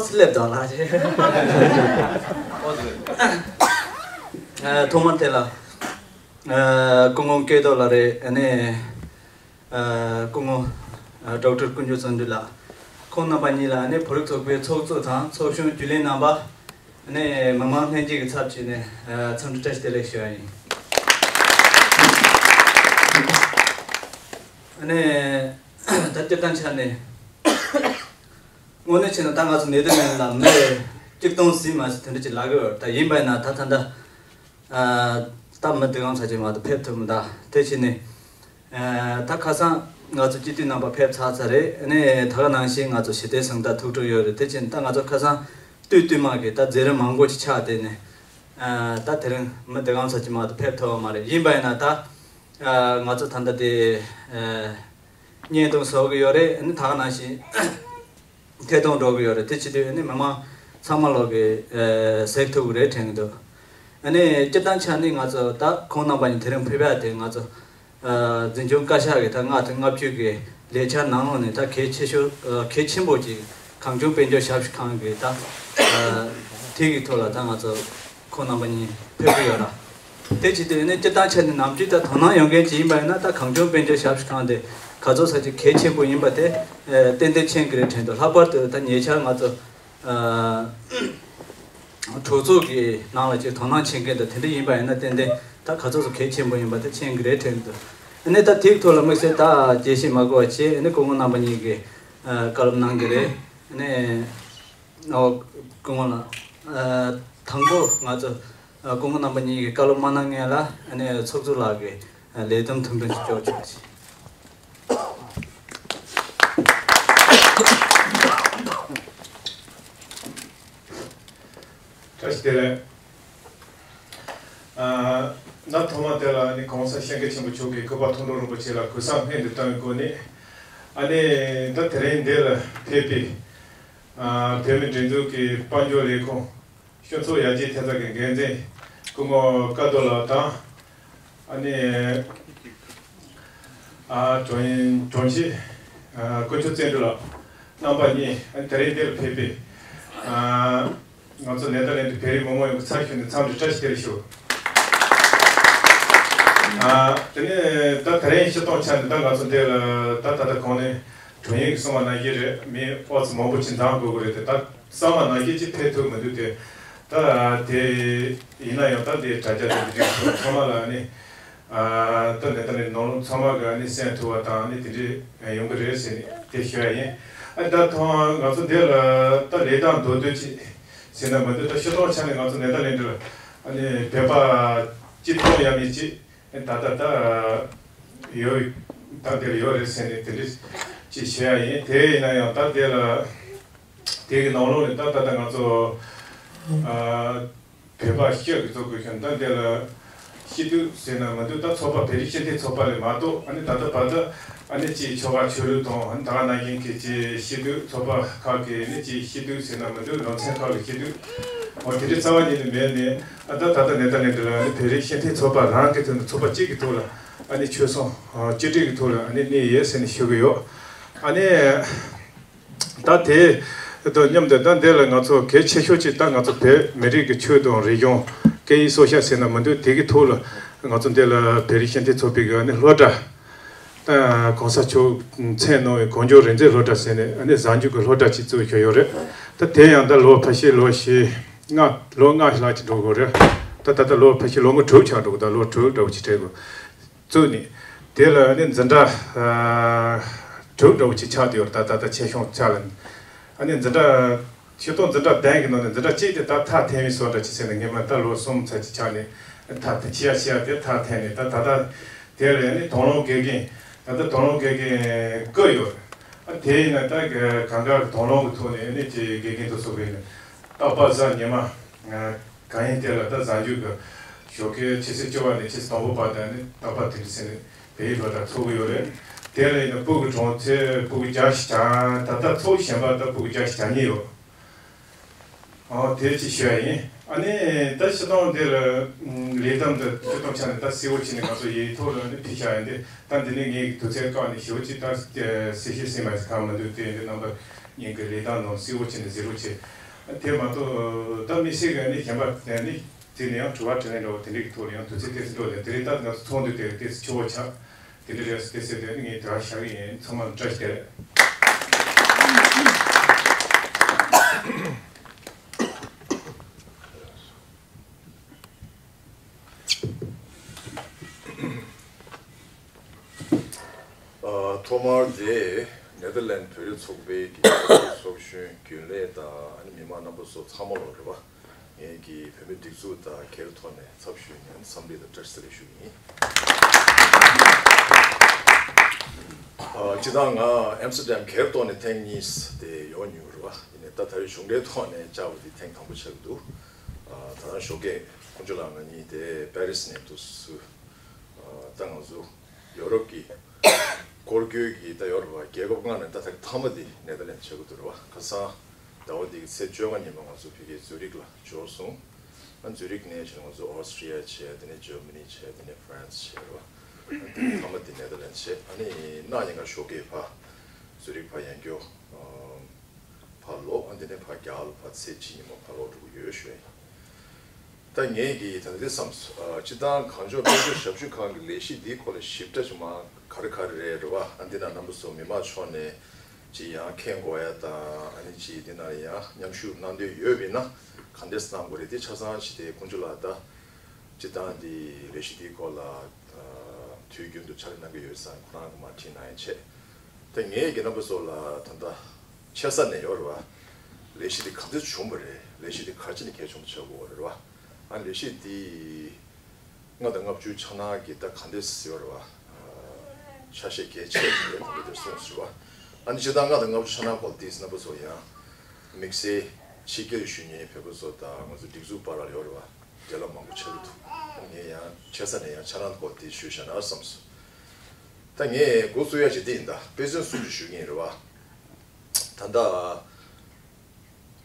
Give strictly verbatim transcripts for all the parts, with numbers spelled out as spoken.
སླེབས་དང་ལ་རེད། ཐོག་མར་དེ་ལ་སྐུ་ངོ་སྐལ་རྡོར་ལགས་རེད། ཨ་ནི་སྐུ་ངོ་ཌོག་ཊར་ཀུན་སྤྱོད་བརྩོན་འགྲུས་ལགས། ཁོང་རྣམ་པ་གཉིས་ལ་ཨ་ནི་བོད་རིགས་ཚོགས་པའི་ཚོགས་གཙོ་དང་ཚོགས་གཞོན་རྒྱུན་ལས་རྣམ་པ། ཨ་ནི་མི་མང་ལྷན་རྒྱས་ཀྱི་ཚབ་བྱས་ནས་འཚམས་འདྲི་བཀྲ་ཤིས་བདེ་ལེགས་ཞུ་བ་ཡིན། ཨ་ནི་ད་སྤྱིར་བཏང་ཆ་ནས། དངོས་གནས་བྱས་ན་ད་ང་ཚོ་ནེ་ཐར་ལེན་ཌི་ལ་མི་གཅིག་སྟོང་ཟིན་མ་ཟིན་དེ་འདྲ་ཅིག་ལབ་ཀྱི་ཡོད་རེད། ད་ཡིན་པ་ཡིན་ན་ད་ད་ལྟ་ད་མི་དེ་གང་ཚ་ཅིག་མ་གཏོགས་ཕེབས་ཐུབ་མི་འདུག་དེ་བྱས་ནས་ད་ཁ་སང་ང་ཚོ་སྤྱི་འཐུས་རྣམ་པ་ཕེབས་ཚར་ཚར་རེད། ཨ་ནི་ད་ག་ནང་བཞིན་ང་ཚོ་ཞི་བདེ་གཟེངས་རྟགས་ཐུགས་སྤྲོ་ཡོད་རེད། དེ་བྱས་ནས་ད་ང་ཚོ་ཁ་སང་སྟོད་བསྟུད་མར་གྱི་ད་མཛད་རིམ་མང་པོ་ཅིག་ཆགས་བསྡད་ནས་ད་དེ་རིང་མི་དེ་གང་ཚ་ཅིག་མ་གཏོགས་ཕེབས་ཐུབ་པ་མ་རེད། ཡིན་པ་ཡིན་ན་ད་ང་ཚོ་ད་ལྟ་དེ་བརྙན་ཐུང་བཟོ་གི་ཡོད་རེད། ཨ་ནི་ད་ག་ནང་བཞིན་ཐད་གཏོང་འགྲོ་གི་ཡོད་རེད། དེ་བྱེད་དུས་ཨ་ནི་མི་མང་ཚང་མ་ལོག་གི་གཟིགས་ཐུབ་ཀྱི་རེད་དྲན་གྱི་འདུག་ཨ་ནི་སྤྱིར་བཏང་ཆ་ནས་ང་ཚོ་ད་ཁོང་རྣམ་པ་གཉིས་དེ་རིང་ཕེབས་ཡག་དེ་ང་ཚོ་འཛིན་སྐྱོང་བཀའ་ཤག་གི་ད་ལྔ་དང་ལྔ་བཅུ་གི་ལས་འཆར་ནང་ལོགས་ནས་ད་གལ་ཆེ་ཤོས་གལ་ཆེན་པོ་ཅིག་གངས་ལྗོངས་དཔལ་འབྱོར་ཞབས་ཞུ་ཁང་གི་ད་དེ་གི་ཐོག་ལ་ད་ང་ཚོ་ཁོང་རྣམ་པ་གཉིས་ཕེབས་ཀྱི་ཡོད་ར། དེ་བྱེད་དུས་ནི་སྤྱིར་བཏང་ཆ་ནས་ནམ་རྒྱུན་ད་དོ་སྣང་ཡོད་མཁན་ཅིག་ཡིན་པ་ཡིན་ན་ད་གངས་ལྗོངས་དཔལ་འབྱོར་ཞབས་ཞུ་ཁང་དེ་ག་ཚོད་ཙམ་ཅིག་གལ་ཆེན་པོ་ཡིན་པ་དེ་ཏན་ཏན་མཁྱེན་གྱི་རེད་དྲན་འདུག་ལྷག་པར་དུ་ད་ཉེ་ཆར་ང་ཚོ་གྲོས་ཚོགས་ཀྱི་ནང་ལ་ཅིག་དོ་སྣང་བྱེད་མཁན་དང་དེ་འདྲ་ཡིན་པ་ཡིན་ན་ཏན་ཏན་ད་ག་ཚོད་ཙམ་གལ་ཆེན་པོ་ཡིན་པ་དེ་མཁྱེན་གྱི་རེད་དྲན་འདུག་ཨ་ནི་ད་དེའི་ཐོག་ལ་དམིགས་བསལ་ད་རྒྱས་བཤད་མ་དགོས་པ་བྱས། ཨ་ནི་སྐུ་ངོ་རྣམ་པ་གཉིས་ཀྱིས་བཀའ་སློབ་གནང་གི་རེད། ཨ་ནི། ཨོ། སྐུ་ངོ་ལགས། ཨ། དང་པོ་ང་ཚོ་ཨ། སྐུ་ངོ་རྣམ་པ་གཉིས་ཀྱིས་བཀའ་སློབ་མ་གནང་སྔོན་ལ་ཨ་ནི་ཚོགས་གཙོ་ལགས་ཀྱིས་ཨ། ལས་བསྡོམས་ཐུང་ཐུང་ཞིག་ཅོག་ཆོག་ཅིག་བཀྲ་ཤིས་བདེ་ལེགས། ཨ། ད་ཐོག་མ་དེ་ལ་ཨ་ནི་གོང་ས་སྐྱབས་མགོན་ཆེན་པོ་མཆོག་གིས་སྐུ་པར་མཐོང་གྲོལ་རིན་པོ་ཆེ་ལ་གུས་བསམ་སྙིང་དུ་བཏང་བའི་སྒོ་ནས། ཨ་ནི་ད་དེ་རིང་འདི་ལ་ཕེབས་པའི་ཨ། བོད་མིའི་སྒྲིག་འཛུགས་ཀྱི་དཔལ་འབྱོར་ལས་ཁུངས་སྤྱི་ཚོགས་ཡར་རྒྱས་ཐེབས་རྩ་གི་འགན་འཛིན་སྐུ་ངོ་སྐལ་རྡོར་ལགས་དང་། ཨ་ནི་ཨ། དྲུང་དྲུང་ཆེ་ཨ། དཀོན་མཆོག་བརྩོན་འགྲུས་ལགས་རྣམ་པ་གཉིས། ཨ་ནི་དེ་རིང་འདིར་ཕེབས་པའི་ཨ། ང་ཚོ་ནེ་ཐར་ལེན་ཌི་བོད་རིགས་མི་མང་ཡོངས་ཀྱི་ཚབ་ཞུས་ནས་འཚམས་འདྲི་བཀྲ་ཤིས་བདེ་ལེགས་ཞུ། ཨ། དེ་ནས་ད་དེ་རིང་སྤྱིར་བཏང་ཆ་ནས་ད་ང་ཚོ་འདི་ལ་ད་ད་ལྟ་གོང་ནས་དྲུང་ཡིག་གསུངས་པ་ནང་བཞིན་རེད། མི་ཨོ་ཙི་མང་པོ་ཅིག་འདང་དགོས་ཀྱི་རེད་དེ། ད་གསང་བ་ནང་བཞིན་ཅིག་ཕེབས་ཐུབ་མི་འདུག་དེ། ད་དེ་ཡིན་ན་ཡང་ད་དེ་དྲ་རྒྱ་དང་དེ་འདྲའི་ཐོག་ཚང་མ་ལ་ནི་ཨ། ད་ནེ་ཐར་ལེན་ཌི་ནང་ལོགས་ཚང་མ་གི་ནི་གསན་ཐུབ་པ་དང་ནི་དེ་འདྲའི་ཡོང་གི་རེད་ཟེར་ནས་དེ་ཞུ་ཡ་ཡིན། ཨ། ད་ཐོག་ང་ཚོ་འདི་ལ་ད་ལས་སྟངས་མདོར་བསྡུས་ཅིག་ཟེར་ན་མི་འདུག་ད་སྤྱིར་བཏང་ཆ་ནས་ང་ཚོ་ནེ་ཐར་ལེན་ཌི་ལ་ཨ་ནི་བོད་པ་གཅིག་སྟོང་ཡས་མས་ཅིག་ད་ལྟ་ད་ཡོད། ད་འདིར་ཡོད་རེད་ཟེར་ནས་དེ་འདྲ་ཅིག་བྱེད་ཡ་ཡིན། དེ་ཡིན་ན་ཡང་ད་འདི་ལ་དེ་གི་ནང་ལོགས་ནས་ད་ད་ལྟ་ང་ཚོ་ཨ། བོད་པ་སྐྱབས་ཀྱི་གཙོ་བོ་ཁྱོན་ད་འདི་ལ་སྐྱིད་སྡུག་ཟེར་ན་མི་འདུག་ད་ཚོགས་པ་བོད་རིགས་སྤྱི་མཐུན་ཚོགས་པ་ལས་མ་གཏོགས་ཨ་ནི་ད་ལྟ་བར་དུ་ཨ་ནི་ཅིག་ཆོལ་ཁ་ཆོས་ལུགས་དང་ཨ་ནི་ད་ག་ནང་བཞིན་གྱི་ཅིག་སྐྱིད་སྡུག་ཚོགས་པ་ཁག་གི་ཨ་ནི་ཅིག་སྐྱིད་སྡུག་ཟེར་ན་མི་འདུག་ལམ་སེང་ཁག་གི་སྐྱིད་སྡུག་འོ་དེ་འདྲའི་རྩ་བ་ཉིད་ནས་མེད་ནས། ཨ། ད་ད་ལྟ་ནེ་ཐར་ལེན་ཌི་ལ་ཨ་ནི་བོད་རིགས་སྤྱི་མཐུན་ཚོགས་པ་རང་གི་ཐོག་ནས་ཚོགས་པ་གཅིག་གི་ཐོག་ལ་ཨ་ནི་ཆོལ་གསུམ་གཅིག་སྒྲིལ་གྱི་ཐོག་ལ་ཨ་ནི་གནས་ཡོད་ཟེར་ནས་ཞུ་གི་ཡོད། ཨ་ནི་ད་དེ་དང་མཉམ་དུ་ད་འདི་ལ་ང་ཚོ་གལ་ཆེ་ཤོས་ཅིག་ད་ང་ཚོ་བོད་མི་རིགས་ཀྱི་ཆོས་དང་རིག་གཞུང་སྐད་ཡིག་སྲོག་ཤིང་ཟེར་ན་མི་འདུག་དེ་གི་ཐོག་ལ་ང་ཚོ་འདི་ལ་བོད་རིགས་སྤྱི་མཐུན་ཚོགས་པའི་གི་ཨ་ནི་སློབ་གྲྭ། ད་གོང་ས་མཆོག་མཚན་གནང་བའི་གངས་ལྗོངས་རིག་འཛིན་སློབ་གྲྭ་ཟེར་ནས་ཨ་ནི་གཟའ་མཇུག་གི་སློབ་གྲྭ་ཅིག་བཙུགས་བཞག་ཡོད་རེད། ད་དེ་ཡང་ད་ལོ་ཕལ་ཆེར་ལོ་བཞི་ལྔ་ལོ་ལྔ་ལྷག་ཅིག་འགྲོ་དགོས་རེད། ད་ད་ལྟ་ལོ་ཕལ་ཆེར་ལོ་ངོ་དྲུག་ཆགས་འགྲོ་གི། ད་ལོ་དྲུག་འདྲ་བོ་ཅིག་འཕྲད་དགོས་བཙུགས་ནས། དེ་ལ་ཨ་ནི་འཛིན་གྲྭ་ཨ་དྲུག་འདྲ་བོ་ཅིག་ཆགས་བསྡད་ཡོད་རེད། ད་ད་ལྟ་ཆེ་ཆུང་ཆ་ལ་ཨ་ནི་འཛིན་གྲྭ་སྤྱིར་བཏང་འཛིན་གྲྭ་བདུན་གྱི་ནང་ནས་འཛིན་གྲྭ་གཅིག་དེ་ད་མཐར་འཐེན་པའི་བཟོ་འདྲ་ཅིག་བྱས་ནས་སྔོན་མ་ད་ལོ་གསུམ་ཙམ་ཅིག་ཆགས་ནས་མཐར་འཐེན་ཆེ་ཡ་ཆེ་ཡ་དེ་མཐར་འཐེན་ནས། ད་ད་ལྟ་དེ་ལ་ཨ་ནི་དང་བླངས་དགེ་རྒན། ད་ལྟ་དང་བླངས་དགེ་རྒན་བསྐོས་ཡོད་རེད། ཨ་དེ་ཡིན་ན་ད་གང་ག་གི་དང་བླངས་ཀྱི་ཐོག་ནས་ཨ་ནི་ཅིག་དགེ་རྒན་དུ་ཚོགས་པའི་རྟག་པར་གཟའ་ཉི་མ། གང་ཡིན་དེ་ལ་ད་གཟའ་མཇུག་གི་ཞོགས་ཀའི་ཆུ་ཚོད་བཅུ་པ་ནས་ཆུ་ཚོད་དང་པོ་བར་དུ་ནི་རྟག་པར་དེ་འདྲ་ཟེར་ནས་བོད་ཡིག་སློབ་གྲྭ་ཚོགས་ཀྱི་ཡོད་རེད། དེ་ལ་ཡིན་ན་སྤུ་གུ་གྲངས་ཚད་སྤུ་གུ་བརྒྱ་ཞིག་གྱ། ད་ལྟ་ཚོགས་གཞན་པ་ད་སྤུ་གུ་བརྒྱ་ཞིག་གྱ་གཉིས་ཡོད། ཨོ་དེ་ཅིག་ཞུ་ཡ་ཡིན། ཨ་ནི་ད་སྤྱིར་བཏང་འདིར་ལས་བསྡོམས་དང་སྤྱིར་བཏང་ཆ་ནས་ད་གསལ་བོ་བྱས་ནས་ང་ཚོ་ཡིག་ཐོག་ལ་ནི་ཕུལ་བཞག་ཡིན་ཏེ། ད་འདི་ནས་ངས་དུས་ཚོད་བཀག་ནས་ཞེ་པོ་ཅིག་ད་གསལ་བཤད་ཟིན་མ་ཟིན་གང་མི་འདུག་དེ་འདི་རྣམ་པ་ ངེད་ཀྱི་ལས་སྟངས་ནང་གསལ་བོ་བྱས་ནས་གཟིགས་རོགས་བྱེད། དེ་མ་གཏོགས་ད་དམིགས་བསལ་གྱི་ནི་གཞན་པ་དེ་ནི་དེ་ནས་ཡང་དྲི་བ་དྲིས་ལན་འདྲ་བོ་དེ་འདྲའི་གི་ཐོག་ལ་ཡང་དུས་ཚོད་ཏོག་ཙམ་འགྲོ་ནས་དེ་རིང་ད་ང་ཚོ་ཚོགས་འདུ་དེ་ཏོག་ཙམ་ཆེ་བོ་ཆགས། དེ་འདྲ་རེད་ཟེར་ཏེ་ཟེར་དེ་ནི་ངས་དེ་ར་བཞག་གི་ཡིན། ཚང་མ་ལ་བཀྲ་ཤིས་བདེ་ལེགས། ཨ། ཐོག་མར་དེ་ནེ་དར་ལན་བོད་རིགས་ཚོགས་པའི་གི་ཚོགས་གཞོན་རྒྱུན་ལས་དང་ཨ་ནི་མི་མང་རྣམ་པ་ཚོ་ཚང་མ་ལ་རེད་བ། ངས་ཀྱི་བོད་མི་སྒྲིག་འཛུགས་དང་སྒེར་ཐོག་ནས་ཚབ་ཞུས་ནས་འཚམས་འདྲི་དང་བཀྲ་ཤིས་བདེ་ལེགས་ཞུ་གི་ཡིན། ཨ། སྤྱིར་བཏང་ང་ཨེམ་སི་ཊར་ཌམ་སྒེར་ཐོག་ནས་ཐེངས་གཉིས་དེ་ཡོང་མྱོང་རེད་བ། ཡིན་ནའི་ད་ད་རེས་གཞུང་འབྲེལ་ཐོག་ནས་བཅར་བ་དེ་ཐེངས་དང་པོ་ཆགས་ཀྱི་འདུག་ཨ། ད་ལྟ་ཞོགས་ཀས་དཀོན་མཆོག་ལགས་ང་གཉིས་དེ་པེ་རིས་ནས་འདུག་སུ། ཨ། ད་ང་ཚོ་ཡོ་རོབ་ཀྱི་སྐོར་སྐྱོད་ཀྱི་ད་ཡོ་རོབ་རྒྱལ་ཁབ་ལྔ་ནས་ད་ཐེངས་མཐའ་མ་དེ་ནེ་དར་ལན་ཌི་ཆགས་ཀྱི་འདུག་རེད་བ། ཁ་སང་ཟླ་བ་འདིའི་ཚེས་བཅོ་ལྔ་ཉིན་མ་ང་ཚོ་ཕ་གིའི་ཛུ་རིག་ལ་འབྱོར་སོང་། ཨ། ཛུ་རིག་ནས་བྱས་ང་ཚོ་ཨོ་སི་ཊི་རི་ཡ་བྱས། དེ་ནས་ཇར་མ་ནི་བྱས། དེ་ནས་ཧྥ་རན་སི་བྱས་རེད་བ། ཨ། དེ་མཐའ་མ་དེ་ནེ་དར་ལན་ཌི་བྱས། ཨ་ནི་གནངས་ཉིན་ཀ་ཞོགས་ཀས་ཕར་ཛུ་རིག་ཕར་ཡང་སྐྱོར། ཨ། ཕར་ལོག་ཨ། དེ་ནས་ཕར་རྒྱ་གར་ལ་ཕར་ཚེས་གཅིག་ཉིན་མོ་ཕར་ལོག་འགྲོ་གི་ཡོད་ཞུ་ཡ་ཡིན། ད་ངས་ཀྱིས་ད་ལྟ་འདི་བསམས་སོང་། ཨ། སྤྱིར་བཏང་གངས་ལྗོངས་དཔལ་འབྱོར་ཞབས་ཞུ་ཁང་གི་ལས་གཞི་འདིའི་སྐོར་ལ་ཞིབ་ཕྲ་ཅིག་མ་ག་རེ་ག་རེ་རེད་རེད་བ། ཨ། འདི་ན་རྣམ་པ་ཚོ་མི་མང་ཕྱོགས་ནས་ཅིག་ཡང་མཁྱེན་དགོས་ཡ་དང་། ཨ་ནི་ཅིག་འདི་ན་ཡང་མཉམ་ཞུགས་གནང་འདོད་ཡོད་པ་ཡིན་ན་ག་འདྲས་གནང་དགོས་རེད། དེ་ཆ་ཚང་ཅིག་དེ་དཀོན་མཆོག་ལགས་ད་སྤྱིར་བཏང་འདི་ལས་གཞི་འདིའི་སྐོར་ལ། ཨ། དུས་རྒྱུན་དུ་ཕྱག་ལས་གནང་གི་ཡོད་ཙང་ཁོ་རང་གིས་མར་ཁྲིད་གནང་ཡ་བྱས། ད་ངས་ཀྱི་རྣམ་པ་ཚོ་ལ་ད་ལྟ་ཆེ་ས་ནས་ཡོད་རེད་བ། ལས་གཞི་འདི་ག་ཚོད་བྱུང་བ་རེད། ལས་གཞི་འདི་ག་ཅི་ནས་གལ་ཆུང་དུ་ཆགས་དགོས་རེད་བ། ཨ། ལས་གཞི་འདི་ལྔ་དང་ལྔ་བཅུ་ཆགས་ན་གི་ད་ག་འདྲས་ཡོད་རེད་བ། ཨ། ཆ་ཤས་གལ་ཆེ་རེད་དེ་འདྲ་གསུངས་སོང་བ། ཨ་ནི་སྤྱིར་བཏང་ལྔ་དང་ལྔ་བཅུ་ཆགས་ན་སྐོར་དེ་རྣམ་པ་ཚོ་ཡང་དམིགས་བསལ་ཕྱི་རྒྱལ་བཞུགས་མཁན་བོད་པ་ཚོ་དང་ང་ཚོ་སྒྲིག་འཛུགས་བར་ལ་ཡོད་རེད་བ། འབྲེལ་ལམ་མང་པོ་ཆགས་ཀྱི་འདུག་ངས་ཡང་ཆེ་ས་ནས་ཡང་ཆ་ཚང་སྐོར་དེ་ཞུས་བཞག་ན་བསམས་སོང་། ད་ངས་འགོ་བཙུགས་ཡ་ཅིག་འདི་ཡིན། ད་དཔེ་མཚོན་གསུམ་ཅིག་ཞུ་གི་ཡིན་རེད་བ། ད་ལྟ་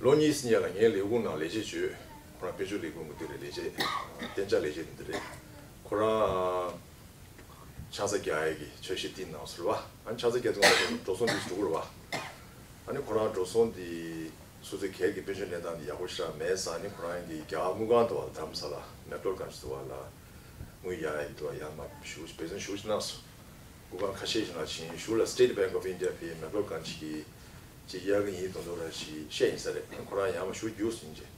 ལོ་གཉིས་སྔོན་ལ་ངའི་ལས་ཁུངས་ནང་ལས་བྱེད་བྱོས། ཁོ་རང་དཔལ་འབྱོར་ལས་ཁུངས་ཀྱི་འདི་རེད། ལས་བྱེད་གཏན་འཇགས་ལས་བྱེད་འདི་རེད། ཁོ་རང་ཆང་ས་རྒྱག་ཡ་གི་འཆར་གཞི་བཏིང་གནང་སོང་རེད་བ། ཨ་ནི་ཆང་ས་རྒྱག་དུས་ང་ཚོ་འགྲོ་སོང་འདི་འགྲོ་གི་རེད་བ། ཨ་ནི་ཁོ་རང་འགྲོ་སོང་འདི་སོ་སོའི་སྒེར་གྱི་དཔལ་འབྱོར་གནས་སྟངས་འདི་ཡག་པོ་ཞེ་དྲག་མེད་ཙང་། ཨ་ནི་ཁོ་རང་གི་རྒྱ་གར་དངུལ་ཁང་དུ་བ་ལ་དྷ་རམ་ས་ལ་མེག་ལོར་གྷན་ཇི་དུ་བ་ལ་དངུལ་གཡར་ཡ་གི་དུ་བ་ཡར་མར་ཞུ་འབད་བརྩོན་ཞུ་ཅིག་གནང་སོང་། དངུལ་ཁང་ཁ་ཤས་ཤིག་ལ་ཕྱིན། གཞུག་ལ་State Bank of India ཕའི་མེག་ལོར་གྷན་ཇི་གི་ཅིག་གཡར་གི་ཡིན་མདོག་མདོག་ར་ཞིག་བཤད་ཡིན་ས་རེད། ཁོ་རང་ཡར་མར་ཞུ་རྒྱུགས་ཟིན་རྗེས་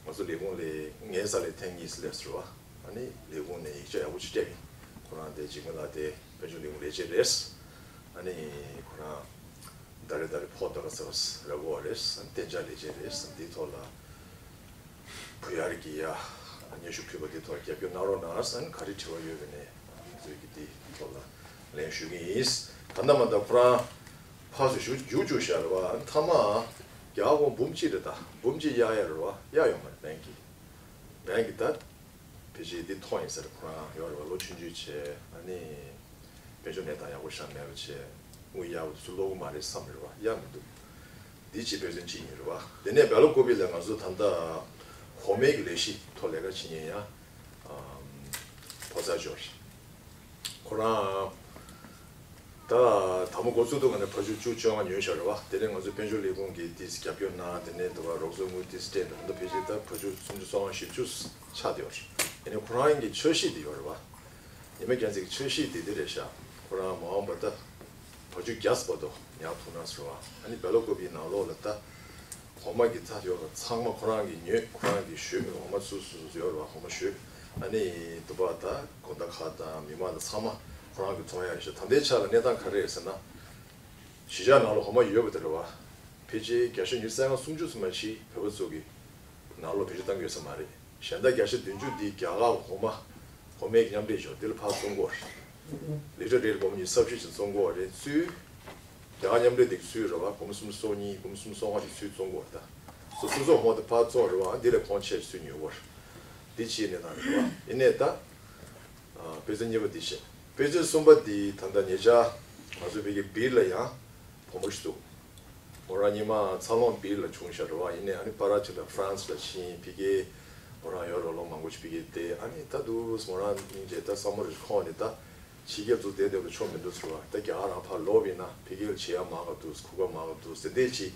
ང་ཚོ་ལས་ཁུངས་ལས་ངའི་ས་ལས་ཐེངས་གཉིས་སླེབས་སོང་རེད་བ། ཨ་ནི་ལས་ཁུངས་ནས་ཡིག་ཆ་ཡག་པོ་ཅིག་སྤྲད་ཡིན། ཁོ་རང་དེ་འཇིགས་མེད་ལགས་དེ་དཔལ་འབྱོར་ལས་ཁུངས་ལས་བྱེད་རེད། ཨ་ནི་ཁོ་རང་ཟླ་རེ་ཟླ་རེ་ཕོགས་ད་ག་ཚོད་རག་གི་ཡོད་རེད། ཨ་ནི་གཏན་འཇགས་ལས་བྱེད་རེད། ཨ་ནི་འདིའི་ཐོག་ལ་བུ་ཡར་གྱི་ཡ་སྙན་ཞུ་ཕུལ་བ་འདིའི་ཐོག་རྒྱབ་སྐྱོར་གནང་རོགས་གནང་། ཨ་ནི་ག་རེ་དྲི་བ་ཡོད་པ་ཡིན་ནའི་ང་ཚོའི་གི་འདིའི་ཐོག་ལ་ལན་ཞུ་གི་ཡིན། ད་ལྟ་མ་ད་ཁོ་རང་ཕར་ཚུར་ཞུ་རྒྱུགས་རྒྱུགས་བཞག་རེད་བ། ཨ་ནི་མཐའ་མ་རྒྱ་གར་སྒོར་འབུམ་གཅིག་རེད། ད་འབུམ་གཅིག་གཡར་ཡ་རེད་བ། གཡར་ཡོང་མ་རེད། བྷེང་གི་བྷེང་གི་ད་ཕལ་ཆེར་འདི་མཐོང་ཡིན་ས་རེད། ཁོ་རང་ཡོད་རེད་བ། ལོ་ཆུང་ཆུང་བྱས། ཨ་ནི་དཔལ་འབྱོར་གནས་སྟངས་ཡག་པོ་ཞེ་དྲག་མེད་པ་བྱས། དངུལ་གཡར་བ་དེ་ཚོ་ཀློག་གི་མ་རེད་བསམ་རེད་བ། གཡར་མི་འདུག་འདི་ཅིག་དཔེ་མཚོན་གཅིག་ཡིན་རེད་བ། དེ་ནས་སྦེལ་ཀོབ་ལ་ང་ཚོ་ད་ལྟ་གོང་མའི་གི་ལས་གཞི་ཐོག་ལས་ཀ་བྱེད་མཁན་ཡང་ཕོ་གསར་འབྱོར། ཁོ་རང་ད་དང་པོ་འགོ་བཙུགས་དུས་ང་ནས་བ་ཕྱུགས་བཅུ་བཅོ་ལྔ་ཉོས་བཞག་རེད་བ། དེ་ནས་ང་ཚོ་དཔལ་འབྱོར་ལས་ཁུངས་ཀྱིས་ཏོག་ཙམ་རྒྱབ་སྐྱོར་གནང་། དེ་ནས་དུ་བ་རོགས་ཚོགས་དངུལ་ཏོག་ཙམ་སྤྲད་འདུག་ད་ལྟ་ཕལ་ཆེར་ད་བ་ཕྱུགས་སུམ་ཅུ་སོ་ལྔ་བཞི་བཅུ་ཆགས་བསྡད་ཡོད་རེད། དེ་ནས་ཁོ་རང་གི་འཆར་གཞི་དེ་ཡོད་རེད་བ། ཉི་མ་རྒྱལ་མཚན་གྱི་འཆར་གཞི་དེ་འདི་རེད་ཤག་ཁོ་རང་མ་འོངས་པ་ད་བ་ཕྱུགས་བརྒྱ་ཙམ་བར་དུ་ཉར་ཐུབ་ན་ཟེར་བ། ཨ་ནི་སྦེལ་ཀོབ་ནང་ལོགས་ལ་ད་འོ་མ་གི་ད་ཡོད་རེད་བ། ཚང་མ་ཁོ་རང་གིས་ཉོས། ཁོ་རང་གིས་བཞོས། འོ་མ་སོ་སོ་སོ་ཡོད་རེད་བ། འོ་མ་བཞོས། ཨ་ནི་དུ་བ་ད་དགོང་དག་ཁ་དང་མི་མང་དང་ཚང་མ་ཁོ་རང་གིས་འཐུང་ཡ་ཡིན་ཤག་ད་ལྟའི་ཆ་ལ་གནས་སྟངས་ག་རེ་རེད་ཟེར་ན། གཞིས་ཆགས་ནང་ལ་འོ་མ་ཡོད་པ་དེ་རེད་བ། ཕལ་ཆེར་བརྒྱ་ཆ་ཉི་ཤུ་རྩ་ལྔ་སུམ་ཅུ་ཙམ་མ་ཞིག་བོད་པ་ཚོ་གི་ནང་ལོགས་བེད་སྤྱོད་གཏང་གི་ཡོད་ས་མ་རེད། གཞན་དག་བརྒྱ་ཆ་བདུན་ཅུ་འདི་རྒྱ་གར་འོ་མ་གོང་མའི་མཉམ་འབྲེལ་ཞོར་འདི་ལ་ཕར་བཙོང་གི་ཡོད་རེད། ལི་ཊར་རེར་སྒོར་མོ་ཉི་ཤུ་རྩ་བཞི་ཙམ་བཙོང་གི་ཡོད་རེད། ཚུར་རྒྱ་གར་མཉམ་འབྲེལ་འདི་གི་ཚུར་རེད་བ། སྒོར་མོ་སུམ་ཅུ་སོ་གཉིས་སྒོར་མོ་སུམ་ཅུ་སོ་ལྔ་ཞིག་ཚུར་བཙོང་གི་ཡོད་རེད། ད་སོ་སོ་སོ་འོ་མ་དེ་ཕར་བཙོང་རེད་བ། འདི་ལས་ཁོང་ཆེ་ཚུར་ཉོ་གི་ཡོད་རེད། འདི་ཕྱིའི་གནས་སྟངས་རེད་བ། ཡིན་ནའི་ད། ཨ། དཔེ་མཚོན་གཉིས་པ་འདི་བཤད། དཔེ་མཚོན་གསུམ་པ་འདི་ད་ལྟ་ཉེ་ཆར་ང་ཚོ་ཕ་གི་སྦིར་ལ་ཡང་བུ་མོ་ཞིག་འདུག་མོ་རང་སྔོན་མ་འཚར་ལོངས་སྦིར་ལ་བྱུང་ཤག་རེད་བ། ཡིན་ནའི་ཨ་ནི་པ་ར་ཅིག་ལ་ཧྥ་རན་སི་ལ་ཕྱིན། ཕ་གིར་མོ་རང་ཡོད་རེད་བ། ལོ་མང་པོ་ཅིག་ཕ་གིར་བསྡད། ཨ་ནི་ད་དུང་མོ་རང་སྙིང་རྗེ། ད་བསམ་བློ་རེ་ཁོག་ནས་ད་ ཕྱི་རྒྱལ་ཚོ་བསྡད་བསྡད་པ་ཆོ་མི་འདུག་ཟེར་བ། ད་རྒྱ་གར་རང་ཕར་ལོག་པ་ཡིན་ན་ཕ་གིར་བྱེད་ཡ་མང་ག་འདུག་གོ་སྐབས་མང་ག་འདུག་དེ་འདྲས་ཅིག་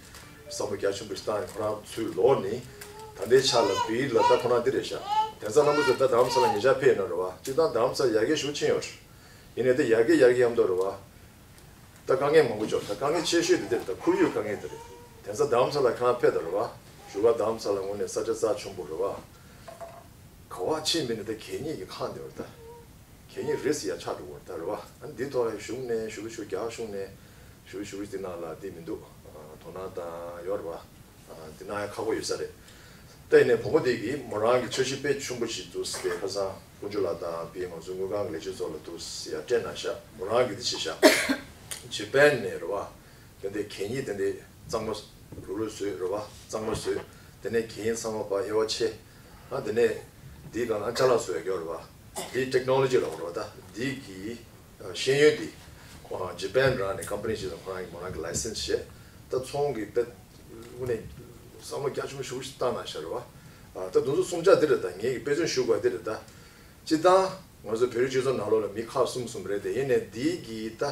བསམ་བློ་རྒྱ་ཆེན་པོ་ཞིག་བཏང་ནས་ཁོ་རང་ཚུར་ལོག་ནས་ད་ལྟའི་ཆ་ལ་བིར་ལ་ད་ཁོ་རང་འདི་རེད་ཤག་དེང་སང་རྣམ་པ་ཚོ་ད་རྡ་རམ་ས་ལ་ཉེ་ཆར་ཕེབས་ཡོད་ན་རེད་བ། སྤྱིར་བཏང་རྡ་རམ་ས་ལ་ཡར་རྒྱས་ཞེ་པོ་ཕྱིན་ཡོད་རེད། ཡིན་ནའི་ད་ཡར་རྒྱས་ཡར་རྒྱས་ཡོང་དུས་རེད་བ། ད་དཀའ་ངལ་མང་པོ་ཅིག་ཡོད་རེད། ད་དཀའ་ངལ་ཆེ་ཤོས་དེ་འདི་རེད། ད་ཁོར་ཡུག་དཀའ་ངལ་དེ་རེད། དེང་སང་རྡ་རམ་ས་ལ་ཁོ་རང་ཕེབས་དང་རེད་བ། བཞུགས་སྒར་རྡ་རམ་ས་ལ་དངོས་གནས་ས་ཆ་རྩ་ཆེན་པོ་རེད་བ། ག་པར་ཕྱིན་པ་ཡིན་ནའི་ད་གད་སྙིགས་ཀྱི་ཁང་དེ་རེད་ད། གད་སྙིགས་རེད་ཟེར་ཡ་ཆགས་འགྲོ་གི་རེད་ད་རེད་བ། ཨ་ནི་འདིའི་ཐོག་ལ་གཞུང་ནས་ཞུ་གི་ཞུ། རྒྱ་གཞུང་ནས་ཞུ་གི་ཞུ་གི། འདི་ནང་ལ་འདི་མི་འདུག་དོ་སྣང་དང་ཡོད་རེད་བ། འདི་གནང་ཡ་ཁག་པོ་ཡོད་ས་རེད། ད་ཡིན་ནའི་བུ་མོ་དེ་གིས་མོ་རང་གི་འཆར་གཞི་དཔེ་ཆེན་པོ་ཞིག་འདུག་ཟེར། ཁ་སང་དཀོན་མཆོག་ལགས་དང་བིར་ང་ཚོའི་དངུལ་ཁང་གི་ལས་བྱེད་ཚོ་ལ་འདུག་ཟེར་ཡ་སྤྲད་གནང་ཤག་མོ་རང་གིས་འདི་བྱས་ཤག་ཇི་པན་ནས་རེད་བ། དེ་འདྲའི་གད་སྙིགས་དེ་འདྲའི་གཙང་མ་རུ་རུ་བཟོས་རེད་བ། གཙང་མ་བཟོས། དེ་ནས་གད་སྙིགས་ཚང་མ་ཕར་དབྱེ་བ་ཕྱེ། ཨ་དེ་ནས་འདིའི་སྒང་ལ་ཅ་ལག་བཟོ་ཡ་ཡོད་རེད་བ། འདིའི་ཊེག་ནོ་ལོ་ཇི་ལབ་དགོས་རེད་བ། ད་འདི་གི་ཤེས་ཡོན་འདི་ཁོ་རང་ཇི་པན་རང་ནས་ཀམ་པ་ནི་ཞིག་དང་ཁོ་རང་གི་མོ་རང་གི་ལའི་སེན་སི་བྱས། ད་ཚོང་གི་ད་དངོས་གནས་བསམ་བློ་རྒྱ་ཆེན་པོ་ཞེ་པོ་ཞིག་བཏང་གནང་ཤག་རེད་བ། ཨ་ད་དེ་ཚོ་གསུམ་ཆ་འདི་རེད། ད་ངེད་ཀྱིས་དཔེ་མཚོན་ཞུ་དགོས་འདི་རེད་ད། སྤྱིར་བཏང་ང་ཚོ་བོད་རིགས་སྤྱི་ཚོགས་ནང་ལོགས་ལ་མི་ཁག་གསུམ་གསུམ་རེད་དེ། ཡིན་ནའི་འདི་གི་ད་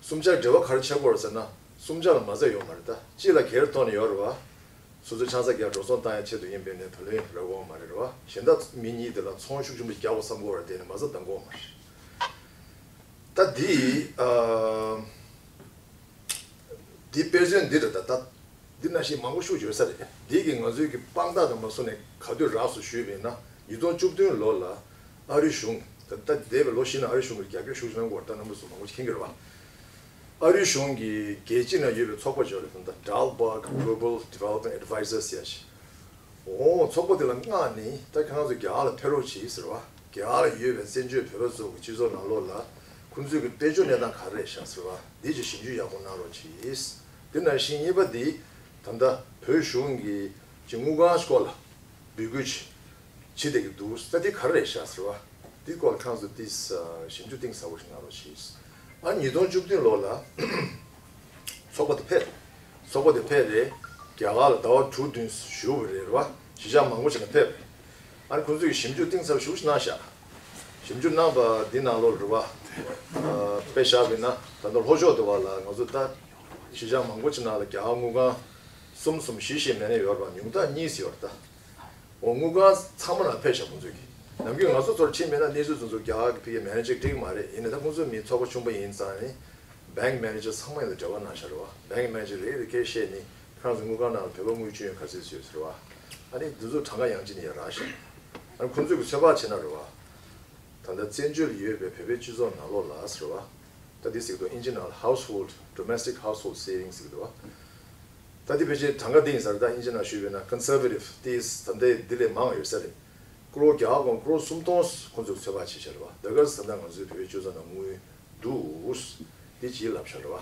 གསུམ་ཆར་འབྲེལ་བ་ག་རེ་ཆགས་ཀྱི་ཡོད་རེད་ཟེར་ན། གསུམ་ཆ་ལ་མ་རྩ་ཡོད་མ་རེད་ད། གཅིག་ལ་སྒེར་ཐོག་ནས་ཡོད་རེད་བ། སོ་སོའི་ཆང་ས་བརྒྱབ་འགྲོ་སོང་བཏང་ཡ་ཆེད་དུ་ཡིན་པས་ནས་བུ་ལོན་རག་གི་ཡོད་མ་རེད་རེད་བ། གཞན་དག་མི་གཉིས་དེ་ལ་ཚོང་ཤུགས་ཆེན་པོ་རྒྱག་དགོས་བསམ་གྱི་ཡོད་རེད་དེ། ཡིན་ནའི་མ་རྩ་འདང་གི་ཡོད་མ་རེད། ད་འདི་ཨ། འདི་དཔེ་མཚོན་འདི་རེད་ད། ད་འདི་ནང་བཞིན་མང་པོ་ཤུགས་ཡོད་ས་རེད། འདི་གིས་ང་ཚོའི་གི་དཔང་རྟགས་དང་མ་སོང་ནས་ག་དུས་རགས་སུ་ཞུས་པ་ཡིན་ན། ཉིས་སྟོང་བཅུ་བདུན་ལོ་ལ་ཨ་རིའི་གཞུང་། ད་ད་འདས་པའི་ལོ་བཞི་ནང་ཨ་རིའི་གཞུང་གིས་རྒྱ་སྐྱེད་ཤུགས་ཆེ་གནང་གི་ཡོད་རེད། ད་རྣམ་པ་ཚོ་མང་པོ་ཞིག་མཁྱེན་གྱི་རེད་བ། ཨ་རིའི་གཞུང་གི་རྒྱལ་སྤྱི་ནང་ཡོད་པའི་ཚོགས་པ་ཅིག་ཡོད་རེད། ད་Dalberg Global Development Advisors ཟེར་ཡ་ཞིག་འོ་ཚོགས་པ་དེ་ལ་མངགས་ནས་ད་ཁྱེད་རང་ཚོ་རྒྱ་གར་ལ་ཕེབས་རོགས་གྱིས་ཟེར་བ། རྒྱ་གར་ལ་ཡོད་པའི་བཙན་བྱོལ་བོད་པ་ཚོ་གི་སྤྱི་ཚོགས་ནང་ལོགས་ལ་ཁོང་ཚོའི་གི་དཔལ་འབྱོར་གནས་སྟངས་ག་རེ་རེད་ཤག་ཟེར་བ། འདི་ཅིག་ཞིབ་འཇུག་ཡག་པོ་གནང་རོགས་གྱིས། དེ་ནང་བཞིན་གཉིས་པ་འདི་ད་ལྟ་བོད་གཞུང་གི་ཅིག་དངུལ་ཁང་སྐོར་ལ་འབོད་སྐུལ་ཅིག་བྱེད་བསྡད་ཀྱི་འདུག་ད་འདི་ག་རེ་རེད་ཤག་ཟེར་བ། འདི་སྐོར་ལ་ཁྱེད་རང་ཚོ་ཏིས་ཞིབ་འཇུག་གཏིང་ཟབ་པོ་ཞིག་གནང་རོགས་གྱིས། ཨ་ཉིས་སྟོང་བཅུ་བདུན་ལོ་ལ་ཚོགས་པ་དེ་ཕེབས། ཚོགས་པ་དེ་ཕེབས་རེད། རྒྱ་གར་ལ་ཟླ་བ་དྲུག་བདུན་བཞུགས་པ་རེད་རེད་བ། གཞིས་ཆགས་མང་པོ་ཞིག་ལ་ཕེབས་རེད། ཨ་ནི་ཁོང་ཚོས་ཞིབ་འཇུག་གཏིང་ཟབ་ཞེ་པོ་ཞིག་གནང་ཤག་ཞིབ་འཇུག་གནང་པ་འདི་ནང་ལོགས་རེད་བ། དཔེ་བཞག་པ་ཡིན་ན་ད་ལྟ་ལྷོ་ཕྱོགས་དེ་བ་ལ་ང་ཚོ་ད་གཞིས་ཆགས་མང་པོ་ཞིག་ནང་ལ་རྒྱ་གར་དངུལ་ཁང་གསུམ་གསུམ་བཞི་བཞི་མེད་ན་ཡོད་རེད་བ། ཉུང་མཐའ་གཉིས་ཡོད་རེད་ད། འོ་དངུལ་ཁང་ཚང་མ་ལ་ཕེབས་ཤག་ཁོང་ཚོས་ཀྱི། ནམ་རྒྱུན་ང་ཚོ་ཚོར་ཕྱིན་མེད་ན་གནས་ཚུལ་ཚོ་ཚོ་རྒྱ་གར་གྱི་ཕ་གིའི་མེ་ནེ་ཇར་འགྲིག་མ་རེད། ཡིན་ནའི་ད་ཁོང་ཚོ་མི་ཚོགས་པ་ཆུང་པོ་ཡིན་ཙང་ནི་བེང་ཀི་མེ་ནེ་ཇར་ཚང་མ་ཡང་ལ་འབྲེལ་བ་གནང་ཤག་རེད་བ། བེང་ཀི་མེ་ནེ་ཇར་རེད་དེ་སྐད་བཤད་ནི་ཁྱེད་རང་ཚོ་དངུལ་ཁང་ནང་ལ་བོད་པ་དངུལ་བཅོལ་ཡོད་ག་ཚོད་ཡོད་ཟེར་བ། ཨ་ནི་འདི་ཚོ་གྲངས་ཀ་ཡང་ཅི་ནས་ཡང་རག་ཤག་ཨ་ནི་ཁོང་ཚོས་ཀྱི་ཚོད་དཔག་བྱས་ན་རེད་བ། ད་ལྟ་བཙན་བྱོལ་ཡོད་པའི་བོད་པའི་སྤྱི་ཚོགས་ནང་ལོགས་ལ་ཟེར་བ། ད་འདི་ཟེར་གི་འདུག་ཨིན་ཇི་ནང་ལ་household, domestic household savings ཟེར་གི་འདུག་བ། ད་འདི་ཕལ་ཆེར་གྲངས་ཀ་འདི་ཡིན་ས་རེད། ད་ཨིན་ཇི་ནང་ཞུས་པས་ན་conservative ཏིས་ད་ལྟའི་འདི་ལས་མང་ཡོད་ས་རེད། ཀོ་རོ་བརྒྱ་གོང་ཀོ་རོ་སུམ་སྟོང་ཁོང་ཚོས་ཚོད་དཔག་བྱས་ཤག་རེད་བ། ད་ག་ས་ད་ང་ཚོའི་བོད་པའི་སྤྱི་ཚོགས་ནང་དངུལ་འདུག་འདི་ཅིག་ལབ་ཤག་རེད་བ།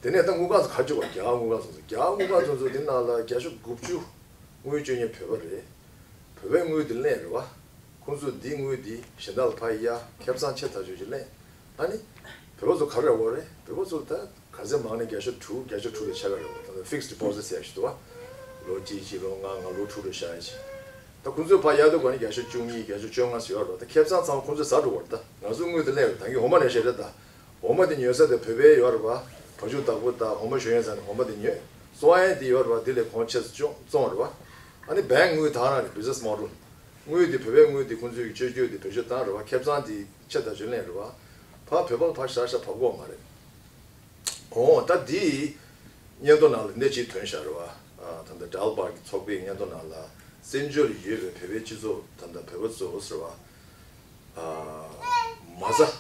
དེ་ནས་ད་དངུལ་ཁང་ཚོ་ག་རེ་བྱེད་པ། རྒྱ་གར་དངུལ་ཁང་ཚོ་ཚོ་རྒྱ་གར་དངུལ་ཁང་ཚོ་ཚོ་འདི་ནང་ལ་བརྒྱ་ཆ་དགུ་བཅུ་དངུལ་བཅོལ་མཁན་བོད་པ་རེད། བོད་པའི་དངུལ་འདི་ལེན་རེད་བ། ཁོང་ཚོས་འདི་དངུལ་འདི་གཞན་དག་ལ་ཕར་གཡར། ཁེ་བཟང་ཆེ་ཐག་ཆོད་ཅིག་ལེན། ཨ་ནི་བོད་པ་ཚོ་ག་རེ་རེད་བ། རེད། བོད་པ་ཚོ་ད་ག་ཚད་མང་ནས་བརྒྱ་ཆ་དྲུག་བརྒྱ་ཆ་དྲུག་ལས་ཆེ་ག་རེད་བ། ད་fixed deposit ཟེར་ཡ་ཞིག་འདུག་བ། ལོ་གཅིག་གཅིག་ལོ་ལྔ་ལྔ་ལོ་དྲུག་ལ་བཞག་ཡ་ཅིག་ད་ཁོང་ཚོས་ཕར་གཡར་དུས་ག་ནས་བརྒྱ་ཆ་བཅུ་གཉིས་བརྒྱ་ཆ་བཅོ་ལྔ་ཟེར་ཡོད་རེད་བ། ད་ཁེ་བཟང་ཚང་མ་ཁོང་ཚོས་ཟ་འགྲོ་བ་རེད། ད་ང་ཚོ་དངུལ་དེ་ལེན་རེད། ད་གིན་འོ་མ་ལེན་བཞིན་རེད། ད་འོ་མ་དེ་ཉོ་ས་དེ་བོད་པའི་ཡོད་རེད་བ། བ་ཕྱུགས་བདག་པོ་དང་འོ་མ་ཞོན་ཡས་ས་ནས་འོ་མ་དེ་ཉོས། བཙོང་ཡས་དེ་ཡོད་རེད་བ། དེ་ལས་གོང་ཆེ་ཙམ་བཙོང་རེད་བ། ཨ་ནི་བེང་དངུལ་ད་རང་རེད། business model དངུལ་དེ་བོད་པའི་དངུལ་དེ་ཁོང་ཚོས་ཀྱི་བཅོལ་སྐྱོད་དེ་བེད་སྤྱོད་བཏང་རེད་བ། ཁེ་བཟང་དེ་ཆེ་ཐག་ཆོད་ལེན་རེད་བ། ཕར་བོད་པ་ལ་ཕར་ཤ་ཤ་བབས་ཀྱི་ཡོད་མ་རེད། འོ་ད་དེའི་སྙན་ཐོ་ནང་ལ་འདི་ཅིག་ཐོན་ཤག་རེད་བ། ཨ་ད་ལྟ་Dalberg གི་ཚོགས་པའི་སྙན་ཐོ་ནང་ལ་བཙན་བྱོལ་ཡོད་པའི་བོད་པའི་སྤྱི་ཚོགས་ད་ལྟ་བོད་པ་ཚོ་ཟེར་བ། ཨ་མ་རྩ་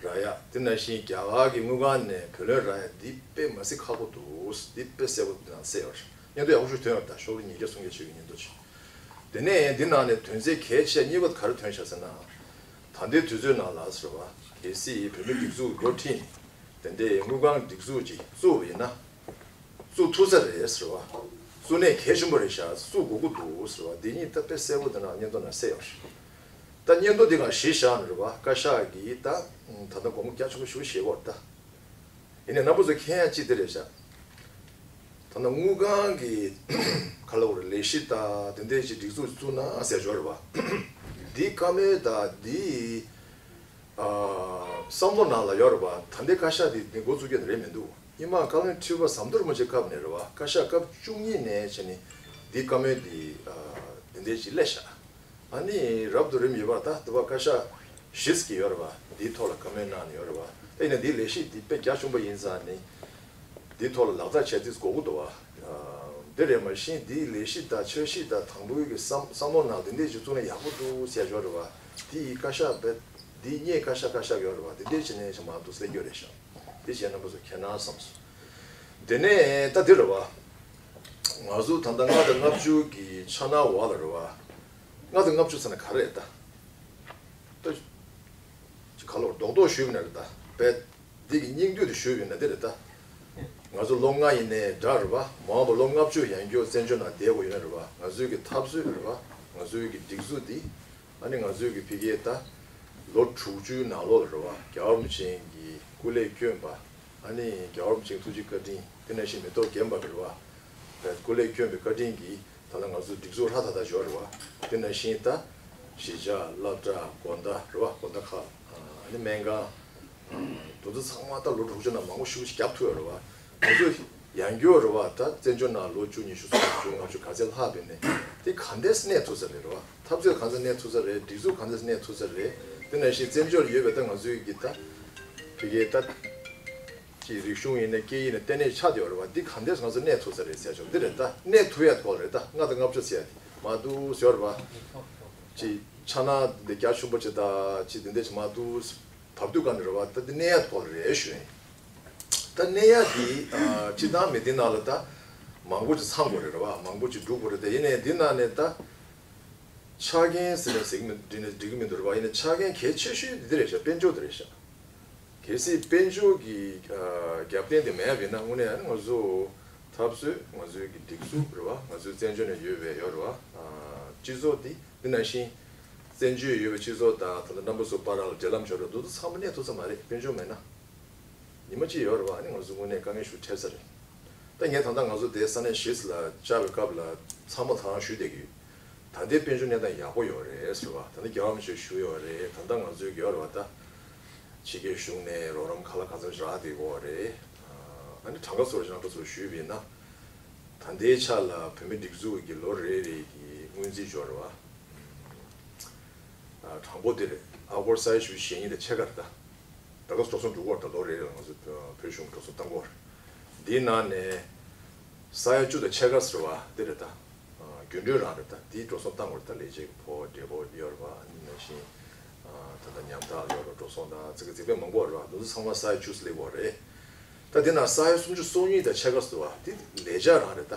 རག་ཡ། དེ་ནང་བཞིན་རྒྱ་གར་གྱི་དངུལ་ཁང་ནས་བུ་ལོན་རག་ཡ་འདི་དཔེ་མ་སྲིད་ཁག་པོ་འདུག་འདི་དཔེ་གསལ་པོ་འདི་ནང་གསལ་ཡོད་རེད། སྙན་ཐོ་ཡག་པོ་ཞིག་ཐོན་ཡོད་རེད། ད་ཤོག་ལྷེ་ཉིས་བརྒྱ་སུམ་བརྒྱ་ཅིག་གི་སྙན་ཐོ་ཅིག་དེ་ནས་འདི་ནང་ནས་དོན་ཚན་གལ་ཆེ་གཉིས་པ་ག་རེ་ཐོན་ཤག་ཟེར་ན། ད་ལྟའི་དུས་ཚོད་ནང་ལ་ཟེར་བ། གལ་སྲིད་བོད་མི་སྒྲིག་འཛུགས་འགོ་ཁྲིད་དེ་འདྲའི་དངུལ་ཁང་སྒྲིག་འཛུགས་ཅིག་བཙུགས་པ་ཡིན་ན། བཙུགས་ཐུབ་ས་རེད་ཟེར་བ། བཙུགས་ནས་གལ་ཆེན་པོ་རེད་ཤག་བཙུགས་དགོས་ཀྱི་འདུག་ཟེར་བ། འདི་གཉིས་ད་དཔེ་གསལ་པོ་དེ་ནང་སྙན་ཐོ་ནང་གསལ་ཡོད་རེད། ད་སྙན་ཐོ་འདི་ག་གཞི་བཞག་ནས་རེད་བ། བཀའ་ཤག་གིས་ད་ད་ལྟ་དགོངས་པ་རྒྱ་ཆེན་པོ་ཞིག་བཞེས་ཀྱི་ཡོད་རེད་ད། ཡིན་ནའི་རྣམ་པ་ཚོ་མཁྱེན་ཡ་གཅིག་དེ་རེད་ཤག་ད་ནང་དངུལ་ཁང་གི་ག་རེ་ལབ་དགོས་རེད། ལས་གཞི་དང་དེ་འདྲའི་ཅིག་སྒྲིག་འཛུགས་བཙུགས་ན་ཟེར་ཞོར་རེད་བ། འདི་བཀའ་མོལ་དང་འདི་ བསམ་བློ་ནང་ལ་ཡོད་རེད་པ། ད་ལྟའི་བཀའ་ཤག་འདི་འདི་འགོ་བཙུགས་རྒྱུ་རེད་མི་འདུག་ཉི་མ་བཀའ་བློན་ཁྲི་པ་ཟམ་གདོང་རིན་པོ་ཆེ་སྐབས་ནས་རེད་པ། བཀའ་ཤག་སྐབས་བཅུ་གཉིས་ནས་བྱས་ནས་འདི་བཀའ་མོལ་འདི་འདི་འདྲ་ཞིག་སླེབས་ཤག་ཨ་ནི་རབ་ཏུ་རིམ་ཡོད་པ། ད་འདི་བ་བཀའ་ཤག་བཞི་ཟེར་གྱི་ཡོད་རེད་པ། འདིའི་ཐོག་ལ་བཀའ་མོལ་གནང་ནས་ཡོད་རེད་པ། ད་ཡིན་ན་འདིའི་ལས་གཞི་འདི་དཔེ་རྒྱ་ཆེན་པོ་ཡིན་ཙང་ནི། འདིའི་ཐོག་ལ་ལག་བསྟར་བྱས་ཏེ་དགོས་ཀྱི་འདུག་བ། འདི་རེད། མ་གཞི་འདིའི་ལས་གཞི་དང་འཆར་གཞི་དང་དང་པོའི་གི་བསམ་བསམ་བློ་ནང་འདི་འདྲས་ཅིག་བཙུགས་ན་ཡག་པོ་འདུག་ཟེར་ཡོད་རེད་བ། འདི་ཡི་བཀའ་ཤག་བེད་འདི་སྙད་བཀའ་ཤག་བཀའ་ཤག་ཡོད་རེད་བ། འདི་འདྲས་བྱས་ནས་ཞིག་མ་འདུག་སླེབས་རྒྱུ་རེད་ཤག་འདི་བྱས་རྣམ་པ་ཚོ་ཁྱེད་རང་བསམ་སོང་། དེ་ནས་ད་འདི་རེད་བ། ང་ཚོ་ད་ལྟ་ལྔ་དང་ལྔ་བཅུ་གི་ཆ་ནང་བ་ལ་རེད་བ། ལྔ་དང་ལྔ་བཅུ་ཟེར་ན་ག་རེ་རེད་ད། ད། ཅིག་ག་ལོར་རྡོག་རྡོག་ཞུས་པ་ན་རེད་ད། བེད། འདི་གི་སྙིང་བསྡུས་དུ་ཞུས་པ་ན་འདི་རེད་ད། ང་ཚོ་ལོ་ལྔ་ཡིན་ནའི་འདྲ་རེད་པ། མ་འོངས་པ་ལོ་ལྔ་བཅུ་ཡང་སྐྱོ་བཙན་བྱོལ་ནང་བསྡད་དགོས་ཡོད་ན་རེད་པ། ང་ཚོའི་གི་འཐབ་རྩོད་རེད་པ། ང་ཚོའི་གི་སྒྲིག་འཛུགས་འདི། ཨ་ནི་ང་ཚོའི་གི་ཕ་གིའི་ད། ལོ་དྲུག་ཅུའི་ནང་ལོགས་ལ་རེད་པ། རྒྱལ་བ་རིན་པོ་ཆེ་གི་སྐུ་ལས་བསྐྱོན་པ། ཨ་ནི་རྒྱལ་བ་རིན་པོ་ཆེའི་ཐུགས་རྗེ་བཀའ་དྲིན། དེ་ནང་བཞིན་མེ་ཏོག་རྒྱན་པ་གི་རེད་པ། བེད་སྐུ་ལས་བསྐྱོན་པའི་བཀའ་དྲིན་གྱིས་ད་ལྟ་ང་ཚོ་སྒྲིག་འཛུགས་ཧྲ་ཐག་ཐག་ཡོད་རེད་བ། དེ་ནང་བཞིན་ད་གཞིས་ཆགས་སློབ་གྲྭ་དགོན་བདག་རེད་བ། དགོན་བདག་ཁག་ཨ་ནི་སྨན་ཁང་དེ་ཚོ་ཚང་མ་ད་ལོ་དྲུག་ཅུ་ནང་མང་པོ་ཞེ་པོ་ཞིག་བརྒྱབ་ཐུབ་ཡོད་རེད་བ། ང་ཚོ་ཡང་སྐྱོ་རེད་བ། ད་བཙན་བྱོལ་ནང་ལོ་བཅུ་ཉི་ཤུ་སུམ་ཅུ་ལྔ་བཅུ་ག་ཚད་ལྷག་པའི་ནས་དེ་ག་འདྲས་གནས་ཐུབ་ས་རེད་རེད་བ། འཐབ་རྩོད་ག་ཚད་གནས་ཐུབ་ས་རེད། སྒྲིག་འཛུགས་ག་ཚད་གནས་ཐུབ་ས་རེད། དེ་ནང་བཞིན་བཙན་བྱོལ་ཡོད་པའི་ད་ང་ཚོའི་གི་ད་ཕ་གིའི་ད། ཀྱི་རིག་གཞུང་ཡིན་ནའི་སྐད་ཡིག་ནས་ལྟེ་གནས་ཆགས་བསྡད་ཡོད་རེད་བ། འདི་ག་འདྲས་ང་ཚོ་གནས་ཐུབ་ས་རེད་ཟེར་ཆོག་འདི་རེད་ད། གནས་ཐུབ་ཡ་སྐོར་རེད་ད། ལྔ་དང་ལྔ་བཅུ་ཟེར་ཡ་དེ་མ་འདུག་ཟེར་བ། ཅི་ཆ་ན་འདི་རྒྱ་ཆུང་པོ་ཅི་ད་ཅི་འདི་འདྲས་ཅི་མ་འདུག་བར་དུ་ག་ནས་རེད་བ། ད་འདི་གནས་ཡ་སྐོར་རེད་ཞུ་ཡིན། ད་གནས་ཡ་འདི་སྤྱི་བཏང་མི་འདི་ནང་ལ་ད་མང་པོ་ཅིག་ཚང་དགོས་རེད་རེད་བ། མང་པོ་ཅིག་འགྲུབ་དགོས་རེད། ད་ཡིན་ནའི་འདི་ནང་ནས་ད་ཆ་རྐྱེན་ཟེར་ནས་ཟེར་གི་མི་འགྲིག་ནས་འགྲིག་གི་མི་འདུག་རེད་བ། ཡིན་ནའི་ཆ་རྐྱེན་གལ་ཆེ་ཤོས་འདི་འདི་རེད་ཤག་དཔལ་འབྱོར་འདི་རེད་ཤག་གལ་སྲིད་དཔལ་འབྱོར་གྱི་རྒྱབ་རྟེན་དེ་མེད་པ་ཡིན་ན་དངོས་གནས་ང་ཚོ་འཐབ་རྩོད། ང་ཚོའི་གི་སྒྲིག་འཛུགས་རེད་བ། ང་ཚོའི་བཙན་བྱོལ་ནས་ཡོད་པའི་ཡོད་རེད་བ། སྤྱི་ཚོགས་འདི་འདི་ནང་བཞིན་བཙན་བྱོལ་ཡོད་པའི་སྤྱི་ཚོགས་དང་ད་ལྟ་རྣམ་པ་ཚོ་བར་ལ་འབྲེལ་ལམ་བྱེད་རོགས་འདུག་ཚང་མ་གནས་ཐུབ་ས་མ་རེད། དཔལ་འབྱོར་མེད་ན། ཉི་མ་གཅིག་ཡོད་རེད་བ། ཨ་ནི་ང་ཚོ་དངོས་གནས་དཀའ་ངལ་ཤུགས་འཕྲད་ས་རེད། ད་ངས་ད་ལྟ་ང་ཚོ་དེ་ས་གནས་གཞིས་ལ་བཅར་བའི་སྐབས་ལ་ཚང་མ་ད་རང་ཞུས་བསྡད་ཀྱི་ཡོད། ད་ལྟའི་དཔལ་འབྱོར་གནས་སྟངས་ཡག་པོ་ཡོད་རེད་ཟེར་བ། ད་ལྟ་རྒྱལ་བ་རིན་པོ་ཆེས་ཞུས་ཡོད་རེད། ད་ལྟ་ང་ཚོའི་གི་ཡོད་རེད་བ། ད་ཕྱི་རྒྱལ་གཞུང་ནས་རོགས་རམ་ག་ལ་ག་ཚོད་རག་བསྡད་ཡོད་རེད། ཨ་ནི་གྲངས་ཀ་ཚོ་རེ་རྣམ་པ་ཚོར་ཞུས་པ་ཡིན་ན། ད་ལྟའི་ཆ་ལ་བོད་མི་སྒྲིག་འཛུགས་ཀྱི་ལོ་རེ་རེ་གི་སྔོན་རྩིས་འབྱོར་བ། ཨ་དང་པོ་དེ་རེད། ཨ་སྒོར་ས་ཡ་བཞི་བཅུ་ཞེ་གཉིས་དང་ཕྱེད་ཀ་རེད་ད། ད་ག་འགྲོ་སོང་འགྲོ་གི་ཡོད་རེད་ད། ལོ་རེ་རེ་ལ་ང་ཚོ་བོད་གཞུང་འགྲོ་སོང་བཏང་གི་ཡོད་རེད། འདིའི་ནང་ནས་ས་ཡ་བཅུ་དང་ཕྱེད་ཀ་ཟེར་བ་འདི་རེད་ད། ཨ་རྒྱུན་གྲོན་རང་རེད་ད། འདིའི་འགྲོ་སོང་བཏང་དགོས་རེད་ད། ལས་བྱེད་ཀྱི་ཕོ་བགྲེས་པོ་ཡོད་རེད་བ། ཨ་ནི་ནང་བཞིན་ཨ་ད་ལྟ་ཉམ་ཐག་ཡོད་རེད། འགྲོ་སོང་དང་ཚིག་གི་རྩིག་པ་མང་པོ་ཡོད་རེད་བ། འདི་ཚོ་ཚང་མ་ས་ཡ་བཅུ་ཟེར་སླེབས་ཀྱི་ཡོད་རེད། ད་འདི་ན་ས་ཡ་སུམ་ཅུ་སོ་གཉིས་དང་ཕྱེད་ཀ་ཟེར་བ་འདི་ལས་འཆར་རང་རེད་ད།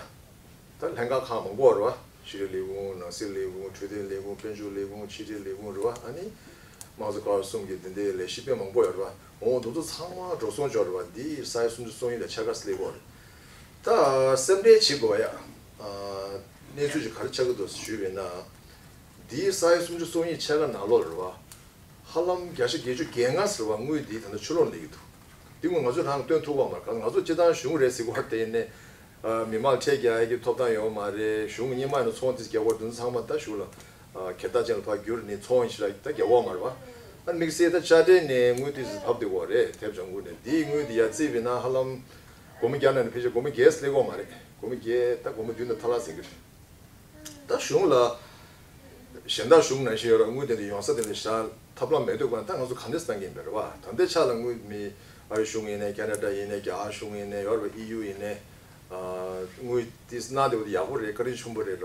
ད་ལྷན་ཁག་ཁག་མང་པོ་ཡོད་རེད་བ། ཤེས་རིག་ལས་ཁུངས། ནང་སྲིད་ལས་ཁུངས། འཕྲོད་བསྟེན་ལས་ཁུངས། དཔལ་འབྱོར་ལས་ཁུངས། ཕྱི་དྲིལ་ལས་ཁུངས་རེད་བ། ཨ་ནི་དམངས་གཙོ་ཀ་བ་གསུམ་གྱི་འདི་འདྲའི་ལས་གཞི་དཔེ་མང་པོ་ཡོད་རེད་བ། འོ་འདི་ཚོ་ཚང་མ་འགྲོ་སོང་འབྱོར་རེད་བ། འདི་ས་ཡ་སུམ་ཅུ་སོ་གཉིས་དང་ཕྱེད་ཀ་སླེབས་ཀྱི་ཡོད་རེད། ད་སེམས་ཁྲལ་བྱེད་དགོས་ཡ། ཨ་གནས་ཚུལ་ཅིག་ག་རེ་ཆགས་ཀྱི་འདུག་ཞུས་པ་ཡིན་ན། འདིའི་ས་ཡ་སུམ་ཅུ་སོ་གཉིས་ཕྱེད་ཀ་ནང་ལོགས་རེད་བ། ཧ་ལམ་བརྒྱ་ཆ་བརྒྱད་ཅུ་གྱ་ལྔ་ཟེར་བ་དངུལ་འདི་ད་ལྟ་ཕྱི་ལོགས་ལ་སླེབས་ཀྱི་འདུག་འདི་དངུལ་ང་ཚོས་རང་སྟོན་ཐུབ་པ་མ་རེད། ང་ཚོ་སྤྱི་བཏང་གཞུང་རེད་ཟེར་གྱི་ཡོད་རེད་དེ། ཡིན་ནའི་མི་མང་ཁྲལ་རྒྱག་ཡ་གི་ཐོབ་ཐང་ཡོད་མ་རེད། གཞུང་གི་སྔོན་མ་ནས་ཚོང་དེ་རྒྱག་དགོས། དེ་ཚོ་ཚང་མ་ད་གཞུང་ལ་ཁེ་ད་ཅན་ལ་ཕར་བསྒྱུར་ནས་ཚོང་ཞིག་ལ་ད་རྒྱག་གི་ཡོད་མ་རེད་བ། ཨ་དམིགས་བསལ་ད་དཔྱ་ཁྲལ་ནས་དངུལ་དེ་ཚོ་བབས་བསྡད་ཀྱི་ཡོད་རེད། ཐེབས་བྱང་ཁུལ་ནས། འདིའི་དངུལ་འདི་ཡར་བརྩིས་པ་ཡིན་ན་ཧ་ལམ་སྒོར་མོ་བརྒྱ་ནང་ནས་ཕལ་ཆེར་སྒོར་མོ་བརྒྱད་སླེབས་ཀྱི་ཡོད་མ་རེད། སྒོར་མོ་བརྒྱད་ད་སྒོར་མོ་བདུན་དང་ཐ་ལག་ཟིན་གྱི་རེད། ད་གཞུང་ལ་གཞན་དག་གཞུང་ནང་བཞིན་ཡོད་ར་དངུལ་དེ་འདྲ་ཡོང་ས་དེ་འདྲ་བཞག་ཐབས་ལམ་མེད་དུས་གང་ད་ང་ཚོ་ག་འདྲས་བཏང་གི་ཡིན་པ་རེད་བ། ད་ལྟའི་ཆ་ལ་དངུལ་མི་ཨ་རི་གཞུང་ཡིན་ནའི་ཁེ་ན་ཌ་ཡིན་ནའི་རྒྱ་གར་གཞུང་ཡིན་ནའི་ཡོད་ར་ཨི་ཡུ་ཡིན་ནའི་དངུལ་ཏིས་གནང་བསྡད་པ་དེ་ཡག་པོ་རེད། བཀའ་དྲིན་ཆེན་པོ་རེད་རེད་བ།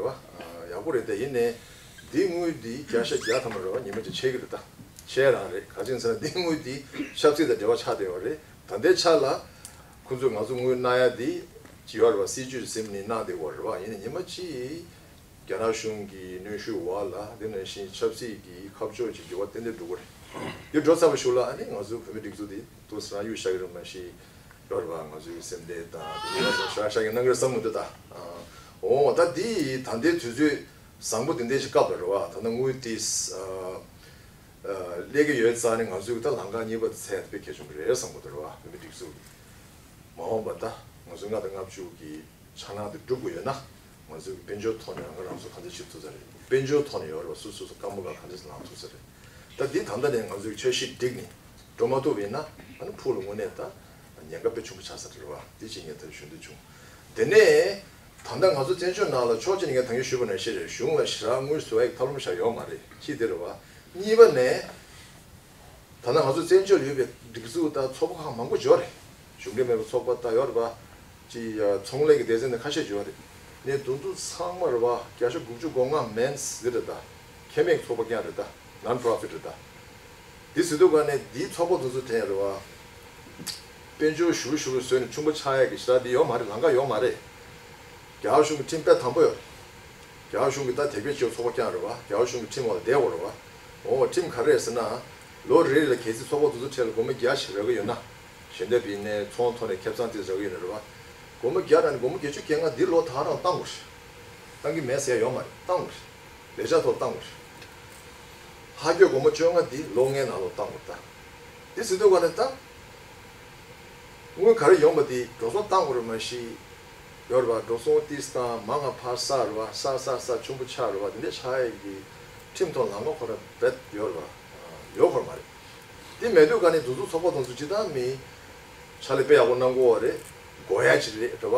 ཡག་པོ་རེད། དེ་ཡིན་ནའི་འདི་དངུལ་འདི་བརྒྱ་ཆ་བརྒྱ་ཐམ་པ་རེད་བ། ཉི་མ་གཅིག་ཆད་ཀྱི་རེད། ད་ཆད་རང་རེད། ག་ཅི་ཡིན་ཟེར་ན་འདི་དངུལ་འདི་ཆབ་སྲིད་དང་འབྲེལ་བ་ཆགས་བསྡད་ཡོད་རེད། ད་ལྟའི་ཆ་ལ་ཁོང་ཚོས་ང་ཚོ་དངུལ་གནང་ཡ་འདི་ཅི་ཡོད་རེད་བ། སྲིད་ཇུས་ཟིན་ནས་གནང་བསྡད་ཡོད་རེད་བ། ཡིན་ནའི་ཉི་མ་གཅིག་རྒྱ་ནག་གཞུང་གི་གནོན་ཤུགས་འོག་ལ། དེ་ནང་བཞིན་ཆབ་སྲིད་ཀྱི་ཁ་ཕྱོགས་ཀྱི་འགྱུར་བ་ཏན་ཏན་འགྲོ་གི་རེད། དེ་འགྲོ་ཚར་བའི་གཞུག་ལ་ཨ་ནི་ང་ཚོའི་བོད་མི་སྒྲིག་འཛུགས་དེ་ཏོག་ཙམ་རང་ཡུག་བཞག་གི་རེད། མ་གཞི་ཡོད་རེད་བ། ང་ཚོའི་སེམས་ཁྲལ་དང་དེ་ཚོ་ཡོད་རེད་བ། ཤ་ཤ་གི་གནང་གི་རེད་བསམ་གི་འདུག་ད་འོ་ད་འདི་ད་ལྟའི་དུས་ཚོད་བཟང་པོ་དེ་འདྲ་ཞིག་སྐབས་ལ་རེད་བ། ད་ལྟ་དངུལ་དེ་སླེབས་ཀྱི་ཡོད་ཙང་ནི་ང་ཚོའི་ད་ལམ་ཁ་གཉིས་པ་ཚད་དཔེ་གལ་ཆེན་པོ་རེད་བསམ་གི་འདུག་རེད་བ། བོད་མི་སྒྲིག་འཛུགས་མ་འོངས་པ་ད་ང་ཚོའི་ལྔ་དང་ལྔ་བཅུ་གི་འཆར་སྣང་དེ་འགྲུབ་དགོས་ཡོད་ན། ང་ཚོས་དཔལ་འབྱོར་ཐོག་ནས་རང་ང་རང་ཚོ་ག་འདྲ་བྱེད་ཐུབ་ས་རེད། དཔལ་འབྱོར་ཐོག་ནས་ཡོད་རེད་བ། སོ་སོ་སོ་སྐམ་པོ་ག་ག་འདྲ་ལངས་ཐུབ་ས་རེད། ད་འདི་ད་ལྟ་ནས་ང་ཚོའི་འཆར་གཞི་བསྒྲིགས་ནས་འགྲོ་མ་ཐུབ་པ་ཡིན་ན། ཨ་ནི་ཕུགས་ལ་དངོས་གནས་ད་ཉེན་ཁ་དཔེ་ཆེན་པོ་ཆགས་ས་རེད་བ། འདི་ཅིག་ངས་ད་ཞུ་འདོད་བྱུང་། དེ་ནས་ད་ལྟ་ང་ཚོ་བཙན་བྱོལ་ནང་ལ་ཕྱོགས་གཅིག་ནས་ངས་ད་གིན་ཞུས་པ་ནང་བཞིན་རེད། གཞུང་ལ་ཞེ་དྲག་དངུལ་བཟོ་ཡག་གི་ཐབས་ལམ་ཞིག་ཡོད་མ་རེད། གཅིག་དེ་རེད་བ། གཉིས་པ་ནས། ད་ལྟ་ང་ཚོ་བཙན་བྱོལ་ཡོད་པའི་སྒྲིག་འཛུགས་དང་ཚོགས་པ་ཁག་མང་པོ་ཡོད་རེད། གཞུང་འབྲེལ་མེད་པའི་ཚོགས་པ་ད་ཡོད་རེད་པ། ཅིག་ཚོང་ལས་ཀྱི་སྡེ་ཚན་ནས་ཁ་ཤས་ཡོད་རེད། ནས་དེ་ཚོ་ཚང་མ་རེད་པ། བརྒྱ་ཆ་དགུ་བཅུ་གོ་ལྔ་མན་ཟེར་རེད་ད། ཁེ་མེད་ཚོགས་པ་རྐྱང་རེད་ད། non profit རེད་ད། འདི་ཟེར་དུས་ག་ནས་འདིའི་ཚོགས་པ་དེ་ཚོ་དྲན་རེད་པ། དཔལ་འབྱོར་ཞུ་ཞུ་བཟོས་ནས་ཆུང་པོ་ཆགས་ཡག་གི་ཞེ་དྲག་འདི་ཡོད་མ་རེད། ལམ་ཁ་ཡོད་མ་རེད། རྒྱ་གར་གཞུང་གི་ཁྲིམས་དཔེ་དམ་པོ་ཡོད་རེད། རྒྱ་གར་གཞུང་གི་ད་དེ་སྐད་ཆའི་ཚོགས་པ་རྐྱང་རེད་པ། རྒྱ་གར་གཞུང་གི་ཁྲིམས་འོག་ལ་བསྡད་དགོས་རེད་པ། འོ་ཁྲིམས་ག་རེ་རེད་ཟེར་ན། ལོ་རེ་རེ་ལ་གལ་སྲིད་ཚོགས་པ་དེ་ཚོ་གྲས་ལ་སྒོར་མོ་བརྒྱ་ཞིག་རག་གི་ཡོད་ན། ཞལ་འདེབས་ཡིན་ནའི་ཚོང་ཐོག་ནས་ཁེ་བཟང་དེ་རག་གི་ཡོད་ན་རེད་པ། སྒོར་མོ་བརྒྱ་རག་ནས་སྒོར་མོ་བརྒྱད་ཅུ་གྱ་ལྔ་འདི་ལོ་ད་རང་བཏང་དགོས་རེད། བཏང་གི་མེད་ཟེར་ཡ་ཡོད་མ་རེད། བཏང་དགོས་རེད། ལས་འཆར་ཐོག་བཏང་དགོས་རེད། ལྷག་རྒྱུ་སྒོར་མོ་བཅོ་ལྔ་འདི་ལོ་ལྔའི་ནང་ལོགས་བཏང་དགོས་རེད་ད། འདི་ཟེར་དུས་ག་ནས་ད། དངུལ་ག་རེ་ཡོང་པ་དེ་འགྲོ་སོང་བཏང་དགོས་རེད་མ་གཞི། ཡོད་རེད་པ། འགྲོ་སོང་ཏིས་བཏང་མ་ང་ཕར་བསགས་རེད་པ། བསགས་བསགས་བསགས་ཆུང་པོ་ཆགས་རེད་པ། དེ་འདྲ་ཆགས་ཡས་ཀྱི་ཁྲིམས་ཐོག་ལམ་ཁ་ཁོ་རང་རྦད་ཡོད་རེད་པ། ཡོད་ཁོ་རང་མ་རེད། དེ་མེད་དུས་ག་ནས་འདུ་འཛོམས་ཚོགས་པ་དང་ཚོ་ཅི་ལྟར་མི་ཕྱག་ལས་དཔེ་ཡག་པོ་གནང་གི་ཡོད་རེད། དགོས་ཡ་ཅིག་རེད་རེད་པ།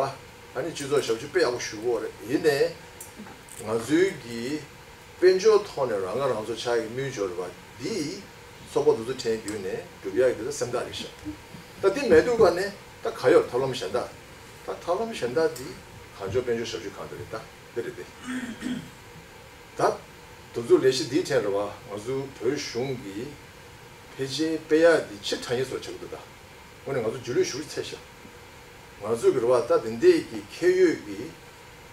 ཨ་ནི་སྤྱི་ཚོགས་ཞབས་ཞུ་དཔེ་ཡག་པོ་ཞུ་གི་ཡོད་རེད། ཡིན་ནའི་ང་ཚོའི་གི་དཔལ་འབྱོར་ཐོག་ནས་རང་ཁ་རང་གསོ་ཆགས་ཡག་གི་དམིགས་ཡུལ་རེད་པ། འདི་ཚོགས་པ་འདུ་འཛོམས་ཁྲལ་བརྒྱུད་ནས་སྒྲུབ་ཡག་འདི་ད་སེམས་ཐག་རེད་ཤག་ད་འདི་མེད་དུས་ག་ནས་ད་ག་ཡོད། ཐབས་ལམ་གཞན་དག་ད་ཐབས་ལམ་གཞན་དག་འདི་གངས་ལྗོངས་དཔལ་འབྱོར་ཞབས་ཞུ་ཁང་དེ་རེད་ད། འདི་རེད་དེ། ད་འདུ་འཛོམས་ལས་གཞི་འདིའི་ཐད་རེད་པ། ང་ཚོ་བོད་གཞུང་གིས་ཕལ་ཆེར་སྤེལ་ཡག་འདི་ཕྱིར་དྲང་ཡིན་བཟོ་བྱེད་ཀྱི་འདུག་ད་དངོས་གནས་ང་ཚོ་རྒྱུས་ལོན་ཞུ་གི་ཚར་ཤག་ང་ཚོས་གི་རེད་པ། ད་དེ་འདྲས་ཀྱི་ཁེ་ཡོད་ཀྱི་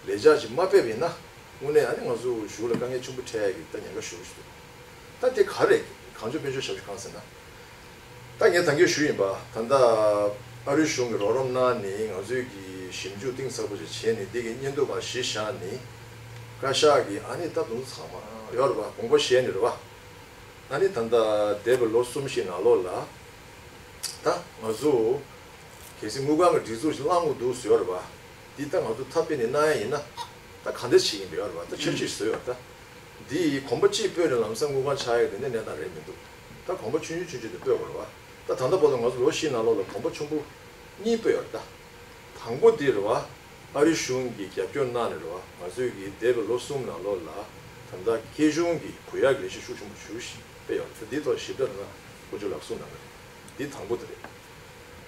ལས་འཆར་ཅིག་མ་སྤེལ་བ་ཡིན་ན། དངོས་གནས་ཨ་ནི་ང་ཚོ་གཞུང་ལ་དཀའ་ངལ་ཆེན་པོ་འཕྲད་ཡག་གི་ད་ཉེན་ཁ་ཞེ་པོ་ཞིག་འདུག་ད་དེ་ག་རེ་གངས་ལྗོངས་དཔལ་འབྱོར་ཞབས་ཞུ་ཁང་ཟེར་ན། ད་ངས་ད་གིན་ཞུས་ཡིན་པ། ད་ལྟ་ཨ་རིའི་གཞུང་གིས་རོགས་རམ་གནང་ནས་ང་ཚོས་ཀྱི་ཞིབ་འཇུག་གཏིང་ཟབ་པོ་ཞིག་བྱས་ནས། འདི་གི་སྙན་ཐོ་ཁག་གཞི་བཞག་ནས། བཀའ་ཤག་གིས་ཨ་ནི་ད་དུང་ཚང་མ་ཡོད་རེད་པ། དགོངས་པ་བཞེས་ནས་རེད་པ། ཨ་ནི་ད་ལྟ་འདས་པའི་ལོ་གསུམ་བཞི་ནང་ལོགས་ལ། ད་ང་ཚོ་གལ་སྲིད་དངུལ་ཁང་གི་སྒྲིག་འཛུགས་ཤིག་བླངས་དགོས་འདུག་ཟེར་ཡོད་རེད་པ། འདི་ད་ང་ཚོ་ཐབས་སྤེལ་ནས་གནང་ཡ་ཡིན་ན། ད་ག་འདྲ་བྱེད་ཀྱི་ཡིན་པ་ཡོད་རེད་པ། ད་འཆར་གཞི་བཟོས་ཡོད་རེད་ད། འདི་གོམ་པ་གཅིག་སྤོས་ནས་ལམ་སང་དངུལ་ཁང་ཆགས་ཡ་དེ་འདྲ་གནས་སྟངས་རེད་མི་འདུག་ད་གོམ་པ་ཆུང་ཆུང་ཆུང་ཆུང་དེ་སྤོས་དགོས་རེད་པ། ད་ད་ལྟ་བར་དུ་ང་ཚོ་ལོ་བཞི་ནང་ལོགས་ལ་གོམ་པ་ཆུང་པོ་གཉིས་སྤོས་ཡོད་རེད་ད། དང་པོ་འདི་རེད་པ། ཨ་རི་གཞུང་གིས་རྒྱབ་སྐྱོར་གནང་ནས་རེད་པ། ང་ཚོས་ཀྱི་འདས་པའི་ལོ་གསུམ་ནང་ལོགས་ལ་ད་ལྟ་སྐྱེད་གཞུང་གི་བུ་ཡག་ལས་གཞི་ཤུགས་ཆེན་པོ་ཞིག་སྤེལ་ཡོད་རེད། འདིའི་ཐོག་ཞིབ་ཕྲ་ལ་དཀོན་མཆོག་ལགས་གསུངས་གནང་གི་རེད། འདི་དང་པོ་དེ་རེད།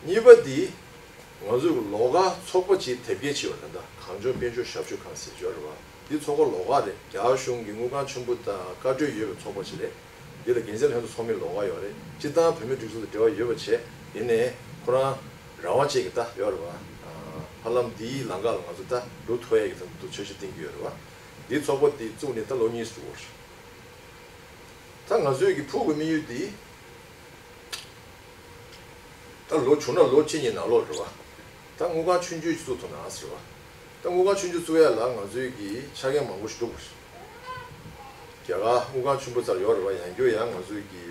གཉིས་པ་འདི་ང་ཚོས་ལོགས་ཀ་ཚོགས་པ་ཅིག་དེབ་སྐྱེལ་བྱས་པ་རེད། ད་གངས་ལྗོངས་དཔལ་འབྱོར་ཞབས་ཞུ་ཁང་ཟེར་ཡོད་རེད་པ། འདི་ཚོགས་པ་ལོགས་ཀ་རེད། རྒྱ་གཞུང་གི་དངུལ་ཁང་ཆེན་པོ་དང་བཀའ་འཁྲོལ་ཡོད་པའི་ཚོགས་པ་ཞིག་རེད། འདི་ལ་དགེ་མཚན་ལྷན་ཚོགས་ཚོགས་མི་ལོགས་ཀ་ཡོད་རེད། སྤྱིར་བཏང་བོད་མིའི་སྒྲིག་འཛུགས་དང་འབྲེལ་བ་ཡོད་པ་བྱས། ཡིན་ནའི་ཁོ་རང་རང་དབང་ཅན་གྱི་ད་ཡོད་རེད་པ། ཧ་ལམ་འདིའི་ལམ་ཁ་ལ་ང་ཚོ་ད་འགྲོ་ཐུབ་ཡ་གི་ད་འདུག་འཆར་གཞི་བཏིང་གི་ཡོད་རེད་པ། འདིའི་ཚོགས་པ་འདི་བཙུགས་ནས་ད་ལོ་གཉིས་འགྲོ་གི་རེད། ད་ང་ཚོའི་གི་ཕུགས་ཀྱི་དམིགས་ཡུལ་འདི། ད་ལོ་བྱུང་ན་ལོ་གཅིག་གཉིས་ནང་ལོགས་རེད་པ། ད་དངུལ་ཁང་ཆུང་ཆུང་ཞིག་བཙུགས་ཐུབ་ན་ཟེར་བ། ད་དངུལ་ཁང་ཆུང་ཆུང་བཙུགས་ཡ་ལ་ང་ཚོའི་གི་ཆ་རྐྱེན་མང་པོ་ཞིག་འདུག་པ། རྒྱ་གར་དངུལ་ཁང་ཆེན་པོ་ཙམ་ཡོད་རེད་པ། ཡང་བསྐྱར་ཡང་ང་ཚོའི་གི་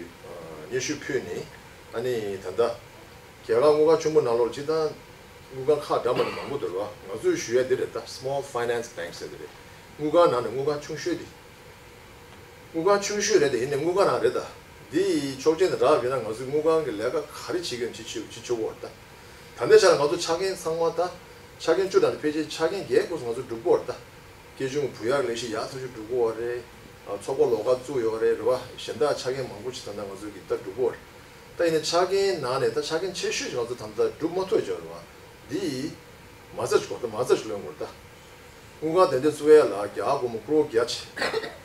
སྙན་ཞུ་ཕུལ་ནས། ཨ་ནི་ད་ལྟ་རྒྱ་གར་དངུལ་ཁང་ཆེན་པོ་ནང་ལོགས་སྤྱིར་བཏང་དངུལ་ཁང་ཁག་འདྲ་མི་འདྲ་མང་པོ་འདུག་རེད་པ། ང་ཚོས་ཞུ་ཡ་འདི་རེད། ད་small finance bank ཟེར་འདི་རེད། དངུལ་ཁང་ནང་ནས་དངུལ་ཁང་ཆུང་ཤོས་འདི། དངུལ་ཁང་ཆུང་ཤོས་རེད་དེ། ཡིན་ནའི་དངུལ་ཁང་རང་རེད་ད། འདི་ཡི་ཆོག་མཆན་དང་སྦྲགས་ཡིན་ན་ང་ཚོའི་དངུལ་ཁང་གི་ལས་ཀ་ག་རེ་བྱེད་ཀྱི་ཡོད་ཅི་ཆོག་ཆི་ཆོག་གོ་རེད་ད། ད་ལྟའི་ཆ་ལ་ང་ཚོ་ཆ་རྐྱེན་ཚང་མ་ད། ཆ་རྐྱེན་བཅུ་དང་ཕལ་ཆེར་ཆ་རྐྱེན་བརྒྱད་སྐོར་ང་ཚོ་འགྲུབ་གོ་རེད་ད། སྐྱེད་ཆུང་བུ་ཡག་ལས་གཞི་ཡག་ཐག་ཆོད་འགྲུབ་གོ་རེད། ཚོགས་པ་ལོགས་ཀ་བཙུགས་ཡོད་རེད། རེད་པ། གཞན་དག་ཆ་རྐྱེན་མང་པོ་ཞིག་ད་ལྟ་ང་ཚོ་གི་ད་འགྲུབ་གོ་རེད། ད་ཡིན་ནའི་ཆ་རྐྱེན་ནང་ནས་ད་ཆ་རྐྱེན་ཆེ་ཤོས་ཞིག་ང་ཚོ་ད་ལྟ་འགྲུབ་མ་ཐུབ་ཡོད་རེད་པ། འདི་ཡི་མ་རྩ་ཞིག་གོ་ད། མ་རྩ་ཞིག་ལོན་དགོས་རེད་ད། དངུལ་ཁང་དེ་འདྲ་བཙུགས་ཡ་ལ་རྒྱ་གར་སྒོར་མོ་ཀོ་རོར་བརྒྱ་ཅིག་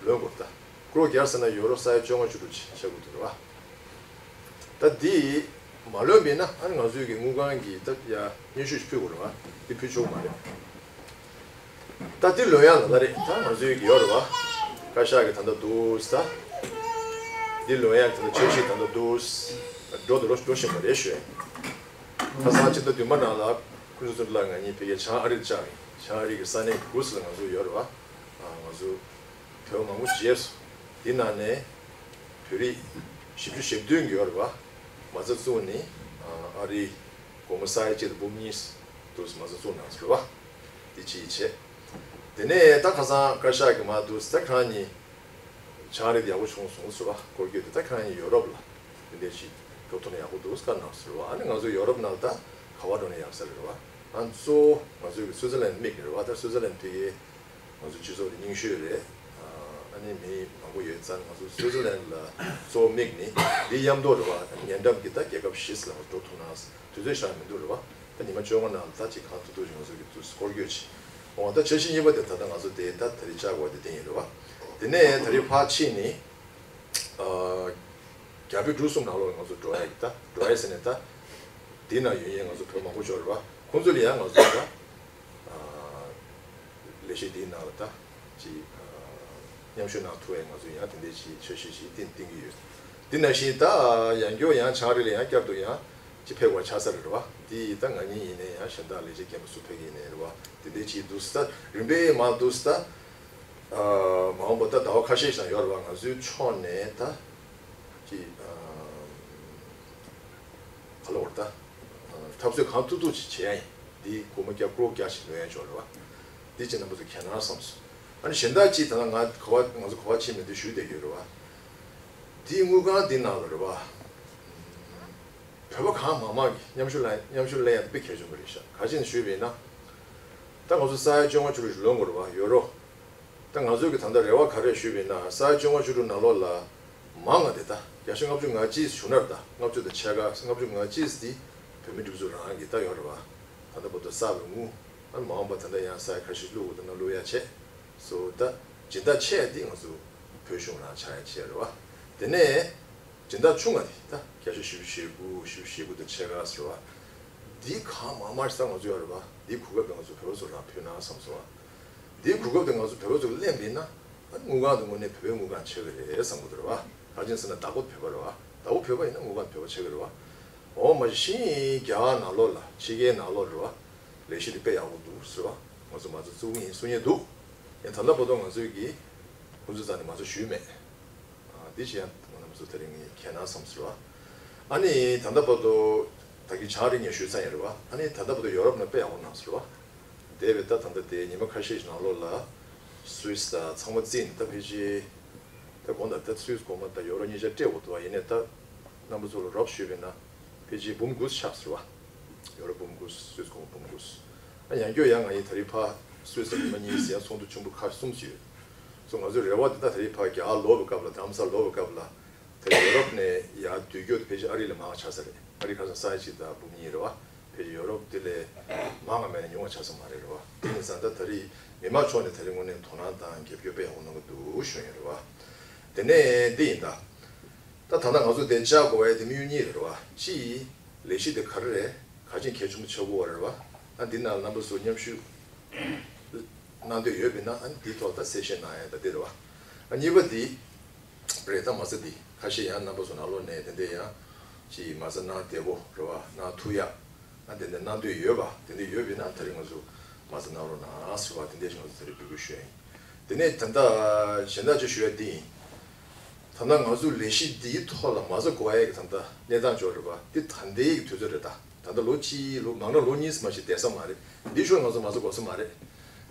ལོན་དགོས་རེད་ད། ཀོ་རོར་བརྒྱ་ཟེར་ན་ཡོ་རོ་ས་ཡ་བཅོ་ལྔ་བཅུ་དྲུག་ཅིག་ཆགས་ཀྱི་འདུག་རེད་པ། ད་འདི་མ་ལོན་པ་ཡིན་ན་ཨ་ནི་ང་ཚོའི་གི་དངུལ་ཁང་གི་ད་ཡ་སྙན་ཞུ་ཞིག་ཕུལ་དགོས་རེད་པ། འདི་ཕུལ་ཆོག་གི་མ་རེད། ད་འདི་ལོན་ཡ་ལ་ད་རེད། ད་ང་ཚོའི་གི་ཡོད་རེད་པ། བཀའ་ཤག་གི་ད་ལྟ་འདུག་ས། འདི་ལོན་ཡ་གི་ད་ལྟ་འཆར་གཞི་ད་ལྟ་འདུག་ས། འགྲོ་འདུག་འགྲོ་འགྲོ་བཞིན་པ་རེད་ཞུ་ཡ། ཁ་སང་ཕྱི་ཟླ་བདུན་པ་ནང་ལ་ཀུན་བཟང་བཙུན་ལགས་ང་གཉིས་ཕ་གིར་བྱང་ཨ་རིར་བཅར་བ་ཡིན། བྱང་ཨ་རི་གི་ས་གནས་གྷུ་སི་ལ་ང་ཚོ་ཡོད་རེད་པ། ང་ཚོ་དེ་བ་མང་པོ་མཇལ་སོང་། འདི་ནང་ནས་བོད་རིགས་བཞི་བཅུ་ཞེ་བདུན་ཡོད་རེད་པ། མ་རྩ་བཙུགས་ནས་ཨ་རི་སྒོར་མོ་ས་ཡ་གཅིག་དང་འབུམ་གཉིས་དུ་མ་རྩ་བཙུགས་གནང་སོང་རེད་པ། འདི་གཅིག་བྱས། དེ་ནས་ད་ཁ་སང་བཀའ་ཤག་གིས་མར་འདུག་ས་ཁོ་རང་གཉིས། ཆང་རེད་ཡག་པོ་བྱུང་སོང་ཟེར་བ། སྐོར་སྐྱོད་དེ་ད་གང་ཡིན་ཡོ་རོབ་ལ་དེ་འདྲས་ཞིག་འགྲོ་ཐུབ་ན་ཡག་པོ་འདུག་བཀའ་གནང་ཟེར་བ། ཨ་ནི་ང་ཚོ་ཡོ་རོབ་ནང་ད་ག་བ་འགྲོ་ན་ཡག་ས་རེད་བ། ཨ་གཙོ་བོ་ང་ཚོའི་གི་སུའི་ཙི་ལན་དམིགས་རེད་བ། ད་སུའི་ཙི་ལན་དེ་གི་ང་ཚོ་སྤྱི་ཚོགས་དེ་རྙིང་ཤོས་རེད། ཨ་ནི་མི་མང་པོ་ཡོད་ཙང་ང་ཚོ་སུའི་ཙི་ལན་ལ་གཙོ་བོ་དམིགས་ནི་འདི་མཉམ་དུ་རེད་བ། ཉེ་འགྲམ་གི་ད་རྒྱལ་ཁབ་བཞི་ལ་འགྲོ་ཐུབ་ན་དུས་ཚོད་ཞག་མི་འདུག་རེད་བ། ད་ཉི་མ་བཅོ་ལྔ་ནང་ད་ཅིག་གང་ཐུབ་ཐུབ་ཅིག་ང་ཚོ་གི་དུས་སྐོར་སྐྱོད་ཅིག་འོ་ད་འཆར་གཞི་གཉིས་པ་དེ་ད་ལྟ་ང་ཚོ་དེ་ད་ད་རེས་བཅར་དགོས་དེ་དེ་ཡིན་རེད་བ། དེ་ནས་ད་རེས་ཕར་ཕྱིན་ནི། ཨ། རྒྱ་བོད་འབྲུག་གསུམ་ནང་ལོགས་ལ་ང་ཚོ་འགྲོ་ཡ་ཡིན་ད། འགྲོ་ཡ་ཟེར་ནས་ད། དེ་ན་ཡོད་ཡས་ང་ཚོ་བོད་མང་པོ་ཤོར་རེད་བ། ཁོང་ཚོ་ལ་ཡང་ང་ཚོ་ད། ཨ། ལས་གཞི་དེའི་ནང་ལ་ད། ཅི། ཨ། མཉམ་ཞུགས་གནང་ཐུབ་ཡས་ང་ཚོ་ཡང་དེ་འདྲའི་ཅིག་འཆར་གཞི་ཞིག་བཏིང་བཏིང་གི་ཡོད། དེ་ནང་བཞིན་ད་ཡང་སྐྱོ་ཡང་ཆང་རི་ལ་ཡང་བསྐྱར་དུ་ཡང་ཅི་ཕེབས་པ་ཆགས་ས་རེད་བ། དེ་ད་ང་གཉིས་ཡིན་ནའི་ཡང་གཞན་དག་ལས་བྱེད་རྒན་པ་སུ་ཕེབས་ཀྱི་ཡིན་ནའི་རེད་བ། དེ་འདྲའི་ཅིག་འདུག་ས་ད་རིམ་པས་མར་འདུག་ས་ད། ཨ། མ་འོངས་པ་ད་ཟླ་བ་ཁ་ཤས་ཤིག་ནང་ཡོད་རེད་བ། ང་ཚོའི་ཕྱོགས་ནས་ད་ཅིག་ཨ། ག་ལ་བར་ད། ཨ། འཐབ་རྩོད་གང་ཐུབ་ཐུབ་ཅིག་བྱེད་ཡ་ཡིན། འདི་སྒོར་མོ་བརྒྱ་ཀྲོར་བརྒྱ་ཞིག་ལོན་ཡ་ཡོད་རེད་བ། འདི་ཅིག་རྣམ་པ་ཚོ་གལ་གནང་བསམ་སོང་། ཨ་ནི་གཞན་དག་ཅིག་ད་ལྟ་ང་ག་བ་ང་ཚོ་ག་བ་ཕྱིན་མེད་དུས་ཞུས་བསྡད་ཡོད་རེད་བ། འདི་དངུལ་ཁང་འདི་ནང་ལ་རེད་བ། བོད་པ་གང་མང་མང་གིས་མཉམ་ཞུགས་ལ་མཉམ་ཞུགས་ལེན་ཡ་དེ་དཔེ་གལ་ཆེན་པོ་རེད་ཤག་ག་ཅི་ནས་ཞུས་པ་ཡིན་ན། ད་ང་ཚོ་ས་ཡ་བཅོ་ལྔ་བཅུ་དྲུག་ཞིག་ལོན་དགོས་རེད་བ། ཡོ་རོ། ད་ང་ཚོའི་གི་ད་ལྟ་རེ་བ་ག་རེ་ཞུས་པ་ཡིན་ན། ས་ཡ་བཅོ་ལྔ་བཅུ་དྲུག་ནང་ལོགས་ལ་མང་ང་དེ་ད་བརྒྱ་ཆ་ལྔ་བཅུ་ང་གཅིག་བྱུང་ན་རེད། ད་ལྔ་བཅུ་དང་ཕྱེད་ཀ་ལྔ་བཅུ་ང་གཅིག་དེ་བོད་མི་སྒྲིག་འཛུགས་རང་གི་ད་ཡོད་རེད་བ། ད་ལྟ་བར་དུ་བསགས་པའི་དངུལ། ཨ་ནི་མ་འོངས་པ་ད་ལྟ་ཡང་ས་ཡ་ཁ་ཤས་བླུག་དགོས་འདུག་ན་བླུག་ཡ་བྱས། སོ་ད་སྦྱིན་བདག་ཆེ་ཡ་དེ་ང་ཚོ་བོད་གཞུང་རང་ཆགས་ཡ་བྱས་རེད་བ། དེ་ནས་སྦྱིན་བདག་ཆུང་ང་དེ་ད་བརྒྱ་ཆ་བཞི་བཅུ་ཞེ་དགུ་བཞི་བཅུ་ཞེ་དགུ་དང་ཕྱེད་ཀ་ཟེར་བ། འདི་གང་མང་མང་ཞིག་ད་ང་ཚོ་ཡོད་རེད་བ། འདི་གོ་སྐབས་དེ་ང་ཚོ་བོད་པ་ཚོ་རང་ཕུལ་ན་བསམ་སོང་བ། འདིའི་གོ་སྐབས་དེ་ང་ཚོ་བོད་པ་ཚོ་ལེན་པ་ཡིན་ན། ཨ་ནི་དངུལ་ཁང་དེ་དངོས་གནས་བོད་པའི་དངུལ་ཁང་ཆགས་ཀྱི་རེད་བསམ་གྱི་འདུག་རེད་བ། ག་རེ་ཟེར་ན་བདག་པོ་བོད་པ་རེད་བ། བདག་པོ་བོད་པ་ཡིན་ན་དངུལ་ཁང་བོད་པ་ཆགས་ཀྱི་རེད་བ། འོ་མ་གཞི་རྒྱ་གར་ནང་ལོགས་ལ་ཕྱི་རྒྱལ་ནང་ལོགས་རེད་བ། ལས་གཞི་དེ་དཔེ་ཡག་པོ་འདུག་ཟེར་བ། ང་ཚོ་མ་རྩ་བཙུགས་ཀྱི་ཡིན་གསུང་མཁན་འདུག་ཡིན་ད་ལྟ་བར་དུ་ང་ཚོའི་གི་ཁོང་ཚོའི་རྩ་ནས་མ་རྩ་ཞུས་མེད། ཨ། འདི་བྱས་ཡང་ང་རང་ཚོ་དེ་རིང་ངས་གལ་གནང་བསམ་ཟེར་བ། ཨ་ནི་ད་ལྟ་བར་དུ་ད་གིན་བྱང་རི་ངས་ཞུས་ཚར་ཡིན་རེད་བ། ཨ་ནི་ད་ལྟ་བར་དུ་ཡོ་རོབ་ནང་དཔེ་ཡག་པོ་གནང་ཟེར་བ། འདས་པའི་ད་ད་ལྟ་དེ་ཉི་མ་ཁ་ཤས་ཤིག་ནང་ལོགས་ལ་སུད་སི་དང་ཚང་མ་བརྩིས་ནས་ད་ཕལ་ཆེར་ད་དགོངས་དག་ད་སུད་སི་སྒོར་མོ་ད་ཡོ་རོ་ཉིས་བརྒྱ་སྤྲད་འོ་འདུག་བ། ཡིན་ནའི་ད་རྣམ་པ་ཚོ་ལ་རོབ་ཞུས་པ་ཡིན་ན་ཕལ་ཆེར་འབུམ་དགུ་ཆགས་ཟེར་བ། ཡོ་རོ་འབུམ་དགུ། སུད་སི་སྒོར་མོ་འབུམ་དགུ། ཨ་ཡང་སྐྱོ་ཡང་ང་ཡིས་ད་རེས་ཕར་སུད་སི་ཉི་མ་གཉིས་ཟིན་ཚོགས་འདུ་ཆེན་པོ་ཁག་གསུམ་ཞིག་ཡོད། སོ་ང་ཚོའི་རེ་བ་དེ་ད་ད་རེས་ཕར་རྒྱ་གར་ལོག་པའི་སྐབས་ལ་རྡ་རམ་ས་ལ་ལོག་པའི་སྐབས་ལ། དེ་ཡོ་རོབ་ནས་ཡར་སྡོད་རྒྱུ་དེ་ཕལ་ཆེར་ཨ་རི་ལ་མང་ཆགས་ས་རེད། ཨ་རི་ཁ་སང་ས་ཡ་གཅིག་དང་འབུམ་གཉིས་རེད་བ། ཕལ་ཆེར་ཡོ་རོབ་དེ་ལས་མང་བ་མེད་ན་ཉུང་བ་ཆགས་ས་མ་རེད་རེད་བ། དེ་ཡིན་ཙང་ད་ད་རེས་མི་མང་ཕྱོགས་ནས་ད་རེས་དངོས་གནས་དོ་སྣང་དང་རྒྱབ་སྐྱོར་དཔེ་ཡག་པོ་གནང་གི་འདུག་ཞུ་ཡིན་རེད་བ། དེ་ནས་འདི་ཡིན་ད། ད་ད་ལྟ་ང་ཚོ་དེ་བཅར་དགོས་ཡ་དེ་དམིགས་ཡུལ་གཉིས་རེད་བ། གཅིག་ལས་གཞི་དེ་ག་རེ་རེད། ག་ཅིག་གལ་ཆེན་པོ་ཆགས་ཀྱི་ཡོད་རེད་བ། ཨ་འདི་ནང་རྣམ་པ་ཚོ་མཉམ་ཞུགས་གནང་འདོད་ཡོད་པ་ཡིན་ན་ཨ་ནི་འདིའི་ཐོག་ད་གསལ་བཤད་གནང་ཡ་ད་འདི་རེད་བ། ཨ་གཉིས་པ་འདི་རེད། ད་མ་རྩ་འདི་ཁ་ཤས་ཡང་རྣམ་པ་ཚོ་ནང་ལོགས་ནས་དེ་འདྲ་ཡང་ཅིག་མ་རྩ་གནང་བདེ་པོ་རེད་བ། གནང་ཐུབ་ཡ། ཨ་དེ་འདྲ་གནང་འདོད་ཡོད་པ་དེ་འདྲ་ཡོད་པ་ཡིན་ན་ད་རེས་ང་ཚོ་མ་རྩ་གནང་རོགས་གནང་ཟེར་བ་དེ་འདྲ་ཞིག་ང་ཚོ་ད་རེས་འབོད་སྐུལ་ཞུ་ཡ་ཡིན། དེ་ནས་ད་ལྟ་གཞན་དག་ཅིག་ཞུ་ཡ་འདི་ཡིན། ད་ལྟ་ང་ཚོ་ལས་གཞི་འདིའི་ཐོག་ལ་མ་རྩ་དགོས་ཡ་གི་ད་ལྟ་གནས་སྟངས་ཅིག་རེད་པ། འདི་ད་ལྟའི་གི་དུས་ཚོད་རེད་ད། ད་ལྟ་ལོ་གཅིག་ལོ་མང་ན་ལོ་གཉིས་མ་ཞིག་བསྡད་ས་མ་རེད། འདི་ཤོར་ང་ཚོ་མ་རྩ་དགོས་ས་མ་རེད།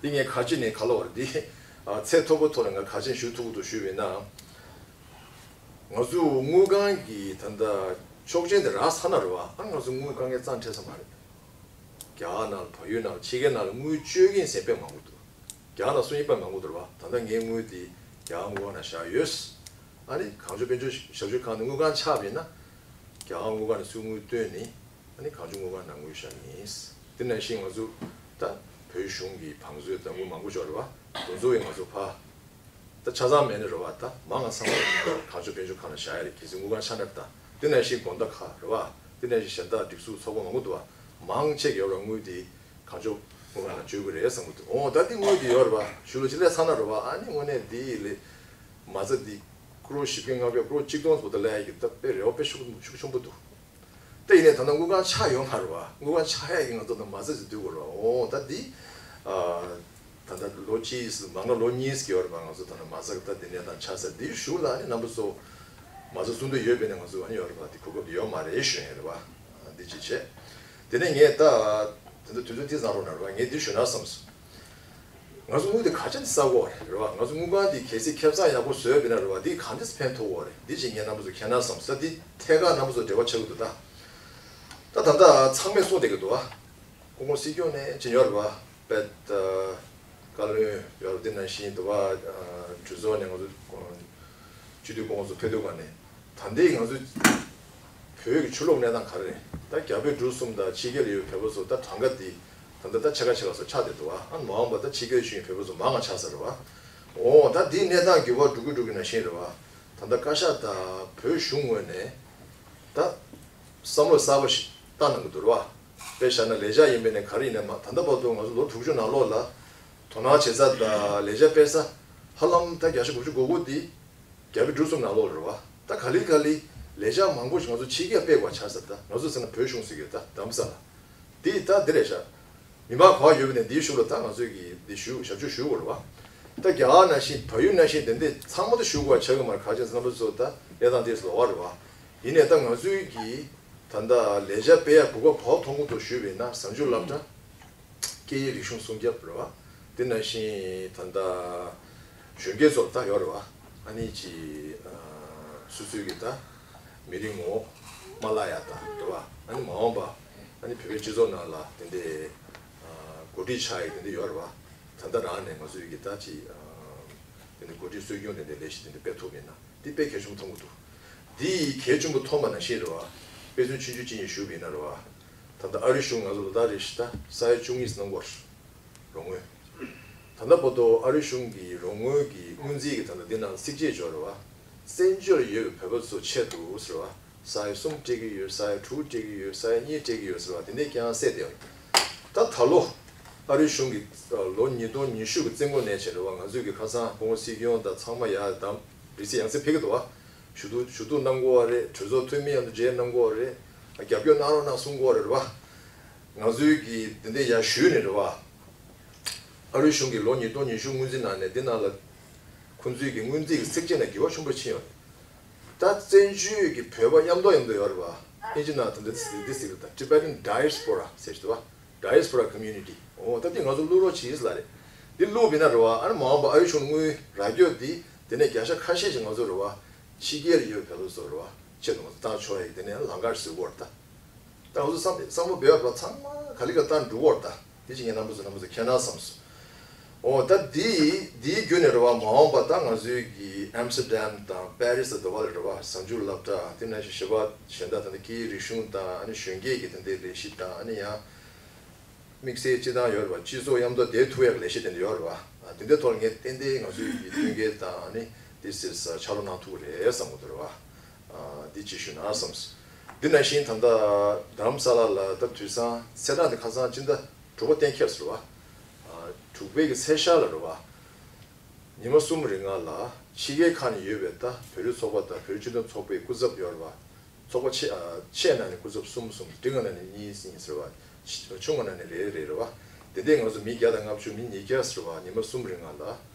འདི་ངས་ག་ཅི་ནས་ག་ལ་བར་འདི་ཚད་མཐོ་པོ་ཐོག་ལ་ང་ག་ཅི་ཞུ་ཐུབ་ཀྱི་འདུག་ཞུས་པ་ཡིན་ན། ང་ཚོ་དངུལ་ཁང་གི་ད་ལྟ་ཆོག་མཆན་དེ་རག་ཚར་ན་རེད་པ། ཨ་ང་ཚོ་དངུལ་དཀའ་ངལ་རྩ་ནས་འཕྲད་ས་མ་རེད། རྒྱ་གར་ནང་ལ་བལ་ཡུལ་ནང་ལ་ཕྱི་རྒྱལ་ནང་ལ་དངུལ་སྤྱོད་མཁན་ཟེར་དཔེ་མང་པོ་འདུག་རྒྱ་གར་ནང་སུ་ཡིན་པ་མང་པོ་འདུག་རེད་པ། ད་ལྟ་ངའི་དངུལ་དེ་རྒྱ་གར་དངུལ་ཁང་ནང་བཞག་ཡོད། ཨ་ནི་གངས་ལྗོངས་དཔལ་འབྱོར་ཞབས་ཞུ་ཁང་དུ་དངུལ་ཁང་ཆགས་པ་ཡིན་ན། རྒྱ་གར་དངུལ་ཁང་ནས་ཚུར་དངུལ་བཏོན་ནས་ཨ་ནི་གངས་ལྗོངས་དངུལ་ཁང་ནང་དངུལ་བཞག་ཡིན། དེ་ནང་བཞིན་ང་ཚོ་ད་བོད་གཞུང་གི་བང་མཛོད་དང་དངུལ་མང་པོ་ཞིག་རེད་པ། དེ་ཚོ་ཡང་ང་ཚོ་ཕར། ད་ཆ་ཚང་མེད་ནི་རེད་པ། ད་མང་ང་ཚང་མ་གངས་ལྗོངས་དཔལ་འབྱོར་ཁང་ལ་བཞག་ཡ་རེད། གལ་སྲིད་དངུལ་ཁང་ཆག་ན་ད། དེ་ནང་བཞིན་དགོང་དག་ཁ་རེད་པ། དེ་ནང་བཞིན་གཞན་དག་སྒྲིག་འཛུགས་ཚོགས་པ་མང་པོ་འདུག་པ། མང་ཆེ་གི་ཡོད་ར་དངུལ་དེ་གངས་ལྗོངས་དངུལ་ཁང་ལ་བཅོལ་གི་རེད་བསམ་གི་འདུག་འོ་ད་དེ་དངུལ་དེ་ཡོད་རེད་པ། གཞུག་ལ་ཅི་ལས་ཚང་ན་རེད་པ། ཨ་ནི་དངོས་གནས་དེ་ལས་མ་རྩ་དེ་ཀྲོར་བཞི་བརྒྱ་ལྔ་བརྒྱ་ཀྲོར་གཅིག་སྟོང་ཙམ་ད་ལས་ཡ་གི་ད་དཔེ་རེ་བ་དཔེ་ཤུགས་ཤུགས་ཆེན་པོ་འདུག་ད་ཡིན་ནའི་ད་ལྟ་དངུལ་ཁང་ཆག་ཡོད་མ་རེད་པ། དངུལ་ཁང་ཆག་ཡ་གི་ང་ཚོ་ད་མ་རྩ་ཅིག་བསྡུ་དགོས་རེད་པ། འོ་ད་འདི། ཨ། ད་ལྟ་ལོ་གཅིག་མང་ན་ལོ་གཉིས་ཀྱི་ཡོད་རེད་པ། ང་ཚོ་ད་ལྟ་མ་རྩ་ད་འདི་གནས་སྟངས་ཆགས་ས་འདིའི་གཞུག་ལ་ཨ་ནི་རྣམ་པ་ཚོ་མ་རྩ་བཙུགས་འདོད་ཡོད་པས་ན་ང་ཚོ་ཨ་ནི་ཡོད་རེད་པ། འདི་གོ་སྐབས་འདི་ཡོད་མ་རེད་ཞུ་ཡ་རེད་པ། འདི་གཅིག་བྱས། དེ་ནས་ངས་ད་ད་ལྟ་དུས་ཚོད་འདི་བཟང་རོགས་གནང་རེད་པ། ངས་འདི་ཞུ་ན་བསམ་སོང་། ང་ཚོ་དངུལ་དེ་ག་ཅན་བསགས་དགོས་རེད་བ། ང་ཚོ་དངུལ་ཁང་དེ་གལ་སྲིད་ཁེ་བཟང་ཡག་པོ་བཟོས་པ་ཡིན་ན་རེད་བ། འདི་ག་འདྲས་ཕན་ཐོགས་དགོས་རེད། འདི་ཅིག་ངས་རྣམ་པ་ཚོ་མཁྱེན་ན་བསམ་ས། འདི་ཐད་ཀར་རྣམ་པ་ཚོ་འབྲེལ་བ་ཆགས་ཀྱི་འདུག་ད། ད་ད་ལྟ་ཚང་མས་གསུངས་བསྡད་ཀྱི་འདུག་བ། སྐུ་ངོ་སྲིད་སྐྱོང་ནས་ཅི་ཡོད་རེད་བ། དཔེ་བཀའ་བློན་ཡོད་རེད། འདི་ནང་བཞིན་དུ་བ་གྲོས་ཚོགས་ནས་ང་ཚོ་སྤྱི་འཐུས་སྐུ་ངོ་ཚོ་ཕེབས་དུས་ག་ནས། ད་ལྟའི་ང་ཚོའི་བོད་ཀྱི་ཆུ་ལོག་གནས་སྟངས་ག་རེ་རེད། ད་རྒྱ་བལ་འབྲུག་གསུམ་དང་ཕྱི་རྒྱལ་ལ་ཡོད་བོད་པ་ཚོ་ད་གྲངས་ཀ་འདི་ད་ལྟ་ད་ཕྱེད་ཀ་ཕྱེད་ཀ་ཚོ་ཆགས་བསྡད་འདུག་བ། ཨ་མ་འོངས་པ་ད་ཕྱི་རྒྱལ་ཡོད་བོད་པ་ཚོ་མང་ང་ཆགས་ས་རེད་བ། འོ་ད་འདིའི་གནས་སྟངས་འགྱུར་བ་འགྲོ་གི་འགྲོ་གི་ནང་བཞིན་རེད་བ། ད་ལྟ་བཀའ་ཤག་དང་བོད་གཞུང་ངོས་ནས་ད་བསམ་བློ་གསར་པ་ཞིག་བཏང་གནང་གི་འདུག་རེད་བ། དཔེ་བཞག་ན་ལས་འཆར་ཡིན་པས་ནས་ག་རེ་ཡིན་ནས་མ། ད་ལྟ་བར་དུ་ང་ཚོ་ལོ་དྲུག་ཅུ་ནང་ལོགས་ལ་དོ་སྣང་བྱེད་ས་དང་ལས་འཆར་སྤེལ་ས་ཧ་ལམ་ད་བརྒྱ་ཆ་དགུ་བཅུ་གོ་དགུ་འདི་རྒྱ་བལ་འབྲུག་གསུམ་ནང་ལོགས་རེད་བ། ད་ག་ལེ་ག་ལེ་ལས་འཆར་མང་པོ་ཞིག་ང་ཚོ་ཕྱི་རྒྱལ་སྤེལ་དགོས་ཆགས་ས། ད་ང་ཚོ་ཟེར་ན་བོད་གཞུང་ཟེར་གྱི་ད་རྡ་རམ་ས་ལ་འདི་ད་འདི་རེད་ཤག་མི་མང་ག་པར་ཡོད་པ་ནས་འདིའི་གཞུག་ལ་ད་ང་ཚོས་ཀྱི་འདི་ཞུ་ཞབས་ཞུ་ཞུ་དགོས་རེད་བ། ད་རྒྱ་གར་ནང་བཞིན་བལ་ཡུལ་ནང་བཞིན་དེ་འདྲས་ཚང་མ་ད་ཞུ་དགོས་ཆགས་ཀྱི་མ་རེད། ག་ཅན་རྣམ་པ་ཚོ་ད་གནས་སྟངས་དེ་ལོགས་ཀ་རེད་བ། ཡིན་ནའི་ད་ང་ཚོའི་གི་ད་ལྟ་ལས་འཆར་སྤེལ་ཡ་གོ་སྐབས་ག་པར་མཐོང་གི་འདུག་ཞུས་པ་ཡིན་ན། གཟའ་མཇུག་སློབ་གྲྭ། སྐད་ཡིག་རིག་གཞུང་སྲུང་སྐྱོབ་རེད་བ། དེ་ནང་བཞིན་ད་ལྟ་གཞོན་སྐྱེས་ཚོར་ད་ཡོད་རེད་བ། ཨ་ནི་ཅི་སོ་སོའི་གི་ད་མི་རིགས་ངོ་བོ་མ་བརླག་ཡ་ད་རེད་བ། ཨ་ནི་མ་འོངས་པ་ཨ་ནི་བོད་པའི་སྤྱི་ཚོགས་ནང་ལ་དེ་འདྲའི་འགོ་ཁྲིད་ཆགས་ཡ་དེ་འདྲ་ཡོད་རེད་བ། ད་ལྟ་རང་ནས་ང་ཚོའི་གི་ད་ཅི་དེ་འདྲ་འགོ་ཁྲིད་གསོ་སྐྱོང་དེ་འདྲའི་ལས་གཞི་དེ་འདྲ་སྤེལ་ཐུབ་ཡིན་ན་འདི་དཔེ་གལ་ཆེན་པོ་མཐོང་གི་འདུག་འདི་གལ་ཆེན་པོ་མཐོང་བ་ནང་བཞིན་རེད་བ། དཔེ་མཚོན་ཆུང་ཆུང་གཅིག་ཡིན་ཞུས་པ་ཡིན་ན་རེད་བ། ད་ལྟ་ཨ་རི་གཞུང་ང་ཚོ་ལ་ད་རེ་ཞིག་ད་ས་ཡ་བཅུ་གཉིས་གནང་གི་ཡོད་རེད། རོགས་དངུལ། ད་ལྟ་བར་དུ་ཨ་རི་གཞུང་གི་རོགས་དངུལ་གྱི་སྔོན་རྩིས་ཀྱི་ད་ལྟ་འདི་ནང་ཚིགས་བཅད་འབྱོར་བ། བཙན་བྱོལ་ཡོད་པའི་བོད་པ་ཚོ་ཆེད་དུ་ཟེར་བ། ས་ཡ་གསུམ་སྤྲད་ཀྱི་ཡོད། ས་ཡ་དྲུག་སྤྲད་ཀྱི་ཡོད། ས་ཡ་གཉིས་སྤྲད་ཀྱི་ཡོད་ཟེར་བ་དེ་འདྲས་ཀྱང་གསལ་བསྡད་ཡོད། ད་ད་ལོ་ཨ་རི་གཞུང་གི་ལོ་ཉིས་སྟོང་ཉི་ཤུ་གི་བཙོན་འགོག་ནས་བྱས་རེད་བ། ང་ཚོས་ཀྱི་ཁ་སང་སྐུ་ངོ་སྲིད་སྐྱོང་དང་ཚང་མ་ཡར་དམ་རི་སི་ཡང་སེ་ཕེབས་ཀྱི་འདུག་བ། ཞུ་གཏུག་ཞུ་གཏུག་གནང་དགོས་བ་རེད། གྲོས་ཚོགས་འཐུས་མི་མཉམ་དུ་མཇལ་གནང་དགོས་བ་རེད། རྒྱབ་སྐྱོར་གནང་རོགས་གནང་གསུང་དགོས་བ་རེད་བ། ང་ཚོའི་གི་དེ་འདྲས་ཡར་ཞུས་ནས་རེད་བ། ཨ་རིའི་གཞུང་གིས་ལོ་ཉིས་སྟོང་ཉི་ཤུ་སྔོན་རྩིས་གནང་ནས་འདི་ནང་ལ་ཁོང་ཚོའི་གི་སྔོན་རྩིས་ཀྱི་ཚིགས་བཅད་ནང་འགྱུར་བ་ཆེན་པོ་ཕྱིན་ཡོད་རེད། ད་བཙན་བྱོལ་གྱི་བོད་པ་མཉམ་དུ་མཉམ་དུ་ཡོད་རེད་བ། ཨིན་ཇི་ནང་དེ་འདྲ་ཟེར་འདི་ཟེར་གི་ད་Tibetan Diaspora ཟེར་གི་འདུག་བ། Diaspora Community། འོ་ད་འདི་ང་ཚོ་བླུག་རོགས་གྱིས་ལ་རེད། འདི་བླུག་པ་ཡིན་ན་རེད་བ། ཨ་ནི་མ་འོངས་པ་ཨ་རིའི་གཞུང་དངུལ་རག་རྒྱུ་འདི་དེ་ནས་བརྒྱ་ཆ་ཁ་ཤས་ཤིག་ང་ཚོ་རེད་བ། ཕྱི་རྒྱལ་ལ་ཡོད་བོད་པ་ཚོ་རེད་བ། ཆེད་དུ་ང་ཚོ་བཏང་ཆོག་ཡ་གི་དེ་ནས་ལམ་ཁ་བཟོ་དགོས་རེད་ད། ད་ང་ཚོ་བསམ་བསམ་བློ་འབེབས་པ་ཚང་མ་ག་ལེ་ག་བཏང་འགྲོ་གི་ཡོད་རེད་ད། དེ་ཅིག་ངས་རྣམ་པ་ཚོ་རྣམ་པ་ཚོ་མཁྱེན་ན་བསམ་སོང་། འོ་ད་འདི་འདིའི་བརྒྱུད་ནས་རེད་བ། མ་འོངས་པ་ད་ང་ཚོའི་གི་ཨམ་སི་ཏར་ཌམ་དང་པེ་རི་སི་དང་དུ་བ་ལ་རེད་བ། གཟའ་མཇུག་སློབ་གྲྭ་དེ་ནང་བཞིན་གཞན་པ་གཞན་དག་ད་ནི་སྐད་ཡིག་རིག་གཞུང་དང་ཨ་ནི་གཞོན་སྐྱེས་ཀྱི་དེ་འདྲའི་ལས་གཞི་དང་ཨ་ནི་ཡང་དམིགས་བསལ་སྤྱི་བཏང་ཡོད་རེད་བ། སྤྱི་ཚོགས་མཉམ་དུ་བསྡད་ཐུབ་ཡག་ལས་གཞི་དེ་འདྲ་ཡོད་རེད་བ། དེ་འདྲའི་ཐོག་ལ་ངས་ཏན་ཏན་ང་ཚོའི་གི་མཐུན་རྐྱེན་དང་ཨ་ནི་དེ་ཟེར་ས་ཕྱག་རོགས་གནང་ཐུབ་ཀྱི་རེད་བསམ་གི་འདུག་རེད་བ། འདི་ཅིག་ཞུས་ན་བསམ། འདི་ནང་བཞིན་ད་ལྟ་རྡ་རམ་ས་ལ་ལ་ད་དུས་སང་ཚེས་གྲངས་དེ་ཁ་སང་སྤྱི་ཟླ་དྲུག་པ་གཏན་འཁེལ་སོང་རེད་བ། དྲུག་པའི་གི་ཚེས་ཤར་ལ་རེད་བ། ཉི་མ་གསུམ་རིང་ལ་ཕྱི་རྒྱལ་ཁག་ནས་ཡོད་པའི་ད་བོད་རིགས་ཚོགས་པ་དང་བོད་རིགས་སྤྱི་མཐུན་ཚོགས་པའི་སྐུ་ཚབ་ཡོད་རེད་བ། ཚོགས་པ་ཆེ་ཨ་ཆེ་ནང་ནས་སྐུ་ཚབ་གསུམ་གསུམ། འབྲིང་བ་ནང་ནས་གཉིས་གཉིས་ཟེར་བ། ཆུང་བ་ནང་ནས་རེ་རེ་རེད་བ། དེ་འདྲས་ང་ཚོ་མི་བརྒྱ་དང་ལྔ་བཅུ་མི་ཉིས་བརྒྱ་ཟེར་བ་ཉི་མ་གསུམ་རིང་ལ་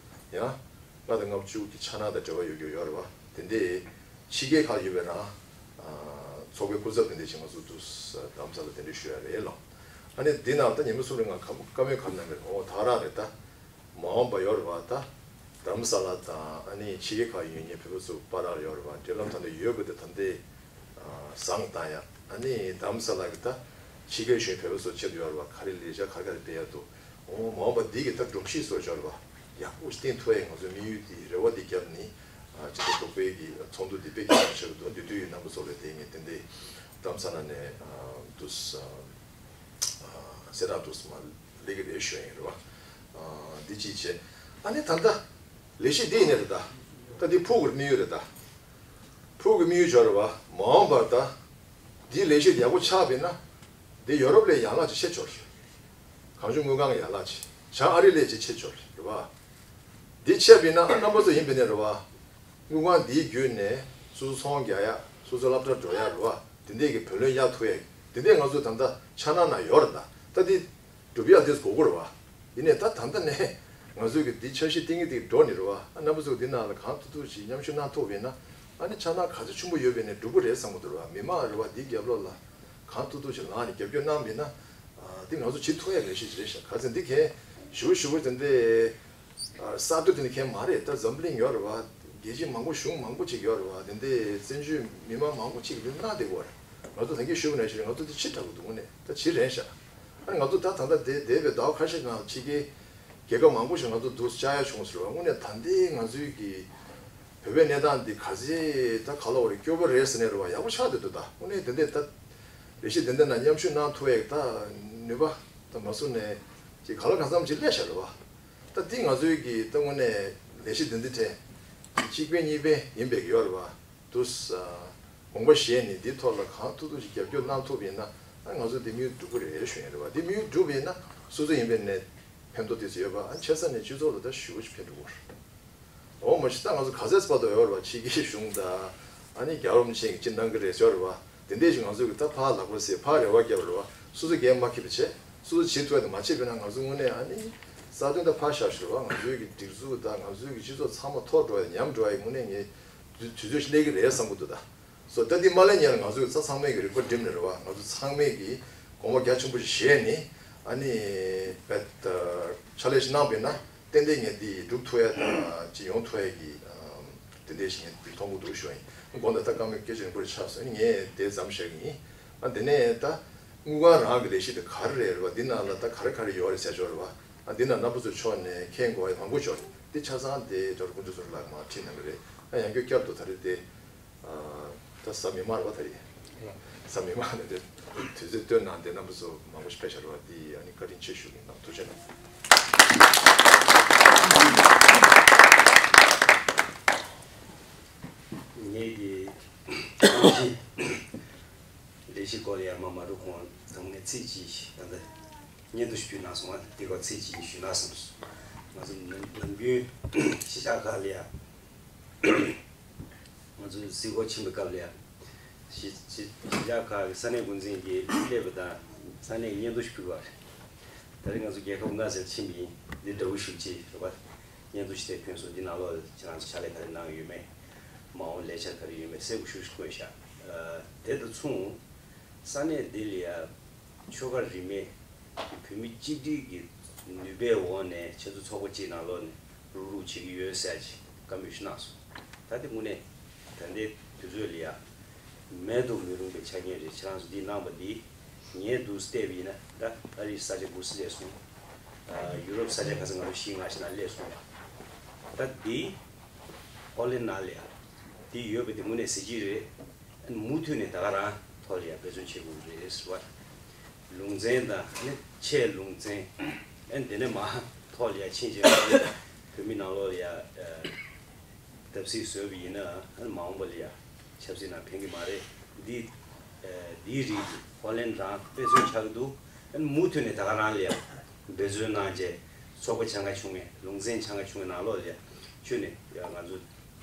ཡང་ལྔ་དང་ལྔ་བཅུ་གི་ཆ་ནང་དང་འབྲེལ་བ་ཡོད་རྒྱུ་ཡོད་རེད་བ། དེ་འདྲས་ཕྱི་རྒྱལ་ཁག་ཡོད་པའི་རང་ཚོགས་པའི་སྐུ་ཚབ་དེ་འདྲས་ཞིག་ང་ཚོ་འདུག་རྡ་རམ་ས་ལ་དེ་འདྲས་ཞུ་ཡ་རེད་ལོ། ཨ་ནི་འདི་ནང་ད་ཉི་མ་གསུམ་རིང་ང་བཀའ་མོལ་ག་རེ་གནང་གི་རེད། འོ་ད་རང་རེད་ད། མ་འོངས་པ་ཡོད་རེད་བ། ད་རྡ་རམ་ས་ལ་དང་ཨ་ནི་ཕྱི་རྒྱལ་ཁག་ཡོད་མཁན་བོད་པ་ཚོ་བར་ལ་ཡོད་རེད་བ། འབྲེལ་ལམ་ད་ལྟ་ཡོད་དགོས་དེ་ད་ལྟའི་བཟང་བཏང་ཡ། ཨ་ནི་རྡ་རམ་ས་ལ་གི་ད་ཕྱི་རྒྱལ་གཞོན་བོད་པ་ཚོ་ཆེད་དུ་ཡོད་རེད་བ། ག་རེ་ལས་འཆར་ག་རེ་ག་རེ་སྤེལ་ཡ་འདུག་འོ་མ་འོངས་པ་འདི་གི་ད་སྒྲོམ་གཞི་བཟོ་འཆར་བ་ཡག་པོ་ཞིག་བཏིང་ཐུབ་ཡ་ང་ཚོའི་དམིགས་ཡུལ་འདི་རེ་བ་འདི་བརྒྱབ་ནི་སྤྱི་ཚོགས་ཚོགས་པའི་གི་ཚོགས་འདུ་འདི་དཔེ་གལ་ཆེན་པོ་ཆགས་ཀྱི་འདུག་འདི་དུས་ཡིན་རྣམ་པ་ཚོ་ལ་དེ་ངས་ཏན་ཏན་རྡ་རམ་ས་ལ་ནས་འདུག་གསལ་བསྒྲགས་འདུག་མ་ལས་ཀྱི་རེ་ཞུ་ཡིན་རེད་བ། འདི་གཅིག་བྱས། ཨ་ནི་ད་ལྟ་ལས་གཞི་འདི་ཡིན་ནི་རེད་ད། ད་འདི་ཕུགས་ཀྱི་དམིགས་ཡུལ་རེད་ད། ཕུགས་ཀྱི་དམིགས་ཡུལ་འབྱོར་རེད་བ། མ་འོངས་པར་ད་འདི་ལས་གཞི་ཡག་པོ་ཆགས་པས་ན་འདི་ཡོ་རོབ་ལས་ཡན་ལག་ཅིག་ཆེ་ཆོག་རེད། གང་བྱུང་དངུལ་ཁང་གི་ཡན་ལག་ཅིག་བྱང་ཨ་རི་ལས་ཅིག་ཆེ་ཆོག་རེད་བ། འདི་ཆེ་བས་ན་ཨ་རྣམ་པ་ཚོ་ཡིན་པས་ན་རེད་བ། དངུལ་ཁང་འདིའི་བརྒྱུད་ནས་སོ་སོ་ཚོང་རྒྱག་ཡ། སོ་སོ་སློབ་གྲྭར་འགྲོ་ཡ་རེད་བ། དེ་འདྲས་ཀྱི་བུ་ལོན་གཡར་ཐུབ་ཡ། དེ་འདྲས་ང་ཚོ་ད་ལྟ་ཆ་ནང་ན་ཡོད་རེད་ད། ད་འདི་སྒྲུབ་ཡ་དེ་དགོས་ཀྱི་རེད་བ། ཡིན་ནའི་ད་ད་ལྟ་ནས་ང་ཚོས་ཀྱི་འདི་འཆར་གཞི་བཏིང་གི་དེ་འགྲོ་ནི་རེད་བ། ཨ་རྣམ་པ་ཚོ་འདི་ནང་ལ་གང་ཐུབ་ཐུབ་ཅིག་མཉམ་ཞུགས་གནང་ཐུབ་པ་ཡིན་ན། ཨ་ནི་ཆ་ནང་ག་ཚོད་ཆེན་པོ་ཡོད་པ་ཡིན་ནའི་འགྲུབ་ཀྱི་རེད་བསམ་གྱི་འདུག་རེད་བ། མི་མང་རེད་བ། འདིའི་རྒྱབ་ལོགས་ལ་གང་ཐུབ་ཐུབ་ཅིག་ལངས་ནས་རྒྱབ་སྐྱོར་གནང་པ་ཡིན་ན། ཨ་འདི་ང་ཚོ་བྱེད་ཐུབ་ཡ་ལས་གཞི་ཅིག་རེད་ཤག་ག་ཚོད་འདི་གས་ ཞུ་ཞུ་བོ་དེ་འདྲའི་གསར་གཏོད་དེ་འདྲ་མཁན་མ་རེད། ད་འཛམ་གླིང་ཡོད་རེད་བ། རྒྱལ་སྤྱི་མང་པོ་གཞུང་མང་པོ་ཅིག་ཡོད་རེད་བ། དེ་འདྲའི་བཙན་བྱོལ་མི་མང་མང་པོ་ཅིག་གིས་གནང་བསྡད་ཡོད་རེད། ང་ཚོ་ད་གིན་ཞུས་པ་ནང་བཞིན་རེད། ང་ཚོ་དེ་ཕྱི་དྲགས་ཀྱི་འདུག་དངོས་གནས་ད་ཕྱི་རན་ཤག་ཨ་ནི་ང་ཚོ་ད་ད་ལྟ་དེ་འདས་པའི་ཟླ་བ་ཁ་ཤས་ནང་ཕྱི་རྒྱལ་རྒྱལ་ཁབ་མང་པོ་ཞིག་ང་ཚོ་འདུག་བཅར་ཡ་བྱུང་ཟེར་བ། དངོས་གནས་ད་ལྟའི་ང་ཚོའི་གི་བོད་པའི་གནས་སྟངས་འདི་ག་ཚོད་ད་ག་ལ་བ་རེད། སྐྱོ་པོ་རེད་ཟེར་ནས་རེད་བ། ཡག་པོ་ཆགས་བསྡད་འདུག་ད་དངོས་གནས་དེ་འདྲས་ད་ལས་གཞི་དེ་འདྲ་ནང་མཉམ་ཞུགས་གནང་ཐུབ་ཡག་ད་ནུས་པ་ད་མ་བཟུང་ནས་ཅིག་ག་ལ་གང་འཚམ་ཅིག་སླེབས་ཤག་རེད་བ། ད་འདི་ང་ཚོའི་གི་ད་དངོས་གནས་ལས་གཞི་འདི་འདི་ཐད་གཅིག་ཕན་གཉིས་ཕན་ཡིན་པའི་གི་ཡོད་རེད་བ། དུ་དགོངས་པ་བཞེས་ནས་འདིའི་ཐོག་ལ་གང་ཐུབ་ཐུབ་ཅིག་རྒྱབ་སྐྱོར་གནང་ཐུབ་ཡིན་ན་ཨ་ང་ཚོ་འདི་དམིགས་ཡུལ་འགྲུབ་ཀྱི་རེད་ཞུ་ཡིན་རེད་བ། འདི་དམིགས་ཡུལ་འགྲུབ་ཡིན་ན་སོ་སོ་ཡིན་པའི་ནས་ཕན་ཐོགས་དེ་ཚོ་ཡོད་པ། ཨ་ཆེ་ས་ནས་སྤྱི་ཚོགས་ལ་ད་ཞུ་བ་ཞིག་ཕན་འགྲོ་གི་རེད། འོ་མ་གཞི་ད་ང་ཚོ་ག་ཚད་བར་དུ་ཡོད་རེད་བ། ཕྱི་རྒྱལ་གཞུང་དང་ཨ་ནི་རྒྱལ་བ་རིན་པོ་ཆེ་གིས་ཅི་གནང་གི་རེད་ཟེར་བ། དེ་འདྲས་ཞིག་ང་ཚོ་གི་ད་ཕར་ལག་པ་སེ་ཕར་རེ་བ་བརྒྱབ་རེད་བ། སོ་སོ་འགན་མ་འཁྱེར་བ་བྱས། སོ་སོ་བྱེད་ཐུབ་ཡ་དེ་མ་བྱས་པས་ན་ང་ཚོ་དངོས་གནས་ཨ་ནི་རྩ་དོན་ད་ཕར་བཞག་ཞུ་རེད་བ། ང་ཚོའི་གི་སྒྲིག་འཛུགས་དང་ང་ཚོའི་གི་སྤྱི་ཚོགས་ཚང་མ་འཐོར་འགྲོ་ཡ་ཉམས་འགྲོ་ཡ་དངོས་གནས་ངས་དུས་དུས་ཚོད་ཞིག་སླེབས་ཀྱི་རེད་བསམ་གི་འདུག་ད་སོ་ད་འདི་མ་སླེབས་སྔོན་ལ་ང་ཚོས་ཚ་ཚང་མས་ཀྱི་རིག་པ་བསྒྲིམས་ནས་རེད་བ། ང་ཚོ་ཚང་མས་ཀྱི་དགོངས་པ་རྒྱ་ཆེན་པོ་ཞིག་བཞེས་ནས་ཨ་ནི་བེད་ཕྱག་ལས་ཞིག་གནང་བས་ན་ཏན་ཏན་ངས་འདི་སྒྲུབ་ཐུབ་ཡ་དང་ཅི་ཡོང་ཐུབ་ཡ་གི་དེ་འདྲས་ཞིག་ངས་འདི་མཐོང་གི་འདུག་ཞུ་ཡ་ཡིན། དགོངས་དག་ད་བཀའ་མོལ་སྐད་ཆ་རིང་པོ་རེ་ཆགས་སོང་། ངས་དེ་ཙམ་བཤད་གི་ཡིན། ཨ་དེ་ནས་ད་དངུལ་ཁང་རང་གི་ལས་གཞི་དེ་ག་རེ་རེད་རེད་བ། འདི་ནང་ལ་ད་ག་རེ་ག་རེ་ཡོད་རེད་ཟེར་ཆོག་རེད་བ། ཨ་འདི་ནང་རྣམ་པ་ཚོ་ཕྱོགས་ནས་མཁྱེན་དགོས་ཡ་མང་པོ་ཡོད་རེད། འདི་ཆ་ཚང་དེ་ཌོག་ཊར་ཀུན་འདུས་ཚེ་རིང་ལགས་མར་ཁྲིད་གནང་གི་རེད། ཨ་ཡང་བསྐྱར་བསྐྱར་དུ་ད་རེས་དེ་ཨ་ད་གཟའ་མིག་དམར་རེད་བ། ད་རེས་གཟའ་མིག་དམར་ནས་དེ་དུས་ཚོད་བཏོན་གནང་སྟེ་རྣམ་པ་ཚོ་མང་པོ་ཞིག་ཕེབས་ཤག་རེད་བ། འདི་ཨ་ནི་བཀའ་དྲིན་ཆེ་ཞུ་གི་ཡིན། ཐུགས་རྗེ་གནང་། ངེད་ཀྱི་ལས་གཞི་སྐོར་ལ་ཡར་མར་མ་འགྲོ་གོང་དུ་ངས་ཚིག་གཅིག་ད་ལྟ་སྙན་ཐོ་ཞིག་ཕུལ་གནང་སོང་བ། དེ་སྐོར་ཚིག་གཅིག་ཞུས་ན་བསམ་སོང་། ང་ཚོ་ནམ་ནམ་རྒྱུན་གཞིས་ཆགས་ཁག་ལ་ཡ་ང་ཚོ་གཟིགས་སྐོར་ཕྱིན་པའི་སྐབས་ལ་ཡ་གཞིས་གཞིས་གཞིས་ཆགས་ཁག་གི་ས་གནས་འགོ་འཛིན་གྱིས་སླེབས་པ་དང་ས་གནས་ཀྱི་སྙན་ཐོ་ཞིག་ཕུལ་བ་རེད། ད་རེས་ང་ཚོ་རྒྱལ་ཁབ་ལྔ་ཟེར་ཕྱིན་པ་ཡིན། འདི་འདྲ་བོ་ཞིག་ཅིག་རེད་པ། སྙན་ཐོ་ཞིག་དེ་ཐོན་སོང་། འདི་ནང་ལོགས་ལ་ཁྱེད་རང་ཚོ་ཕྱག་ལས་ག་རེ་གནང་ཡོད་མེད། མ་འོངས་ལས་འཆར་ག་རེ་ཡོད་མེད་གསལ་པོ་ཞེ་པོ་ཞིག་བཀོད་བཞག་ཨ་དེ་དང་མཚུངས་ས་གནས་འདི་ལ་ཡ་ཆོལ་ཁ་རིས་མེད་ཀྱི་བོད་མི་གཅིག་སྒྲིལ་གྱི་ནུས་པའི་འོག་ནས་ཁྱེད་ཚོ་ཚོགས་པ་གཅིག་ནང་ལོགས་ནས་རུག་རུག་བྱེད་ཀྱི་ཡོད་ཟེར་ཅིག་བཀའ་མོལ་ཞིག་གནང་སོང་། ད་དེ་དངོས་གནས་ད་ལྟའི་དུས་ཚོད་ལ་ཡ་མེད་དུ་མི་རུང་བའི་ཆ་རྐྱེན་རེད། ཁྱེད་རང་ཚོ་འདི་གནང་བ་འདི་ངས་འདུག་བལྟས་པ་ཡིན་ན་ད་ཨ་རིའི་ས་ཆ་དགུ་སེ་སླེབས་སོང་། ཨ་ཡུ་རོབ་ས་ཆ་ཁ་ས་ང་ཚོ་བཞི་ལྔ་ཞིག་ནང་སླེབས་སོང་། ད་འདི་ཧོ་ལན་ནང་ལ་ཡ་འདི་ཡོད་པ་འདི་དངོས་གནས་གཟི་བརྗིད་རེད། མུ་མཐུད་ནས་ད་ག་རང་ཐོག་ལ་ཡ་འབད་བརྩོན་བྱེད་དགོས་ཀྱི་རེད་ཟེར་བ། ལུང་ཚན་དང་ནི་ཆེས་ལུང་ཚན། ཨན་དེ་ནས་མ་ཐོག་ལ་ཡ་ཕྱིན་ཆད་བོད་མི་ནང་ལོགས་ལ་ཡ་བརྡབ་གསིག་བཟོས་པ་ཡིན་ན་ཨན་མ་འོངས་པ་ལ་ཡ་ཆབ་སྲིད་ནང་ཕན་གྱི་མ་རེད། འདི་འདིའི་རིགས་ཀྱི་ཧོ་ལན་རང་དཔེ་མཚོན་ཆགས་ཀྱི་འདུག་ཨན་མུ་མཐུད་ནས་ད་ག་རང་ལ་ཡ་འབད་བརྩོན་གནང་རྗེས་ཚོགས་པ་ཆ་ཚང་ཆུང་ངེ་ལུང་ཚན་ཆ་ཚང་ཆུང་ངེ་ནང་ལོགས་ལ་ཡ་ཁྱོད་ནས་ཡ་ང་ཚོ་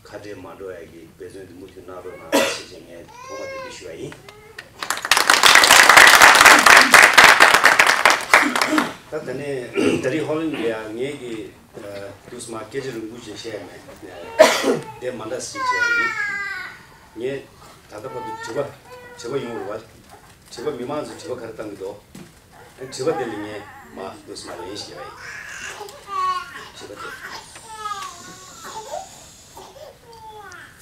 ཁ་བྲལ་མ་འགྲོ་ཡ་གི་འབད་བརྩོན་དེ་མུ་མཐུད་གནང་རོགས་གནང་ཞེས་བྱས་ངས་ཐོག་མ་དེ་འདྲ་ཞུ་བ་ཡིན། ད་ད་ནས་ད་རེས་ཧོ་ལན་ལ་ཡ་ངེད་ཀྱི་དུས་མ་སྐད་ཆ་རིང་པོ་ཅིག་བཤད་ཡ་མེད། དེ་མ་འདྲ་ཞིག་བྱས་ཡ་ཡིན། ངས་ད་ལྟ་བར་དུ་དྲི་བ་དྲི་བ་ཡོང་རུང་བ། དྲི་བ་མི་མང་ཚོས་དྲི་བ་ག་རེ་བཏང་གི་འདུག་དྲི་བ་དེ་ལ་ངས་མ་འདུག་སེ་མ་ལན་ཞིག་རྒྱག་ཡིན། དྲི་བ་དེ།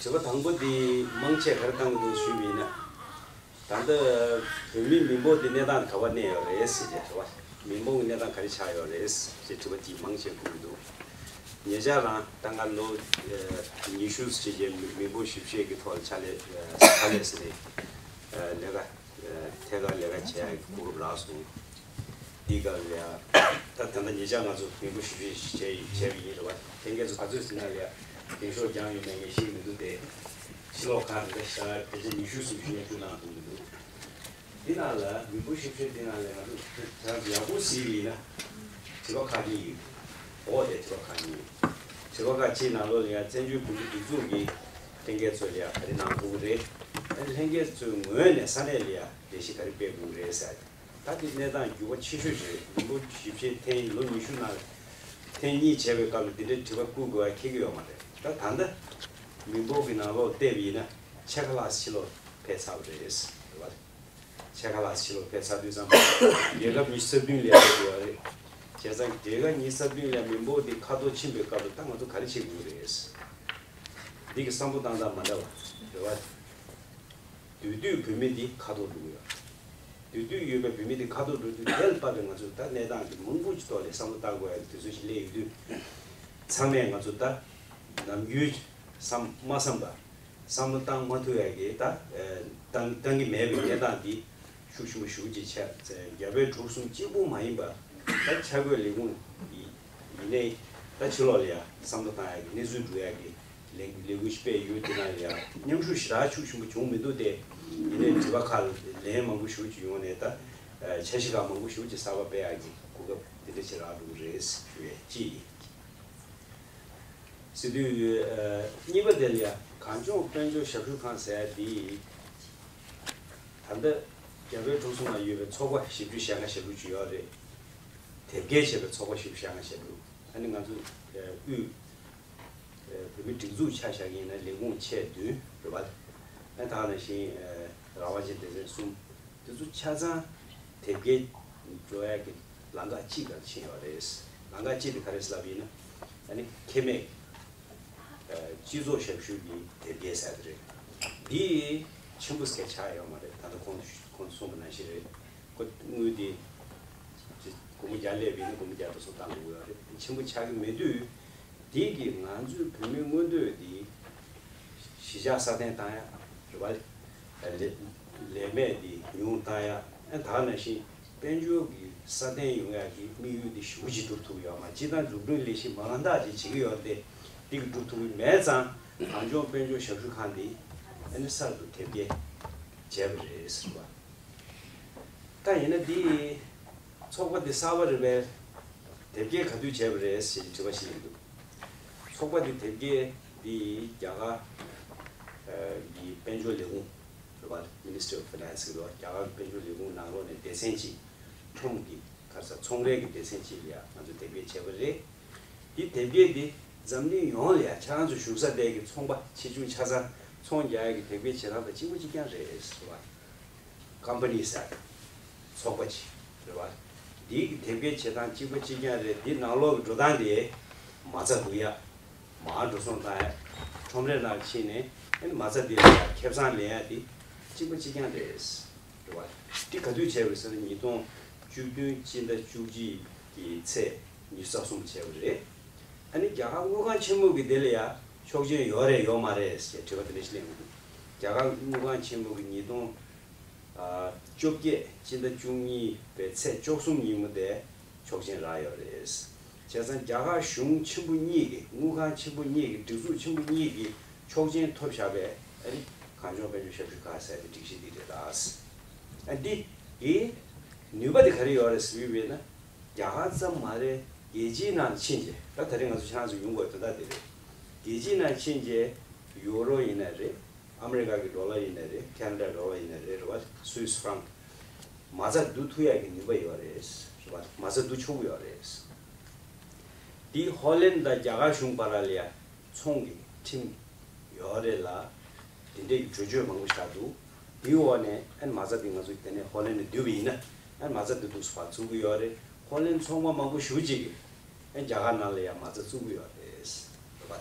དྲི་བ་དང་པོ་འདི་མང་ཆེ་ག་རེ་བཏང་གི་འདུག་ཞུས་པ་ཡིན་ན། ད་ལྟ་བོད་མི་མི་འབོར་འདི་གནས་སྟངས་ག་པར་གནས་ཡོད་རེད་ཟེར་གྱི་དྲི་བ། མི་འབོར་གྱི་གནས་སྟངས་ག་རེ་ཆགས་ཡོད་རེད་ཟེར་དྲི་བ་གཅིག་མང་ཆེ་འཁོད་ཀྱི་འདུག་ཉེ་ཆར་རང་ད་སྔ་ལོ་ཉི་ཤུ་ཙམ་ཅིག་རྗེས་མི་འབོར་ཞིབ་བཤེར་གྱི་ཐོག་ལ་ཕྱག་ལས་ཕྱག་ལས་ཟེར་ནས་ལས་ཀ་ཐད་ཀར་ལས་ཀ་བྱེད་ཡག་གི་གོ་སྐབས་རག་སོང་། འདི་སྐབས་ལ་ཡ། ད་ད་ལྟ་ཉེ་ཆར་ང་ཚོ་མི་འབོར་ཞིབ་བཤེར་བྱས་བྱས་པ་ཡིན་རེད་བ། ལྷན་རྒྱས་ཚོ་ག་ཚོད་ཟིན་ན་ལ་ཡ་འགེངས་ཤོག་བརྒྱངས་ཡོད་མེད་ངས་ཤེས་མི་འདུག་སྟེ། ཕྱི་ལོགས་ཁག་ནས་ད་ཞག་ཕལ་ཆེར་ཉི་ཤུ་ཙམ་ཞིག་ནས་བསྐུར་གནང་ཐུབ་མི་འདུག་འདི་ནང་ལ་མི་འབོར་ཞིབ་བཤེར་འདི་ནང་ལ་ང་ཚོ་ད་ཡག་པོ་གཟིགས་པ་ཡིན་ན་དྲི་བ་ཁག་གཉིས་ཡོད། འོ་དེ་དྲི་བ་ཁག་གཉིས་ཡོད། དྲི་བ་ཁག་གཅིག་ནང་ལོགས་ལ་ཡ་བཙན་བྱོལ་བོད་མིའི་སྒྲིག་འཛུགས་ཀྱིས་ལྷན་རྒྱས་ཚོ་ལ་ཡ་ག་རེ་གནང་ཐུབ་ཀྱི་རེད། ཨ་ནི་ལྷན་རྒྱས་ཚོའི་ངོས་ནས་ས་གནས་ལ་ཡ་ལས་གཞི་ག་རེ་སྤེལ་དགོས་ཀྱི་རེད་ཟེར། ད་དེ་གནས་སྟངས་འགྱུར་བ་ཆེ་ཤོས་ཤིག་རེད། མི་འབོར་ཞིབ་བཤེར་ཐེངས་ལོ་ཉི་ཤུ་ནང་ཐེངས་གཉིས་བྱས་པའི་སྐབས་ལ་འདི་འདྲའི་དྲི་བ་བསྐུར་དགོས་པ་འཁེལ་གྱི་ཡོད་མ་རེད། ད་ད་ལྟ་མི་འབོར་གྱི་ནང་ལོགས་བལྟས་པ་ཡིན་ན་ཕྱེད་ཀ་ལྷག་ཕྱི་ལོགས་ཕེབས་ཚར་བ་རེད། རེད་བ། ཕྱེད་ཀ་ལྷག་ཕྱི་ལོགས་ཕེབས་ཚར་དུས་ཙམ་པ་རྒྱལ་ཁབ་ཉི་ཤུ་རྩ་བདུན་ལ་ཡ་ཡོད་རེད། བྱས་ཙང་རྒྱལ་ཁབ་ཉི་ཤུ་རྩ་བདུན་ལ་མི་འབོར་དེ་ཁ་ཐོར་ཕྱིན་པའི་སྐབས་ལ་ད་ང་ཚོ་ག་རེ་བྱེད་དགོས་རེད། འདི་གི་བསམ་བློ་བཏང་སྟངས་མ་འདྲ་བ་རེད་བ། དེ་དུས་བོད་མི་དེ་ཁ་ཐོར་འགྲོ་གི་ཡོད། དེ་དུས་ཡོད་པའི་བོད་མི་དེ་ཁ་ཐོར་འགྲོ་དུས་དེ་ལ་དཔག་པའི་ང་ཚོས་ད་གནས་སྟངས་དེ་མང་པོ་ཅིག་ཐོག་ལ་བསམ་བློ་བཏང་དགོས་ཡ་དུས་ཚོད་ཅིག་སླེབས་ཡོད་དུས། ཚང་མས་ང་ཚོ་ད་ནམ་རྒྱུན་བསམ་མ་བསམ་པ། བསམ་བློ་བཏང་མ་ཐུབ་ཡ་གི་ད་ཨ་བཏང་བཏང་གི་མེད་པའི་གནས་སྟངས་འདི་ཤུགས་ཆེན་པོ་ཞེ་པོ་ཅིག་ཆགས། རྒྱ་བལ་འབྲུག་གསུམ་གཅིག་པུ་མ་ཡིན་པ་ད་འཆར་འགོད་ལས་ཁུངས་ཡིན་ནའི་ད་ཕྱི་ལོགས་ལ་ཡ་བསམ་བློ་བཏང་ཡ་གི་གནས་ཚུལ་སྒྲུབ་ཡ་གི་ལས་ལས་འགུལ་ཞིག་སྤེལ་ཡོད་དེ་ན་ཡ་མཉམ་ཞུགས་ཞེ་དྲག་ཤུགས་ཆེན་པོ་བྱུང་མི་འདུག་སྟེ། ཡིན་ནའི་དྲི་བ་ཁག་ལན་མང་པོ་ཞེ་པོ་ཅིག་ཡོང་ནས་ད་འཆར་གཞི་ཁག་མང་པོ་ཞེ་པོ་ཅིག་གསར་པ་སྤེལ་ཡ་གི་གོ་སྐབས་དེ་འདྲ་ཅིག་རག་འགྲོ་གི་རེད་ཞུ་ཡ་གཅིག་ཡིན། ཟེར་དུས་ཨ་གཉིས་པ་དེ་ལ་ཡ་གངས་ལྗོངས་དཔལ་འབྱོར་ཞབས་ཞུ་ཁང་ཟེར་ཡ་འདི་ད་ལྟ་རྒྱ་བལ་འབྲུག་གསུམ་ལ་ཡོད་པའི་ཚོགས་པ་བཞི་བཅུ་ཞེ་ལྔ་ཞེ་དྲུག་ཅིག་ཡོད་རེད། དེབ་སྐྱེལ་བྱས་པའི་ཚོགས་པ་བཞི་བཅུ་ཞེ་ལྔ་ཞེ་དྲུག་ཨ་ནི་ང་ཚོ་ཨ་དབུས་ཨ་བོད་མི་སྒྲིག་འཛུགས་ཆ་བཞག་གི་ཡིན་ན་ལས་ཁུངས་ཆེ་བདུན་རེད་བ། ཨ་ད་ག་ནང་བཞིན་ཨ་རང་དབང་ཅན་སྡེ་ཚན་གསུམ། དེ་ཚོ་ཆ་ཚང་དེབ་སྐྱེལ་འགྲོ་ཡ་གི་ལམ་ཁ་གཅིག་ལ་ཕྱིན་ཡོད་རེད། ལམ་ཁ་གཅིག་དེ་ག་རེ་ལབ་ཡིན་ན་ཨ་ནི་ཁེ་མེད་ཨ་སྤྱི་ཚོགས་ཞབས་ཞུ་གི་དེབ་སྐྱེལ་ཟེར་དེ་རེད། འདི་ཆེན་པོ་ཟེར་ཆགས་ཡོད་མ་རེད། ད་ལྟ་ཁོང་ཁོང་གསུངས་པ་ནང་བཞིན་རེད། ཁོ་དངུལ་འདི་སྒོར་མོ་བརྒྱ་སླེབས་པ་ཡིན་ན་སྒོར་མོ་བརྒྱ་དང་སུམ་བཏང་དགོས་ཡོད་རེད། ཆེན་པོ་ཆགས་ཀྱི་མེད་དུས། དེ་གིས་ང་ཚོའི་བོད་མིའི་མངོན་འདོད་འདི་གཞིས་ཆགས་སྲ་བརྟན་བཏང་ཡ་རེད་བ། ལས་ལས་མེད་འདི་ཉུང་བཏང་ཡ། ཨ་ད་ག་ནང་བཞིན་དཔལ་འབྱོར་གྱི་སྲ་བརྟན་ཡོང་ཡ་གི་དམིགས་ཡུལ་འདི་ཞེ་པོ་ཅིག་འགྲུབ་ཐུབ་ཡོད་མ། སྤྱིར་བཏང་འཛུགས་སྐྲུན་ལས་གཞི་མང་དག་ཅིག་བྱེད་ཀྱི་ཡོད་རེད་དེ། འདི་གི་འགྲུབ་ཐུབ་ཀྱི་མེད་ཙང་གངས་ལྗོངས་དཔལ་འབྱོར་ཞབས་ཞུ་ཁང་འདི་ཨ་ནི་གསར་དུ་དེབ་སྐྱེལ་བྱས་པ་རེད་ཟེར་བ། ད་ཡིན་ན་འདི་ཚོགས་པ་འདི་གསར་པ་རེད་པས། དེབ་སྐྱེལ་ག་དུས་བྱས་པ་རེད་ཞེས་དྲི་བ་ཞིག་ཡིན་འདུག་ཚོགས་པ་འདི་དེབ་སྐྱེལ་འདི་རྒྱ་གར་གྱི་དཔལ་འབྱོར་ལས་ཁུངས་རེད་པ། Ministry of Finance གི་ལོ། རྒྱ་གར་གྱི་དཔལ་འབྱོར་ལས་ཁུངས་ནང་ལོགས་ནས་སྡེ་ཚན་གཅིག་ཁྲོམ་གྱི་ག་རེ་ཟེར་ཚོང་རའི་གི་སྡེ་ཚན་གཅིག་ལ་ཡ་ང་ཚོ་དེབ་སྐྱེལ་བྱས་པ་རེད། འདི་དེབ་སྐྱེལ་འདི་འཛམ་གླིང་ཡོངས་ལ་ཡ་ཁྱེད་རང་ཚོ་བཞུགས་ས་དེ་གི་ཚོང་པ་ཆེ་ཆུང་ཆ་ཚང་ཚོང་རྒྱག་ཡ་གི་དེབ་སྐྱེལ་བྱེད་སྟངས་དང་གཅིག་པ་གཅིག་རྐྱང་རེད་ཟེར་བ། ཀམ་པ་ནི་ཟེར་ཚོགས་པ་ཅིག་རེད་བ། འདིའི་གི་དེབ་སྐྱེལ་བྱེད་སྟངས་གཅིག་པ་གཅིག་རྐྱང་རེད། འདི་ནང་ལོགས་གི་འགྲོ་སྟངས་དེ་མ་རྩ་བསྡུ་ཡ། མར་འགྲོ་སོང་བཏང་ཡ། ཁྲོམ་རའི་ནང་ཕྱིན་ནས་ཨ་ནི་མ་རྩ་འདི་ལ་ཡ་ཁེ་བཟང་ལེན་ཡ་དེ་གཅིག་པ་གཅིག་རྐྱང་རེད། རེད་བ། འདི་ག་དུས་བྱས་པ་རེད་ཟེར་ན་ཉིས་སྟོང་བཅུ་བདུན་སྤྱི་ཟླ་བཅུ་གཅིག་གི་ཚེས་ཉི་ཤུ་རྩ་གསུམ་བྱས་པ་རེད། ཨ་ནི་རྒྱ་གར་དངུལ་ཁང་ཆེན་མོ་གི་དེ་ལ་ཡ་ཆོག་མཆན་ཡོད་རེད་ཡོད་མ་རེད་ཞེས་དྲི་བ་དེ་འདྲ་ཞིག་གླེང་གི་འདུག་རྒྱ་གར་དངུལ་ཁང་ཆེན་མོ་གི་ཉིས་སྟོང་བཅོ་བརྒྱད་སྤྱི་ཟླ་བཅུ་གཉིས་པའི་ཚེས་བཅུ་གསུམ་ཉིན་མོ་དེ་ཆོག་མཆན་རག་ཡོད་རེད། བྱས་ཙང་རྒྱ་གར་གཞུང་ཆེན་པོ་གཉིས་ཀྱི་དངུལ་ཁང་ཆེན་པོ་གཉིས་ཀྱི་སྒྲིག་འཛུགས་ཆེན་པོ་གཉིས་ཀྱི་ཆོག་མཆན་ཐོབ་བཞག་པའི་ཨ་ནི་གངས་ལྗོངས་དཔལ་འབྱོར་ཞབས་ཞུ་ཁང་ཟེར་བའི་སྒྲིག་གཞི་འདི་རེད་ད། ཨ་འདི་གི་ནུས་པ་དེ་ག་རེ་ཡོད་རེད་ཟེར་བས་ན། རྒྱ་གར་ཙམ་མ་རེད། རྒྱལ་སྤྱིའི་ནང་ཕྱིན་རྗེས་ད་ད་རེས་ང་ཚོ་ཁྱེད་རང་ཚོ་ཡོང་དགོས་དོན་དག་དེ་རེད། རྒྱལ་སྤྱིའི་ནང་ཕྱིན་རྗེས་ཡུ་རོ་ཡིན་ན་རེད། ཨ་མི་རི་ཀ་གི་ཌོ་ལར་ཡིན་ན་རེད། ཁེ་ན་ཌ་ཌོ་ལར་ཡིན་ན་རེད། རེད་བ། སུད་སི་ཧྥ་རང་ཀི། མ་རྩ་བསྡུ་ཐུབ་ཡག་གི་ནུས་པ་ཡོད་རེད། རེད་བ། མ་རྩ་བསྡུ་ཆོག་གི་ཡོད་རེད། འདི་ཧོ་ལན་དང་རྒྱ་གར་གཞུང་བར་ལ་ཡ་ཚོང་གི་ཁྲིམས་ཡོད་རེད་ལ། དེ་འདྲའི་གི་གྲོས་ཆོད་མང་པོ་བཞག་འདུག་དེའི་འོག་ནས་ཨ་ནི་མ་རྩ་འདི་ང་ཚོ་དེ་ནས་ཧོ་ལན་ནས་བསྡུས་པ་ཡིན་ན་ཨ་ནི་མ་རྩ་འདི་འདུག་སེ་ཕར་བཙུགས་ཀྱི་ཡོད་རེད། ཧོ་ལན་ཚོང་པ་མང་པོ་ཞེ་པོ་ཅིག་གིས་ཨ་ནི་རྒྱ་གར་ནང་ལ་ཡ་མ་རྩ་བཙུགས་ཀྱི་ཡོད་རེད། རེད་བ།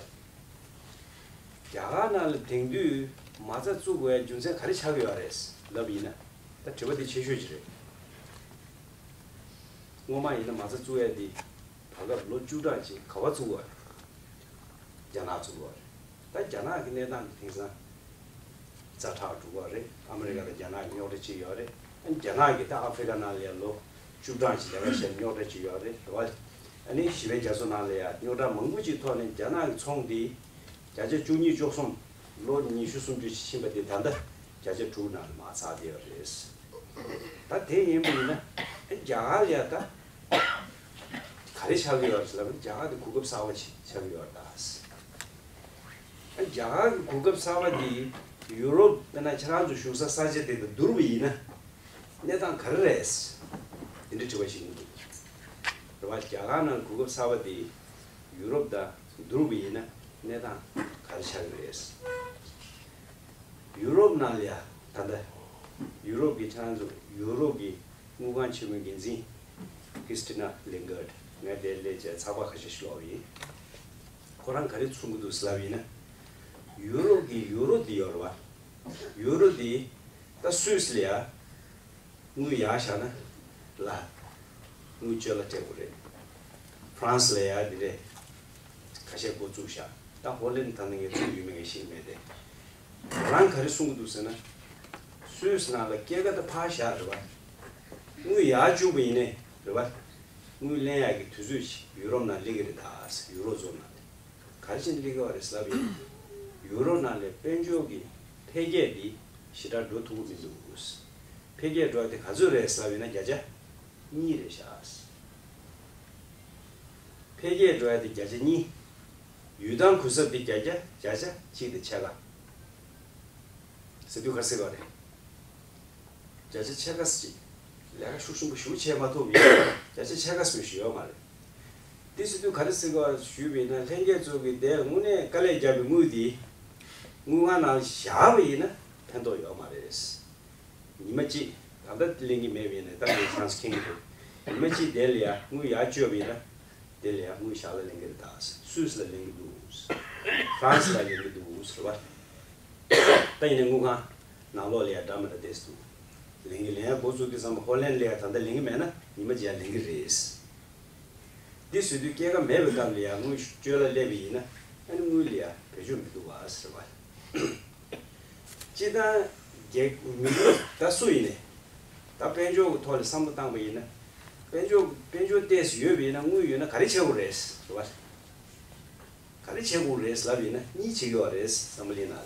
རྒྱ་གར་ནང་ལ་དེང་དུས་མ་རྩ་བཙུགས་དགོས་ཡ་རྒྱུ་མཚན་ག་རེ་ཆགས་ཀྱི་ཡོད་རེད་ལབ་ཡིན་ན། ད་དྲི་བ་དེ་ཆེ་ཤོས་ཅིག་རེད། སྔོན་མ་ཡིན་ན་མ་རྩ་བཙུགས་ཡ་དེ་བར་སྐབས་ལོ་བཅུ་ཕྲག་ཅིག་ག་པར་བཙུགས་པ་རེད། རྒྱ་ནག་བཙུགས་པ་རེད། ད་རྒྱ་ནག་གི་གནས་སྟངས་དེང་སང་ཛ་དྲག་འགྲོ་གི་རེད། ཨ་མི་རི་ཀ་དང་རྒྱ་ནག་གི་རྙོག་དྲ་ཅིག་ཡོད་རེད། ཨ་ནི་རྒྱ་ནག་གིས་ད་ཨ་ཧྥེ་རི་ཀ་ནང་ལ་ཡ་ལོ་བཅུ་ཕྲག་ཅིག་ལས་ཀ་བྱས་རྙོག་དྲ་ཅིག་ཡོད་རེད། རེད་བ། ཨ་ནི་ཞི་བའི་རྒྱ་མཚོ་ནང་ལ་ཡ་རྙོག་དྲ་མང་པོ་ཅིག་ཐོག་ནས་རྒྱ་ནག་གི་ཚོང་འདི་བརྒྱ་ཆ་བཅུ་གཉིས་བཅུ་གསུམ། ལོ་ཉི་ཤུ་སུམ་ཅུ་ཕྱིན་པ་དེ་ད་ལྟ་བརྒྱ་ཆ་དྲུག་ནང་ལ་མར་ཚགས་བསྡད་ཡོད་རེད། ད་དེ་ཡིན་པ་ཡིན་ན་ཨ་རྒྱ་གར་ལ་ཡ་ད་ག་རེ་ཆགས་ཀྱི་ཡོད་རེད་ཟེར་ན། རྒྱ་གར་དེ་གོ་སྐབས་གསར་པ་ཞིག་ཆགས་ཀྱི་ཡོད་རེད་ད། ཨ་རྒྱ་གར་གྱི་གོ་སྐབས་གསར་པ་དེ་ཡུ་རོབ་དཔེར་ན་ཁྱེད་རང་ཚོ་བཞུགས་ས་ས་ཆ་དེ་དང་བསྡུར་བ་ཡིན་ན་གནས་སྟངས་ག་རེ་རེད། དེ་འདྲའི་དྲི་བ་ཞིག་ཡིན་འདུག་རེད་བ། རྒྱ་གར་ནང་གོ་སྐབས་གསར་པ་དེ་ཡུ་རོབ་དང་བསྡུར་བ་ཡིན་ན་གནས་སྟངས་ག་རེ་ཆགས་ཀྱི་རེད། ཡུ་རོབ་ནང་ལ་ཡ་ད་ལྟ་ཡུ་རོབ་ཀྱི་ཁྱེད་རང་ཚོ་ཡུ་རོབ་ཀྱི་དངུལ་ཁང་ཆེན་མོའི་འགན་འཛིན་Christina Lagarde ང་དེར་སླེབས་བྱས་ཚགས་པར་ཁ་ཤས་ཤིག་ཀློག་པ་ཡིན། ཁོ་རང་ག་རེ་གསུང་གི་འདུག་ཟེར་ལབ་ཡིན་ན། ཡུ་རོབ་ཀྱི་ཡུ་རོ་འདི་ཡོད་རེད་བ། ཡུ་རོ་འདི་ད་སུད་སི་ལ་ཡ་དངུལ་ཡར་བཞག་ན་ལ་དངུལ་བཅོལ་ལ་སྤྲད་དགོས་རེད། ཧྥ་རན་སི་ལ་ཡ་འདི་འདྲས་ཁ་ཤས་འགོ་བཙུགས་བཞག་ད་ཧོ་ལན་ད་ནི་ངས་བཙུགས་ཡོད་མེད་ངས་ཤེས་ཀྱི་མེད་དེ། ཁོ་རང་ག་རེ་གསུང་གི་འདུག་ཟེར་ན། སུད་སི་ནང་ལ་སྐྱེད་ཀ་ད་ཕར་བཞག་རེད་བ། དངུལ་ཡར་བཅུག་པ་ཡིན་ནའི་རེད་བ། དངུལ་ལེན་ཡག་གི་དུས་ཚོད་ཅིག་ཡུ་རོབ་ནང་སླེབས་ཀྱི་རེད་ད། ཡུ་རོ་ཛོན་ནང་ལ། ག་རེ་བྱས་ནས་སླེབས་ཀྱི་ཡོད་རེད་ཟེར་ལབ་ཡིན། ཡུ་རོ་ནང་ལ་དཔལ་འབྱོར་གྱི་འཕེལ་རྒྱས་འདི་ཞེ་དྲག་འགྲོ་ཐུབ་ཀྱི་མི་འདུག་འཕེལ་རྒྱས་འགྲོ་ཡ་དེ་ག་ཚོད་རེད་ཟེར་ལབ་ཡིན་ན་བརྒྱ་ཆ་གཉིས་རེད་ཤག་འཕེལ་རྒྱས་འགྲོ་ཡ་དེ་བརྒྱ་ཆ་གཉིས། ཡུལ་ཐང་གུན་གསབ་དེ་བརྒྱ་ཆ་བརྒྱ་ཆ་གཅིག་དང་ཕྱེད་ཀ་ཟེར་དུས་ག་རེ་ཟེར་བ་རེད། བརྒྱ་ཆ་ཕྱེད་ཀ་ཟེར་ཅིག་ལས་ཀ་ཤུགས་ཆེན་པོ་ཞེ་པོ་བྱས་མ་ཐུབ་ཡིན། བརྒྱ་ཆ་ཕྱེད་ཀ་ཟེར་མི་ཞིག་ཡོད་མ་རེད། དེ་ཟེར་དུས་ག་རེ་ཟེར་བ་ཞུས་པ་ཡིན་ན་ལྷན་རྒྱས་ཚོ་གིས་དེ་དངོས་གནས་དཀའ་ལས་བརྒྱབ་པའི་དངུལ་དེ་དངུལ་ཁང་ནང་བཞག་པ་ཡིན་ན་ཕན་ཐོགས་ཡོད་མ་རེད། ཉི་མ་གཅིག་ད་ལྟ་ལེན་གྱི་མེད་པ་ཡིན་ན་ད་ངས་ཆང་ས་ཁེངས་ཀྱི་འདུག་ཉི་མ་གཅིག་དེ་ལ་ཡ་དངུལ་ཡར་བཅོས་པ་ཡིན་ན་དེ་ལ་ཡ་དངུལ་ཞར་ལ་ལེན་གྱི་རེད་ད། སུད་སི་ལ་ལེན་གྱི་འདུག་ཧྥ་རན་སི་ལ་ལེན་གྱི་འདུག་ཟེར་བ། ད་ཡིན་ན་དངུལ་ཁང་ནང་ལོགས་ལ་ཡ་འདྲ་མི་འདྲ་བལྟས་སུ་འདུག་ལེན་གྱི་ལེན་ཡ་འགོ་བཙུགས་དུས་ཙམ་པ་ཧོ་ལན་ལ་ཡ་ད་ལྟ་ལེན་གྱི་མེད་ན་ཉི་མ་གཅིག་ཡ་ལེན་གྱི་རེད། འདི་བཟོས་དུས་སྐྱེད་ཀ་མེད་པའི་སྐབས་ལ་ཡང་དངུལ་བཅོལ་ལ་སླེབས་པ་ཡིན་ན་ཨ་ནི་དངུལ་ལ་ཡང་བེད་སྤྱོད་མི་འདུག་བ་ཟེར་བ། སྤྱིར་བཏང་རྒྱལ་མི་འདུག་ད་སུ་ཡིན་ནས་ད་དཔལ་འབྱོར་གྱི་ཐོག་ལ་བསམ་བློ་བཏང་པ་ཡིན་ན་དཔལ་འབྱོར་དཔལ་འབྱོར་ཏོག་ཙམ་ཡོད་པ་ཡིན་ན་དངུལ་ཡོད་ན་ག་རེ་བྱེད་དགོས་རེད་ཟེར་བ། ག་རེ་བྱེད་དགོས་རེད་ལབ་ཡིན་ན་གཉིས་བྱེད་ཀྱི་ཡོད་རེད་བསམ་བློ་ལེན་ན།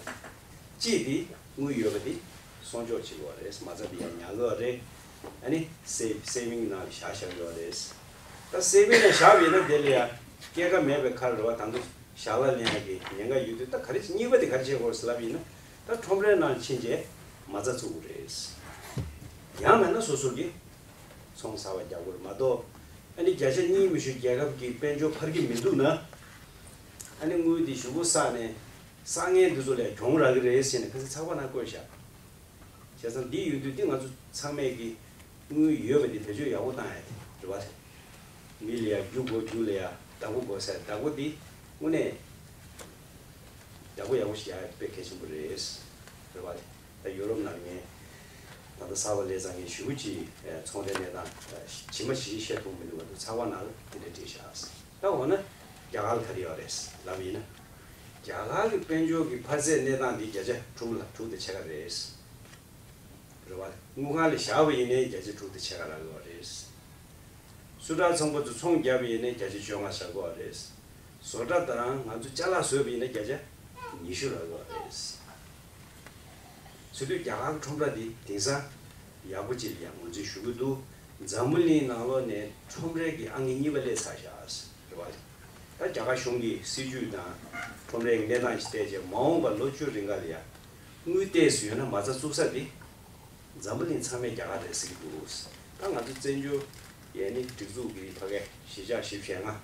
གཅིག་དེ་དངུལ་ཡོད་པ་དེ་གསོག་འཇོག་བྱེད་ཀྱི་ཡོད་རེད། མ་རྩ་དེ་ཡང་ཉར་གྱི་ཡོད་རེད། ཨ་ནི་སེ་སེ་བིང་ནང་ལ་བཞག་བཞག་གི་ཡོད་རེད། ད་སེ་བིང་ལ་བཞག་པ་ཡིན་ན་དེ་ལ་ཡང་སྐྱེད་ཀ་མེད་པའི་ཁར་རེད་བ། ད་དུང་ཞར་ལ་ལེན་ཡག་གི་ཉེན་ཁ་ཡོད་དུས་ད་ག་རེ་གཉིས་པ་དེ་ག་རེ་བྱེད་དགོས་རེད་ལབ་ཡིན་ན་ད་ཁྲོམ་རའི་ནང་ཕྱིན་རྗེས་མ་རྩ་བཙུགས་དགོས་རེད། ཡང་མིན་ན་སོ་སོ་གི་ཚོང་ཟ་བ་རྒྱག་དགོས་རེད་མ་གཏོགས། ཨ་ནི་བརྒྱ་ཆ་གཉིས་མི་ཞུ་རྒྱལ་ཁབ་ཀྱི་དཔལ་འབྱོར་འཕར་གྱི་མི་འདུག་ན། ཨ་ནི་དངུལ་འདི་གཞུག་གུ་བསགས་ནས་བསགས་མཁན་འདི་ཚོ་ལས་གྱོང་རག་གི་རེད་ཟེར་ནས་ཁ་སང་ཚགས་པར་ནང་བཀོད་བཞག་བྱས་ཙང་འདི་ཡོད་དུས་འདི་ང་ཚོ་ཚང་མས་ཀྱི་དངུལ་ཡོད་པ་འདི་བེད་སྤྱོད་ཡག་པོ་བཏང་ཡ་དེ་རེད་བ། མི་ལ་ཡ་རྒྱུ་དགོས་རྒྱུ་ལ་ཡ་བདག་པོ་དགོས་ཟེར། བདག་པོ་འདི་དངོས་གནས་བདག་པོ་ཡག་པོ་ཞིག་ཡག་དཔེ་གལ་ཆེན་པོ་རེད། རེད་བ། ད་ཡུ་རོབ་ནང་ངས་ད་ལྟ་གསར་པ་སླེབས་ཙང་ངས་ཞུ་གི་ཚོང་རའི་གནས་སྟངས་ཇི་མ་ཇི་བཞིན་བཤད་ཐུབ་མི་འདུག་བ་འདུག་ཚགས་པར་ནང་ལ་དེ་འདྲ་བྲིས་བཞག་ད་འོ་ན་རྒྱ་གར་ལ་ག་རེ་ཡོད་རེད་ལབ་ཡིན་ན། རྒྱ་གར་གྱི་དཔལ་འབྱོར་གྱི་འཕར་ཚད་གནས་སྟངས་འདི་བརྒྱ་ཆ་དྲུག་ལ་དྲུག་དང་ཕྱེད་ཀ་རེད། རེད་བ། དངུལ་ཁང་ལ་བཞག་པ་ཡིན་ནའི་བརྒྱ་ཆ་དྲུག་དང་ཕྱེད་ཀ་རག་གི་ཡོད་རེད། སུ་ཊར་ཚོང་པ་ཚོ་ཚོང་བརྒྱབ་པ་ཡིན་ནའི་བརྒྱ་ཆ་བཅོ་ལྔ་རག་གི་ཡོད་རེད། བཟོ་གྲྭ་དང་ང་ཚོ་ཅ་ལག་བཟོས་པ་ཡིན་ན་བརྒྱ་ཆ་ཉི་ཤུ་རག་གི་ཡོད་རེད། བཟོ་དུས་རྒྱ་གར་གྱི་ཁྲོམ་ར་འདི་དེང་སང་ཡག་པོ་ཅིག་ལ་ཡང་ངོས་འཛིན་ཞུ་གི་འདུག་འཛམ་བུ་གླིང་ནང་ལོགས་ནས་ཁྲོམ་རའི་གི་ཨང་ཀི་གཉིས་པ་སླེབས་ཚར་བཞག་རེད་བ། ད་རྒྱ་གར་གཞུང་གི་སྲིད་ཇུས་དང་ཁྲོམ་རའི་གི་གནས་སྟངས་ཅིག་བལྟས་རྗེས་མ་འོངས་པ་ལོ་བཅུ་རིང་ག་ལ་ཡ་དངུལ་ཏོག་ཙམ་ཡོད་ན་མ་རྩ་བཙུགས་ས་འདི་འཛམ་བུ་གླིང་ཚང་མས་རྒྱ་གར་རེད་ཟེར་གྱི་འདུག་ད་ང་ཚོ་བཙན་བྱོལ་ཡས་ནི་སྒྲིག་འཛུགས་ཀྱི་ཕ་གའི་གཞིས་ཆགས་བཞི་བཅུ་ཞེ་ལྔ།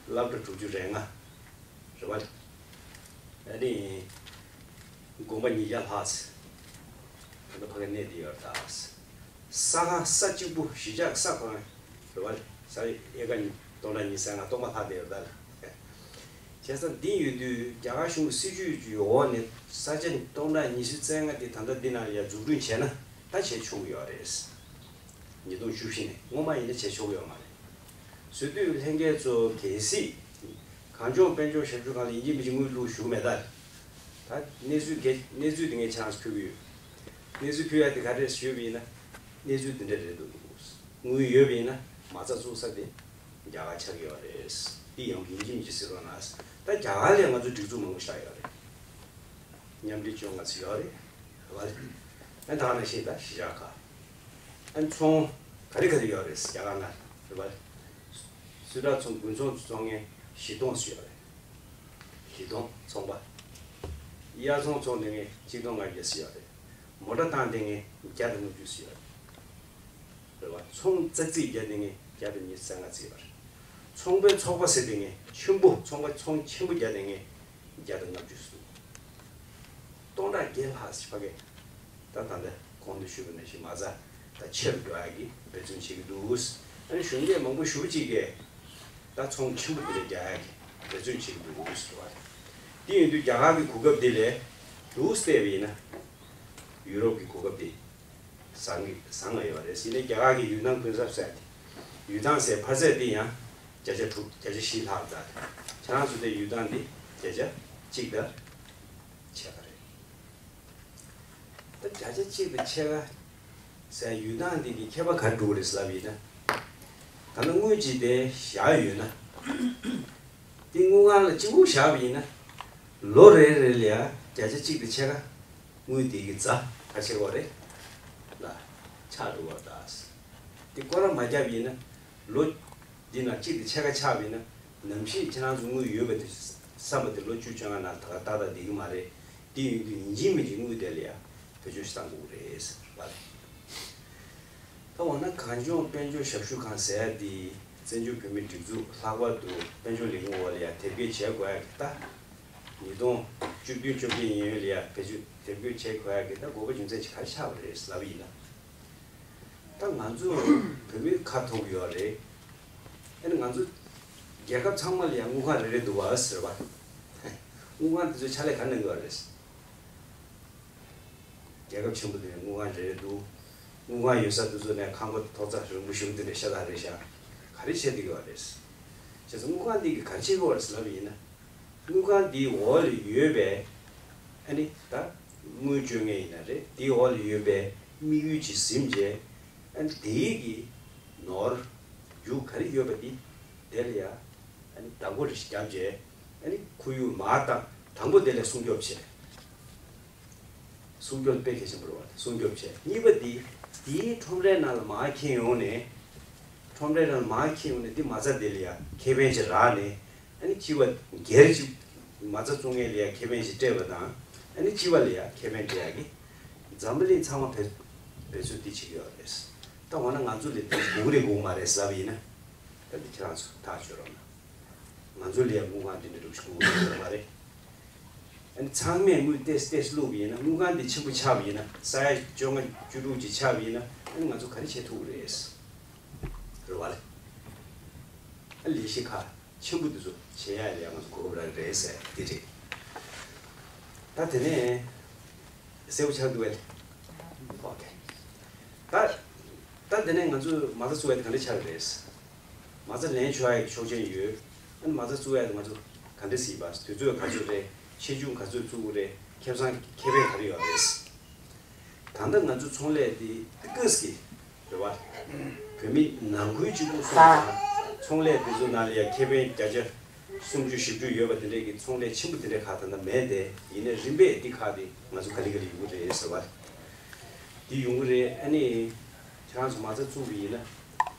སློབ་གྲྭ་དྲུག་ཅུ་རེ་ལྔ། རེད་བ། ཨ་ནི་དགོན་པ་ཉིས་བརྒྱ་ལྷག་ཙམ་ད་ལྟ་ཕ་གི་གནས་བསྡད་ཡོད་རེད་ད། ས་ཁང་ས་གཅིག་པུ་གཞིས་ཆགས་ས་ཁང་རེད་བ། ས་ཨེ་ཀར་སྟོང་ཕྲག་ཉི་ཤུ་རྩ་ལྔ་སྟོང་པ་ལྷག་བསྡད་ཡོད་རེད་ད། བྱས་ཙང་འདི་ཡོད་དུས་རྒྱ་གར་གཞུང་གི་སྲིད་ཇུས་ཀྱི་འོག་ནས་ས་ཆ་སྟོང་ཕྲག་ཉི་ཤུ་རྩ་ལྔ་དེ་ད་ལྟ་འདི་ནང་ལ་ཡ་འཛུགས་སྐྲུན་བྱས་ན་ད་བྱེད་ཆོག་གི་ཡོད་རེད། ཉིས་སྟོང་བཅུ་བཞི་ནས་སྔོན་མ་ཡིན་ན་བྱེད་ཆོག་གི་ཡོད་མ་རེད། བཟོ་དུས་ལྷན་རྒྱས་ཚོ་གལ་སྲིད་གངས་ལྗོངས་དཔལ་འབྱོར་ཞབས་ཞུ་ཁང་ལ་ཡིན་གཅིག་མིན་གཅིག་དངུལ་བླུགས་ཞུ་མེད་ད། ད་གནས་ཚུལ་གལ་གནས་ཚུལ་དེ་ངས་ཆ་ཚང་ཕུལ་གི་ཡོད། གནས་ཚུལ་ཕུལ་ཡ་དེ་ག་རེ་རེད་ཞུས་པ་ཡིན་ན། གནས་ཚུལ་དེ་འདྲ་རེད་འདུག་དངུལ་ཡོད་པ་ཡིན་ན་མ་རྩ་བཙུགས་ས་དེ་རྒྱ་གར་ཆགས་ཀྱི་ཡོད་རེད། འདི་ཡང་ཡིན་གཅིག་མིན་གཅིག་ཟེར་རོགས་གནང་། ད་རྒྱ་གར་ལ་ང་ཚོ་སྒྲིག་འཛུགས་མང་པོ་ཆགས་ཡོད་རེད། མཉམ་འབྲེལ་བཅོ་ལྔ་ཚོ་ཡོད་རེད། རེད་བ། ཨ་ད་ག་ནང་བཞིན་ད་གཞིས་ཆགས་ཁག་ཨ་ཚོང་ག་རེ་ག་རེ་ཡོད་རེད་རྒྱ་གར་ནང་རེད་བ། སུ་ཊར་ཚོང་དགུན་ཚོང་ཚོང་མཁན་བཞི་སྟོང་ཙམ་ཡོད་རེད། བཞི་སྟོང་ཚོང་པ། དབྱར་ཚོང་ཚོང་བསྡད་མཁན་གཅིག་སྟོང་ལྔ་བརྒྱ་ཙམ་ཡོད་རེད། མོ་ཊ་བཏང་བསྡད་མཁན་བརྒྱ་དང་ལྔ་བཅུ་ཙམ་ཡོད་རེད། རེད་བ། ཚོང་ཙག་ཙིག་རྒྱག་བསྡད་མཁན་བརྒྱ་དང་ཉི་ཤུ་རྩ་ལྔ་ཙམ་ཡོད་རེད། ཚོང་པའི་ཚོགས་པ་ཟེར་བསྡད་མཁན་ཆེན་པོ་ཚོང་པ་ཚོང་ཆེན་པོ་རྒྱག་བསྡད་མཁན་བརྒྱ་དང་ལྔ་བཅུ་ཙམ་འདུག་སྟོང་ཕྲག་བརྒྱད་ལྷག་ཕ་གི་ད་ད་ལྟ་གོང་དུ་ཞུས་པ་ནང་བཞིན་མ་རྩ་ད་ཆེ་རུ་འགྲོ་ཡག་གི་འབད་བརྩོན་བྱེད་ཀྱི་འདུག་ཨ་ནི་གཞོན་སྐྱེས་མང་པོ་ཞེ་པོ་ཅིག་གིས་ ད་ཚོང་ཆེན་པོ་དེ་ལས་རྒྱག་ཡག་གི་འབད་བརྩོན་བྱེད་ཀྱི་འདུག་ཟེར་བ་རེད། དེ་ཡིན་དུས་རྒྱ་གར་གྱི་གོ་སྐབས་དེ་ལས་འདུག་བལྟས་པ་ཡིན་ན། ཡུ་རོབ་ཀྱི་གོ་སྐབས་དེ་བཟང་གི་བཟང་ང་ཡོད་རེད། ཡིན་ནའི་རྒྱ་གར་གྱི་ཡུལ་ཐང་གུན་གསབ་ཟེར་ཏེ། ཡུལ་ཐང་ཟེར་འཕར་ཚད་དེ་ཡང་བརྒྱ་ཆ་དྲུག་བརྒྱ་ཆ་བཞི་ལྷག་འདུག་ཁྱེད་རང་ཚོ་དེ་ཡུལ་ཐང་དེ་བརྒྱ་ཆ་གཅིག་དང་ཕྱེད་ཀ་རེད། ད་བརྒྱ་ཆ་གཅིག་དང་ཕྱེད་ཀ་ཟེར་ཡུལ་ཐང་འདི་གི་ཁྱད་པར་ག་རེ་འགྲོ་གི་རེད་ཟེར་ལབ་ཡིན་ན། ད་ནི་དངུལ་གྱི་དེ་བཞག་ཡོད་ན། དེ་དངུལ་ཁང་ལ་གཅིག་པུ་བཞག་པ་ཡིན་ན། ལོ་རེ་རེ་ལ་ཡ་བརྒྱ་ཆ་གཅིག་དང་ཕྱེད་ཀ་དངུལ་དེ་གི་རྩ་ག་ཆེ་བ་རེད་ལ་ཆག་འགྲོ་བ་ད། དེ་སྐོར་ར་མ་བརྒྱབ་ཡིན་ན་ལོ། འདི་ན་གཅིག་དེ་ཕྱེད་ཀ་ཆག་པ་ཡིན་ན། ནམ་ཞིག་ཁྱེད་རང་ཚོ་དངུལ་ཡོད་པ་དེ་བསམ་པ་དེ་ལོ་བཅུ་བཅོ་ལྔ་ནང་ད་ག་ཏག་ཏག་བསྡད་ཀྱི་མ་རེད། དེ་ཡིན་དུས་ཡིན་གཅིག་མིན་གཅིག་དངུལ་དེ་ལ་ཡ་བེད་སྤྱོད་ཞིག་བཏང་དགོས་ཀྱི་རེད་ཟེར་བ་རེད། ད་འོ་ན་གངས་ལྗོངས་དཔལ་འབྱོར་ཞབས་ཞུ་ཁང་ཟེར་ཡ་དེ་བཙན་བྱོལ་བོད་མིའི་སྒྲིག་འཛུགས་ལྷག་པར་དུ་དཔལ་འབྱོར་ལས་ཁུངས་འོག་ལ་ཡ་དེབ་སྐྱེལ་བྱེད་དགོས་ཡ་གི་ད། ཉིས་སྟོང་བཅུ་བདུན་བཅོ་བརྒྱད་ཡིན་ཡོད་ལ་ཡ་བེད་སྤྱོད་དེབ་སྐྱེལ་བྱེད་དགོས་ཡ་གི་ད་དགོས་པ་རྒྱུ་མཚན་ཅིག་ག་རེ་ཆགས་པ་རེད་ལབ་ཡིན་ན། ད་ང་ཚོ་བོད་མི་ཁ་ཐུག་ཡོད་རེད། ཨ་ནི་ང་ཚོ་རྒྱལ་ཁབ་ཚང་མ་ལ་ཡང་དངུལ་ཁང་རེ་རེ་འདུག་བ་ཟེར་བ། དངུལ་ཁང་དེ་ཚོ་ཕྱག་ལས་ག་ནས་འདུག་བ་རེད། རྒྱལ་ཁབ་ཆེན་པོ་དེ་ནས་དངུལ་ཁང་རེ་རེ་འདུག་དངུལ་ཁང་ཡོད་ས་དེ་ཚོ་ནས་ཁང་པ་ཐོག་རྩེག་རིང་པོ་ཞིག་དེ་འདྲ་ཤ་སྟག་རེད་ཤག་ག་རེ་བྱས་འདུག་བ་རེད། བྱས་ཙང་དངུལ་ཁང་འདི་གིས་ག་རེ་བྱེད་དགོས་བ་རེད་ཟེར་ལབ་ཡིན་ན། དངུལ་ཁང་འདིའི་འོག་ལ་ཡོད་པའི། ཨ་ནི་ད་དངུལ་བཅོལ་མཁན་ཡིན་ན་རེད། དེའི་འོག་ལ་ཡོད་པའི་དམིགས་ཡུལ་ཅིག་ཟིན་བྱས། ཨ་ནི་དེའི་གི་ནོར་རྒྱུ་ག་རེ་ཡོད་པ་འདི་དེ་ལ་ཡ་ཨ་ནི་བདག་པོ་རེ་ཞིག་བརྒྱབ་བྱས། ཨ་ནི་ཁོར་ཡུག་མར་བཏང་། དང་པོ་དེ་ལ་སྲུང་སྐྱོབ་བྱས། སྲུང་སྐྱོབ་དཔེ་གལ་ཆེན་པོ་རེད་བ། སྲུང་སྐྱོབ་བྱས། གཉིས་པ་འདི། འདིའི་ཁྲོམ་རའི་ནང་ལ་མར་འཁྱེར་ཡོང་ནས། ཁྲོམ་རའི་ནང་ལ་མར་འཁྱེར་ཡོང་ནས་འདི་མ་རྩ་འདི་ལ་ཡ་ཁེ་ཕན་ཅིག་རག་ནས། ཨ་ནི་སྤྱི་པ་སྒེར་གྱི་མ་རྩ་བཙུགས་མཁན་ལ་ཡ་ཁེ་ཕན་ཞིག་སྤྲད་པ་དང་། ཨ་ནི་སྤྱི་པ་ལ་ཡ་ཁེ་ཕན་སྤྲད་ཡག་གི་འཛམ་བུ་གླིང་ཚང་མ་འབད་འབད་རྩོལ་འདི་བྱེད་ཀྱི་ཡོད་རེད། ད་འོ་ན་ང་ཚོ་ལ་འདི་དགོས་ཀྱི་རེད་དགོས་མ་རེད་ཟེར་བ་ཡིན་ན། ད་འདི་ཁྱེད་རང་ཚོ་ཐག་གཅོད་རོགས་གནང་། ང་ཚོ་ལ་ཡ་དངུལ་ཁང་འདི་འདྲ་འདྲ་ཞིག་དགོས་ཀྱི་ཡོད་མ་རེད། ཨ་ནི་ཚང་མས་དངུལ་ཏོག་ཙམ་ཏོག་ཙམ་བླུགས་པ་ཡིན་ན། དངུལ་ཁང་འདི་ཆེན་པོ་ཆགས་པ་ཡིན་ན། ས་ཡ་བཅོ་ལྔ་བཅུ་དྲུག་ཅིག་ཆགས་པ་ཡིན་ན། ཨ་ནི་ང་ཚོ་ག་རེ་བྱེད་ཐུབ་ཀྱི་རེད། རེད་བ་ལེ། ཨ་ལས་གཞི་ཁག་ཆེན་པོ་འདི་ཚོ་བྱེད་ཡ་ལ་ཡ་ང་ཚོ་གོ་སྐབས་རག་གི་རེད་ཟེར་འདི་རེད། ད་དེ་ནས་གསལ་པོ་ཆགས་འདུག་བས། ཨོ་ཁེ། ད་ད་དེ་ནས་ང་ཚོ་མ་རྩ་བཙུགས་ཡ་དེ་ག་འདྲ་ཆགས་ཀྱི་རེད། མ་རྩ་ལེན་ཆོག་ཡ་གི་ཆོག་མཆན་ཡོད། ཨ་ནི་མ་རྩ་བཙུགས་ཡ་དེ་ང་ཚོ་ག་འདྲ་སྲིད་པ། དུས་ཚོད་ག་ཚོད་རེད། ཆེ་ཆུང་ག་ཚོད་བཙུགས་དགོས་རེད། ཁེ་བཟང་ཁེ་ཕན་ག་རེ་ཡོད་རེད། ད་ལྟ་ང་ཚོ་ཚོང་ལས་དེ་ཏི་ཀུས་ཀྱི་རེད་བ། བོད་མི་ནང་ཁུལ་གཅིག་པུ་སོང་ཙང་། ཚོང་ལས་དེ་ཚོ་ནང་ལ་ཡ་ཁེ་ཕན་བརྒྱ་ཆ་སུམ་ཅུ་བཞི་བཅུ་ཡོད་པ་དེ་འདྲས་ཀྱི་ཚོང་ལས་ཆེན་པོ་དེ་འདྲས་ཁག་ད་ལྟ་མེད་དེ། ཡིན་ནའི་རིམ་པས་འདི་ཁག་དེ་ང་ཚོ་ག་ལེ་ག་ལེ་ཡོང་གི་རེད་ཟེར་བ། འདི་ཡོང་གི་རེད། ཨ་ནི་ཁྱེད་རང་ཚོ་མ་རྩ་བཙུགས་པ་ཡིན་ན།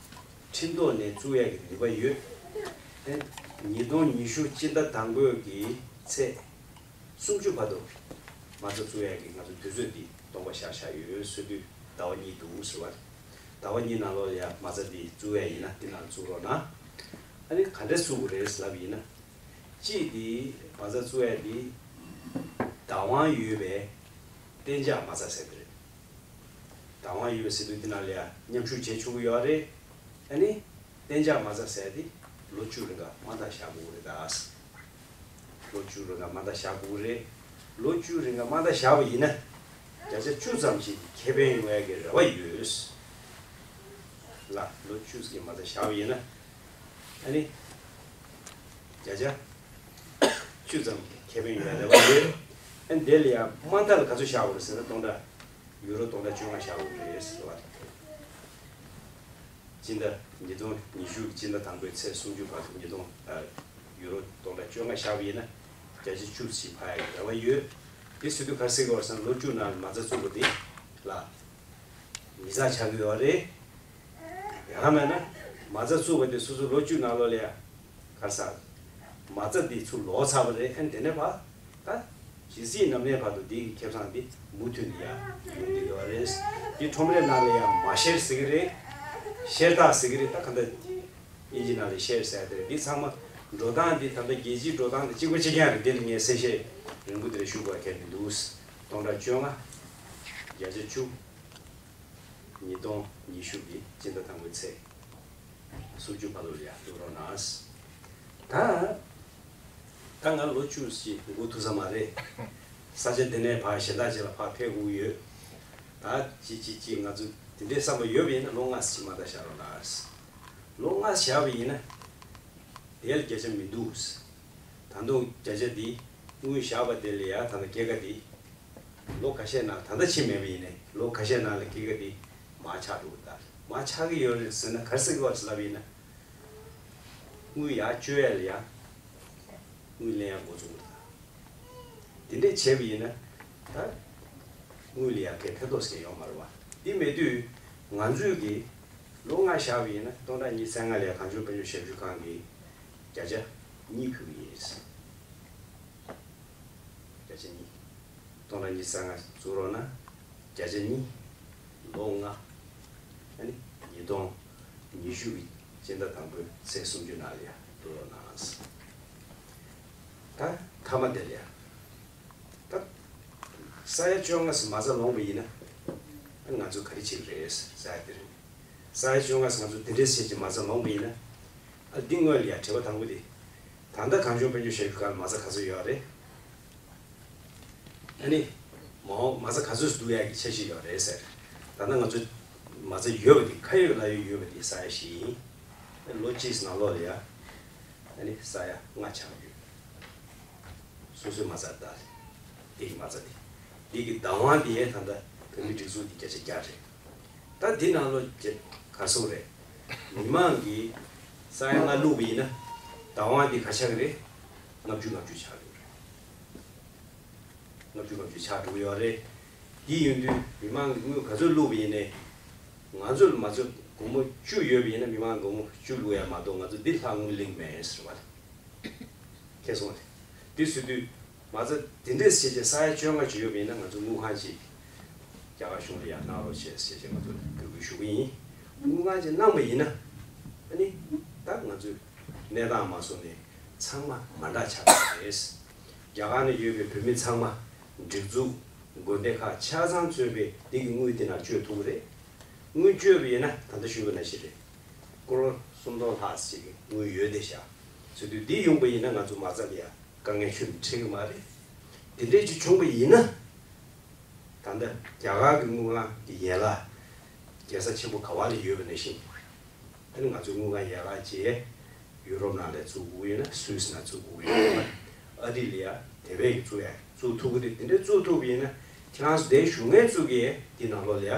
ཁྲིམས་ཐོག་ནས་བཙུགས་ཡ་གི་ནུས་པ་ཡོད། ཨ་ནི་ཉིས་སྟོང་ཉི་ཤུ་སྤྱི་ཟླ་དང་པོའི་གི་ཚེས་སུམ་ཅུ་བར་དུ་མ་རྩ་བཙུགས་ཡ་གི་ང་ཚོ་དུས་ཚོད་འདི་སྟོང་པ་བཞག་བཞག་ཡོད། སྲོད་དུས་ཟླ་བ་གཉིས་འདུག་ཟེར་བ། ཟླ་བ་གཉིས་ནང་ལོགས་ལ་ཡ་མ་རྩ་འདི་བཙུགས་ཡ་ཡིན་ན་འདི་ནང་བཙུགས་རོགས་གནང་། ཨ་ནི་ག་འདྲས་བཙུགས་དགོས་རེད་ལབ་ཡིན་ན། གཅིག་འདི་མ་རྩ་བཙུགས་ཡ་འདི་བདག་དབང་ཡོད་པའི་གཏན་འཇགས་མ་རྩ་ཟེར་གི་རེད། བདག་དབང་ཡོད་པའི་ཟེར་དུས་འདི་ནང་ལ་ཡ་མཉམ་ཞུགས་བྱེད་ཆོག་གི་ཡོད་རེད། ཨ་ནི་གཏན་འཇགས་མ་རྩ་ཟེར་དེ་ལོ་བཅུ་རིང་ག་མ་མཐའ་བཞག་དགོས་རེད་ད། ལོ་བཅུ་རིང་ག་མ་མཐའ་བཞག་དགོས་རེད། ལོ་བཅུ་རིང་ག་མ་མཐའ་བཞག་པ་ཡིན་ན། བརྒྱ་ཆ་བཅུ་ཙམ་ཞིག་ཁེ་ཕན་ཡོང་ཡ་གི་རེ་བ་ཡོད་ལ། ལོ་བཅུ་ཙམ་གྱི་མ་མཐའ་བཞག་པ་ཡིན་ན། ཨ་ནི། བརྒྱ་ཆ་བཅུ་ཙམ་ཁེ་ཕན་ཡོད་རེ་བ་ཡོད། ཨ་ནི་དེ་ལ་ཡང་མ་མཐའ་ལ་ག་ཚོད་བཞག་དགོས་རེད་ཟེར་ན། སྟོང་ཕྲག་ཡུ་རོ་སྟོང་ཕྲག་བཅོ་ལྔ་བཞག་དགོས་རེད་ཟེར་བ། སྤྱི་ཟླ་ཉིས་སྟོང་ཉི་ཤུ་སྤྱི་ཟླ་དང་པོའི་ཚེས་སུམ་ཅུ་བར་དུ་ཉིས་སྟོང་ཨ་ཡུ་རོ་སྟོང་ཕྲག་བཅོ་ལྔ་བཞག་པ་ཡིན་ན། བརྒྱ་ཆ་བཅུ་ཞིག་འཕར་ཡག་གི་རེ་བ་ཡོད། དེ་ཟེར་དུས་ག་རེ་ཟེར་དགོས་རེད་ཟེར་ན། ལོ་བཅུ་ནང་ལ་མ་རྩ་བཙུགས་པ་དེ་ལ། མི་ཚང་ཆགས་ཀྱི་ཡོད་རེད། ཡང་མིན་ན་མ་རྩ་བཙུགས་པ་དེ་སོ་སོ་ལོ་བཅུ་ནང་ལོགས་ལ་ཡ་ག་རེ་ཟེར། མ་རྩ་འདི་ཚུར་ལོག་ཚར་བ་རེད། ཨ་ནི་དེ་ནས་ཕར་ད་ཇི་སྲིད་ནམ་གནས་བར་དུ་འདི་གི་ཁེ་བཟང་འདི་མུ་མཐུད་ནས་ཡ་ཡོང་གི་ཡོད་རེད། འདི་ཁྲོམ་རའི་ནང་ལ་ཡ་མ་ཤེར་ཟེར་གི་རེད། ཤེར་ཐག་ཟེར་གི་རེད། ད་ག་འདྲ་དབྱིན་ཇི་ནང་ལ་ཤེར་ཟེར་དེ་རེད། འདི་ཚང་མ་འགྲོ་སྟངས་འདི་ད་ལྟ་རྒྱལ་སྤྱིའི་འགྲོ་སྟངས་དང་གཅིག་པ་གཅིག་རྐྱང་རེད། འདི་ལ་ངས་གསལ་བཤད་རིང་པོ་དེ་འདྲ་ཞུ་དགོས་གལ་མི་འདུག་སྟོང་ཕྲག་བཅོ་ལྔ། བརྒྱ་ཆ་བཅུ། ཉིས་སྟོང་ཉི་ཤུ་གི་སྤྱི་ཟླ་དང་པོའི་ཚེས་སུམ་ཅུ་བར་དུ་ལ་ཡ་བླུག་རོགས་གནང་། ད་ད་ང་ལོ་བཅུ་ཞིག་འགོར་ཐུབ་ས་མ་རེད། ས་ཆ་འདི་ནས་ཕར་གཞན་དག་ཅིག་ལ་ཕར་ཕེབས་དགོས་ཡོད། ད་ཅི་ཅི་ཅི་ང་ཚོ་དེ་འདྲའི་བསམ་པ་ཡོད་པ་ཡིན་ན་ལོ་ལྔ་ཞིག་མ་ད་བཞག་རོགས་གནང་། ལོ་ལྔ་བཞག་པ་ཡིན་ན་དེ་ལ་བརྒྱ་ཆ་མི་འདུག། ད་དུང་བརྒྱ་ཆ་འདི་དངུལ་བཞག་པ་དེ་ལ་ཡ་ད་ལྟ་སྐྱེད་ཀ་འདི་ལོ་ཁ་ཤས་ནང་ད་ལྟ་ཕྱིན་མེད་པ་ཡིན་ནའི་ལོ་ཁ་ཤས་ནང་ལ་སྐྱེད་ཀ་འདི་མར་ཆག་འགྲོ་གི། ད་མར་ཆག་གི་ཡོད་རེད་ཟེར་ན་ག་རེ་ཟེར་གི་ཡོད་ལབ་ཡིན་ན། དངུལ་ཡར་བཅོལ་ཡ་ལ་ཡ་དངུལ་ལེན་ཡ་འགོ་བཙུགས་པ་དང་། དེ་འདྲས་བྱས་པ་ཡིན་ན་ད་དངུལ་ལ་ཡ་གའི་ཕན་ཐོགས་ཟེར་ཡོད་མ་རེད་བ། དེ་མེད་དུས་ང་ཚོས་ཀྱི་ལོ་ལྔ་བཞག་པ་ཡིན་ན་སྟོང་ཕྲག་ཉི་ཤུ་རྩ་ལྔ་ལ་ཡ་གངས་ལྗོངས་དཔལ་འབྱོར་ཞབས་ཞུ་ཁང་གི་བརྒྱ་ཆ་གཉིས་ཕུལ་གྱི་ཡིན། བརྒྱ་ཆ་གཉིས། སྟོང་ཕྲག་ཉི་ཤུ་རྩ་ལྔ་བཙུགས་རོགས་གནང་། བརྒྱ་ཆ་གཉིས། ལོ་ལྔ། ཨ་ནི་ཉིས་སྟོང་ཉི་ཤུ་གི་སྤྱི་ཟླ་དང་པོའི་ཚེས་སུམ་ཅུ་ནང་ལ་ཡ་བསྡུ་རོགས་གནང་། ད་མཐའ་མ་དེ་ལ་ཡ། ད་ས་ཡ་བཅོ་ལྔ་ཙམ་མ་རྩ་ལོངས་པ་ཡིན་ན་ཨ་ང་ཚོ་ག་རེ་བྱེད་ཀྱི་རེད། ས་ཡ་དེ་རིང་ས་ཡ་བཅོ་ལྔ་ཙམ་ང་ཚོ་དེ་འདྲས་བྱེད་ཀྱི་མ་རྩ་ལོངས་པ་ཡིན་ན། ཨ་འདི་སྔོན་ལ་ཡ་དྲི་བ་དང་པོ་དེ། ད་ལྟ་གངས་ལྗོངས་དཔལ་འབྱོར་ཞབས་ཞུ་ཁང་ལ་མ་རྩ་ག་ཚོད་ཡོད་རེད། ཨ་ནི། མ་འོངས་མ་རྩ་ག་ཚོད་བསྡུ་ཡག་གི་འཆར་གཞི་ཡོད་རེད་ཟེར། ད་ལྟ་ང་ཚོ་མ་རྩ་ཡོད་པ་དེ་ཁ་ཡོད་ལག་ཡོད་ཡོད་པ་དེ་ས་ཡ་བཞི་ཡིན། ཨ་ལོ་གཅིག་ནང་ལོགས་ལ་ཡ། ཨ་ནི་ས་ཡ་ལྔ་ཆགས་ཡོད། སོ་སོའི་མ་རྩ་ད། དེ་གི་མ་རྩ་དེ། དེ་གི་བདག་དབང་དེ་ཡས་ད་ལྟ་བོད་མིའི་སྒྲིག་འཛུགས་དེ་བརྒྱ་ཆ་བརྒྱ་རེད། ད་དེ་ནང་ལོགས་ཀྱི་ག་རེ་ཟེར་དགོས་རེད། མི་མང་གིས་ས་ཡ་ལྔ་བླུགས་པ་ཡིན་ན་བདག་དབང་དེ་ག་ཆགས་ཀྱི་རེད། ལྔ་བཅུ་ལྔ་བཅུ་ཆགས་ཀྱི་རེད། ལྔ་བཅུ་ལྔ་བཅུ་ཆགས་འགྲོ་གི་ཡོད་རེད། དེ་ཡིན་དུས་མི་མང་གིས་དངུལ་ག་ཚོད་བླུགས་པ་ཡིན་ནའི། ང་ཚོ་ལ་མ་ཚོད་སྒོར་མོ་བཅུ་ཡོད་པ་ཡིན་ན་མི་མང་སྒོར་མོ་བཅུ་བླུགས་ཡ་མ་གཏོགས་ང་ཚོ་འདི་ལྷག་དངུལ་ལེན་མེད་ཟེར་བ་རེད། ཁྱེད་སོང་རེད། འདི་ཟེར་དུས་མ་རྩ་འདི་འདྲས་བྱས་རྗེས་ས་ཡ་བཅོ་ལྔ་ཅིག་ཡོད་པ་ཡིན་ན་ང་ཚོ་དངུལ་ཁང་ཅིག་རྒྱ་གར་གཞུང་ལ་ཡར་གནང་རོགས་བྱས་ཟེར་བྱས་ང་ཚོ་འབོད་སྐུལ་ཞུ་གི་ཡིན། དངུལ་ཁང་ཅིག་གནང་པ་ཡིན་ན་ཨ་ནི་ད་ང་ཚོའི་གནས་སྟངས་མ་བཟོ་ནས་ཚང་མ་མ་འདྲ་ཆགས་ཀྱི་རེད། རྒྱ་གར་ནང་ཡོད་པའི་བོད་མི་ཚང་མ་སྒྲིག་འཛུགས་དགོན་སྡེ་ཁག་ཆ་ཚང་གཙོས་པའི་འདི་གི་དངུལ་འདི་ནང་སྤྱོད་ཐུབ་ཀྱི་རེད། དངུལ་སྤྱོད་པ་ཡིན་ན་ད་ལྟ་ཞུས་པ་ནང་བཞིན་རེད། ཀོ་རོར་སུམ་སྟོང་ལྷག་ཅིག་གི་དངུལ་ཡོད་བསྡད་བཞག་ཟེར་དུས་འདི་ཡོང་པ་ཡིན་ན་ང་ཚོ་མ་རྩ་ལ་ཡ་དཀའ་ངལ་ཁྱོན་ནས་འཕྲད་ཀྱི་མ་རེད། དེ་འདྲས་ཅིག་བྱུང་པ་ཡིན་ན། ད་ལྟ་རྒྱ་གར་གྱི་དངུལ་ཁང་གི་ཡན་ལག་རྒྱལ་ས་ཆེན་པོ་ག་བ་ལ་ཡོད་པ་ནང་བཞིན། ཨ་ནི་ང་ཚོའི་དངུལ་ཁང་ཡན་ལག་ཅིག་ཡུ་རོབ་ནང་ལ་བཙུགས་དགོས་ཡོད་ན་སུད་སི་ནང་བཙུགས་དགོས་ཡོད་ན་ཨ་རི་ལ་ཡ་དེ་བས་ཀྱི་བཙུགས་ཡ་བཙུགས་ཐུབ་ཀྱི་རེད། དེ་འདྲ་བཙུགས་ཐུབ་པ་ཡིན་ན་ཁྱེད་རང་ཚོ་དེ་བཞུགས་མཁན་ཚོ་གིས་དེ་ནང་ལོགས་ལ་ཡ་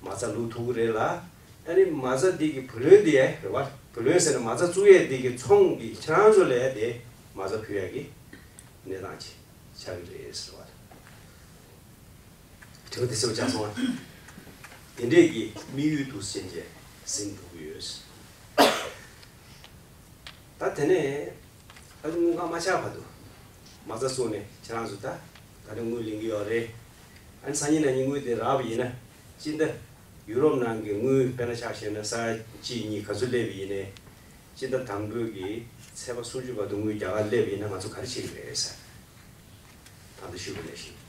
མ་རྩ་བླུགས་ཐུབ་ཀྱི་རེད་ལ། ཨ་ནི་མ་རྩ་འདི་གི་བུ་ལོན་དེ་རེད་བ། བུ་ལོན་ཟེར་ན་མ་རྩ་བཙུགས་ཡས་འདི་གི་ཚོང་གི་ཁྱེད་རང་ཚོ་ལ་ཡ་དེ་མ་རྩ་ཕུལ་ཡ་གི་གནས་སྟངས་ཅིག་ཆགས་ཀྱི་རེད་ཟེར་བ། དྲི་བ་དེ་གསལ་པོ་ཆགས་སོང་ང་། དེ་འདྲས་ཀྱི་དམིགས་ཡུལ་འདུག་སེ་བྱས་ཟིན་འགྲོ་གི་ཡོད། ད་དེ་ནས་ཨ་ནི་དངུལ་ཁང་མ་ཆགས་བར་དུ་མ་རྩ་བཙུགས་ནས་ཁྱེད་རང་ཚོ་ད་ད་ནི་དངུལ་ལེན་གྱི་ཡོད་རེད། ཨ་ནི་སང་ཉིན་གནངས་ཉིན་དངུལ་དེ་རག་པ་ཡིན་ན་སྤྱི་ཟླ་ཡུ་རོབ་ནང་གི་དངུལ་དཔེར་ན་ཆ་བཞག་ན་ས་ཡ་གཅིག་གཉིས་ག་ཚོད་སླེབས་པ་ཡིན་ནའི་སྤྱི་ཟླ་དང་པོའི་གི་ཚེས་པ་སུམ་ཅུ་བར་དུ་དངུལ་རྒྱ་གར་སླེབས་པ་ཡིན་ན་ང་ཚོ་ག་རེ་བྱེད་ཀྱི་རེད་ཟེར། ད་ལྟ་ཞུས་པ་ནང་བཞིན།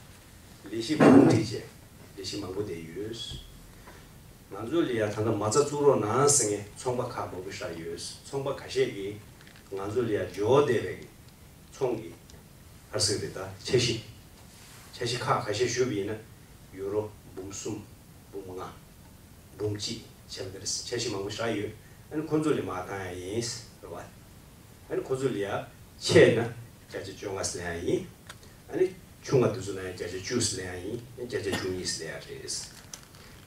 ལས་གཞི་བང་སྒྲིག་བྱས། ལས་གཞི་མང་པོ་བསྡད་ཡོད། ང་ཚོ་ལ་ཡ་ད་ལྟ་མ་རྩ་བཙུགས་རོགས་གནང་ཟེར་མཁན་ཚོང་པ་ཁག་མང་པོ་ཞིག་ཡོད། ཚོང་པ་ཁ་ཤས་ཀྱིས་ང་ཚོ་ལ་ཡ་འབྱོར་བསྡད་པའི་ཚོང་གི་ཨར་སིག་རེད་ད་འཆར་གཞི། འཆར་གཞི་ཁག་ཁ་ཤས་ཞུས་པ་ཡིན་ན་ཡུ་རོ་འབུམ་གསུམ་འབུམ་ལྔ། འབུམ་གཅིག་བྱས་པ་དེ་འཆར་གཞི་མང་པོ་ཞིག་ཡོད། ཨ་ནི་ཁོ་ཚོ་ལ་མར་བཏང་ཡ་ཡིན་རེད་བ། ཨ་ནི་ཁོ་ཚོ་ལ་ཡ་ཆེ་ན་བརྒྱ་ཆ་བཅོ་ལྔ་ཙམ་ལེན་ཡ་ཡིན། ཨ་ནི་ཆུང་བ་དེ་ཚོ་ལ་ཡ་བརྒྱ་ཆ་བཅུ་ཙམ་ལེན་ཡ་ཡིན། ཨ་ནི་བརྒྱ་ཆ་བཅུ་གཉིས་ཙམ་ལེན་ཡ་རེད།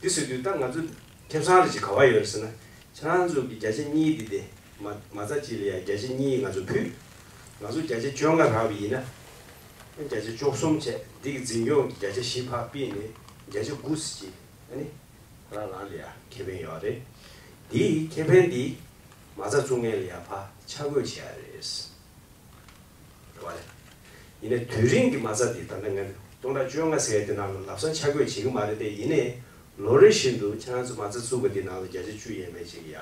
དེ་ཟེར་དུས་ད་ང་ཚོ་ཁེ་བཟང་རེ་ཅིག་ག་བ་ཡོད་རེད་ཟེར་ན་ཁྱེད་རང་ཚོ་གི་བརྒྱ་ཆ་གཉིས་དེ་དེ་མ་མ་རྩ་གཅིག་ལ་ཡ་བརྒྱ་ཆ་གཉིས་ང་ཚོ་ཕུལ། ང་ཚོ་བརྒྱ་ཆ་བཅོ་ལྔ་རག་པ་ཡིན་ན་ཨ་ནི་བརྒྱ་ཆ་བཅུ་གསུམ་བྱས་འདི་གི་འཛིན་སྐྱོང་གི་བརྒྱ་ཆ་བཞི་ཕར་ཕུད་ནས་བརྒྱ་ཆ་དགུ་ཙམ་ཅིག་ཨ་ནི། རང་རང་ལ་ཡ་ཁེ་ཕན་ཡོད་རེད། དེའི་ཁེ་ཕན་དེ་མ་རྩ་བཙུགས་མཁན་ལ་ཡ་ཕར་ཆ་བགོས་བྱེད་ཡ་རེད། རེད་བ་ལས། ཡིན་ནའི་དུས་རིང་གི་མ་རྩ་དེ་ད་ལྟ་ངས་སྟོང་ཕྲག་བཅོ་ལྔ་ཟེར་ཡ་དེ་ནང་ལ་ལམ་སང་ཆ་བགོས་བྱེད་ཀྱི་མ་རེད་དེ། ཡིན་ནའི་ལོ་རེ་བཞིན་དུ་ཁྱེད་རང་ཚོ་མ་རྩ་བཙུགས་པ་དེ་ནང་ལ་བརྒྱ་ཆ་བཅུ་ཡས་མས་ཅིག་ཡ།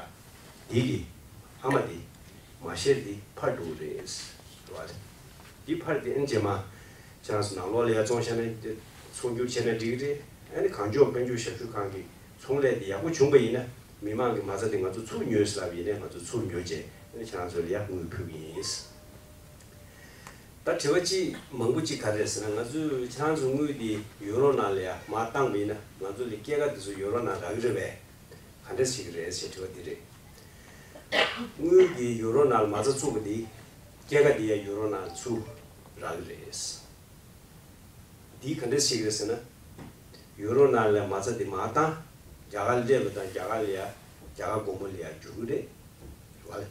དེ་གི་ཨ་མ་དེ་མ་ཤེར་དེ་ཕར་འགྲོ་གི་རེད། རེད་བ་ལས། དེ་ཕར་དེ་ཨན་རྗེས་མ། ཁྱེད་རང་ཚོ་ནང་ལོགས་ལ་ཡར་བཙོང་བྱས་ན་ཚོང་སྒྱུར་བྱས་ན་འགྲིག་གི་རེད། ཨ་ནི་གངས་ལྗོངས་དཔལ་འབྱོར་ཞབས་ཞུ་ཁང་གི་ཚོང་ལས་དེ་ཡག་པོ་བྱུང་པ་ཡིན་ན་མི་མང་གི་མ་རྩ་དེ་ང་ཚོ་ཚུར་ཉོས་ཟེར་ལབ་ཡིན་ནའི་ང་ཚོ་ཚུར་ཉོ་བྱས་ ཁྱེད་རང་ཚོ་ལ་ཡ་དངུལ་ཕུལ་གྱི་ཡིན། ད་དྲི་བ་གཅིག་མང་པོ་གཅིག་ག་རེ་རེད་ཟེར་ན། ང་ཚོས་ཁྱེད་རང་ཚོ་དངུལ་འདི་ཡུ་རོ་ནང་ལ་ཡ་མར་བཏང་བ་ཡིན་ན། ང་ཚོ་ལ་སྐྱེད་ཀ་འདི་ཚོ་ཡུ་རོ་ནང་རག་གི་རེད་པས། ག་འདྲས་བྱེད་ཀྱི་རེད་ཟེར་དྲི་བ་འདི་རེད། དངུལ་འདི་ཡུ་རོ་ནང་ལ་མ་རྩ་བཙུགས་པ་འདི་སྐྱེད་ཀ་འདི་ཡ་ཡུ་རོ་ནང་ཚུར་རག་གི་རེད། འདི་ག་འདྲས་བྱེད་ཀྱི་རེད་ཟེར་ན། ཡུ་རོ་ནང་ལ་མ་རྩ་འདི་མར་བཏང་། རྒྱ་གར་སླེབས་པ་དང་རྒྱ་གར་ལ་ཡ་རྒྱ་གར་སྒོར་མོ་ལ་ཡ་བསྒྱུར་གྱི་རེད། རེད་བ་ལེ།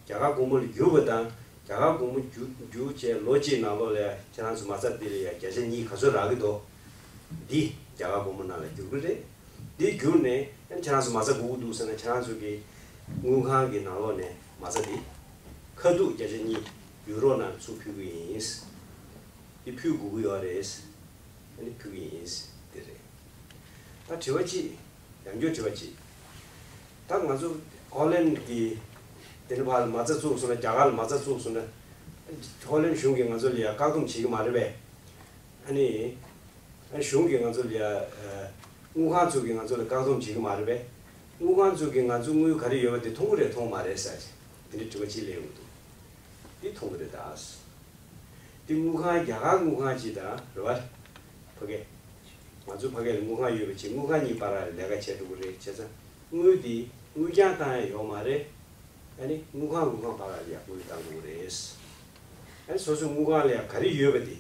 རྒྱ་གར་སྒོར་མོ་ལ་བསྒྱུར་བ་དང་རྒྱ་གར་སྒོར་མོ་བསྒྱུར་བསྒྱུར་བྱས་ལོ་གཅིག་ནང་ལོགས་ལ་ཡ་ཁྱེད་རང་ཚོ་མ་རྩ་འདི་ལ་ཡ་བརྒྱ་ཆ་གཉིས་ག་ཚོད་རག་གི་འདུག་འདི་རྒྱ་གར་སྒོར་མོ་ནང་ལ་བསྒྱུར་གྱི་རེད། འདི་བསྒྱུར་ནས་ཁྱེད་རང་ཚོ་མ་རྩ་དགོས་ཀྱི་འདུག་ཟེར་ན། ཁྱེད་རང་ཚོ་གི་དངུལ་ཁང་གི་ནང་ལོགས་ནས་མ་རྩ་འདི་ཁ་ཐུག་བརྒྱ་ཆ་གཉིས་ཡུ་རོ་ནང་ཚུར་ཕུལ་གྱི་ཡིན། འདི་ཕུལ་དགོས་ཀྱི་ཡོད་རེད། ཨ་ནི་ཕུལ་གྱི་ཡིན། འདི་རེད། ད་དྲི་བ་གཅིག་ཡང་བསྐྱར་དྲི་བ་གཅིག་ད་ང་ཚོ་ཧོ་ལན་གྱི་དེ་འདྲ་ཕར་ལ་མ་རྩ་བཙུགས་སོང་ན། རྒྱ་གར་ལ་མ་རྩ་བཙུགས་སོང་ན། ཧོ་ལན་གཞུང་གིས་ང་ཚོ་ལ་ཡ་བཀག་སྡོམ་བྱེད་ཀྱི་མ་རེད་པས། ཨ་ནི། ཨ་གཞུང་གིས་ང་ཚོ་ལ་ཡ། ཨ། དངུལ་ཁང་ཚོ་གིས་ང་ཚོ་ལ་བཀག་སྡོམ་བྱེད་ཀྱི་མ་རེད་པས། དངུལ་ཁང་ཚོ་གིས་ང་ཚོ་དངུལ་ག་རེ་ཡོད་པ་དེ་མཐོང་གི་རེད་མཐོང་མ་རེད་ཟེར། དེ་འདྲའི་དྲི་བ་གཅིག་སླེབས་ཡོང་གི་འདུག་འདི་མཐོང་གི་རེད་ད། འདི་དངུལ་ཁང་རྒྱ་གར་དངུལ་ཁང་གཅིག་དང་རེད་བ། ཕ་གི། ང་ཚོ་ཕ་གི་ལ་དངུལ་ཁང་ཡོད་པ་གཅིག་དངུལ་ཁང་གཉིས་བར་ལ་ལས་ཀ་བྱས་འགྲོ་གི་རེད། བྱས་ཙང་དངུལ་འདི་དངུལ་རྐྱང་བཏང་ཡ་ཡོད་མ་རེད། ཨ་ནི་དངུལ་ཁང་དངུལ་ཁང་བར་ལ་ཡ་དངུལ་བཏང་དགོས་རེད། ཨ་ནི་སོ་སོའི་དངུལ་ཁང་ལ་ཡ་ག་རེ་ཡོད་པ་དེ།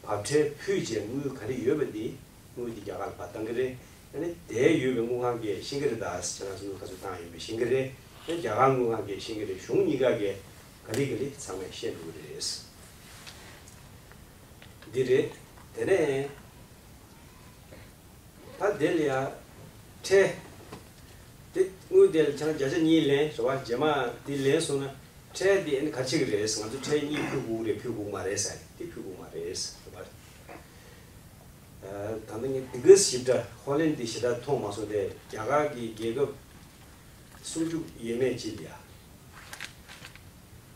བབ་ཁྲལ་ཕུལ་བྱས་དངུལ་ག་རེ་ཡོད་པ་དེ་དངུལ་དེ་རྒྱ་གར་ལ་ཕར་བཏང་གི་རེད། ཨ་ནི་དེ་ཡོད་པའི་དངུལ་ཁང་གིས་ཤེས་ཀྱི་རེད། ད་ཁྱེད་རང་ཚོ་དངུལ་ག་ཚོད་བཏང་ཡོད་པ་ཤེས་ཀྱི་རེད། ཨ་ནི་རྒྱ་གར་དངུལ་ཁང་གིས་ཤེས་ཀྱི་རེད། གཞུང་གཉིས་ཀ་གིས་ག་ལེ་ག་ལེ་ཚང་མས་ཤེས་འགྲོ་གི་རེད། འདི་རེད། དེ་ནས། ད་དེ་ལ་ཡ་ཁྲལ། དེ་དངུལ་དེ་ལ་ཆ་བཞག་ན་བརྒྱ་ཆ་གཉིས་ལེན་རེད་བ། རྗེས་མ་དེ་ལེན་སོང་ན་ཁྲལ་དེ་ཨ་ནི་ག་རེ་བྱེད་ཀྱི་རེད། ང་ཚོ་ཁྲལ་གཉིས་ཕུལ་དགོས་རེད་ཕུལ་དགོས་མ་རེད་ཟེར། དེ་ཕུལ་དགོས་མ་རེད་རེད་བ། ད་ལྟ་ངས་འདི་ག་ཞིབ་ཕྲ་ཧོ་ལན་འདི་ཞེ་དྲག་མཐོང་མ་སོང་སྟེ། རྒྱ་གར་གྱི་རྒྱལ་ཁབ་སུམ་ཅུ་ཡས་མས་ཅིག་ལ་ཡ།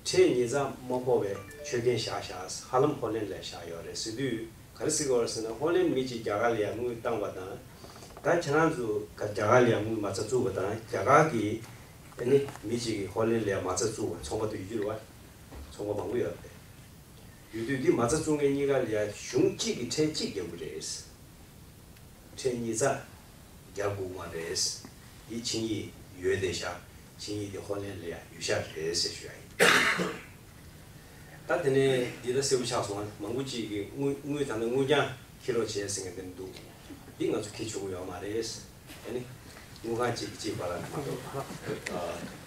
ཁྲལ་ཉེས་རྩ་མ་ཕོག་པའི་ཆོད་གན་བཞག་བཞག་ཧ་ལམ་ཧོ་ལན་ལ་བཞག་ཡོད་རེད་ཟེར་དུས། ག་རེ་ཟེར་གྱི་ཡོད་རེད་ཟེར་ན། ཧོ་ལན་མི་གཅིག་རྒྱ་གར་ལ་ཡ་དངུལ་བཏང་བ་དང་། ད་ཁྱེད་རང་ཚོ་ག་རྒྱ་གར་ལ་ཡ་དངུལ་མ་རྩ་བཙུགས་པ་དང་། རྒྱ་གར་གྱི་ཨ་ནི་མི་གཅིག་གིས་ཧོ་ལན་ལ་ཡ་མ་རྩ་བཙུགས་པ་ཚོང་པ་དེ་ཡོད་རྒྱུ་རེད་བ། ཚོང་པ་མང་པོ་ཡོད་རེད། ཡོད་དུས་འདི་མ་རྩ་བཙུགས་མཁན་གཉིས་ཀ་ལ་ཡ་གཞུང་གཅིག་གིས་ཁྲལ་གཅིག་རྒྱག་གི་རེད། ཁྲལ་ཉེས་རྩ་རྒྱག་དགོས་མ་རེད། འདི་ཆིངས་ཡིག་ཡོད་བསྡད་ཤག་ཆིངས་ཡིག་འདི་ཧོ་ལན་ལ་ཡ་ཡོད་ཤག་རེད་ཟེར་ཞུ་ཡ་ཡིན། ད་དེ་ནས་འདི་ད་གསལ་པོ་ཆགས་སོང་ང་། མང་པོ་ཅིག་གིས་དངུལ་དངུལ་ད་ནི་དངུལ་རྐྱང་འཁྱེར་རོགས་བྱས་ཟེར་མཁན་དེ་འདུག་འདི་ང་ཚོ་འཁྱེར་ཆོག་གི་ཡོད་མ་རེད། ཨ་ནི། དངུལ་ཁང་གཅིག་གིས་གཅིག་བར་ལ་མ་གཏོགས། ཨ།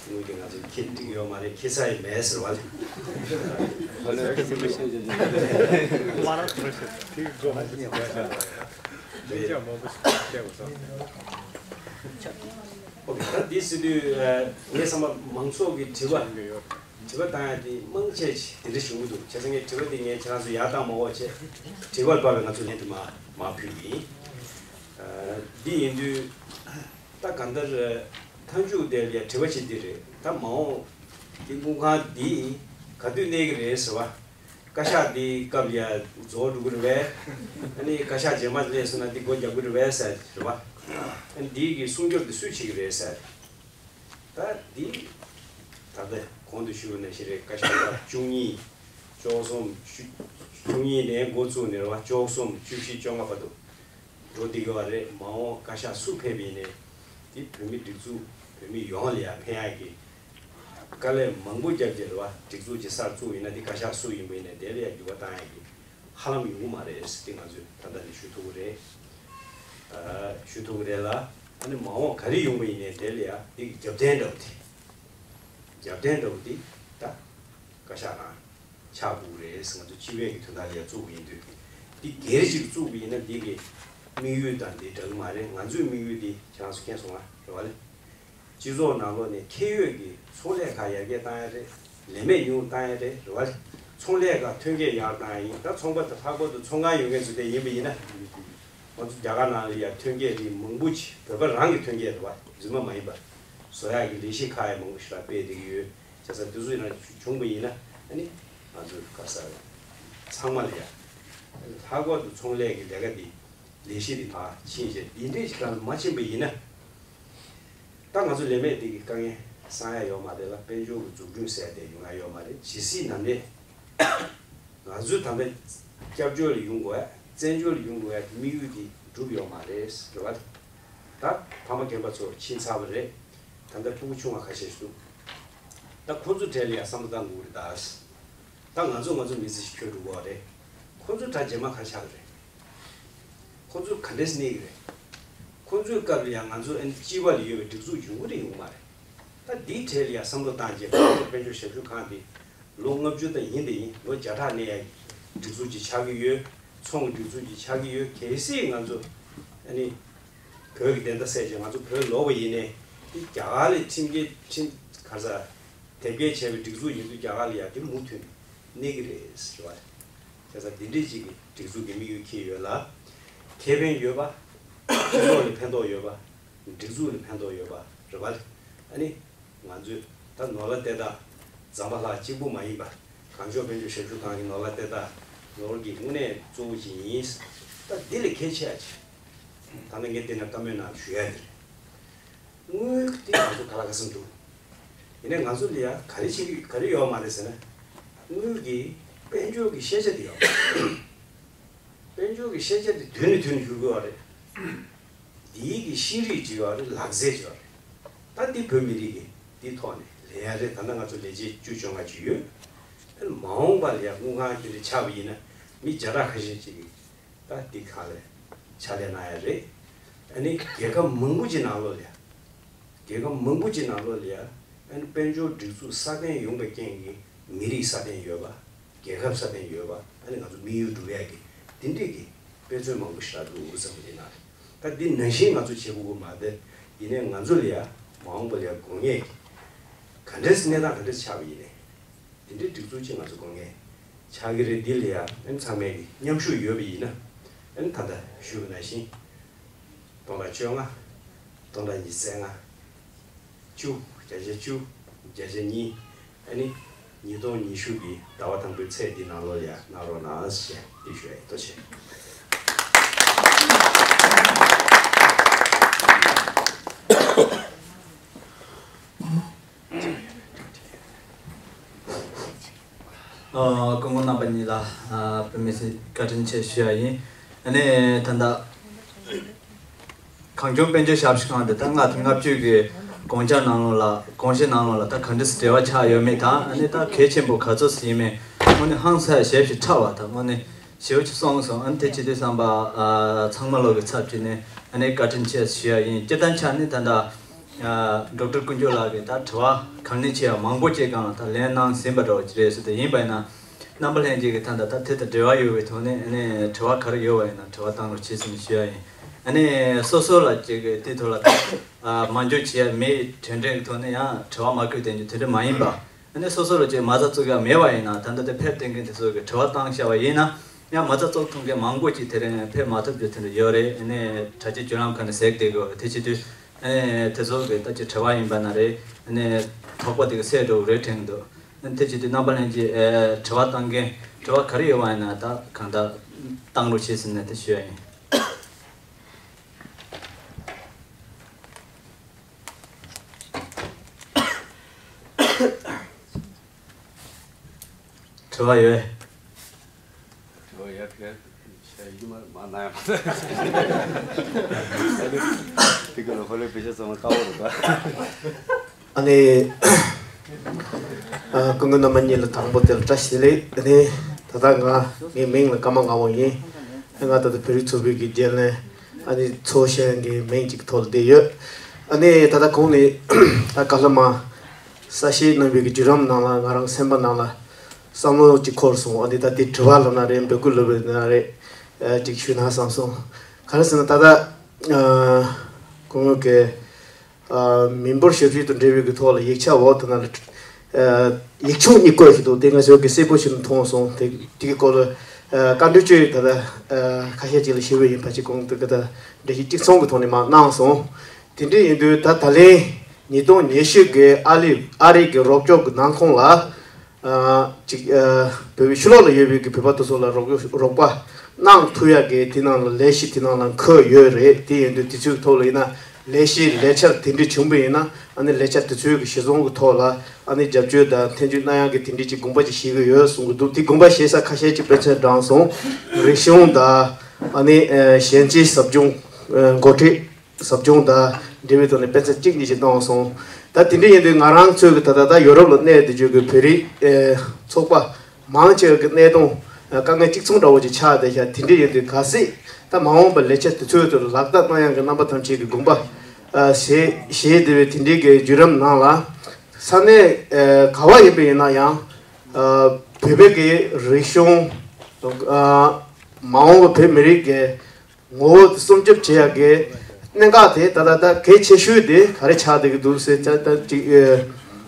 དངུལ་དེ་ང་ཚོས་འཁྱེར་འགྲིག་གི་ཡོད་མ་རེད། འཁྱེར་ས་ཡི་མེད་ཟེར་བ་ལས། ཨོ་ཁེ། ད་འདི་ཟེར་དུས་ངས་བསམ་པ་མང་ཚོགས་ཀྱི་དྲི་བ། དྲི་བ་བཏང་ཡ་དེ་མང་ཆེ་ཞིག་དེ་འདྲ་བྱུང་གི་འདུག་བྱས་ཙང་ངས་དྲི་བ་དེ་ངས་ཁྱེད་རང་ཚོ་ཡར་བཏང་མ་འོག་བྱས། དྲི་བར་བབས་པའི་ང་ཚོ་ལན་དུ་མ་མ་ཕུལ་གི་ཡིན། ཨ། འདི་ཡིན་དུས། ད་གང་ལྟར། མཐའ་མཇུག་དེ་ལ་དྲི་བ་ཅིག་འདི་རེད། ད་མ་འོངས་ཀྱི་དངུལ་ཁང་འདི་ག་དུས་གནས་ཀྱི་རེད་ཟེར་བ། བཀའ་ཤག་འདི་སྐབས་ལ་རྫོགས་འགྲོ་གི་རེད་པས། ཨ་ནི་བཀའ་ཤག་རྗེས་མ་སླེབས་སོང་ན་འདི་སྒོ་རྒྱག་གི་རེད་པས་ཟེར་རེད་བ། ཨ་ནི་འདི་གི་སྲུང་སྐྱོབ་འདི་སུས་བྱེད་ཀྱི་རེད་ཟེར། ད་འདི་ད་ལྟ་གོང་དུ་ཞུས་པ་ནང་བཞིན་རེད། བཀའ་ཤག་སྐབས་བཅུ་གཉིས། བཅུ་གསུམ། བཅུ་གཉིས་ནས་འགོ་བཙུགས་ནས་རེད་བ། བཅུ་གསུམ། བཅུ་བཞི། བཅོ་ལྔ་བར་དུ་འགྲོ་བསྡད་ཀྱི་ཡོད་རེད། མ་འོངས་བཀའ་ཤག་སུ་ཕེབས་པ་ཡིན་ནའི་འདི་བོད་མི་སྒྲིག་འཛུགས་བོད་མི་ཡོངས་ལ་ཡང་ཕན་ཡག་གི་དཀའ་ལས་མང་པོ་བརྒྱབ་བྱས་རེད་བ། སྒྲིག་འཛུགས་ཅིག་གསར་བཙུགས་ཡིན་ན་འདི་བཀའ་ཤག་སུ་ཡིན་པ་ཡིན་ནའི་དེ་ལ་ཡང་འགྱུར་བ་བཏང་ཡག་གི་ཧ་ལམ་ཡོང་གི་མ་རེད་ཟེར་འདི་ང་ཚོས་ད་ལྟ་ནས་ཞུ་ཐུབ་ཀྱི་རེད། ཨ། ཞུ་ཐུབ་ཀྱི་རེད་ལ། ཨ་ནི་མ་འོངས་ག་རེ་ཡོང་པ་ཡིན་ནའི་དེ་ལ་ཡང་འདི་གི་རྒྱབ་རྟེན་འདྲ་བོ་དེ། རྒྱབ་རྟེན་འདྲ་བོ་དེ་ད་བཀའ་ཤག་རང་ཆགས་དགོས་རེད་ཟེར། ང་ཚོ་སྤྱི་པའི་གི་དོན་དག་ལ་ཡང་བཙུགས་པ་ཡིན་དུས། འདི་སྒེར་གཅིག་བཙུགས་པ་ཡིན་ན་འདི་གི་དམིགས་ཡུལ་དང་འདི་འདྲ་གི་མ་རེད། ང་ཚོའི་དམིགས་ཡུལ་འདི་ཁྱེད་རང་ཚོ་མཁྱེན་སོང་ང་རེད་བ་ལེ། སྤྱི་ཚོགས་ནང་ལོགས་ནས་ཁེ་ཡོད་ཀྱི་ཚོང་ལས་ཁག་ཡར་རྒྱས་བཏང་ཡ་རེད། ལས་མེད་ཉུང་བཏང་ཡ་རེད་རེད་བ་ལེ། ཚོང་ལས་ཁག་ཐོན་སྐྱེད་ཡར་བཏང་ཡ་ཡིན། ད་ཚོང་པ་དང་ལྷག་པར་དུ་ཚོང་ཁང་ཡོད་མཁན་ཚོ་དེ་ཡིན་པ་ཡིན་ན། ང་ཚོ་རྒྱ་གར་ནང་ལ་ཡ་ཐོན་སྐྱེད་རིགས་མང་པོ་ཅིག་བོད་པ་རང་གི་ཐོན་སྐྱེད་རེད་བ། རྫུན་མ་མ་ཡིན་པ། བཟོ་ཡག་གི་ལས་གཞི་ཁག་ཡང་མང་པོ་ཞིག་ལ་སྤེལ་བསྡད་ཀྱི་ཡོད། བྱས་ཙང་དེ་ཚོ་ཡིན་ན་བྱུང་བ་ཡིན་ན་ཨ་ནི་ང་ཚོ་ག་ས་ཚང་མ་ལ་ཡ་ལྷག་པར་དུ་ཚོང་ལས་ཀྱི་ལས་ཀ་འདི་ལས་གཞི་འདི་ཕར་ཕྱིན་བྱས་འདི་འདྲས་ཞིག་གང་མ་ཕྱིན་པ་ཡིན་ན། ད་ང་ཚོ་ལས་མེད་འདི་གི་དཀའ་ངལ་ གསང་ཡ་ཡོད་མ་རེད་ལ། དཔལ་འབྱོར་གྱི་འཛུགས་སྐྲུན་ཟེར་དེ་ཡོང་ཡ་ཡོད་མ་རེད། ཇི་སྲིད་ནམ་རེ་ང་ཚོས་ད་ལྟ་སྐྱབས་བཅོལ་ལ་ཡོང་དགོས་ཡ། བཙན་བྱོལ་ལ་ཡོང་དགོས་ཡ་དེ་དམིགས་ཡུལ་དེ་འགྲུབ་ཡོད་མ་རེད། རེད་བ། ད་ཕ་མ་རྒན་པ་ཚོ་ཕྱིན་ཚར་བ་རེད། ད་ལྟ་ཕྲུ་གུ་ཆུང་བ་ཁ་ཤས་ཤིག་འདུག་ད་ཁོང་ཚོ་གྲས་ལ་ཡ་བསམ་བློ་བཏང་དགོས་རེད་ད། ད་ང་ཚོ་ང་ཚོ་མི་ཚེ་ཞིག་འཁྱོལ་འགྲོ་གི་རེད། ཁོང་ཚོ་ད་རྗེས་མ་ག་རེ་ཆགས་ཀྱི་རེད། ཁོང་ཚོ་ག་འདྲས་གནས་ཀྱི་རེད། ཁོང་ཚོའི་སྐབས་ལ་ཡང་ང་ཚོ་ཨ་ནི་སྤྱི་པ་ལ་ཡོད་པའི་སྒྲིག་འཛུགས་ཡོང་གི་རེད་ཡོང་གི་མ་རེད། ད་འདིའི་གྲས་ལ་ཡང་བསམ་བློ་བཏང་རྗེས་དཔལ་འབྱོར་ཞབས་ཞུ་ཁང་འདི་ལོ་ལྔ་བཅུ་ད་ཡིན་དེ་ཡིན། ལོ་བརྒྱ་ཕྲག་གནས་ཡ་སྒྲིག་འཛུགས་ཅིག་ཆགས་ཀྱི་ཡོད། ཚོང་གི་སྒྲིག་འཛུགས་ཅིག་ཆགས་ཀྱི་ཡོད། གལ་སྲིད་ང་ཚོ་ཨ་ནི་བོད་ཀྱི་བདེན་མཐའ་གསལ་རྗེས་ང་ཚོ་བོད་ལོག་པ་ཡིན་ནའི། འདི་རྒྱ་གར་ལ་ཁྲིམས་འགལ་ཁྲིམས་ག་རེ་ཟ། དེབ་སྐྱེལ་བྱས་པའི་སྒྲིག་འཛུགས་ཡིན་དུས་རྒྱ་གར་ལ་ཡ་དེ་མུ་མཐུད་གནས་ཀྱི་རེད་ཟེར་བ། བྱས་ཙང་འདི་འདྲས་ཅིག་གི་སྒྲིག་འཛུགས་ཀྱི་དམིགས་ཡུལ་འཁྱེར་ཡོད་ལ། ཁེ་ཕན་ཡོད་པ། སྤྱི་ཚོགས་ལ་ཕན་ཐོགས་ཡོད་པ། སྒྲིག་འཛུགས་ལ་ཕན་ཐོགས་ཡོད་པ་རེད་པ། ཨ་ནི་ང་ཚོས་ད་ནོར་ལྷ་ལྟེ་བདག་རྫམ་པ་ལྷག་གཅིག་པུ་མ་ཡིན་པ། གངས་ལྗོངས་དཔལ་འབྱོར་ཞབས་ཞུ་ཁང་གི་ནོར་ལྷ་ལྟེ་བདག་ནོར་གྱི་དངོས་གནས་གཙོ་བོ་ཅིག་ཡིན། ད་འདི་ལས་གལ་ཆེ་བ་ཅིག་ད་ནི་ངས་བལྟས་ན་བཀའ་མོལ་ནང་ཞུ་ཡ་དེ་རེད། དངུལ་དེ་ང་ཚོ་ག་ལ་ག་ཚོད་འདུག་ཡིན་ནའི་ང་ཚོ་ལ་ཡ་ག་རེ་བྱེད་ཀྱི་ག་རེ་ཡོད་མ་རེད་ཟེར་ན། དངུལ་གྱི་དཔལ་འབྱོར་གྱི་ཤེས་བྱ་དེ་ཡོད་མ་རེད། དཔལ་འབྱོར་གྱི་ཤེས་བྱ་དེ་དུས་ནས་དུས་ནས་འགྱུར་གྱི་ཡོད་རེད། འདིའི་གི་ཤེས་རིག་ཅིག་ཡོད་རེད། ལག་རྩལ་ཅིག་ཡོད་རེད། ད་འདི་བོད་མི་རིགས་ཀྱི་འདི་ཐོག་ནས་ལས་ཡ་རེད། ད་ལྟ་ང་ཚོ་ལས་བྱེད་བཅུ་བཅོ་ལྔ་ཅིག་ཡོད། ཨ་ནི་མ་འོངས་པ་ལ་ཡ་དངུལ་ཁང་དེ་འདྲ་ཆགས་པ་ཡིན་ན་མི་བརྒྱ་ཕྲག་ཁ་ཤས་ཅིག་གིས་ད་འདི་ག་ལས་ཕྱག་ལས་གནང་ཡ་རེད། ཨ་ནི་རྒྱལ་ཁབ་མང་པོ་ཅིག་ནང་ལོགས་ལ་ཡ། རྒྱལ་ཁབ་མང་པོ་ཅིག་ནང་ལོགས་ལ་ཡ། ཨ་ནི་དཔལ་འབྱོར་སྒྲིག་འཛུགས་སྲ་བརྟན་ཡོང་བའི་རྐྱེན་གྱིས་མི་རིགས་སྲ་བརྟན་ཡོད་པ། རྒྱལ་ཁབ་སྲ་བརྟན་ཡོད་པ། ཨ་ནི་ང་ཚོ་དམིགས་ཡུལ་འགྲུབ་ཡ་གི་དེ་འདྲས་ཀྱི་དཔེ་མཚོན་མང་པོ་ཞིག་རག་འདུག་བསམ་གྱི་ཡིན་ན། ད་འདི་ནང་བཞིན་ང་ཚོ་བྱེད་དགོས་ཀྱི་མ་རེད། ཡིན་ནའི་ང་ཚོ་ལ་ཡ་མ་འོངས་པ་ལ་ཡ་དགོས་ངེས་ཀྱི་ག་འདྲས་གནས་སྟངས་ག་འདྲས་ཆགས་པ་ཡིན་ནའི། དེ་འདྲའི་སྒྲིག་འཛུགས་ཅིག་ང་ཚོ་དགོས་ངེས་ཆགས་ཀྱི་རེད། འདི་ལ་ཡ་ཨ་ནི་ཚང་མས་ཀྱི་མཉམ་ཞུགས་ཡོད་པ་ཡིན་ན། ཨ་ནི་ད་ལྟ་ཞུས་པ་ནང་བཞིན་སྟོང་ཕྲག་བཅོ་ལྔ། སྟོང་ཕྲག་ཉི་ཤུ་རྩ་ལྔ། བཅུ། བརྒྱ་ཆ་བཅུ། བརྒྱ་ཆ་གཉིས། ཨ་ནི་ཉིས་སྟོང་ཉི་ཤུ་གི་ཟླ་བ་དང་པོའི་ཚེས་འདི་ནང་ལོགས་ལ་ཡ་གནང་རོགས་གནང་ཞེས་འདི་ཞུ་ཡ་ཡིན། ཐུགས་རྗེ་ཆེ། ཨ། སྐུ་ངོ་རྣམ་པ་གཉིས་ལ་ཨ་དཔེ་མི་སྲིད་བཀའ་དྲིན་ཆེ་ཞུ་ཡ་ཡིན། ཨ་ནི་ད་ལྟ་གངས་ལྗོངས་དཔལ་འབྱོར་ཞབས་ཞུ་ཁང་དེ་ད་ལྔ་དང་ལྔ་བཅུ་གི་དགོངས་འཆར་ནང་ལོགས་ལ་དགོངས་བཞེད་ནང་ལོགས་ལ་ད་ག་འདྲ་སེ་འབྲེལ་བ་ཆགས་ཡོད་མེད་དང་། ཨ་ནི་ད་གལ་ཆེན་པོ་ག་ཚོད་ཡིན་མིན་དངོས་གནས་ཧང་སང་ཞེ་པོ་ཅིག་ཕྲ་བ་དང་དངོས་གནས། ཞེ་པོ་ཅིག་གསུངས་སོང་། ཨ་ནི་དེ་བྱེད་དུས་ཙམ་པ་ཨ་ཚང་མ་ལོག་གི་ཚབ་བྱས་ནས་ཨ་ནི་བཀའ་དྲིན་ཆེ་ཞུ་ཡ་ཡིན། སྤྱིར་བཏང་ཆ་ནས་ད་ལྟ་ཨ་ཌོག་ཊར་ཀུན་སྐྱོང་ལགས་ཀྱིས་ད་དྲི་བ་གང་ནས་ཆེ་བ་མང་པོ་ཅིག་སྒང་ལ་ད་ལན་གནང་ཟིན་པ་འདྲ་བོ་ཅིག་རེད་ཟེར། དེ་ཡིན་པ་ཡིན་ན་རྣམ་པ་ལྷན་རྒྱས་ཀྱིས་ད་ལྟ་ད་དེ་དང་འབྲེལ་བ་ཡོད་པའི་ཐོག་ནས་ཨ་ནི་དྲི་བ་ག་རེ་ཡོད་པ་ཡིན་ན་དྲི་བ་བཏང་རོགས་བྱེད་ཟེར་ནས་ཞུ་ཡ་ཡིན། ཨ་ནི་སོ་སོ་ལ་ཅིག་གི་དེ་ཐོག་ལ་ཨ་མ་འཇོག་བྱེད་ཡ་མེད་དྲན་དྲན་གྱི་ཐོག་ནས་ཡང་དྲི་བ་མ་བཀོད་དེ་འཇོག་དེ་འདྲ་མ་ཡིན་པ། ཨ་ནི་སོ་སོ་ལ་ཅིག་མ་རྩ་བཙུགས་ཡ་མེད་པ་ཡིན་ན་ད་ལྟ་དེ་ཕེབས་བསྟན་མཁན་དེ་ཚོ་གི་དྲི་བ་བཏང་བཞག་པ་ཡིན་ན་ཡང་མ་རྩ་བཙུགས་ཐུབ་མཁན་མང་པོ་ཅིག་དེ་རིང་ཕེབས་མ་ཐུབ་རྒྱུ་དེ་འདྲ་ཡོད་རེད། ཨ་ནི་དྲ་རྒྱའི་བརྒྱུད་ལམ་ཁག་ནས་གཟིགས་བསྡད་དགོས། དེ་བྱེད་དུས་ཨ་ནི་དེ་ཚོ་གི་ད་ཅིག་དྲི་བ་ཡིན་པ་ན་རེད། ཨ་ནི་དོགས་པ་དེ་གི་སེལ་འགྲོ་གི་རེད་དྲན་གྱི་འདུག་ཨ་ནི་དེ་བྱེད་དུས་རྣམ་པ་ལྷན་རྒྱས་ཨ་དྲི་བ་བཏང་མཁན་དྲི་བ་ག་རེ་ཡོད་པ་ཡིན་ན་ད་གང་ལྟར་བཏང་རོགས་བྱེད་ཟེར་ནས་དེ་ཞུ་ཡ་ཡིན། དྲི་བ་ཡོད། དྲི་བ་ཡོད་ཕེ་ཤ་ཡིན་མ་མ་ན་ཡ་མ་ན་ཡ། དེ་ག་ལ་ཧོ་ལེ་པེ་ཤ་ཚང་མ་ཀ་བོ་རུ་ག་ཨ་ནི། ཨ་སྐུ་ངོ་རྣམ་པ་གཉིས་ལ་དང་པོ་དེ་ལ་བཀྲ་ཤིས་བདེ་ལེགས། ཨ་ནི་ད་ལྟ་ང་ངའི་མིང་ལ་ཀརྨ་ངག་དབང་ཡིན། ཨ་ང་ད་ལྟ་བོད་རིགས་ཚོགས་པའི་གི་རྒྱུན་ལས་ཨ་ནི་ཚོགས་གཞོན་གྱི་མིང་གཅིག་ཐོག་ལ་བསྡད་ཡོད། ཨ་ནི་ད་ལྟ་གོང་ནས་ད་ག་ལ་མ་གསལ་བཤད་གནང་བའི་གི་བརྒྱུད་རིམ་ནང་ལ་ང་རང་སེམས་པ་ནང་ལ་བསམ་བློ་གཅིག་འཁོར་སོང་། ཨ་ནི་ད་དེ་དྲི་བ་ལབ་ན་རེད། འབོད་སྐུལ་ལབ་པ་ན་རེད། ཨ་གཅིག་ཞུས་ན་བསམ་སོང་། ག་རེ་ཟེར་ན་ད་ལྟ་ཨ་སྐུ་ངོ་གི་ཨ་མི་འབོར་ཞབས་ཞུ་དང་འབྲེལ་བའི་གི་ཐོག་ལ་ཡིག་ཆ་འོག་ཏུ་ན་ལ་ཨ་ཡིག་ཆུང་གཉིས་བཀོད་ཞིག་འདུག་དེ་ང་ཚོ་གི་གསལ་པོ་ཞིག་མཐོང་སོང་། དེ་དེ་གི་སྐོར་ལ་ཨ་བཀའ་འདྲི་བཅོས་ད་ལྟ་ཨ་ཁ་ཤས་ཅིག་ལ་ཞུ་བ་ཡིན། ཕལ་ཆེར་གོང་དུ་གི་ད་འགྲེལ་བཤད་གཅིག་མཚུངས་གི་ཐོག་ནས་མར་གནང་སོང་། དེ་འདྲ་ཡིན་དུས་ད་ད་ལན་ཉིས་སྟོང་ཉི་ཤུ་གི་ཨ་རི་ཨ་རི་གི་རོགས་སྐྱོར་གི་ནང་ཁོངས་ལ། ཨ་ཅིག་ཨ་བོད་པའི་ཕྱི་ལོགས་ལ་ཡོད་པའི་གི་བོད་པ་དེ་ཚོ་ལ་རོགས་རོགས་པ་གནང་ཐུབ་ཡག་གི་དེ་ནང་ལ་ལས་གཞི་དེ་ནང་ལ་འཁོད་ཡོད་རེད། དེ་ཡིན་དུས་དེ་ཚོའི་ཐོག་ལ་ཡིན་ན་ ལས་གཞི་ལས་འཆར་དེ་འདྲ་བྱུང་བ་ཡིན་ན་ཨ་ནི་ལས་འཆར་དེ་ཚོའི་གི་གཞི་བཟུང་གི་ཐོག་ལ་ཨ་ནི་རྒྱབ་སྐྱོར་དང་ཐེ་བྱུས་གནང་ཡག་གི་དེ་འདྲ་ཅིག་དགོངས་པ་ཅིག་བཞེས་གི་ཡོད་གསུང་གི་འདུག་དེ་དགོངས་པ་བཞེས་ས་ཁ་ཤས་ཅིག་དཔེ་མཚོན་དྲངས་སོང་། རིག་གཞུང་དང་ཨ་ནི་ཞན་ཅིན་ཟབ་སྦྱོང་འགོ་ཁྲིད། ཟབ་སྦྱོང་དང་འབྲེལ་བའི་ཐོག་ནས་དཔེ་མཚོན་གཅིག་གཉིས་ཤིག་བཏང་སོང་། ད་དེ་འདྲ་ཡིན་དུས་ང་རང་ཚོས་ཀྱི་ད་ལྟ་ད་ཡོ་རོབ་ལ་གནས་བསྡད་རྒྱུ་གི་བོད་རིགས་ཚོགས་པ་མང་ཆེ་བ་གི་གནས་སྟངས་དཀའ་ངལ་གཅིག་མཚུངས་འདྲ་བོ་ཅིག་ཆགས་བསྡད་ཤག་དེ་འདྲ་ཡིན་དུས་གལ་སྲིད་ད་མ་འོངས་པར་ལས་འཆར་དེ་ཚོའི་ཐོག་ལ་ལག་བསྟར་གནང་ཡག་གི་རྣམ་པ་ཐམས་ཅད་ཀྱི་དགོངས་པ་བཞེས་བཞེས་བསྡད་པའི་དེ་འདྲའི་གི་བརྒྱུད་རིམ་ནང་ལ་ས་གནས་ག་བ་ཡིན་པ་ཡིན་ན་ཡང་བོད་པའི་གི་རིག་གཞུང་མ་འོངས་པ་བོད་མི་རིགས་ཀྱི་ངོ་བོ་སྲུང་སྐྱོབ་བྱེད་ཡག་གི་གནད་འགག་དེ་ད་ལྟ་ད་གལ་ཆེ་ཤོས་དེ་ག་རེ་ཆགས་བསྡད་ཀྱི་འདུག་ཟེར་ད་ད་ཅིག་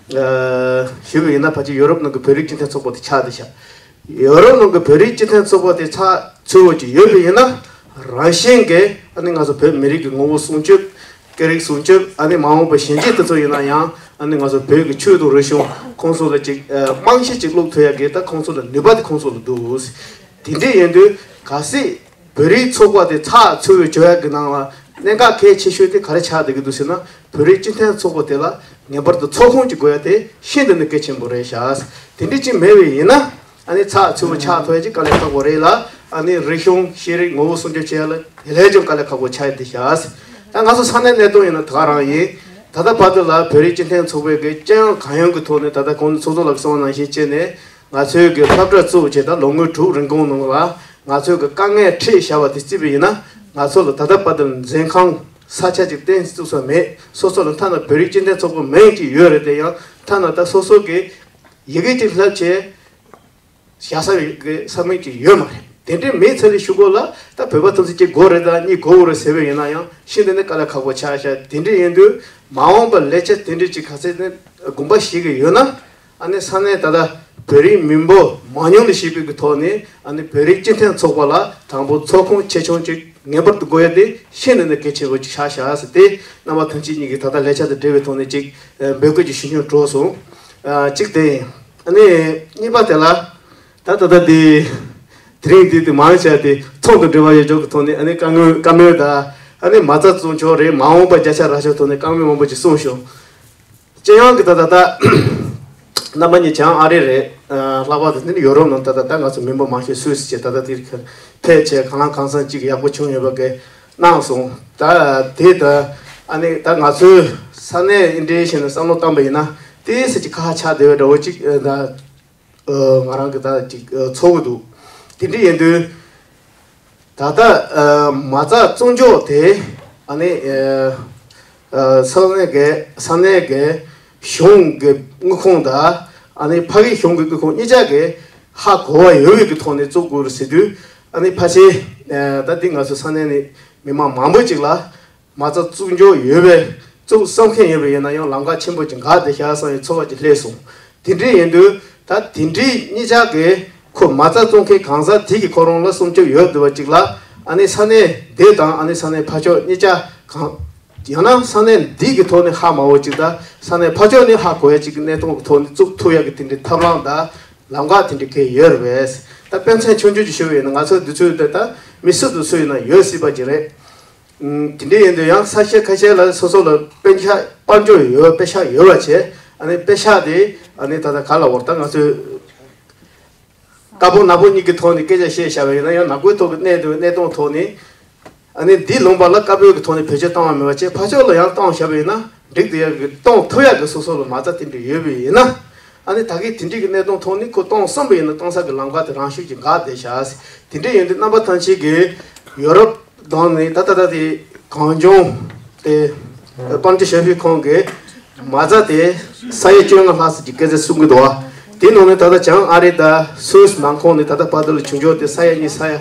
ཞུས་པ་ཡིན་ན་ཕལ་ཆེར་ཡོ་རོབ་ནང་གི་བོད་རིགས་སྤྱི་མཐུན་ཚོགས་པ་དེ་ཆགས་བསྡད་ཤག་ཡོ་རོབ་ནང་གི་བོད་རིགས་སྤྱི་མཐུན་ཚོགས་པ་དེ་ཚགས་ཚུད་པོ་ཅིག་ཡོད་པ་ཡིན་ན་རང་བཞིན་གྱིས་ཨ་ནི་ང་ཚོ་བོད་མི་རིགས་ཀྱི་ངོ་བོ་སྲུང་སྐྱོབ་སྐད་རིགས་སྲུང་སྐྱོབ་ཨ་ནི་མ་འོངས་པ་གཞོན་སྐྱེས་དེ་ཚོ་ཡིན་ན་ཡང་ཨ་ནི་ང་ཚོ་བོད་ཀྱི་ཆོས་དང་རིག་གཞུང་ཁོང་ཚོ་ལ་ཅིག་རྨང་གཞི་ཅིག་བླུག་ཐུབ་ཡག་གི་ད་ཁོང་ཚོ་ལ་ནུས་པ་དེ་ཁོང་ཚོ་ལ་འདུག་དེ་འདྲ་ཡིན་དུས་གལ་སྲིད་བོད་རིགས་ཚོགས་པ་དེ་ཚགས་ཚུད་པའི་བྱ་བ་གི་ནང་ལ་གནད་འགག་གལ་ཆེ་ཤོས་དེ་ག་རེ་ཆགས་བསྡད་ཀྱི་འདུག་ཟེར་ན། བོད་རིགས་སྤྱི་མཐུན་ཚོགས་པ་དེ་ལ་ངེས་པར་དུ་ཚོགས་ཁང་ཅིག་དགོས་ཡ་དེ་ཤིན་ཏུ་ནས་གལ་ཆེན་པོ་རེད་ཤག་དེ་འདྲ་ཅིག་མེད་པ་ཡིན་ན་ཨ་ནི་ཚགས་ཚུད་པོ་ཆགས་ཐུབ་ཡ་ཅིག་དཀའ་ལས་ཁག་པོ་རེད་ལ། ཨ་ནི་རིག་གཞུང་ཤེས་རིག་ངོ་བོ་སྲུང་སྐྱོབ་བྱེད་ཡ་ལ་དེ་ལས་ཀྱང་དཀའ་ལས་ཁག་པོ་ཆགས་ཡ་དེ་ཤག་ད་ང་ཚོ་ས་གནས་གནས་སྟངས་ཡིན་ན་ད་ག་རང་ཡིན། ད་ལྟ་བར་དུ་ལ་བོད་རིགས་སྤྱི་མཐུན་ཚོགས་པའི་གི་ཅི་ཡང་གང་ཡོང་གི་ཐོག་ནས་ད་ལྟ་གོང་ནས་ཚོགས་གཙོ་ལགས་གསུངས་པ་ནང་བཞིན་བྱས་ནས། ང་ཚོའི་གི་སློབ་གྲྭ་བཙུགས་བྱས་ད་ལོ་ངོ་དྲུག་རིང་གོང་ནང་ལ་ང་ཚོའི་གི་དཀའ་ངལ་འཕྲད་བཞག་པ་དེ་བརྩིས་པ་ཡིན་ན། ང་ཚོ་ལ་ད་ལྟ་བར་དུ་འཛིན་ཁང་ས་ཆ་ཅིག་གཏན་བཙུགས་ས་མེད། སོ་སོ་ལ་ཐ་ན་བོད་རིགས་སྤྱི་མཐུན་ཚོགས་པ་མིང་ཅིག་ཡོད་རེད་དེ་ཡང་ཐ་ན་ད་སོ་སོ་གི་ཡི་གེ་ཅིག་བསླབ་བྱས་བཞག་ས་གི་ས་མིང་ཅིག་ཡོད་མ་རེད། དེ་འདྲའི་མི་ཚེ་ལས་ཞུ་སྒོ་ལ་ད་བོད་པ་ཐམས་ཅད་ཀྱི་དགོས་རེད་ད་གཉིས་དགོས་རེད་ཟེར་བ་ཡིན་ན་ཡང་ཤིན་ཏུ་ནས་དཀའ་ལས་ཁག་པོ་ཆགས་ཤག་དེ་འདྲ་ཡིན་དུས་མ་འོངས་པར་ལས་འཆར་དེ་འདྲ་ཅིག་ག་ཚད་ནས་དགོངས་པ་བཞེས་ཀྱི་ཡོད་ན། ཨ་ནི་ས་གནས་ད་ལྟ་བོད་རིགས་མི་འབོར་མང་ཉུང་ལ་གཞིགས་པའི་གི་ཐོག་ནས་ཨ་ནི་བོད་རིགས་སྤྱི་མཐུན་ཚོགས་པ་ལ་དང་པོ་ཚོགས་ཁང་ཆེ་ཆུང་ཅིག་ངེས་པར་དུ་དགོས་ཡ་དེ་ཤིན་ཏུ་ནས་གལ་ཆེན་པོ་ཅིག་ཆགས་ཤག་ཟེར་ཏེ་རྣམ་པ་ཐམས་ཅད་གཉིས་ཀྱིས་ད་ལྟ་ལས་འཆར་དང་འབྲེལ་བའི་ཐོག་ནས་ཅིག་འབོད་སྐུལ་གྱི་ཞུ་སྙན་གྲོལ་སོང་། ཨ་གཅིག་དེ་ཡིན། ཨ་ནི་གཉིས་པ་དེ་ལ་ད་ད་ལྟ་དེ་དེ་རིང་དེ་དེ་མང་ཆེ་དེ་ཚོགས་དང་འབྲེལ་བ་ཡོད་ཆོག་གི་ཐོག་ནས་ཨ་ནི་བཀའ་མོལ་བཀའ་མོལ་དང་ཨ་ནི་མ་རྩ་བཙུགས་ཆོག་རེད། མ་འོངས་པ་བརྒྱ་ཆ་རག་ཆོག་ཐོག་ནས་བཀའ་མོལ་མང་པོ་ཅིག་གསུངས་ཤོག་སྤྱི་ཡོངས་ཀྱི་ད་ད་ལྟ་རྣམ་པ་གཉིས་བྱང་ཨ་རི་རེད། ལྷག་པར་དུ་ནི་ཡོ་རོབ་ནང་ད་ད་ལྟ་ང་ཚོ་མི་འབོར་མང་ཤོས་སུད་སི་བྱས་ད་ལྟ་དེར་ཕེབས་བྱས་གང་ལ་གང་འཚམ་ཅིག་ཡག་པོ་བྱུང་ཡོད་པ་གི་གནང་སོང་། ད་དེ་ད་ཨ་ནི་ད་ང་ཚོའི་ས་གནས་འདི་འདྲའི་ཞིག་ནས་བསམ་བློ་བཏང་པ་ཡིན་ན་ཏོག་ཙམ་ཅིག་ཁག་ཆགས་བསྡད་པའི་འདྲ་བོ་ཅིག་ད། ང་རང་གི་ད་ཅིག་ཚོར་གི་འདུག་དེ་འདྲ་ཡིན་དུས་ད་ལྟ་མ་རྩ་བཙུགས་འཇོག་དེ་ཨ་ནི་ས་གནས་ཀྱི་ས་གནས་ཀྱི་གཞུང་གི་དངུལ་ཁང་དང་ཨ་ནི་ཕ་གི་གཞུང་གི་དངུལ་ཁང་གཉིས་ཆ་གི་ཧ་གོ་བ་ཡོད་པའི་གི་ཐོག་ནས་བཙུགས་དགོས་རེད་ཟེར་དུས་ཨ་ནི་ཕལ་ཆེར་ད་འདི་ང་ཚོ་ས་གནས་ནས་མི་མང་མང་པོ་ཅིག་ལ། མ་རྩ་བཙུགས་འཇོག་ཡོད་པས་བཙུགས་བསམ་མཁན་ཡོད་པ་ཡིན་ན་ཡང་ལམ་ཁ་ཆེན་པོ་ཅིག་འགག་བསྡད་ཤག་བསམ་པའི་ཚོར་བ་ཅིག་སླེབས་སོང་། དེ་འདྲ་ཡིན་དུས་ད་དེ་འདྲའི་གཉིས་ཆ་གི་ཁོ་མ་རྩ་བཙུགས་མཁན་གང་ཟག་དེ་གི་ཁོ་རང་ལ་སྲུང་སྐྱོབ་ཡོད་བསྡད་པ་ཅིག་ལ་ཨ་ནི་ས་གནས་དེ་དང་ཨ་ནི་ས་གནས་ཕར་ཕྱོགས་གཉིས་ཆ་གང་ཡང་ན་ས་གནས་འདི་གི་ཐོག་ནས་ཧ་མ་གོ་ཅིག་དང་ས་གནས་ཕར་ཕྱོགས་ནས་ཧ་གོ་ཡ་ཅིག་གི་གནས་སྟངས་ཀྱི་ཐོག་ནས་བཙུགས་ཐུབ་ཡ་གི་དེ་འདྲའི་ཐབས་ལམ་དང་ལམ་ཁ་དེ་འདྲ་གལ་ཡོད་རེད་པས། ད་དཔེ་མཚོན་ཆུང་ཆུང་ཅིག་ཞུ་བ་ཡིན་ན་ང་ཚོ་འདི་ཚོའི་དེ་ད་མི་སུ་དང་སུ་ཡིན་ན་ཡོད་སྲིད་པ་ཅིག་རེད། དེ་འདྲ་ཡིན་དུས་ཡང་ས་གཞི་ཁ་ཤས་ལ་སོ་སོ་ལ་དཔེ་ཆ་དཔལ་འབྱོར་ཡོད་པའི་དཔེ་ཆ་ཡོད་པ་བྱས་ཨ་ནི་དཔེ་ཆ་དེ་ཨ་ནི་ད་ལྟ་ག་ལ་བར་ད་ང་ཚོས་དཀར་པོ་ནག་པོ་གཉིས་ཀྱི་ཐོག་ནས་སྐད་ཆ་བཤད་བཞག་པ་ཡིན་ན་ཡང་ནག་པོའི་ཐོག་གི་གནས་དེ་གནས་སྟངས་ཐོག་ནས་ཨ་ནི་འདི་ལུང་པ་ལ་དཀར་པོའི་གི་ཐོག་ནས་བེད་སྤྱོད་བཏང་བ་མེད་པ་བྱས་ཕར་ཕྱོགས་ལ་ཡང་བཏང་བཞག་པ་ཡིན་ན་འགྲིག་དེ་ཡག་གི་གཏོང་ཐུབ་ཡག་གི་སོ་སོ་ལ་མ་རྩ་དེ་འདྲ་ཡོད་པ་ཡིན་ན་ཨ་ནི་ད་གིན་དེ་འདྲའི་གི་གནས་སྟངས་ཐོག་ནས་ཁོ་གཏོང་བསམ་པ་ཡིན་ན་གཏོང་ས་གི་ལམ་ཁ་དེ་རང་ཤུགས་ཀྱིས་འགག་བསྡད་བཞག་དེ་འདྲ་ཡིན་དུས་རྣམ་པ་ཐམས་ཅད་ཀྱིས་ཡོ་རོབ། དང་ནི་ད་ལྟ་ད་དེ་གངས་ལྗོངས་དེ་དཔལ་འབྱོར་ཞབས་ཞུ་ཁང་གི་མ་རྩ་དེ་ས་ཡ་བཅོ་ལྔ་ལྷག་ཙམ་གྱི་སྐད་ཆ་གསུང་གི་འདུག་བ། དེ་ནང་ནས་ད་ལྟ་བྱང་ཨ་རི་དང་སུད་སི་ནང་ཁོངས་ནས་ད་ལྟ་བར་དུ་ལ་བྱུང་ཆོག་དེ་ས་ཡ་གཉིས་ས་ཡ་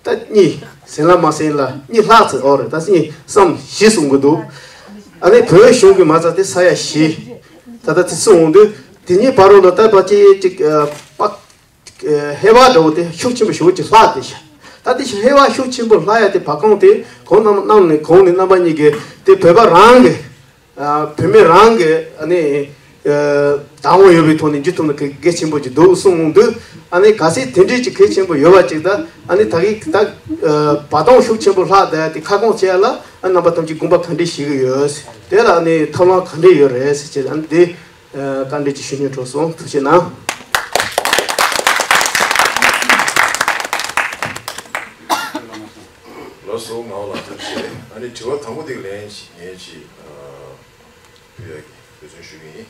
ད་གཉིས་ཟིན་ལ་མ་ཟིན་ལ་གཉིས་ལྷག་ཙམ་འོ་རེད་ད་གཉིས་སམ་བཞི་གསུང་གི་འདུག་ཨ་ནི་བོད་གཞུང་གི་མ་རྩ་དེ་ས་ཡ་བཞི་ད་ལྟ་དེ་གསུང་འོང་དུས་དེ་གཉིས་བར་དུ་ལ་ད་ཕལ་ཆེར་ཅིག་པགས། ཧེ་བག་འདྲ་བོ་དེ་ཤུགས་ཆེན་པོ་ཞེ་པོ་ཅིག་ལྷག་བསྡད་ཤག་ད་དེ་ཧེ་བག་ཤུགས་ཆེན་པོ་ལྷག་ཡ་དེ་བ་གང་དེ་གོང་རྣམ་རྣམ་ནས་གོང་ནས་རྣམ་པ་གཉིས་ཀྱིས་དེ་བོད་པ་རང་གི་བོད་མི་རང་གི་ཨ་ནི་ དང་པོ་ཡོད་པའི་ཐོག་ནས་འཇུ་ཐུབ་ན་གལ་གལ་ཆེན་པོ་ཅིག་འདུག་གསུངས་འོང་དུས། ཨ་ནི་གལ་སྲིད་དེ་འདྲའི་ཅིག་གལ་ཆེན་པོ་ཡོད་པ་ཅིག་ད་ཨ་ནི་ད་གི་ད་བར་སྟོང་ཤུགས་ཆེན་པོ་ལྷག་བསྡད་དེ་ཁ་སྐོང་བྱས་ལ་ཨ་རྣམ་པ་ཐམས་ཅད་དགོངས་པ་ག་འདྲས་ཞུ་གི་ཡོད། དེ་ལ་ཨ་ནི་ཐབས་ལམ་ག་འདྲས་ཡོད་རེད་ཟེར་ཅེས་ཨ་ནི་དེ་བཀའ་འདྲི་ཅིག་ཞུ་སྙིང་བྲོ་སོང་། ཐུགས་རྗེ་གནང་། ལགས་སོ། ངག་དབང་ལགས་ཐུགས་རྗེ་ཆེ། ཨ་ནི་དྲི་བ་དང་པོ་དེ་ལན་ཞིག་ངས་ཅིག་ཕུལ་ཡག་གི་འབད་བརྩོན་ཞུ་གི་ཡིན།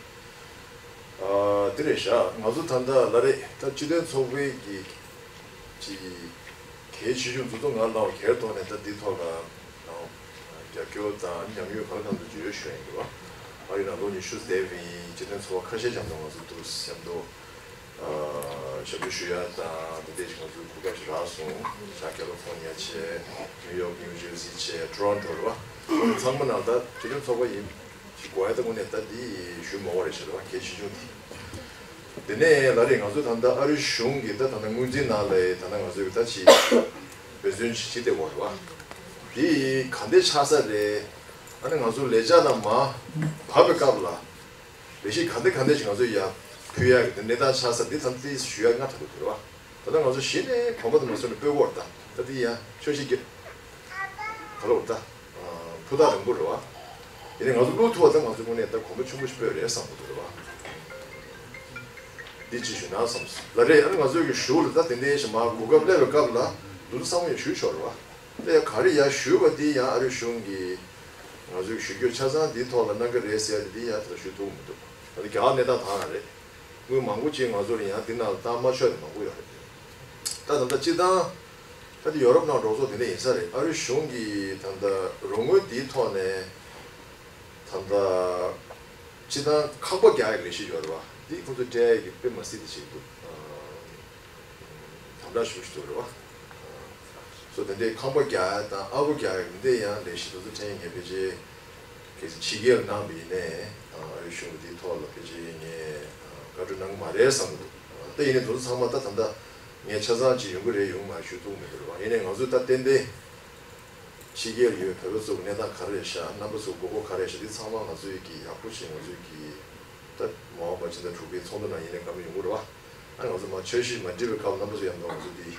ཨ་དེ་རེད་ཤག་ང་ཚོ་ད་ལྟ་ལ་རེད་ད་སྤྱི་མཐུན་ཚོགས་པའི་གི་ཅིག་གལ་ཆེ་ཆུང་འདུ་འཛོམས་ང་ལ་གལ་ཐོག་ནས་ད་འདི་ཐོག་ལ་ཨ་རྒྱབ་སྐྱོར་དང་ཉམས་མྱོང་ག་ལ་གང་འདུག་བརྗོད་ཞུ་ཡ་ཡིན་པ། ཨ་རི་ནང་ལོ་ཉི་ཤུ་ཟིན་པའི་སྤྱི་མཐུན་ཚོགས་པ་ཁ་ཤས་མཉམ་དུ་ང་ཚོ་འདུག་མཉམ་དུ་ཨ་ཞབས་ཞུ་ཞུ་ཡ་དང་དེ་འདྲས་ང་ཚོའི་གོ་སྐབས་ཤིག་རག་སོང་། ཤག་ཀ་ལི་ཧྥོར་ནི་ཡ་བྱས། ནིའུ་ཡོག་ནིའུ་ཇར་སི་བྱས། ཊོ་རོན་ཊོ་རེད་བ། ཚང་མ་ནང་ད་སྤྱི་མཐུན་ཚོགས་པ་ཡིན། ཞིག་དགོས་ཡ་ད་དངོས་གནས་ད་འདི་ཞུ་མ་དགོས་རེད་ཤག་རེད་བ། གལ་ཆེ་ཆུང་དེ། དེ་ནས་ལ་རེད་ང་ཚོ་ད་ལྟ་ཨ་རི་གཞུང་གི་ད་ད་ལྟ་སྔོན་རྩིས་ནང་ལ་ད་ལྟ་ང་ཚོའི་ད་ཅིག་འབད་བརྩོན་ཅིག་བྱེད་བསྡད་ཡོད་རེད་བ། འདི་ག་འདྲས་ཆགས་ས་རེད། ཨ་ནི་ང་ཚོ་ལས་འཆར་ལ་མར་བབས་པའི་སྐབས་ལ་ལས་གཞི་ག་འདྲས་ག་འདྲས་ཅིག་ང་ཚོ་ཡར་ཕུལ་ཡག་གི་གནས་སྟངས་ཆགས་ས་འདི་ད་ལྟ་ཞུ་ཡག་སྔ་དྲགས་པོ་འདུག་རེད་བ། ད་ལྟ་ང་ཚོ་གཞི་ནས་གོམ་པ་དུ་མ་སོང་ནས་སྤོས་སྐོར་དང་ད་འདི་ཡང་ཆོས་ཤིག་གི་ག་ལ་བར་ད་ཕུ་ཐག་རིང་པོ་རེད་བ། ཡིན་ནའི་ང་ཚོ་བློ་ཐུབ་པ་ད་ང་ཚོ་དངོས་གནས་ད་གོམ་པ་ཆེན་པོ་ཞིག་སྤོས་རེད་བསམ་གི་འདུག་རེད་བ། འདི་ཅིག་ཞུ་ན་བསམ་སོང་། ལ་རེད་ཨ་ནི་ང་ཚོའི་གི་གཞུག་ལ་ད་དེ་འདྲའི་ཞིག་མར་གོ་སྐབས་སླེབས་པའི་སྐབས་ལ་འདུ་འཛོམས་ཚང་མ་ཡང་ཞུས་ཆོག་རེད་བ། ད་ཡང་ག་རེ་ཡར་ཞུས་པ་འདི་ཡང་ཨ་རི་གཞུང་གི་ང་ཚོའི་ཞུ་རྒྱུ་ཆ་ཚང་འདིའི་ཐོག་ལ་གནང་གི་རེད་ཟེར་ཡ་དེ་འདི་ཡང་དེ་ལ་ཞུ་ཐུབ་མི་འདུག་ད་ལྟ་རྒྱ་གར་གནས་སྟངས་དེ་རེད། དངུལ་མང་པོ་ཅིག་ང་ཚོ་ལ་ཡང་འདི་ནང་ལ་བཏང་མ་ཆོག་ཡ་མང་པོ་ཡོད་རེད། ད་ད་ལྟ་སྤྱིར་བཏང་ད་ལྟ་ཡོ་རོབ་ནང་འགྲོ་ཚོགས་དེ་འདྲ་ཡིན་ས་རེད། ཨ་རི་གཞུང་གིས་ད་ལྟ་རོགས་དངུལ་འདིའི་ཐོག་ནས་ད་ལྟ་སྤྱིར་བཏང་ཁང་པ་རྒྱག་ཡ་ལས་གཞི་ཡོད་རེད་བ། འདི་ཁོ་ཚོ་སྤྲད་ཡ་གི་དཔེ་མ་སྲིད་དེ་ཅིག་འདུག་དམ་དྲག་ཞུ་ཞུ་འདུག་རེད་བ། སོ་དེ་འདྲའི་ཁང་པ་རྒྱག་ཡ་དང་ཨ་ཁུ་རྒྱག་ཡ་འདི་ཡང་ལས་གཞི་དེ་ཚོ་ཕྲན་ངས་ཕལ་ཆེར་གལ་སྲིད་ཕྱི་རྒྱལ་ལ་གནང་བ་ཡིན་ནའི་ཨ་རི་གཞུང་གི་དེའི་ཐོག་ལ་ཕལ་ཆེར་ངས་བཀའ་འཁྲོལ་གནང་གི་མ་རེད་བསམ་གི་འདུག་ད་ཡིན་ནའི་དེ་ཚོ་ཚང་མ་ད་ད་ལྟ་ངས་ཆ་ཚང་ཅིག་ཡོང་གི་རེད་ཡོང་མ་རེད་ཞུ་ཐུབ་མི་འདུག་རེད་བ། ཡིན་ནའི་ང་ཚོས་ད་ཏན་ཏན་ཕྱི་རྒྱལ་ཡོད་བོད་པ་ཚོ་གི་གནས་སྟངས་ག་རེ་རེད་ཤག་རྣམ་པ་ཚོ་དགོས་མཁོ་ག་རེ་རེད་ཤག་འདི་ཚང་མ་ང་ཚོས་ཀྱི་ཡག་པོ་ཞིག་ང་ཚོས་ཀྱི་ད་མ་འོངས་པ་ཕྱི་ཟླ་དྲུག་པའི་ཚོགས་འདུ་ནང་ཡིན་ནའི་བཀའ་མོལ་ཡོང་གི་རེད་བ། ཨ་ང་ཚོ་མ་འཆར་གཞི་མ་འགྲིག་པའི་སྐབས་རྣམ་པ་ཚོ་ཡང་ང་ཚོ་འདི་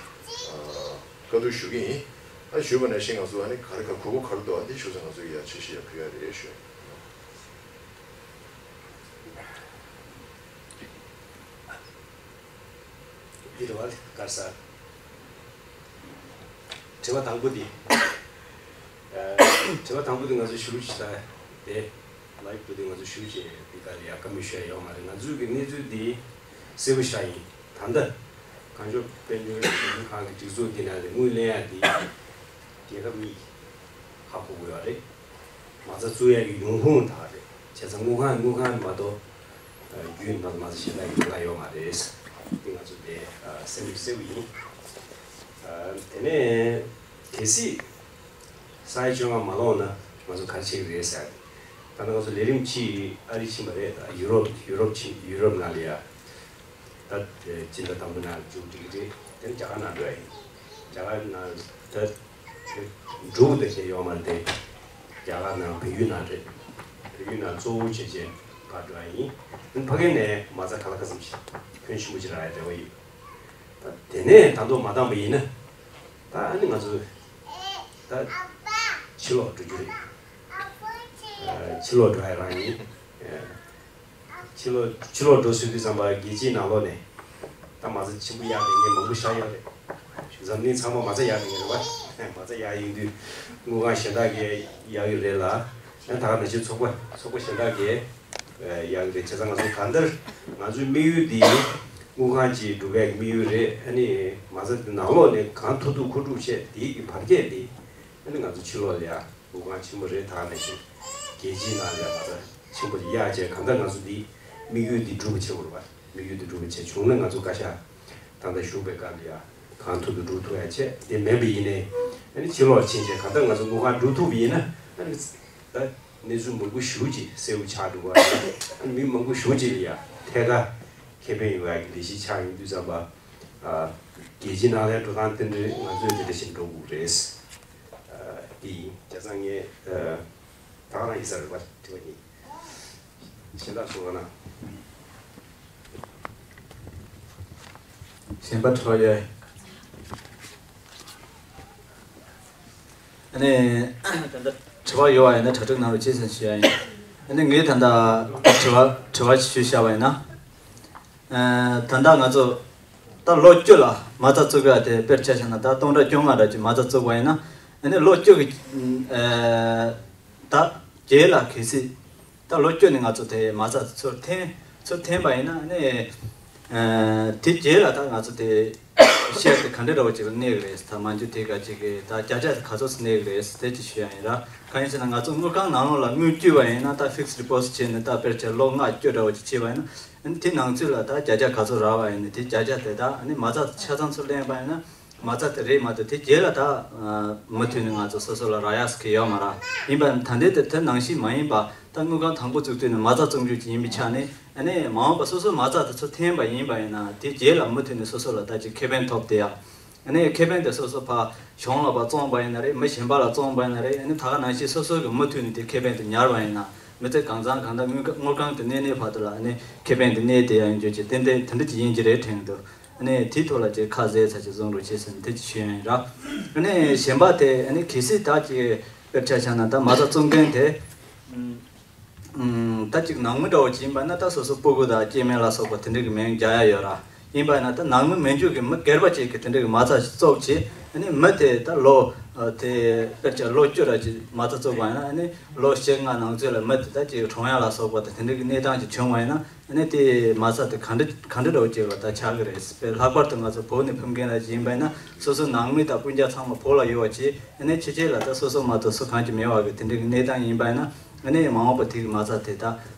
བཀའ་བསྡུར་ཞུ་གི་ཡིན། ཨ་ཞུས་པ་ནང་བཞིན་ང་ཚོ་ཨ་ནི་ག་རེ་ག་དགོས་མཁོ་ག་རེ་འདུག་ཨ་འདི་ཞུ་ཚེ་ང་ཚོ་ཡང་འཆར་གཞི་ཡང་ཕུལ་ཡ་རེད་ཞུ། འདི་རེད་བ་གར་ས། དྲི་བ་དང་པོ་འདི། ཨ་དྲི་བ་དང་པོ་འདི་ང་ཚོ་ཞུ་ཞིག་ད་དེ། ལའིབ་འདི་ང་ཚོ་ཞུ་བྱས་འདི་ག་ལ་ཡ་བཀའ་མོལ་ཞུ་ཡ་ཡོད་མ་རེད། ང་ཚོའི་གི་གནས་ཚུལ་འདི་གསལ་པོ་ཤར་ཡིན། ད་ལྟ་གངས་ལྗོངས་དཔལ་འབྱོར་ཞིབ་འཇུག་ཁང་གི་སྒྲིག་འཛུགས་འདི་ནང་ལ་དངུལ་ལེན་ཡ་འདི་རྒྱལ་ཁབ་གཉིས་ཧ་གོ་དགོས་ཡ་རེད། མ་རྩ་བཙུགས་ཡ་གི་ཡོང་ཁུངས་དག་རེད། བྱས་ཙང་དངུལ་ཁང་དངུལ་ཁང་མ་གཏོགས་རྒྱུན་མ་མ་རྩ་གཞན་དག་གི་ལས་ཀ་ཡོད་མ་རེད། འདི་ང་ཚོ་དེ་སེམས་གསལ་པོ་ཡིན། དེ་ནས་གལ་སྲིད། ས་ཡ་བཅོ་ལྔ་མ་ལོངས་ན་ང་ཚོ་ག་རེ་བྱེད་ཀྱི་རེད་ཟེར། ད་ནི་ང་ཚོ་ལས་རིམ་གཅིག་ཨ་རི་ཕྱིན་པ་རེད། ད་ཡུ་རོབ་ཡུ་རོབ་ཕྱིན་ཡུ་རོབ་ནང་ལ་ཡ། ད་སྤྱི་ཟླ་དང་པོ་ནང་མཇུག་སྒྲིལ་གྱི་རེད། དེ་ནི་རྒྱ་གར་ནང་འགྲོ་ཡ་ཡིན། རྒྱ་གར་ནང་ད་འབྲུག་ད་ཁྱེད་ཡོང་མ་རེད། རྒྱ་གར་ནང་བལ་ཡུལ་ནང་རེད། བལ་ཡུལ་ནང་གཙོ་བོ་བྱས་བྱས་ཕར་འགྲོ་ཡ་ཡིན། ཕ་གི་ནས་མ་རྩ་ག་ལ་ག་ཙམ་ཞིག་ཕོན་ཆེན་པོ་ཅིག་རག་ཡ་རེ་བ་ཡོད། ད་དེ་ནས་ད་དུང་མ་འདང་པ་ཡིན་ན། ད་ཨ་ནི་ང་ཚོ་ད་ཕྱི་ལོགས་འགྲོ་རྒྱུ་རེད། ཨ་ཕྱི་ལོགས་འགྲོ་ཡ་རང་ཡིན། ཨ་ཕྱི་ལོགས་ཕྱི་ལོགས་འགྲོ་ཟེར་དུས་ཙམ་པ་རྒྱལ་སྤྱིའི་ནང་ལོགས་ནས་ད་མ་རྩ་ཆེན་པོ་གཡར་བསྡད་མཁན་མང་པོ་ཤར་ཡོད་རེད། འཛམ་གླིང་ཚང་མ་མ་རྩ་གཡར་བསྡད་མཁན་རེད་བ། མ་རྩ་གཡར་ཡོང་དུས་དངུལ་ཁང་གཞན་དག་གིས་གཡར་གྱི་རེད་ལ། ད་ག་ནང་བཞིན་ཚོགས་པ་ཚོགས་པ་གཞན་དག་གིས་ཡག་གི་རེད། བྱས་ཙང་ང་ཚོ་གང་ལྟར་ང་ཚོའི་དམིགས་ཡུལ་འདི་དངུལ་ཁང་ཅིག་སྒྲུབ་ཡག་གི་དམིགས་ཡུལ་རེད། ཨ་ནི་མ་རྩ་འདི་ནང་ལོགས་ནས་གང་ཐུབ་ཐུབ་མཁོ་སྒྲུབ་བྱས། དེའི་གི་བར་ཁྱད་འདི་ཨ་ནི་ང་ཚོ་ཕྱི་ལོགས་ལ་ཡ་དངུལ་ཁང་ཆེན་པོ་རེད། ད་ག་ནང་བཞིན་རྒྱལ་སྤྱིའི་ནང་ལ་ཡ་མ་རྩ་ཆེན་པོ་ཅིག་གཡར་བྱས། གང་ལྟར་ང་ཚོ་འདི་དམིགས་ཡུལ་འདི་སྒྲུབ་པ་བྱེད་དགོས་རེད་བ། དམིགས་ཡུལ་འདི་སྒྲུབ་པ་བྱས་བྱུང་ན་ང་ཚོ་བཀའ་ཤག་ད་ལྟ་བཞུགས་པའི་སྐབས་ལ་ཡ་གང་ཐུབ་ཐུབ་སྒྲུབ་ཐུབ་ཡ་བྱས། དེ་མེད་པ་ཡིན་ནའི་ཨ་ནི་ཕྱི་ལོགས་ཕྱིན་བྱས་གང་ལྟར་ང་ཚོ་དངུལ་ཁང་སྒྲུབ་ཐུབ་པ་ཡིན་ན་ཨ་ནི། ད་གནས་ཚུལ་མང་པོ་ཞེ་པོ་ཅིག་གསལ་པོ་ཆགས་འགྲོ་བ་རེད། ཨ་ནི་མི་མང་པོ་ཞེ་པོ་ཅིག་ལ་ཡ་ཐད་ཀར་ཁེ་ཕན་ཡོང་ཡག་གི་ལས་གཞི་ཆགས་ཡོང་དུས་ཙམ་པ། ཨ་རྒྱལ་སྤྱིའི་ནང་ལ་འགྲོ་སྟངས་དེ་འདྲ་ང་ཚོས་དེ་འདྲ་ཞིག་འགྲོ་དགོས་རེད། ཨ་འདི་ཡིན། བྱས་ཙང་ངས་ཨ་ད་ག་རང་ཡིན་ས་རེད་པ། དྲི་བ་གཉིས། གཞན་དག་གསུང་རོགས་གནང་། གཞན་པ་དྲི་བ་ཡོད། ཨ་ནི་ད་ལྟ་དྲི་བ་ཡོད་པ་ཡིན་ན་གྲ་སྒྲིག་གནང་རོགས་བྱེད་ཟེར་ཞུ་ཡ་ཡིན། ཨ་ནི་ངས་ད་ལྟ་དྲི་བ་དྲི་བ་ཞིག་ཞུས་བཞག་པ་ཡིན་ན། ཨ་ད་ལྟ་ང་ཚོ་ད་ལོ་བཅུ་ལ་མ་རྩ་བཙུགས་ཡ་དེ་དཔེར་ཆ་བཞག་ན་ད་སྟོང་ཕྲག་བཅོ་ལྔ་འདྲ་ཅིག་མ་རྩ་བཙུགས་པ་ཡིན་ན། ཨ་ནི་ལོ་བཅུ་གི་ཨ་ད་རྗེས་ལ་གལ་སྲིད་ད་ལོ་བཅུ་ནས་ང་ཚོ་དེ་མ་རྩ་ཚུར་འཐེན་ཚུར་འཐེན་པ་ཡིན་ན། ཨ་ནི་ཨ་དེ་རྗེས་ལ་ད་ང་ཚོ་དེ་ཤེར་དེ་ག་འདྲ་འདྲ་བོ་ཅིག་ལ་གནས་ཀྱི་རེད། ད་མ་འཇུག་དེ་ག་ཅིག་གི་ད་བརྒྱ་ཆ་དེ་ག་ཚོད་གནས་ཀྱི་རེད་དེ་ཅིག་ཞུ་ཡ་ཡིན་ར། གང་ཡིན་ཟེར་ན་ང་ཚོ་དངུལ་ཁང་ནང་ལོགས་ལ་དངུལ་བསྐྱུར་བ་ཡིན་ན། ད་ཕིག་སི་ཌི་པོ་སི་ཊི་བྱས་ནས་ད་དཔེར་ཆ་ལོ་ལྔ་བཅུ་འདྲ་བོ་ཅིག་བྱས་པ་ཡིན་ན། ཨ་ནི་དེ་ནང་ཚུད་ལ་ད་བརྒྱ་ཆ་ག་ཚོད་རག་པ་ཡིན་ན། དེ་བརྒྱ་ཆ་དེ་ད་ཨ་ནི་མ་རྩ་ཆ་ཚང་ཚུར་ལེན་པ་ཡིན་ན། མ་རྩ་དེ་རེད་མ་གཏོགས་དེ་རྗེས་ལ་ད་མུ་མཐུད་ནས་ང་ཚོ་སོ་སོ་ལ་རག་ཡག་ཟེར་གྱི་ཡོད་མ་རེད། ཡིན་པ་ད་ལྟའི་དེ་དེ་ནང་བཞིན་མ་ཡིན་པ། ད་དངུལ་ཁང་དང་པོ་བཙུགས་དུས་ནས་མ་རྩ་བཙུགས་རྒྱུ་ཅིག་ཡིན་པའི་ཆ་ནས། ཨ་ནི་མ་འོངས་པ་སོ་སོའི་མ་རྩ་དེ་ཚུར་འཐེན་པ་ཡིན་པ་ཡིན་ན། དེ་རྗེས་ལ་མུ་མཐུད་ནས་སོ་སོ་ལ་ད་ཅིག་ཁེ་ཕན་ཐོབ་བསྡད་ཡག་ཨ་ནི་ཁེ་ཕན་དེ་སོ་སོ་ཕར་གཞུང་ལ་ཕར་བཙོང་པ་ཡིན་ན་རེད། མི་གཞན་པ་ལ་བཙོང་པ་ཡིན་ན་རེད། ཨ་ནི་ད་ག་ནང་བཞིན་སོ་སོ་གི་མུ་མཐུད་ནས་དེ་ཁེ་ཕན་དེ་ཉར་བ་ཡིན་ན། མི་ཚེ་གང་བཟང་གང་དག་དངུལ་ཁང་དངུལ་ཁང་དུ་གནས་གནས་བར་དུ་ལ་ཨ་ནི་ཁེ་ཕན་དེ་གནས་བསྡད་ཡག་ཡིན་རྒྱུ་ཅིག་ཏན་ཏན་དེ་འདྲ་ཅིག་ཡིན་གྱི་རེད་དྲན་གྱི་འདུག་ཨ་ནི་དེའི་ཐོག་ལ་ཅིག་ཁ་ཟས་ཚ་ཅིག་བཟུང་རོགས་བྱེད་ཟེར་ནས་དེ་ཅིག་ཞུ་ཡ་ཡིན་ར། ཨ་ནི་གཞན་པ་དེ་ཨ་ནི་གལ་སྲིད་ད་ཅིག་དཔེར་ཆ་བཞག་ན་ད་མ་རྩ་བཙུགས་མཁན་དེ། ཨུམ། ད་ཅིག་ནང་མི་འདྲ་བོ་ཅིག་ཡིན་པ་ན། ད་སོ་སོ་སྤུ་གུ་དང་སྐྱེ་དམན་ལ་སོགས་པ་དེ་འདྲ་གི་མིང་རྒྱག་ཡ་ཡོད་ར། ཡིན་པ་ན་ད་ནང་མི་མི་འཇུག་གི་མི་སྒེར་པ་ཅིག་གིས་དེ་འདྲ་གི་མ་རྩ་ཞིག་བཙུགས་བྱས། ཨ་ནི་མི་དེ་ད་ལོ་ཨ་དེ་དཔེར་ཆ་ལོ་བཅུ་ར་ཅིག་མ་རྩ་བཙུགས་པ་ཡིན་ན། ཨ་ནི་ལོ་བཞི་ལྔ་ནང་ཚུད་ལ་མི་དེ་ད་ཅིག་གྲོངས་ཡ་ལ་སོགས་པ་དང་དེ་འདྲ་གི་གནས་སྟངས་ཅིག་བྱུང་བ་ཡིན་ན། ཨ་ནི་དེ་མ་རྩ་དེ་ག་འདྲ་ག་འདྲ་འདྲ་བོ་ཅིག་ལ་ད་ཆགས་ཀྱི་རེད། དཔེ་ལྷག་པར་དུ་ང་ཚོ་བོད་ནས་ཕེབས་མཁན་ར་ཅིག་ཡིན་པ་ཡིན་ན། སོ་སོ་ནང་མི་དང་སྤུན་ཀྱག་ཚང་མ་བོད་ལ་ཡོད་པ་བྱས། ཨ་ནི་ཕྱི་རྒྱལ་ལ་ད་སོ་སོ་མ་གཏོགས་སུ་གང་ཅིག་མེད་པ་གི་དེ་འདྲ་གི་གནས་སྟངས་ཡིན་པ་ཡིན་ན། ཨ་ནི་མ་འོངས་པ་དེ་གི་མ་རྩ་དེ་ད་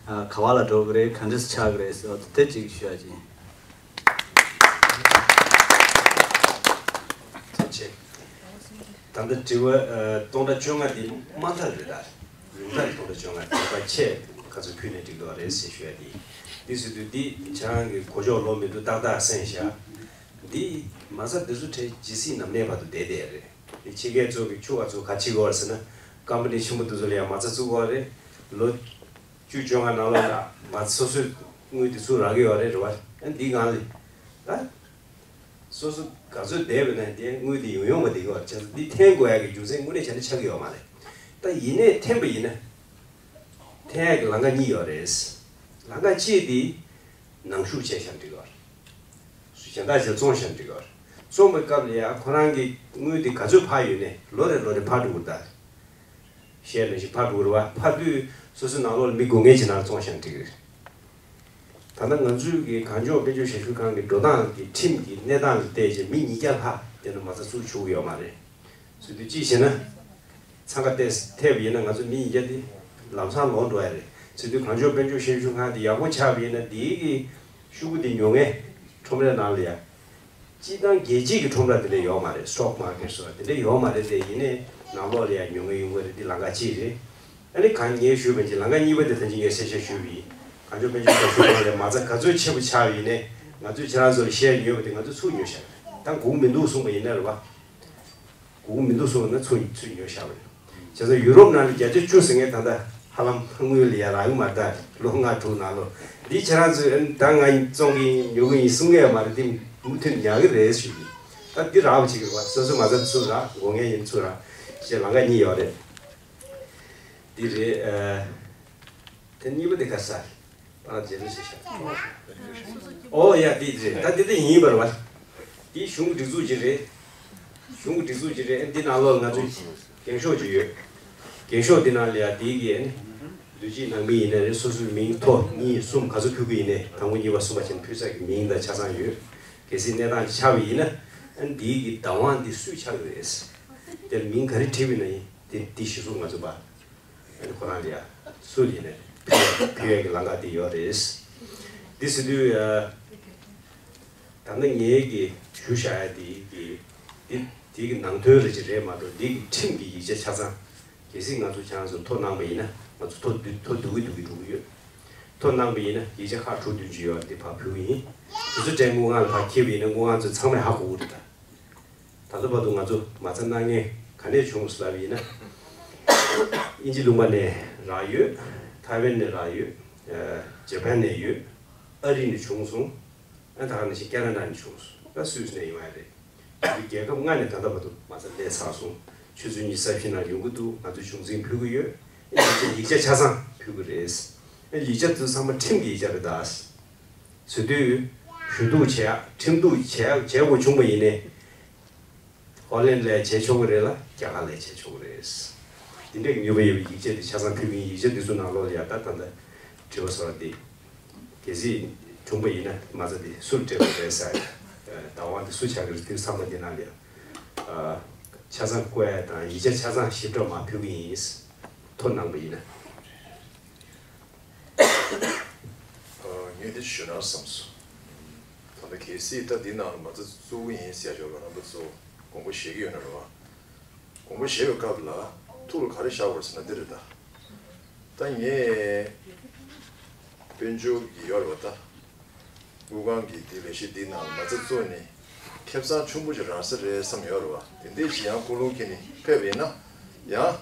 ག་བ་ལ་འགྲོ་གི་རེད། ག་འདྲ་སེ་ཆགས་ཀྱི་རེད་ཟེར་བ་དེ་ཅིག་ཞུ་ཡ་ཅིག་ཡིན། ཐུགས་རྗེ་ཆེ། ད་ལྟ་དྲི་བ་ཨ་སྟོང་ཕྲག་བཅོ་ལྔ་འདི་དམའ་མཐའ་རེད། ད་ཡོངས་གྲགས་སྟོང་ཕྲག་བཅོ་ལྔ་འདི་ཕར་ཆེ་ག་ཚོད་ཕུལ་ནས་འགྲིག་འདུག་རེད་ཟེར་ཞུ་ཡ་འདི། འདི་ཟེར་དུས་འདི་ཁྱེད་རང་གི་གོ་ཆོད་ལོ་མི་འདུག་ཏག་ཏག་གསན་བཞག་འདི་མ་རྩ་འདི་ཚོ་གྲས་ཇི་སྲིད་ནམ་གནས་བར་དུ་བསྡད་བསྡད་རེད། འདི་ཕྱི་རྒྱལ་ཚོ་གི་ཆུ་བ་ཚོ་ག་ཅི་གོ་བ་རེད་ཟེར་ན། ཀམ་པ་ནི་ཆེན་པོ་འདི་ཚོ་ལ་ཡང་མ་རྩ་བཙུགས་གོ་བ་རེད། ལོ་བཅུ་བཅོ་ལྔ་ནང་ལོགས་ལ་མ་རྩ་སོ་སོའི་དངུལ་འདི་ཚུར་རག་གི་ཡོད་རེད། རེད་བ། ཨ་འདི་ང་ལ་ད་སོ་སོ་ག་ཚོད་བསྡད་པ་ན་དེ་དངུལ་འདི་ཡོང་ཡོང་མ་བསྡད་གི་བ། བྱས་ཙང་འདི་འཐེན་དགོས་ཡ་གི་རྒྱུ་མཚན་དངོས་གནས་བྱས་ན་ཆགས་ཀྱི་ཡོད་མ་རེད། ད་ཡིན་ནའི་འཐེན་པ་ཡིན་ན། འཐེན་ཡ་གི་ལམ་ཁ་གཉིས་ཡོད་རེད། ལམ་ཁ་གཅིག་འདི་ནང་ཞུགས་བྱས་བཞག་འགྲིག་གི་རེད། སུ་གཞན་དག་ཅིག་བཙོང་བཞག་འགྲིག་གི་རེད། བཙོང་པའི་སྐབས་ལ་ཡ་ཁོ་རང་གི་དངུལ་འདི་ག་ཚོད་འཕར་ཡོད་ནའི་ལོ་རེ་ལོ་རེ་འཕར་འགྲོ་གི་རེད། ད་ཤེར་ནང་བཞིན་འཕར་འགྲོ་གི་རེད་བ། འཕར་དུས་སོ་སོའི་ནང་ལོགས་ལ་མི་དགོས་མཁན་ཅིག་ནང་བཙོང་བཞག་འགྲིག་གི་རེད། ད་ལྟ་ང་ཚོའི་གི་གངས་ལྗོངས་དཔལ་འབྱོར་ཞབས་ཞུ་ཁང་གི་འགྲོ་སྟངས་ཀྱི་ཁྲིམས་ཀྱི་གནས་སྟངས་ལ་བལྟས་རྗེས་མི་ཉིས་བརྒྱ་ལྷག་དེ་ནས་མ་རྩ་བཙུགས་ཆོག་གི་ཡོད་མ་རེད། ཟེར་དུས་གཅིག་བྱས་ན། འཚང་ཁ་གཏད་ཐེབས་ཡིན་ན་ང་ཚོ་མི་ཉིས་བརྒྱ་དེ་ལམ་སང་ལོག་འགྲོ་ཡ་རེད། ཟེར་དུས་གངས་ལྗོངས་དཔལ་འབྱོར་ཞབས་ཞུ་ཁང་དེ་ཡག་པོ་ཆགས་པ་ཡིན་ན་དེའི་གི་ཤོག་གུ་དེ་ཉོ་མཁན་ཁྲོམ་རའི་ནང་ལ་ཡ། སྤྱིར་བཏང་རྒྱལ་སྤྱིའི་གི་ཁྲོམ་ར་དེ་འདྲ་ཡོད་མ་རེད། སི་ཊོག་མར་ཀེཊ་སོགས་དེ་འདྲ་ཡོད་མ་རེད། དེ་ཡིན་ནའི་ནང་ལོགས་ལ་ཡ་ཉོ་མཁན་ཡོང་གི་རེད། དེ་ལམ་ཁ་གཅིག་རེད། ཨ་ནི་གང་ངས་ཞུས་པ་ཅིག་ལམ་ཁ་གཉིས་པ་དེ་ད་ཅི་ངས་གསལ་བཤད་ཞུས་པ་ཡིན། གངས་ལྗོངས་དཔལ་འབྱོར་ཞབས་ཞུ་ཁང་ལ་མ་རྩ་ག་ཚོད་ཆེ་པོ་ཆགས་པ་ཡིན་ནའི་ང་ཚོས་ཁྱེད་རང་ཚོ་ལ་ཤེར་ཉོས་པ་དེ་ང་ཚོས་ཚུར་ཉོས་བཞག་རེད། ད་དགོས་མི་འདུག་གསུངས་པ་ཡིན་ན་རེད་བ། དགོས་མི་འདུག་གསུངས་ན་ཚུར་ཚུར་ཉོས་བཞག་པ་རེད། བྱས་ཙང་ཡུ་རོབ་ནང་ལ་བརྒྱ་ཆ་བཅུ་ཟེར་མཁན་ད་ལྟ་ཧ་ལམ་དངུལ་ལ་ཡ་རག་གི་མ་རེད། ད་ལོ་ལྔ་དྲུག་ནང་ལོ་འདི་ཁྱེད་རང་ཚོས་ད་ང་བཙོང་གི་ཉོ་གི་ཡིན་གསུང་གི་ཡོད་མ་རེད། དེ་མུ་མཐུད་ཉར་གི་རེད་ཞུ་གི། ད་འདི་རག་པ་བྱེད་ཀྱི་རེད་བ། སོ་སོ་མ་རྩ་ཚུར་རག་དགོས་མཁན་ཡིན་ཚུར་རག་ཞེས་ལམ་ཁ་གཉིས་ཡོད་རེད། འདི་རེད། ཨ། དེ་གཉིས་པ་དེ་ག་ས། ད་རྗེས་ལུས་ཤེས་བྱ། ཨོ་ཡ་འདི་རེད། ད་འདི་དེ་ཡིན་པར་བ། འདི་གཞུང་གི་སྒྲིག་འཛུགས་ཀྱི་རེད། གཞུང་གི་སྒྲིག་འཛུགས་ཀྱི་རེད། འདི་ནང་ལོགས་ང་ཚོས་འགེངས་ཤོག་ཅིག་ཡོད། འགེངས་ཤོག་འདི་ནང་ལ་ཡ་འདི་གི་ལུས་སྤྱིའི་ནང་མི་ཡིན་ན་རེད། སོ་སོའི་མིང་ཐོ་གཉིས་གསུམ་ག་ཚོད་ཕུལ་གི་ཡིན་ནའི་དང་པོ་གཉིས་པ་གསུམ་པ་བྱས་ནས་ཕུལ་ས་གི་མིང་དང་ཆ་ཚང་ཡོད། གལ་སྲིད་གནས་སྟངས་ཆགས་པ་ཡིན་ན་འདི་གི་བདག་དབང་འདི་སུས་ཆགས་ཀྱི་རེད། དེར་མིང་ག་རེ་བྲིས་པ་ཡིན་ན་ཡིན་དེ་འདི་གཞི་བཟུང་ང་ཚོ་པ། ཁོ་རང་ལ་ཡ་སུ་ཡིན་ནའི་ཕུལ་ཡས་ཀྱི་ལམ་ཁ་དེ་ཡོད་རེད། འདི་ཟེར་དུས་ད་ནི་ངའི་གི་ཞུ་བཞག་ཡ་དེ་གི་འདི་དེ་གི་ནང་དོན་རེ་ཅིག་རེད་མ་གཏོགས་འདི་གི་ཁྲིམས་ཀྱི་ཡིག་ཆ་ཆ་ཚང་། གལ་སྲིད་ང་ཚོ་ཁྱེད་རང་ཚོ་ཐོ་གནང་པ་ཡིན་ན་ང་ཚོ་ཐོ་བསྡུ་ཐོ་བསྡུ་གི་བསྡུ་གི་འགྲོ་གི་ཡོད། ཐོ་གནང་པ་ཡིན་ན་ཡིག་ཆ་ཁག་དྲུག་བདུན་ཅིག་ཡོད་རེད། དེ་ཕར་ཕུལ་གི་ཡིན། དེ་ཚོ་དྲན་དངུལ་ཁང་ལ་ཕར་འཁྱེར་བ་ཡིན་ན་དངུལ་ཁང་ཚོས་ཚང་མས་ཧ་གོ་གི་རེད་ད། ད་ལྟ་བར་དུ་ང་ཚོ་མ་རྩ་གནང་མཁན་ག་ནས་བྱུང་ཟེར་ལབ་ཡིན་ན། དབྱིན་ཇི་ལུང་པ་ནས་རག་ཡོད། ཐའེ་ཝན་ནས་རག་ཡོད། ཨ་ཇ་པན་ནས་ཡོད། ཨ་རི་ནས་བྱུང་སོང་། ཨ་ད་ག་ནང་བཞིན་ཀེ་ན་ཌ་ནས་བྱུང་སོང་། ཨ་སུད་སི་ནས་ཡོང་ཡ་རེད། རྒྱལ་ཁབ་ལྔ་ནས་ད་ལྟ་བར་དུ་མ་རྩ་སླེབས་ཚར་སོང་། ཆུ་ཚོད་གཉིས་གསར་བཞེངས་གནང་ཡོང་གི་འདུག་ང་ཚོས་བྱུང་འཛིན་ཕུལ་གི་ཡོད། ཡིག་ཆ་ཡིག་ཆ་ཆ་ཚང་ཕུལ་གི་རེད། ཡིག་ཆ་དེ་ཚང་མ་ཁྲིམས་ཀྱི་ཡིག་ཆ་རེད་ད། ཟེར་དུས་ཞུ་གཏུག་བྱེད་ཡག་ཁྲིམས་གཏུག་བྱེད་ཡག་བྱེད་དགོས་བྱུང་བ་ཡིན་ནའི། ཧོ་ལན་ལ་བྱེད་ཆོག་གི་རེད་ལ་རྒྱ་གར་ལ་བྱེད་ཆོག་གི་རེད། འདི་འདྲའི་ནུས་པ་ཡོད་པའི་ཡིག་ཆ་དེ་ཆ་ཚང་ཕུལ་གི་ཡིན། ཡིག་ཆ་འདི་ཚོ་ནང་ལོགས་ལ་ཡ་ད་ད་ལྟ་དྲི་བ་བཟོ་བ་འདི། གལ་སྲིད་བྱུང་བ་ཡིན་ན་མ་རྩ་འདི་སུར་སྤྲད་དགོས་རེད་ཟེར། བདག་དབང་འདི་སུ་ཆགས་ཀྱི་རེད། དེ་ཚང་མ་འདི་ནང་ལ་ཡ། ཆ་ཚང་བཀོད་ཡ་དང་ཡིག་ཆ་ཆ་ཚང་ཞིབ་ཕྲ་མར་ཕུལ་གི་ཡིན། ཐོ་གནང་པ་ཡིན་ན། ངས་འདི་ཞུ་ན་བསམ་སོང་། ད་ལྟ་གལ་སྲིད་ད་འདི་ནང་ལ་མ་རྩ་བཙུགས་ཀྱི་ཡིན་ཟེར་ཡ་ཞོར་ལ་རྣམ་པ་ཚོ་དགོངས་པ་བཞེས་ཀྱི་ཡོད་ན་རེད་བ། དགོངས་པ་བཞེས་པའི་སྐབས་ལ་ཐུགས་ལ་ག་རེ་བཞག་དགོས་རེད་ཟེར་ན་འདི་རེད་ད། ད་ངས་དཔལ་འབྱོར་གྱི་ཡོད་རེད་བ་ད། དངུལ་ཁང་གི་འདི་ལས་གཞི་འདི་ནང་ལ་མ་རྩ་བཙུགས་ནས་ཁེ་བཟང་ཆེན་པོ་ཅིག་རག་ས་རེད་བསམ་ཡོད་རེད་བ། དེ་འདྲས་ཅིག་ཡང་ཀུན་སློང་ཁྱེར་ནས་ཕེབས་ཡིན་ན་ཡང་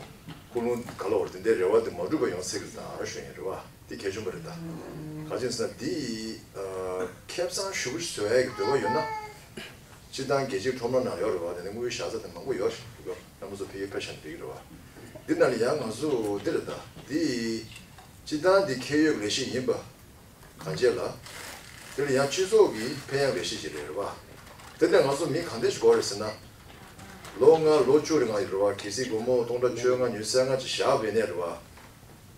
ཀུན་སློང་ག་ལ་བར་དེ་འདྲའི་རེ་བ་དེ་མ་འགྲུབ་པ་ཡོང་སྲིད་ཀྱི་རེད་ད་ཞུ་ཡིན་རེད་བ། དེ་གལ་ཆེན་པོ་རེད་ད། ག་ཅི་ཟེར་ན་འདི་ཁེ་བཟང་ཞེ་པོ་ཞིག་བཟོ་ཡ་གི་འདོད་པ་ཡོད་ན། སྤྱིར་བཏང་རྒྱལ་སྤྱིའི་ཁྲོམ་ར་ནང་ཡོད་རེད་བ། དེ་ནས་དངུལ་ཤག་ས་དེ་མང་པོ་ཡོད་རེད། རྣམ་པ་ཚོ་ཕ་གིར་ཕེབས་ཤག་འགྲིག་རེད་བ། འདི་ནང་ལ་ཡང་ང་ཚོ་འདི་རེད་ད། འདི་སྤྱིར་བཏང་འདི་ཁེ་ཡོད་ལས་གཞི་ཡིན་པ། གང་བྱས་ལ། དེ་ལ་ཡང་སྤྱི་ཚོགས་ཀྱི་ཕན་ཡག་ལས་གཞི་ཞིག་རེད་རེད་བ། དེ་ནས་ང་ཚོ་མི་གང་འདྲ་ཞིག་དགོས་རེད་ཟེར་ན། ལོ་ལྔ་ལོ་བཅུ་རིང་ལ་ཡོད་རེད་བ། གལ་སྲིད་སྒོར་མོ་སྟོང་ཕྲག་བཅོ་ལྔ་ཉི་ཤུ་རྩ་ལྔ་ཅིག་བཞག་པ་ཡིན་ན་རེད་བ།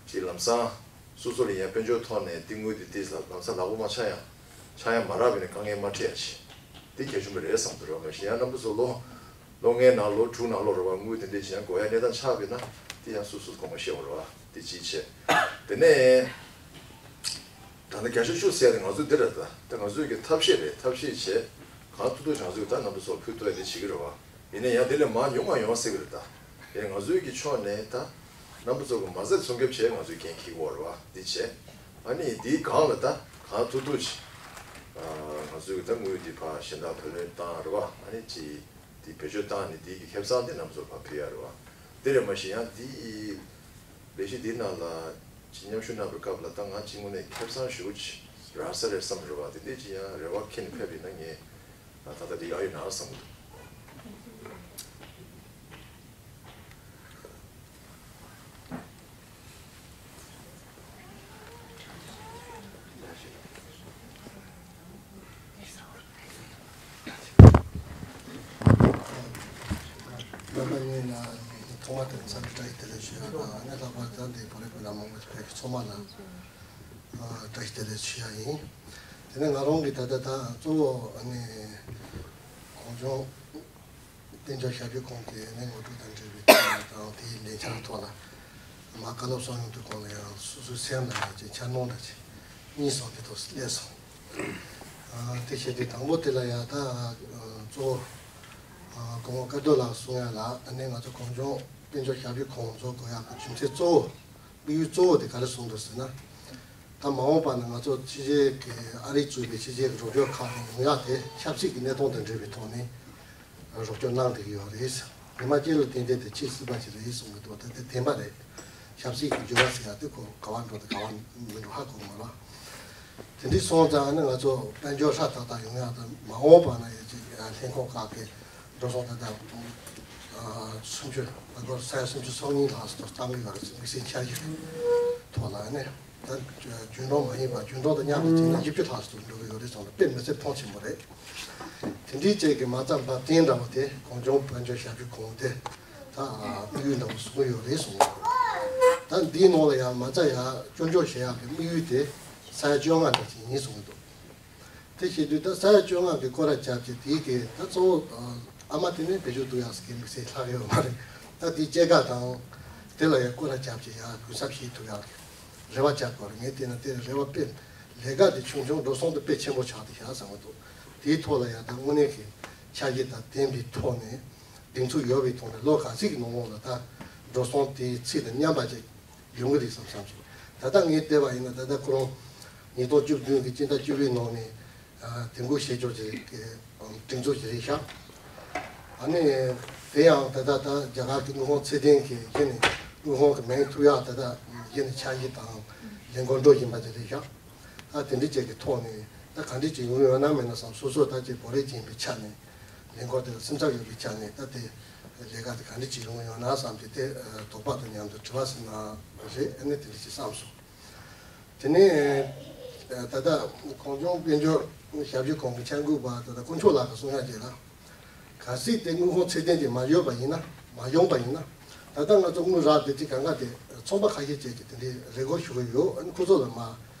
ཅིག་ལམ་སང་། སོ་སོ་ལ་ཡང་དཔལ་འབྱོར་ཐོག་ནས་དེ་དངུལ་དེ་དེ་ལམ་སང་ལག་པ་མ་འཆང་ཡ། འཆང་ཡ་མ་རག་པ་ཡིན་ན་དཀའ་ངལ་མ་འཕྲད་ཡ་ཅིག་དེ་གལ་ཆེན་པོ་རེད་བསམ་འདུག་རེད་བ། མ་གཞི་ཡང་རྣམ་པ་ཚོ་ལོ། ལོ་ལྔའི་ནང་ལོ་དྲུག་ནང་ལོགས་རེད་བ། དངུལ་དེ་འདྲས་ཅིག་ཡང་དགོས་ཡ་གནས་སྟངས་ཆགས་པ་ཡིན་ན་དེ་ཡང་སོ་སོས་དགོངས་པ་བཞེས་དགོས་རེད་བ། དེ་གཅིག་བྱས། དེ་ནས། ད་ནི་བརྒྱ་ཆ་བཅུ་ཟེར་ཡ་དེ་ང་ཚོའི་འདི་རེད་ད། དེ་ང་ཚོའི་གི་ཐབས་ཤེས་རེད། ཐབས་ཤེས་བྱས། གང་ཐུབ་ཐུབ་ང་ཚོས་ད་རྣམ་པ་ཚོར་ཕུལ་ཐུབ་ཡ་དེ་བྱེད་ཀྱི་རེད་བ། ཡིན་ན་ཡང་དེ་ལས་མང་ཉུང་མ་ཡོང་སྲིད་ཀྱི་རེད་ད། ཡིན་ན་ང་ཚོའི་གི་ཕྱོགས་ནས་ད། རྣམ་པ་ཚོ་གི་མ་རྩ་སྲུང་སྐྱོབ་བྱས་ང་ཚོས་འགན་འཁྱེར་དགོས་རེད་བ། འདི་བྱས། ཨ་ནི་འདིའི་སྒང་ལ་ད་གང་ཐུབ་ཐུབ་བྱས། ང་ཚོའི་གི་ད་དངུལ་འདི་ཕར་གཞན་དག་བུ་ལོན་བཏང་རེད་བ། ཨ་ནི་ཅི། འདི་བེད་སྤྱོད་བཏང་ནས་འདི་གི་ཁེ་བཟང་འདི་རྣམ་པ་ཚོར་ཕར་ཕུལ་ཡ་རེད་བ། འདི་རེད། མ་གཞི་ཡང་འདི་ལས་གཞི་འདི་ནང་ལ་ཅིག་མཉམ་ཞུགས་གནང་བའི་སྐབས་ལ་ད་ང་ཅིག་དངོས་གནས་ཁེ་བཟང་ཞེ་པོ་ཅིག་རག་ས་རེད་བསམ་རེད་བ། དེ་འདྲས་ཅིག་ཡང་རེ་བ་འཁྱེར་ནས་ཕེབས་པ་ཡིན་ན་ངས་ད་ལྟ་འདི་ཡག་ཡོད་ན་བསམ་གི་འདུག་རྣམ་པ་གཉིས་ལ་ཐོག་མ་དེར་འཚམས་འདྲི་བཀྲ་ཤིས་བདེ་ལེགས་ཞུ་ཡ་དང་། ཨ་ནི་ལྷག་པར་དུ་འདིའི་བོད་རིགས་སྤུན་ཟླ་མང་པོ་ཞིག་ཕེབས་ཀྱི་ཚང་མ་ལ་བཀྲ་ཤིས་བདེ་ལེགས་ཞུ་ཡ་ཡིན། དེ་ནས་ང་རང་གིས་ད་ལྟ་ད་གཙོ་བོ་ཨ་ནི་གངས་ལྗོངས་དཔལ་འབྱོར་ཞབས་ཞུ་ཁང་གི་ཨ་ནི་ངོ་སྤྲོད་དང་འབྲེལ་བའི་ཐོག་ནས་དང་དེའི་ལས་འཆར་ཐོག་ལ། མ་བཀའ་སློབ་གསུང་ཡོང་དུས་གོང་ལ་ཡང་སོ་སོའི་སེམས་ལ་ཡང་ཅིག་འཆར་སྣང་འདྲ་ཅིག་གཉིས་སོང་དེ་ཐོག་སླེབས་སོང་། ཨ་དེ་བྱས་དུས་དང་པོ་དེ་ལ་ཡང་ད་གཙོ་བོ་སྐུ་ངོ་བཀའ་སྒྲུབ་ལགས་གསུང་ཡ་ལ་ཨ་ནི་ང་ཚོ་གངས་ལྗོངས་དཔལ་འབྱོར་ཞབས་ཞུ་ཁང་བཟོ་དགོས་ཡག་གི་རྒྱུ་མཚན་གཙོ་བོ་དམིགས་ཡུལ་གཙོ་བོ་དེ་ག་རེ་བཟུང་འདུག་ཟེར་ན། ད་མ་འོངས་པ་ན་ང་ཚོ་ཕྱི་རྒྱལ་གྱི་ཨ་རི་གཙོས་པའི་ཕྱི་རྒྱལ་གྱི་རོགས་སྐྱོར་ཁག་ནས་ཡོང་ཡག་དེ་ཆབ་སྲིད་ཀྱི་གནས་སྟངས་དང་འབྲེལ་བའི་ཐོག་ནས། རོགས་སྐྱོར་གནང་བསྡད་ཀྱི་ཡོད་རེད། ཉི་མ་གཅིག་ལ་ཏན་ཏན་དེ་ཆེས་སྲིད་པ་ཞིག་རེད་གསུང་གི་འདུག་ད་དེ་བདེན་པ་རེད། ཆབ་སྲིད་ཀྱི་འགྱུར་བ་ཟེར་ཡག་དེ་ཁོ་ག་བ་འགྲོ་དང་ག་བ་མི་འགྲོ་ཧ་གོ་མ་རེད། དེ་འདྲ་སོང་ཙང་ཨ་ནི་ང་ཚོ་དཔལ་འབྱོར་ཧྲ་ཏག་ཏག་ཡོང་ཡག་དང་མ་འོངས་པ་ན་ཡང་ཅིག་ལྷན་ཁང་ཁག་གི་འགྲོ་སོང་ད་ལྟ་སུམ་ཅུ་ད་སྐོར་ས་ཡ་སུམ་ཅུ་སོ་གཉིས་ལྷག་ཙམ་བཏང་གི་ཡོད་རེད། དམིགས་བསལ་འཆར་གཞི་ཐོག་ལ་ཨ་ནི། ད་རྒྱུན་གྲོན་མ་ཡིན་པ་རྒྱུན་གྲོན་དང་མཉམ་དུ་བྱས་ན་བཞི་བཅུ་ལྷག་ཙམ་འགྲོ་གི་ཡོད་རེད་གསུངས་ནས་དཔེ་མི་སྲིད་མཐོང་ཆེན་པོ་རེད། དེ་འདྲའི་བཅས་ཀྱི་མ་རྩ་འབབ་ཐེངས་འདྲ་བོ་དེ་གངས་ལྗོངས་དཔལ་འབྱོར་ཞབས་ཞུ་ཁང་དེ་ད་དམིགས་ཡུལ་འདྲ་བོ་བཟུང་གི་ཡོད་རེད་གསུངས་འདུག་ད་འདིའི་ནང་ལ་ཡང་མ་རྩ་ཡར་སྐྱོན་འཇོག་བྱེད་ཡག་གི་དམིགས་ཡུལ་དེ་ས་ཡ་བཅོ་ལྔ་འདྲ་ཅིག་ཡིན་གསུངས་འདུག་དེ་བྱེད་དུས་ད་ས་ཡ་བཅོ་ལྔ་གི་སྐོར་ར་རྒྱབ་ཀྱི་དེའི་གི་ད་གཙོ་བོ་ཨ་མ་དེ་ནས་བེད་སྤྱོད་གཏོང་ཡག་ཟེར་གི་དམིགས་བསལ་ལྷག་ཡོད་མ་རེད། ད་དེའི་སྐྱེད་ཀ་དང་དེ་ལ་ཡང་སྐོར་ར་རྒྱབ་ཀྱི་ཡག་གུན་གསབ་བྱེད་ཐུབ་ཡག་གི་རེ་བ་བཅག་དགོས་རེད། ངས་བལྟས་ན་དེ་རེ་བ་དཔེ་ལས་ཀ་དེ་ཆུང་ཆུང་འགྲོ་སོང་དེ་དཔེ་ཆེན་པོ་ཆགས་བསྡད་ཤག་བསམ་གྱི་འདུག་དེའི་ཐོག་ལ་ཡང་ད་དངོས་གནས་ཀྱི་འཆར་གཞི་དང་ལྡན་པའི་ཐོག་ནས་གདེང་ཚོད་ཡོད་པའི་ཐོག་ནས་ལོ་ག་ཚོད་ཀྱི་ནང་ལོགས་ལ་ད་འགྲོ་སོང་དེའི་ཚད་དང་མཉམ་པ་ཅིག་ཡོང་གི་རེད་བསམ་བསམ་ཞིག་ད་ལྟ་ངས་བལྟས་པ་ཡིན་ན་ད་ལྟ་ཁོ་རང་ཉིས་སྟོང་བཅུ་བདུན་གྱི་སྤྱི་ཟླ་བཅུ་པའི་ནང་ནས་དེ་འགོ་བྱེད་ཆོག་ཅིག་གི་སྒྲིག་འཛུགས་ཅིག་རེད་ཤག་ཨ་ནི་དེ་ཡང་ད་ལྟ་ད་རྒྱ་གར་གྱི་དངུལ་ཁང་ཚད་ལྡན་གྱི་གཞི་ནས་དངུལ་ཁང་གི་མིང་ཐོབ་ཡག་ད་ལྟ་གཞི་ནས་འཆར་གཞི་དང་ ལས་འགུལ་འགྲོ་བཞིན་པ་དེ་རེད་ཤག་ད་དེ་འདྲ་ཅིག་གི་ཐོག་ནས་ད་ག་འདྲ་ཅིག་ཡོང་ཡོད་ན་མེད་ན་བསམ། སོ་སོ་ད་ཅིག་བོད་རིགས་ཅིག་ཡིན་པའི་ཆ་ནས་ལས་འགུལ་དེ་ལ་སེམས་འཚབ་ཡོད་པའི་ཆ་ནས་ད་དེ་ལས་ཀ་དེ་ག་འདྲ་ཅིག་ཡོང་ཡོད་ན་བསམ་སྟེ་དེ་དོགས་པ་དང་མཉམ་དུ་དྲི་བ་ཟེར་ན་རེད། ཨ་ནི་དེ་འདྲ་ཅིག་བསམ་སོང་། དེ་ནས་ད་ལྟ་གངས་ལྗོངས་དཔལ་འབྱོར་ཞབས་ཞུ་ཁང་གི་འཆར་འགོད་པ་ད་ལྟ་དཀོན་མཆོག་ལགས་ཀྱིས་གསུང་ཡ་བྱས་ན། གལ་སྲིད་དེ་དངུལ་ཁང་ཚད་ལྡན་ཅིག་མ་ཡོད་པ་ཡིན་ན། མ་ཡོང་པ་ཡིན་ན། ད་ལྟ་ང་ཚོ་དངུལ་རག་བསྡད་ཀྱི་གང་ག་དེ་ཚོང་པ་ཁ་ཤས་བཅས་ཀྱིས་དེ་འདྲའི་རེ་སྐུལ་ཞུ་གི་ཡོད། ཨ་ནི་ཁོ་ཚོ་ལ་མར་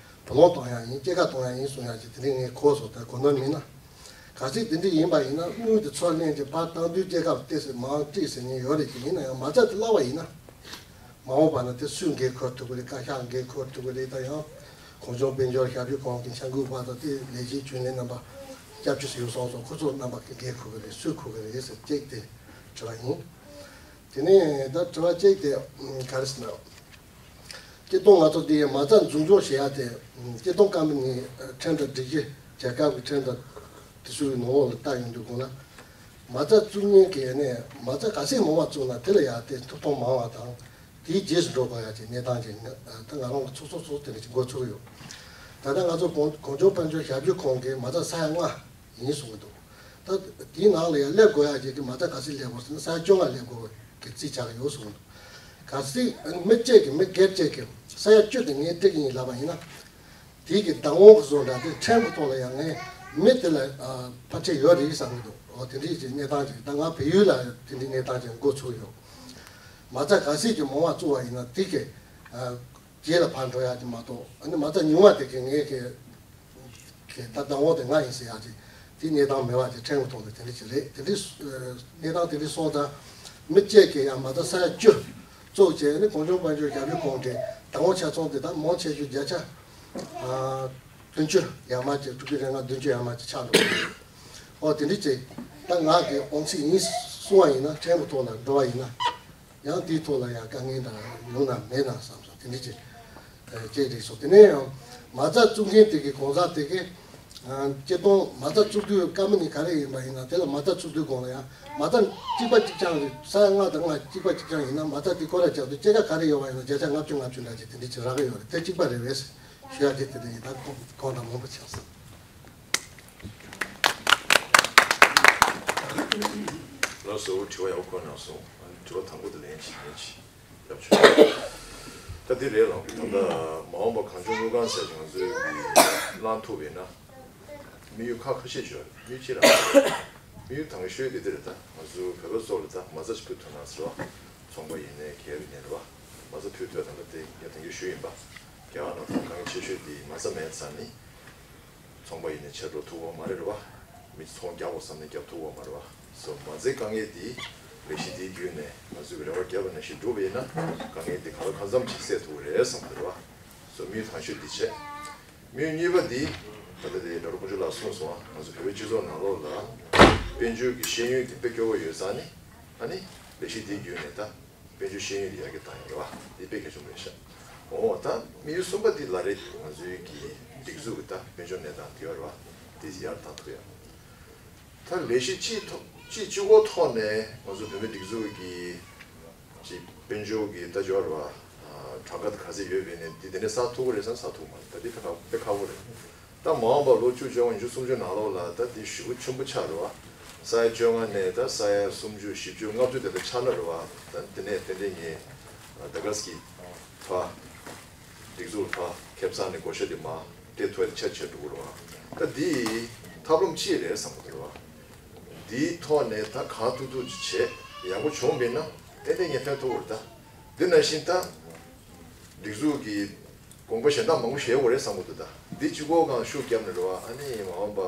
བུ་ལོན་གཏོང་ཡ་ཡིན། སྐྱེད་ཀ་གཏོང་ཡ་ཡིན་གསུང་ཡ་ཅིག་དེ་འདྲའི་ངས་གོ་སོང་། ད་གོ་ནོར་མིན་ན། གལ་སྲིད་དེ་འདྲ་ཡིན་པ་ཡིན་ན་དངུལ་དེ་ཚུར་ལེན་གྱི་ཕར་བཏང་དུས་སྐྱེད་ཀ་ཏོག་ཙམ་མང་དྲགས་ཟེར་མཁན་ཡོད་རེད། ཅིག་ཡིན་ན་ཡང་མ་རྩ་དེ་བརླག་པ་ཡིན་ན། མ་འོངས་པ་ན་དེ་སུས་འགན་འཁུར་ཐུབ་ཀྱི་རེད། བཀའ་ཤག་འགན་འཁུར་ཐུབ་ཀྱི་རེད། ད་ཡང་གངས་ལྗོངས་དཔལ་འབྱོར་ཞབས་ཞུ་ཁང་གི་འཆར་འགོད་པ་དང་དེ་ལས་བྱེད་རྒྱུན་ལས་རྣམ་པ་སྐྱབས་བཅོལ་ཟེར་ཡོད་སོང་སོང་། ཁོ་ཚོ་རྣམ་པ་གིས་འགན་འཁུར་གྱི་རེད། སུས་འཁུར་གྱི་རེད་ཟེར་གཅིག་དེ་དྲི་བ་ཡིན། དེ་ནས་ད་དྲི་བ་གཅིག་དེ་ག་རེ་ཟེར་ན། སྤྱིར་བཏང་ང་ཚོ་འདི་མ་རྩ་འཛུགས་སྐྱོང་བྱེད་ཡ་དེ་སྤྱིར་བཏང་ཀམ་པ་ནི་ཁྲིམས་དང་སྒྲིག་གཞི། རྒྱལ་ཁབ་ཀྱི་ཁྲིམས་དང་དེ་ཚོའི་ནང་ལོགས་ལ་བལྟ་ཡོང་དུས་སྒང་ལ། མ་རྩ་བཙུགས་མཁན་གྱི་ནས་མ་རྩ་ག་ཚད་མང་བ་བཙུགས་ན་དེ་ལ་ཡ་དེ་ཐོབ་ཐང་མང་བ་དང་། དེའི་རྗེས་སུ་འགྲོ་དགོས་ཡ་གི་གནས་སྟངས་ཀྱི་ད་ང་རང་གི་ཚོགས་གཙོ་ཚོགས་དེ་འདྲ་ཅིག་འགོ་ཚུགས་ཡོད། ད་ལྟ་ང་ཚོ་གངས་གངས་ལྗོངས་དཔལ་འབྱོར་ཞབས་ཞུ་ཁང་གི་མ་རྩ་ས་ཡ་ལྔ་ཡིན་གསུང་གི་འདུག་ད་དེའི་ནང་ལ་ཡང་སླེབས་དགོས་ཡ་ཅིག་གི་མ་རྩ་ག་ཚོད་སླེབས་དགོས་ཟེར་ན། ས་ཡ་བཅོ་ལྔ་སླེབས་དགོས་ཀྱི་རྩིས་ཆགས་ཀྱི་ཡོད་གསུངས་འདུག་གལ་སྲིད་མི་གཅིག་གིས་མི་སྒེར་གཅིག་གིས་ས་ཡ་བཅུ་དེ་ངས་སྤྲད་ཀྱི་ཡིན་ལབ་པ་ཡིན་ན། དེའི་གི་བདག་དབང་གི་བཟོ་འདྲ་དེ་ཁྲིམས་ཀྱི་ཐོག་ལ་ཡང་ངས་མི་དེ་ལ་ཕར་ཆེར་ཡོད་རེད་བསམ་གྱི་འདུག་འོ་དེ་འདྲའི་ཅིག་གནས་སྟངས་ཅིག་ད་ང་བལ་ཡུལ་ལ་དེ་འདྲའི་གནས་སྟངས་ཅིག་འགོ་ཚུགས་ཡོད། མ་རྩ་ག་ཚད་ཀྱི་མང་བ་བཙུགས་པ་ཡིན་ན་དེ་གི་རྗེས་ལ་ཕར་འགྲོ་ཡ་ཅིག་མ་གཏོགས། ཨ་ནི་མ་རྩ་ཉུང་བ་དེ་གི་ངས་གི་གི་ད་བདག་དབང་དེ་ང་ཡིན་ཟེར་ཡ་ཅིག་དེ་གནས་སྟངས་མེད་པ་ཅིག་ཁྲིམས་ཀྱི་ཐོག་ནས་དེ་འདྲ་ཅིག་རེད། དེ་འདྲའི་གནས་སྟངས་དེ་འདྲ་སོང་ཙང་མི་གཅིག་གིས་ཡང་མ་རྩ་ས་ཡ་བཅུ་བཙུགས་བྱས་ནས་གངས་ལྗོངས་དཔལ་འབྱོར་ཞབས་ཞུ་ཁང་གི་བདག་དབང་ཆ་ཚང་དེ་དག་མང་ཆེ་ཤོས་བརྒྱ་ཆ་བདུན་ཅུ་ཡར་མར་ཅིག་དྲུག་ཅུ་རེ་ལྔ་བདུན་ཅུ་ཡར་མར་ཅིག་ཆགས་འགྲོ་གི་རེད། ཨོ་དེ་འདྲ་ཅིག་ད་ང་གི་དབང་ཚད་ཡིན་གསུང་བ་ཡིན་ན། ཁྲིམས་ཀྱི་ཐོག་ལ་འགྲོ་བ་ཡིན་ན། ཡང་དེའི་ཐོག་ལ་ཡང་དཀའ་ངལ་འདྲ་ཡོང་ན་མེད་ན་བསམ་སོང་། དེ་འདྲ་ཅིག་ཅེས་རེད་སོང་། དེ་ནས་ཡང་མ་རྩ་བཙུགས་མཁན་དེ་གི་གང་ཟག་དེ་གི་སྤྱིར་བཏང་མ་རྩ་བཙུགས་དུས་སྐར་མ་ནི་ག་རེ་ཡིན་པ་ཡིན་ན། དེ་ལ་མ་རྩ་བཙུགས་དུས་གོང་ལ་ཡང་མ་རྩ་གཅིག་པ་གཅིག་རྐྱང་རེད། ས་ཡ་ལྔ་དང་ལྔ་གཅིག་པ་གཅིག་རྐྱང་ཡིན་ན། མ་རྩ་དེ་སྐོར་ར་རྒྱག་དུས་སྐྱེད་ཀ་ག་རེ་ཡོད་པ་ཡིན་ན་བརྒྱ་ཆ་ལྔ་བཅུ་ལྔ་བཅུ་འདྲ་ཅིག་དེ་འདྲ་ཅིག་རག་གི་ཡོད་རེད། དེ་གཅིག་པ་རེད་པས་ཞུ་ཡ་དེ་དེ་འདྲ་ཡིན། ད་གོང་དང་མང་པོ་ཆགས་སོང་། ལགས་སོ། དྲི་བ་ཡག་པོ་བཀོད་གནང་སོང་། དྲི་བ་དང་པོ་དེ་ལན་ཅིག་ལན་ཅིག་རྒྱབ་ཆོག་ད་འདི་རེད་ལགས། ད་ལྟ་མ་འོངས་པ་གངས་ལྗོངས་དངུལ་ཁང་ཟེར་གྱི་ང་ཚོས་ཀྱི་བླངས་ཐུབ་པ་ཡིན་ན། དམིགས་ཡུལ་ཁག་ཁ་ཤས་ཡོད་རེད། དམིགས་ཡུལ་གཅིག་རང་རེད། དམིགས་ཡུལ་དང་ཤོས་དེ་འདི་རེད། ད་ང་ཚོ་བོད་པ་ཚོ་ལ་ད་མ་རྩ་ཞིག་ཕུལ་ཐུབ་ན་ཟེར་བ། ཚོང་པ་ཡིན་ནའི་སྒེར་ཡིན་ནའི་རེད་བ། མ་རྩ་ཕུལ་ཐུབ་ད་ལྟ་དེ་ངས་དང་གི་ཞུས་ཡིན་པ། རྒྱ་གར་ནང་ད་དཀའ་ངལ་ཆེ་ཤོས་དེ་མ་རྩ་མེད་ཙང་ནི། ཚོང་པ་ཡིན་ནའི་ཕྱིར་འགྲོ་ཐུབ་པ་མ་རེད་བ། མི་ཚོང་རྒྱག་དགོས་བསམ་ནའི་རྒྱག་ཐུབ་པ་མ་རེད་བ། སོ་མ་རྩའི་དཀའ་ངལ་འདི་ལས་གཞི་འདིའི་བརྒྱུད་ནས་ང་ཚོས་ཀྱི་རེ་བ་བརྒྱབ་པ་ནང་བཞིན་བསྒྲུབས་པ་ཡིན་ན། དཀའ་ངལ་འདི་གང་ལ་གང་འཚམ་ཞིག་སེལ་ཐུབ་ཀྱི་རེད་བསམ་གྱི་རེད་བ། སོ་དམིགས་ཡུལ་དང་ཤོས་འདི་བྱས། དམིགས་ཡུལ་གཉིས་པ་འདི་ད་ལྟ་དེ་ཌོག་ཊར་དཀོན་མཆོག་ལགས་གསུངས་སོང་བ། ང་ཚོ་བོད་པའི་སྤྱི་ཚོགས་ནང་ལོགས་ལ་དཔལ་འབྱོར་གྱི་ཤེས་ཡོན་འདི་དཔེ་སྐྱོ་བོ་ཡོད་ཙང་ནི། ཨ་ནི་ལས་གཞི་འདིའི་བརྒྱུད་ནས་ད། དཔལ་འབྱོར་ཤེས་ཡོན་དེ་ཡར་རྒྱས་བཏང་ཡོད་རེད་བ། དེ་དཔེ་གལ་ཆེན་པོ་རེད་ཤག་འོ་ད་དམིགས་ཡུལ་གསུམ་པ་འདི་ལ་རེད། ང་ཚོའི་གི་སྒྲིག་འཛུགས་ཀྱི་ད་དཔལ་འབྱོར་གནས་སྟངས་དེ་ཡོད་རེད་བ། དེ་ཡར་བཏང་ཐུབ་ཡ། ད་ལས་གཞི་གཅིག་ཐོག་གཅིག་གཅིག་པོ་ཐོག་ནས་ང་ཚོ་བོད་མི་སྒྲིག་འཛུགས་ཀྱི་གཅིག་དཔལ་འབྱོར་གྱི་ད་ཡོད་རེད་བ། གྲངས་ཀ་ད་ག་ཚད་ཡོད་པའི་ནས་འདི་དེ་ནས་བསགས་ཐུབ་ཀྱི་རེད་བསམ། བསགས་ཐུབ་མ་རེད། ད་འདི་དཔེ་ཁག་དཔེ་ཁག་པོ་རེད། ད་མ་འོངས་པ་ལོ་བཅུ་བཅོ་ལྔ་ཉི་ཤུ་སུམ་ཅུ་ནང་ལོགས་ལ་ད་འདི་ཞེ་པོ་ཆེན་པོ་ཆགས་རེད་བ། ས་ཡ་བཅོ་ལྔ་ནས་ད་ས་ཡ་སུམ་ཅུ་བཞི་བཅུ་ལྔ་བཅུ་དེ་ད་ཆགས་ན་རེད་བ། ད་དེ་ནས་ཏན་ཏན་ངས་ད་ག་ས་གི་ཕ་སྒྲིག་འཛུགས་ལ་ཕ་ཁེ་བཟང་ནས་བགོ་བཤའ་དེ་མ་སྤྲད་ཐུབ་ཡ་དེ་ཆེར་ཆེར་འགྲོ་གི་རེད་བ། ད་འདི་ཐབས་ལམ་གཅིག་རེད་བསམ་གི་འདུག་རེད་བ། འདིའི་ཐོག་ནས་ད་གང་ཐུབ་ཐུབ་ཅིག་བྱས་ཡག་པོ་བྱུང་མེད་ན་ཏན་ཏན་ངས་ཕན་ཐོགས་རེད། ད་འདི་ནང་བཞིན་ད་སྒྲིག་འཛུགས་ཀྱི་དགོངས་པ་གཞན་དག་མང་པོ་བཞེས་དགོས་རེད་བསམ་གྱི་འདུག་ད་འདི་གཅིག་པོ་སྒང་ཤུགས་བརྒྱབ་ནས་རེད་བ། ཨ་ནི་མ་འོངས་པ་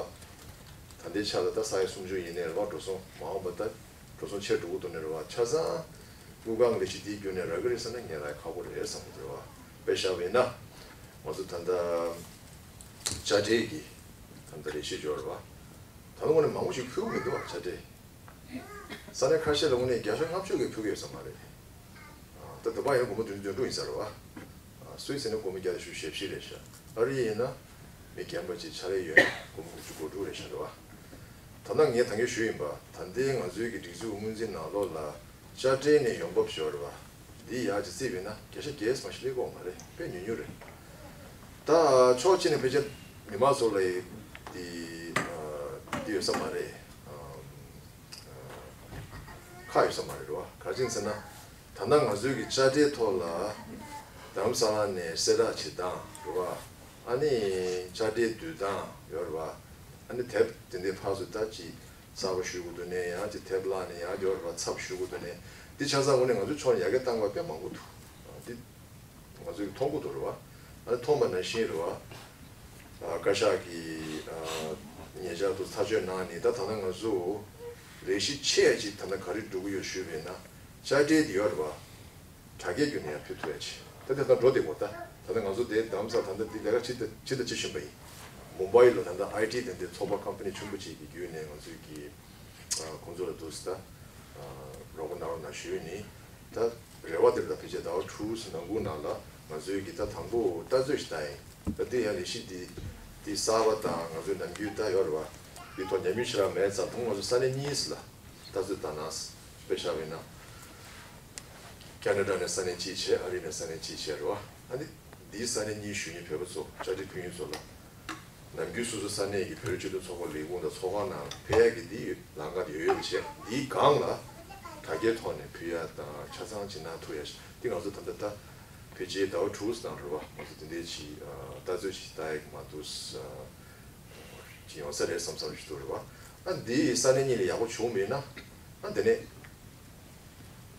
ད་ལྟའི་ཆ་ལ་ད་ས་ཡ་སུམ་ཅུ་ཡིན་ནའི་རེད་བ། འགྲོ་སོང་མ་འོངས་པ་ད་འགྲོ་སོང་ཆེར་འགྲོ་གི་འདུག་ནའི་རེད་བ། ཆ་ཚང་དངུལ་ཁང་ལས་གཞི་འདིའི་བརྒྱུད་ནས་རག་གི་རེད་ཟེར་ན་ངས་རག་ཁག་པོ་རེད་བསམ་གྱི་འདུག་རེད་བ། དཔེ་བཞག་པ་ཡིན་ན་ང་ཚོ་ད་ལྟ་དཔྱ་ཁྲལ་གྱི་ད་ལྟ་ལས་གཞི་འབྱོར་བ་ད་ལོ་ངོ་ནས་མང་པོ་ཞིག་ཕུལ་གྱི་མི་འདུག་བ། དཔྱ་ཁྲལ། ས་གནས་ཁ་ཤས་ལ་དངོས་གནས་བརྒྱ་ཆ་ལྔ་བཅུ་གིས་ཕུལ་གྱི་ཡོད་ས་མ་རེད། ད་དུ་བ་ཡིན་ན་སྒོར་མོ་བདུན་ཅུ་དོན་དྲུག་ཡིན་ས་རེད་བ། སུད་སི་ནས་སྒོར་མོ་བརྒྱ་དང་བཞི་བཅུ་ཞེ་བཞི་རེད་ཤག་ཨ་རི་ཡིན་ན་མི་རྒན་པ་ཅིག་ཕྱག་ལས་ཡོད་ན་སྒོར་མོ་དགུ་བཅུ་གོ་དྲུག་རེད་ཤག་རེད་བ། ད་ལྟ་ངས་ད་གིན་ཞུས་ཡིན་པ། ད་ལྟའི་ང་ཚོའི་གི་སྒྲིག་འཛུགས་སྔོན་རྩིས་ནང་ལོགས་ལ་དཔྱ་ཁྲལ་ནས་ཡོང་འབབ་ཤོར་བ་འདི་ཡག་ཅིག་བརྩིས་པ་ཡིན་ན་བརྒྱ་ཆ་བརྒྱད་ཙམ་ཞིག་སླེབས་ཀྱི་ཡོད་མ་རེད། དཔེ་ཉུང་ཉུང་རེད། ད་ཕྱོགས་གཅིག་ནས་ཕལ་ཆེར་མི་མང་ཚོ་ལ་དེ་དེ་ཡོད་ས་མ་རེད། ཁག་ཡོད་ས་མ་རེད་རེད་བ། ག་རེ་བྱས་ཟེར་ན། ད་ལྟ་ང་ཚོའི་གི་དཔྱ་ཁྲལ་ཐོག་ལ་རྡ་རམ་ས་ལ་ནས་གསལ་བསྒྲགས་བྱེད་སྟངས་རེད་བ། ཨ་ནི་དཔྱ་ཁྲལ་བསྡུ་སྟངས་ཡོད་རེད་བ། ཨ་ནི་དེབ་དེ་འདྲའི་ཕར་ཚུར་ད་ཅིག་གསར་པ་ཞུ་དགོས་འདུག་ནས་ཡང་ཅིག་དེབ་བརླག་ནས་ཡང་ཡོད་རེད་བ། ཚབ་ཞུ་དགོས་འདུག་ནས་འདི་ཆ་ཚང་དངོས་གནས་ང་ཚོའི་ཕྱོགས་ནས་ཡར་རྒྱས་བཏང་དགོས་དཔེ་མང་པོ་འདུག་འདི་ང་ཚོས་མཐོང་གི་འདུག་རེད་བ། ཨ་ནི་མཐོང་བ་ནང་བཞིན་རེད་བ། ཨ་བཀའ་ཤག་གིས་ཨ་ཉེ་ཆར་དུ་ཐག་གཅོད་གནང་ནས་ད་ད་ལྟ་ང་ཚོ་ལས་གཞི་ཆེ་ཅིག་ད་ལྟ་ག་རེ་འགྲོ་གི་ཡོད་ཞུས་པས་ན་དཔྱ་ཁྲལ་དེ་ཡོད་རེད་བ། དྲ་རྒྱའི་བརྒྱུད་ནས་ཡང་ཕུལ་ཐུབ་ཡ་ཆེ། ད་དེ་ད་འགྲོ་བསྡད་གོ་ད། ད་ལྟ་ང་ཚོ་དེ་རྡ་རམ་ས་ད་ལྟ་འདི་ལས་ཀ་ཇི་ལྟ་ཇི་ལྟ་ཅི་བཞིན་པ་ཡིན། མུམ་བྷའི་ལ་ད་ལྟ་ཨའི་ཊི་དེ་འདྲའི་ཚོགས་པ་ཀམ་པ་ནི་ཆེན་པོ་ཅིག་གི་བརྒྱུད་ནས་ང་ཚོས་ཀྱི་ཨ་ཁོང་ཚོ་ལ་འདུག་སེ་ད་ཨ་རོགས་པ་གནང་རོགས་གནང་ཞུས་ནི། ད་རེ་བ་དེར་ད་ཕལ་ཆེར་ཟླ་བ་དྲུག་ཙམ་ནང་འགུག་ནང་ལ་ང་ཚོས་ཀྱི་ད་དང་པོ་ལྟ་ཚོད་ཞིག་ད་ཡིན། ད་འདི་ཡང་ལས་གཞི་འདི་འདི་གསར་པ་དང་ང་ཚོའི་ནམ་རྒྱུན་ད་ཡོད་རེད་བ། འདི་ཐོག་ཉམས་མྱོང་ཞེ་དྲག་མེད་ཙང་ད་ང་ཚོ་ས་གནས་གཉིས་ལ་ལྟ་ཚོད་ད་ནང་དཔེ་བཞག་པ་ཡིན་ན། ཁེ་ན་ཌ་ནས་ས་གནས་གཅིག་བྱས། ཨ་རི་ནས་ས་གནས་གཅིག་བྱས་རེད་བ། ཨ་ནི་འདིའི་ས་གནས་གཉིས་ཞུ་མཁན་བོད་པ་ཚོ་དཔྱ་ཁྲལ་ཕུལ་མཁན་ཚོ་ལ། ནམ་རྒྱུན་སོ་སོ་ས་གནས་ཀྱི་བོད་རིགས་སྤྱི་མཐུན་ཚོགས་པ་ལས་ཁུངས་དང་ཚོགས་ཁང་ནང་ལ་ཕེབས་ཡག་གི་འདི་ལམ་ཁ་དེ་ཡོད་ཡོད་པ་བྱས། འདིའི་སྒང་ལ་དྲ་རྒྱའི་ཐོག་ནས་ཕུལ་ཡག་དང་ཆ་ཚང་ཅིག་གནང་ཐུབ་ཡག་འདི་ང་ཚོ་ད་ལྟ་ད་ཕལ་ཆེར་ཟླ་བ་དྲུག་ཙམ་རེད་བ། ང་ཚོ་འདི་འདྲའི་ཅིག་ལྟ་ཚོད་ཅིག་ལྟ་ཡག་གི་མ་འདུག་ཅིག་ཡོང་ས་རེད་བསམ་བསམ་ཞིག་འདུག་རེད་བ། ཨ་འདི་ས་གནས་གཉིས་ལ་ཡག་པོ་བྱུང་མེད་ན་ཨ་འདི་ནས།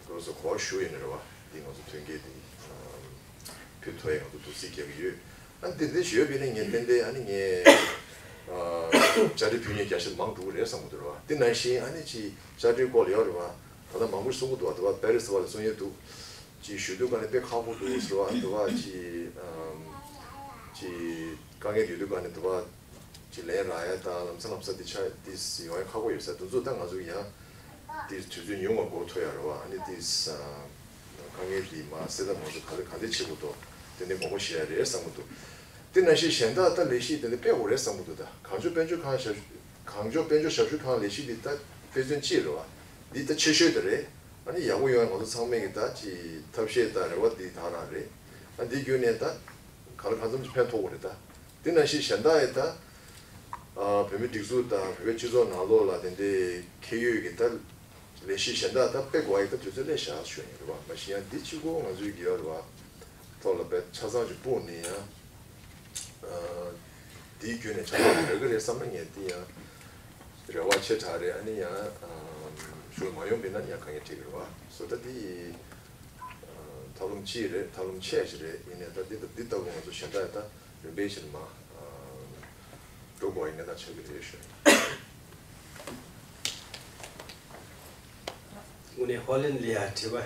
ལོ་སོ་གོ་ཞུ་ཡིན་རེད་བ། འདི་ང་ཚོ་ཐོན་སྐྱེད་འདི་ཕུལ་ཐུབ་ཡག་ང་ཚོ་འདུག་སེ་རྒྱག་གི་ཡོད། ཨ་འདི་འདི་ཞུས་པ་ཡིན་ན་ངས་ཏན་ཏན་ཨ་ནི་ངས་དཔྱ་ཁྲལ་ཕུལ་མཁན་རྒྱ་ཆེར་མང་འགྲོ་གི་རེད་བསམ་གི་འདུག་རེད་བ། འདི་ནང་བཞིན་ཨ་ནི་ཅིག་དཔྱ་ཁྲལ་སྐོར་ལ་ཡོད་རེད་བ། ད་ལྟ་མང་པོ་གསུང་གི་འདུག་བ། འདི་བ་པེ་རི་སི་བ་ལ་གསུང་ཡས་འདུག་ཅིག་ཞུ་དུས་ག་ནས་དཔེ་ཁག་པོ་འདུག་ཟེར་བ། འདི་བ་ཅིག་ཅིག་དཀའ་ངལ་ཡོད་དུས་ག་ནས་འདི་བ། ཅིག་ལན་རག་ཡ་དང་ལམ་སང་ལམ་སང་འདི་ཆ་འདི་ཡོང་ཡ་ཁག་པོ་ཡོད་ས། འདི་ཚོ་ད་ང་ཚོ་ཡང་འདི་དུས་ཚོད་ཉུང་བ་འགོར་ཐུབ་ཡ་རེད་བ། ཨ་ནི་འདི་དཀའ་ངལ་འདི་མ་སེལ་ཐབས་ང་ཚོ་ག་ལེ་ག་ལེ་བྱེད་དགོས་འདུག་དེ་འདྲའི་དགོངས་པ་བཞེས་ཡ་རེད་བསམ་གྱི་འདུག་དེ་ནང་བཞིན་གཞན་དག་ད་ལས་གཞི་དེ་འདྲ་སྤེལ་དགོས་རེད་བསམ་གྱི་འདུག་ད་གངས་ལྗོངས་དཔལ་འབྱོར་ཁང་ཞབས་ཞུ་གངས་ལྗོངས་དཔལ་འབྱོར་ཞབས་ཞུ་ཁང་ལས་གཞི་འདི་ད་དཔེ་མཚོན་གཅིག་རེད་བ། འདི་ད་ཆེ་ཤོས་དེ་རེད། ཨ་ནི་ཡག་པོ་ཡོང་ཡ་ང་ཚོ་ཚང་མས་ཀྱི་ད་ཅིག་ཐབས་ཤེས་དང་རེ་བ་འདི་དག་རང་རེད། ཨ་འདི་བརྒྱུད་ནས་ད་ག་ལེ་གང་འཚམ་ཅིག་ཕན་ཐོགས་དགོས་རེད་ད། དེ་ནང་བཞིན་གཞན་དག་ཡི་ད། ཨ་བོད་མི་སྒྲིག་འཛུགས་དང་བོད་པའི་སྤྱི་ཚོགས་ནང་ལོགས་ལ་དེ་འདྲའི་ཁེ་ཡོད་ཀྱི་ད་ལས་གཞི་གཞན་དག་ད་སྤེལ་དགོས་ཡི་ད་དུས་ཚོད་སླེབས་བཞག་ཞུ་ཡིན་རེད་བ། མ་གཞི་ཡང་འདི་གཅིག་པོ་ང་ཚོའི་གི་ཡོད་རེད་བ། ཐོག་ལ་བས་ཆ་ཚང་ཅིག་སྤུངས་ནས་ཡང་། ཨ་འདིའི་བརྒྱུད་ནས་ཆ་ཚང་ཅིག་ཡོད་ཀྱི་རེད་བསམ་ན་ངས་འདི་ཡང་རེ་བ་ཆེ་དྲགས་རེད། ཨ་ནི་ཡང་ཨ་ཞུ་མ་ཡོང་བས་ན་ཡང་གང་ཡང་འགྲིག་གི་རེད་བ། སོ་ད་འདི་ཨ་ཐབས་ལམ་གཅིག་རེད། ཐབས་ལམ་ཆེ་ཞིག་རེད། ཡིན་ནའི་ད་འདི་ད་འདི་ལྟ་བུ་ང་ཚོ་གཞན་དག་ད་རིམ་པས་ཕྱིར་མ་འགྲོ་དགོས་ཡིན་ན་ད་ཆགས་ཀྱི་རེད་ཞུ། དངོས་གནས་ཧོ་ལན་ལི་ཡ་དྲི་བ་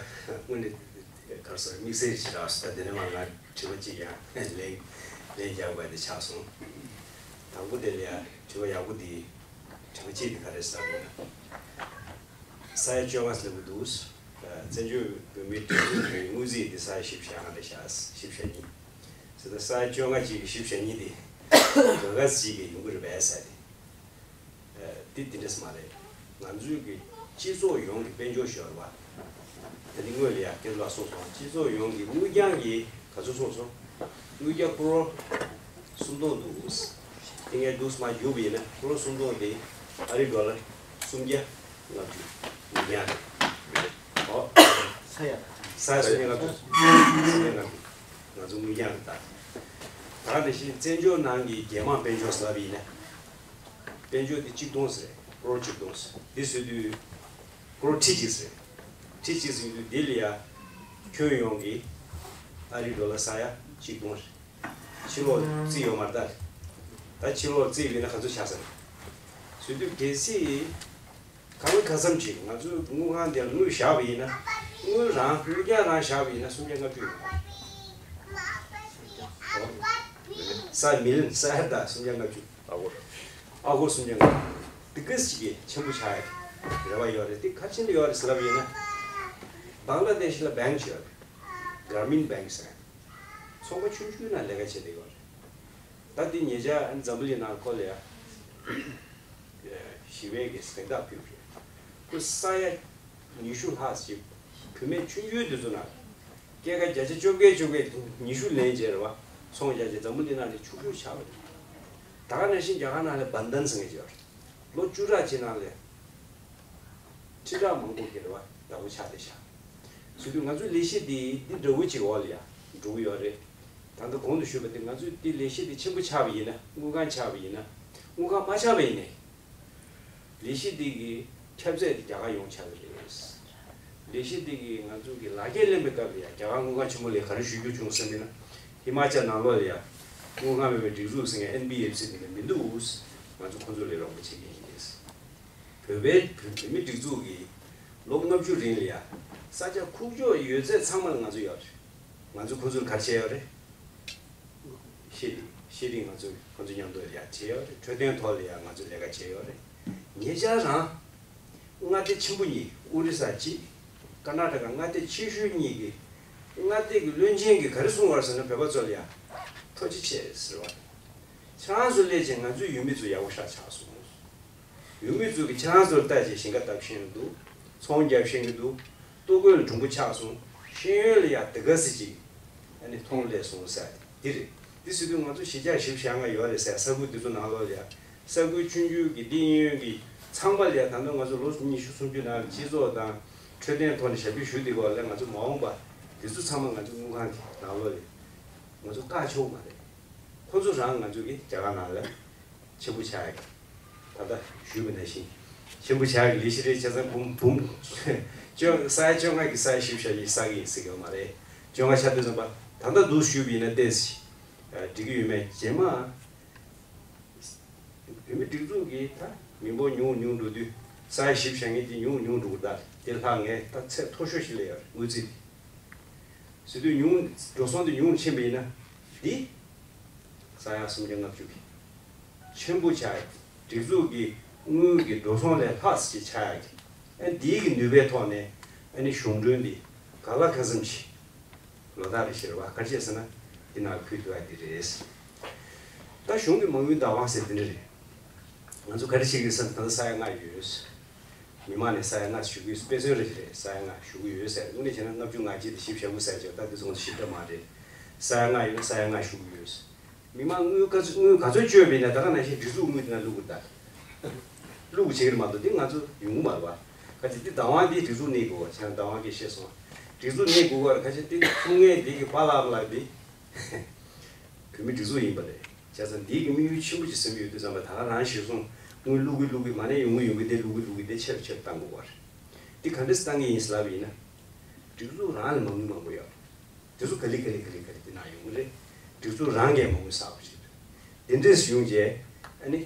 དངོས་གནས་ག་རེ་ཟེར་དམིགས་བསལ་ཞིག་རག་སོང་། ད་དེ་ནས་མ་ང་དྲི་བ་གཅིག་ཡང་ལན་ལན་རྒྱག་དགོས་དེ་ཆགས་སོང་། དང་པོ་དེ་ལི་ཡ་དྲི་བ་ཡག་པོ་འདི་དྲི་བ་གཅིག་འདི་ག་རེ་ཟེར་ན། ས་ཡ་བཅོ་ལྔ་སླེབས་འདུག་བཙན་བྱོལ་བོད་མིའི་སྒྲིག་འཛུགས་ཀྱི་དངུལ་རྩིས་འདི་ས་ཡ་བཞི་བཅུ་ཞེ་ལྔ་ལ་བཞག་བཞི་བཅུ་ཞེ་གཉིས། ཟེར་ད་ས་ཡ་བཅོ་ལྔ་གཅིག་གི་བཞི་བཅུ་ཞེ་གཉིས་དེ་ག་ག་ཟིག་གི་ཡོང་གི་རེད་པས་ཟེར་ཏེ། འདི་འདི་འདྲས་མ་རེད། ང་ཚོའི་གི་སྤྱི་ཚོགས་ཡོངས་ཀྱི་དཔལ་འབྱོར་ཞོར་བ། ད་འདི་དངོས་ལ་ཡ་སྐལ་བ་གསུངས་སོང་། སྤྱི་ཚོགས་ཡོངས་ཀྱི་དངུལ་རྐྱང་གི་ག་ཚོད་སོང་སོང་། དངུལ་རྐྱང་ཀོ་རོར་སུམ་སྟོང་འདུག་དེ་ངས་འདུག་མ་བརྒྱུགས་པ་ཡིན་ན་ཀོ་རོར་སུམ་སྟོང་དེ་ཨ་རི་ཌོ་ལར་སུམ་བརྒྱ་ལྔ་བཅུ་དངུལ་རྐྱང་རེད། ཨོ། ས་ཡ། ས་ཡ་སུམ་བརྒྱ་ལྔ་བཅུ། སུམ་བརྒྱ་ལྔ་བཅུ། ང་ཚོ་དངུལ་རྐྱང་རེད་ད། ད་དེ་བཞིན་བཙན་བྱོལ་ནང་གི་རྒྱལ་དམངས་དཔལ་འབྱོར་ཟེར་བ་ཡིན་ན། དཔལ་འབྱོར་དེ་གཅིག་སྟོང་ཟེར་རེད། ཀོ་རོར་གཅིག་སྟོང་ཟེར། འདི་ཟེར་དུས་ཀོ་རོར་ཁྲི་གཅིག་ཟེར་རེད། ཁྲི་གཅིག་ཟེར་དུས་འདི་ལ་ཡ་ཁྱོན་ཡོངས་ཀྱི་ཨ་རི་ཌོ་ལར་ས་ཡ་གཅིག་སྟོང་རེད། ཕྱི་ལོགས་རྩིས་ཡོད་མ་རེད་ད། ད་ཕྱི་ལོགས་རྩིས་ཡོད་ན་ག་ཚོད་ཆགས་ས་རེད། ཟེར་དུས་གལ་སྲིད་གང་ལ་གང་འཚམ་ཅིག་ང་ཚོའི་དངུལ་ཁང་དེ་ལ་དངུལ་བཞག་པ་ཡིན་ན། དངུལ་རང་དངུལ་རྐྱང་རང་བཞག་པ་ཡིན་ན་སུམ་བརྒྱ་ལྔ་བཅུ་ཡོད་མ་རེད། ས་མིལ་ས་ཡ་ད་སུམ་བརྒྱ་ལྔ་བཅུ། ཨ་ཧོ། ཨ་ཧོ་སུམ་བརྒྱ་ལྔ་བཅུ། དེ་ག་ཅིག་གི་ཆེན་པོ་ཆགས་ཡ་རེ་བ་ཡོད་རེད། དེ་ག་ཅི་འདྲ་ཡོད་རེད་ཟེར་ལབ་ཡིན་ན། བང་ལ་དེ་ཤི་ལ་བེང་ཅིག་ཡོད་རེད། གྷར་མིན་བེང་ཟེར། ཚོང་པ་ཆུང་ཆུང་ནང་ལས་ཀ་བྱེད་བསྡད་ཡོད་རེད། ད་དེ་ཉེ་ཆར་ཨ་ནི་འཛམ་བུ་གླིང་ནང་ཁོ་ལ་ཡ། ཞི་བའི་གི་གཟེངས་རྟགས་ཕུལ་བ་རེད། ཁོ་ས་ཡ་ཉི་ཤུ་ལྷག་ཅིག་བུད་མེད་ཆུང་ཆུང་དེ་ཚོ་ནང་སྐྱེད་ཀ་བརྒྱ་ཆ་བཅོ་བརྒྱད་བཅོ་བརྒྱད་ཉི་ཤུ་ལེན་བྱས་རེད་བ། ཚོང་རྒྱག་ཅིག་འཛམ་བུ་གླིང་ནང་ལ་ཕྱུག་ཕྱུག་ཆགས་པ་རེད། ད་ག་ནང་བཞིན་རྒྱ་གར་ནང་ལ་བན་དན་ཟེར་མཁན་ཅིག་ཡོད་རེད། ལོ་བཅུ་ཕྲག་གཅིག་ནང་ལ་ཁྲི་ཕྲག་མང་པོ་གི་རེད་བ། བདག་པོ་ཆགས་བསྡད་ཤག། བྱེད་དུས་ང་ཚོའི་ལས་གཞི་འདི་འདི་འདྲ་བོ་ཅིག་འོག་ལ་ཡ་འགྲོ་གི་ཡོད་རེད། ད་ལྟ་གོང་དུ་ཞུས་པ་འདི་ང་ཚོའི་འདི་ལས་གཞི་འདི་ཆེན་པོ་ཆགས་པ་ཡིན་ན། དངུལ་ཁང་ཆགས་པ་ཡིན་ན། དངུལ་ཁང་མ་ཆགས་པ་ཡིན་ནའི། ལས་གཞི་འདི་གི་ཁྱབ་ཚད་དེ་རྒྱ་གར་ཡོངས་ཁྱབ་རེད། ལས་གཞི་འདི་གི་ང་ཚོ་གི་ལག་འཁྱེར་ལེན་པའི་སྐབས་ལ་ཡང་རྒྱ་གར་དངུལ་ཁང་ཆེན་མོ་ལ་ག་རེ་ཞུ་རྒྱུ་བྱུང་ཟེར་བ་ཡིན་ན། ཧི་མ་ཅལ་ནང་ལོགས་ལ་ཡང་དངུལ་ཁང་མེད་པའི་སྒྲིག་འཛུགས་ཟེར་མཁན་ཨེན་བི་ཨེཕ་སི་འདི་འདྲ་མི་འདུག། ང་ཚོ་ཁོང་ཚོ་ལས་རོགས་པ་བྱེད་མཁན་ཡིན། བོད་པའི་བོད་མི་སྒྲིག་འཛུགས་ཀྱིས་ལོ་ལྔ་བཅུ་རིང་ལ་ཡང་ས་ཆ་ཁུག་ཀྱོག་ཡོད་ཚད་ཚང་མ་ལ་ང་ཚོ་ཡོད་རེད། ང་ཚོ་ཁོང་ཚོར་ག་རེ་བྱས་ཡོད་རེད། ཤེས་རིག་ཤེས་རིག་ང་ཚོས་ཁོང་ཚོ་མཉམ་དུ་ཡར་བྱས་ཡོད་རེད། འཕྲོད་བསྟེན་ཐོག་ལ་ཡང་ང་ཚོས་ལས་ཀ་བྱས་ཡོད་རེད། ཉེ་ཆར་རང་མངའ་སྡེ་ཆེན་པོ་གཉིས། ཨོ་རི་ས་གཅིག། ཀར་ནཱ་ཊ་ཀ། མངའ་སྡེ་ཆེ་ཤོས་གཉིས་ཀྱི་མངའ་སྡེ་གི་བློན་ཆེན་གྱིས་ག་རེ་གསུངས་པ་རེད་ཟེར་ན། བོད་པ་ཚོ་ལ་ཡང་ཐུགས་རྗེ་ཆེ་ཟེར་བ། ཁྱེད་རང་ཚོ་སླེབས་བྱས་ང་ཚོའི་ཡུལ་མི་ཚོ་ཡག་པོ་ཞེ་དྲག་ཆགས་སོང་། ཡུལ་མི་ཚོ་གིས་ཁྱེད་རང་ཚོར་ལྟ་བྱས་ཞིང་ཁ་བཏབ་ཤེས་ཀྱི་འདུག། ཚོང་རྒྱབ་ཤེས་ཀྱི་འདུག། ལྟོ་གོས་ལ་གྲུང་པོ་ཆགས་སོང་། ཤེས་ཡོན་ལ་ཡང་དེ་ག་ཟེ་ཅིག་ཨ་ནི་མཐོང་སླེབས་སོང་ཟེར་འདི་རེད། འདི་ཟེར་དུས་ང་ཚོ་གཞིས་ཆགས་བཞི་བཅུ་ཞེ་ལྔ་ཡོད་རེད་ཟེར། ས་ཁུལ་འདི་ཚོ་ནང་ལོགས་ལ་ཡང་ས་ཁུལ་ཆུང་ཆུང་གི་འདི་གཡས་གཡོན་གྱི་ཚང་མ་ལ་ཡང་ད་ལྟ་ང་ཚོ་ལོ་ཉི་ཤུ་སུམ་ཅུ་ནང་ལ་སྤྱི་ཚོགས་དང་འཕྲོད་བསྟེན་ཐོག་ནས་ཞབས་ཞུ་ཞུ་བསྡད་པ་ལ། ང་ཚོ་མ་འོངས་པ་འདི་ཚོ་ཚང་མ་ང་ཚོ་དངུལ་ཁང་གི་ནང་ལོགས་ལ་ང་ཚོ་བཀག་ཆོག་མ་རེད། ཁོ་ཚོ་རང་ང་ཚོ་གི་རྒྱ་གར་ནང་ལ་ཆེན་པོ་ཆགས་ཡག་གི། ད་ལྟ་ཞུས་པ་ནང་བཞིན་ཆེན་པོ་ཆགས་ཡག་གི་ལས་གཞི་རེད། བྱས་ཙང་འབུམ་འབུམ་བཅོ་ས་ཡ་བཅོ་ལྔ་གི་ས་ཡ་བཞི་བཅུ་ཞེ་བཞི་བཞག་གི་ཡིན་ཟེར་གི་ཡོད་མ་རེད། བཅོ་ལྔ་ཆགས་དུས་ཙམ་པ་ད་ལྟ་འདུག་ཞུས་པ་ཡིན་ན་ཏོག་ཙམ་འགྲིག་གི་ཡོད་མེད། རྗེས་མ་བོད་མི་སྒྲིག་འཛུགས་ཀྱི་ད་མི་འབོར་ཉུང་ཉུང་འགྲོ་དུས་ས་ཡ་བཞི་བཅུ་ཞེ་ལྔ་དེ་ཉུང་ཉུང་འགྲོ་གི། ད་དེ་ལྷག་ངས་ད་ཚད་མཐོ་ཤོས་ཤིག་སླེབས་ཡོད་རེད། དངུལ་རྩིས་དེ་ཟེར་དུས་ཉུང་འགྲོ་སོང་དེ་ཉུང་ཕྱིན་པ་ཡིན་ན་འདི། ས་ཡ་སུམ་བརྒྱ་ལྔ་བཅུ་གི་ཆེན་པོ་ཆགས་ཡག་གི། སྒྲིག་འཛུགས་ཀྱི་དངུལ་གྱི་འགྲོ་སོང་ལས་ལྷག་ཅིག་ཆགས་ཡག་གི། ཨ་འདིའི་གི་ནུས་པའི་ཐོག་ནས་ཨ་ནི་གཞུང་གྲོན་འདི་ག་ལ་ག་ཙམ་ཞིག་ལོ་ལྟར་རེ་བཞིན་རེད་བ། ག་རེ་བྱས་ཟེར་ན་འདི་ནང་ཕུལ་ཐུབ་ཡག་འདི་རེད། ད་གཞུང་གི་མ་དངུལ་བདག་དབང་ཟེར་འདི་འདྲ་རེད། ང་ཚོ་ག་རེ་བྱེད་ཀྱི་ཡོད་ཟེར་ན། ད་ལྟ་ས་ཡ་ལྔ་ཡོད། མི་མང་ནས་ས་ཡ་ལྔ་ཞུ་གི་ཡོད། དཔེ་མཚོན་རེ་རེ་ས་ཡ་ལྔ་ཞུ་གི་ཡོད་ཟེར། དངོས་གནས་བྱས་ན་ལྔ་བཅུ་ང་གཅིག་དང་བཞི་བཅུ་ཞེ་དགུ་ཟེར་ཅིག་ཡོད། ད་འདི་ཚོ་ཞིབ་ཕྲ་མ་རེད། ས་ཡ་ལྔ་ཡོད་ན་ས་ཡ་ལྔ་ཞུ་གི་ཡོད། མི་མང་དངུལ་ག་ཚོད་དངུལ་ག་ཚོད་བཅོལ་བ་ཡིན་ན་ད་ག་ནང་བཞིན་སྒྲིག་འཛུགས་དངུལ་དེ་ནང་བླུག་དགོས། ད་བླུག་དགོས་བྱེད་ཀྱི་རེད་མ་གཏོགས་འདི་ང་ཚོ་ཡོང་གི་མ་རེད་བ། ག་ཅི་འདི་བདག་དབང་འདི་སྒྲིག་འཛུགས་གནས་དགོས་བ། བྱས་ན་བདག་དབང་གིས་བཤད་སོང་། སྒྲིག་འཛུགས་གནས་དགོས་བ། ག་ཅི་འདི་ཚོང་ངེས་འདི་གི་པཱ་ལགས་ལགས་འདི་བོད་མི་སྒྲིག་འཛུགས་ཡིན་པ་རེད། བྱས་ཙང་འདི་གི་དམིགས་ཡུལ་ཆེན་པོ་ཅིག་ཟིན་པ་ཡོད་དུས་ཙམ་པ། ད་ག་རང་གཞིར་བཟུང་དངུལ་བླུག་གི་བླུག་གི་མ་ནས་ཡོང་གི་ཡོང་གི་འདི་བླུག་གི་བླུག་གི་འདི་ཆེ་རུ་ཆེ་རུ་བཏང་དགོས་བ་རེད། འདི་ག་འདྲས་བཏང་གི་ཡིན་ཟེར་ལབ་པ་ཡིན་ན། སྒྲིག་འཛུགས་རང་ལ་མ་དངུལ་མང་པོ་ཡོད་རེད། དེ་ཚོ་ག་ལེ་ག་ལེ་ག་ལེ་ག་ལེ་དེ་ནང་ཡོང་གི་རེད། སྒྲིག་འཛུགས་རང་གིས་མ་དངུལ་བསགས་པ་རེད། དེ་འདྲས་ཡོང་རྗེས་ཨ་ནི་ད་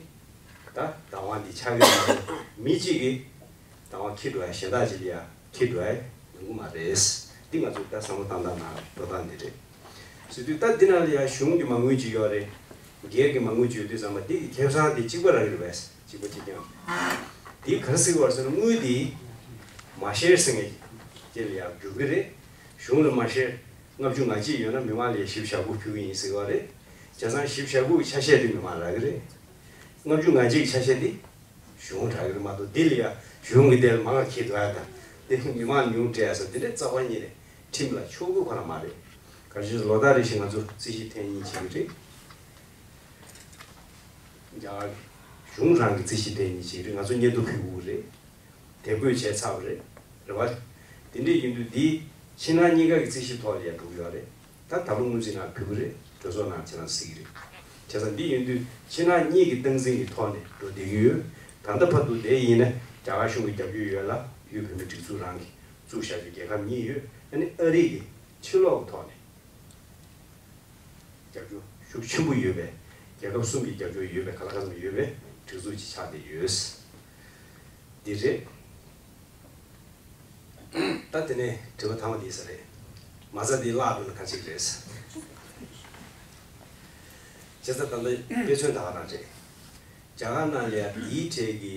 བདག་དབང་འདི་ཆགས་ཀྱི་མ་རེད། མི་གཅིག་གིས་བདག་དབང་འཁྱེར་འགྲོ་ཡ་གཞན་དག་ཅིག་ལ་ཡ་འཁྱེར་འགྲོ་ཡ་ཡོང་གི་མ་རེད། འདི་ང་ཚོས་ད་བསམ་བློ་བཏང་སྟངས་ནང་འགྲོ་སྟངས་འདི་རེད། ཟེར་དུས་ད་འདི་ནང་ལ་ཡ་གཞུང་གི་མ་དངུལ་ཅིག་ཡོད་རེད། སྒེར་གྱི་མ་དངུལ་ཅིག་ཡོད་དུས་ཙམ་པ་འདི་གི་ཁེ་བཟང་དེ་གཅིག་པ་རག་གི་རེད་པས། གཅིག་པ་གཅིག་རྐྱང་། དེ་ག་རེ་ཟེར་གྱི་ཡོད་རེད་ཟེར་ན། དངུལ་དེ་མ་ཤེར་ཟེར་མཁན་དེ་ལ་ཡར་འགྱུར་གྱི་རེད། གཞུང་ལ་མ་ཤེར་ལྔ་བཅུ་ང་གཅིག་ཡོད་ན་མི་མང་ལ་ཡར་བཞི་བཅུ་ཞེ་དགུ་ཕུལ་གྱི་ཡིན་ཟེར་གྱི་ཡོད་རེད། བྱས་ཙང་བཞི་བཅུ་ཞེ་དགུ་གི་ཆ་ཤས་དེ་མི་མང་རག་གི་རེད། ལྔ་བཅུ་ང་གཅིག་གི་ཆ་ཤས་དེ་གཞུང་རག་གི་རེད་མ་གཏོགས། དེ་ལ་ཡར་གཞུང་གི་དེ་ལ་མང་བ་འཁྱེར་འགྲོ་ཡ་དང་དེ་མི་མང་ཉུང་སྤྲད་ཡ་ཟེར་དེ་འདྲ་རྩ་བ་ཉིད་ནས་ཁྲིམས་ལ་ཕྱོགས་གུ་ཁོ་རང་མ་རེད། ག་རེ་ཟེར་ན་ལོ་ལྟར་རེ་བཞིན་ང་ཚོ་རྩིས་ཞིབ་ཐེངས་གཉིས་བྱེད་ཀྱི་རེད། རྒྱ་གར་གཞུང་རང་གི་རྩིས་ཞིབ་ཐེངས་གཉིས་བྱེད་ཀྱི་རེད། ང་ཚོ་སྙན་ཐོ་ཕུལ་དགོས་ཀྱི་རེད། དེབ་འགོད་བྱས་ཚར་བ་རེད། རེད་བ། དེ་འདྲས་ཡིན་དུས་འདི་ཕྱི་ནང་གཉིས་ཀ་གི་རྩིས་ཞིབ་ཐོག་ལ་ཡང་འགྲོ་གི་ཡོད་རེད། ད་ད་ལོ་དངུལ་རྩིས་ནང་ཕུལ་གི་རེད། གྲོས་ཚོགས་ནང་ཁྱེད་རང་གཟིགས་ཀྱི་རེད། བྱས་ཙང་འདི་ཡིན་དུས་ཕྱི་ནང་གཉིས་ཀྱི་སྟངས་འཛིན་གྱི་ཐོག་ནས་འགྲོ་བསྡད་ཀྱི་ཡོད། ད་ལྟ་བར་དུ་དེ་ཡིན་ན་རྒྱ་གར་གཞུང་གི་རྒྱབ་སྐྱོར་ཡོད་ལ། ཡུལ་བོད་མི་སྒྲིག་འཛུགས་རང་གིས་བཙུགས་བཞག་རྒྱུ་རྒྱལ་ཁབ་གཉིས་ཡོད། ཨ་ནི་ཨ་རི་གི་ཕྱི་ལོགས་ཀྱི་ཐོག་ནས་རྒྱབ་སྐྱོར་ཤུགས་ཆེན་པོ་ཡོད་པའི། རྒྱལ་ཁབ་གསུམ་གྱི་རྒྱབ་སྐྱོར་ཡོད་པའི། ག་ལ་ག་ཚོད་ཡོད་པའི་སྒྲིག་འཛུགས་ཅིག་ཆགས་བསྡད་ཡོད། འདི་རེད། ད་དེ་ནས་དྲི་བ་དང་པོ་འདི་ས་རེད། མ་རྩ་འདི་བརླག་འགྲོ་ན་ག་ཅིག་རེད། བྱས་ཙང་ད་ལྟ་དཔེ་མཚོན་ད་ག་རང་རེད། རྒྱ་གར་ནང་ལ་ཡ་འདིའི་གྲས་ཀྱི་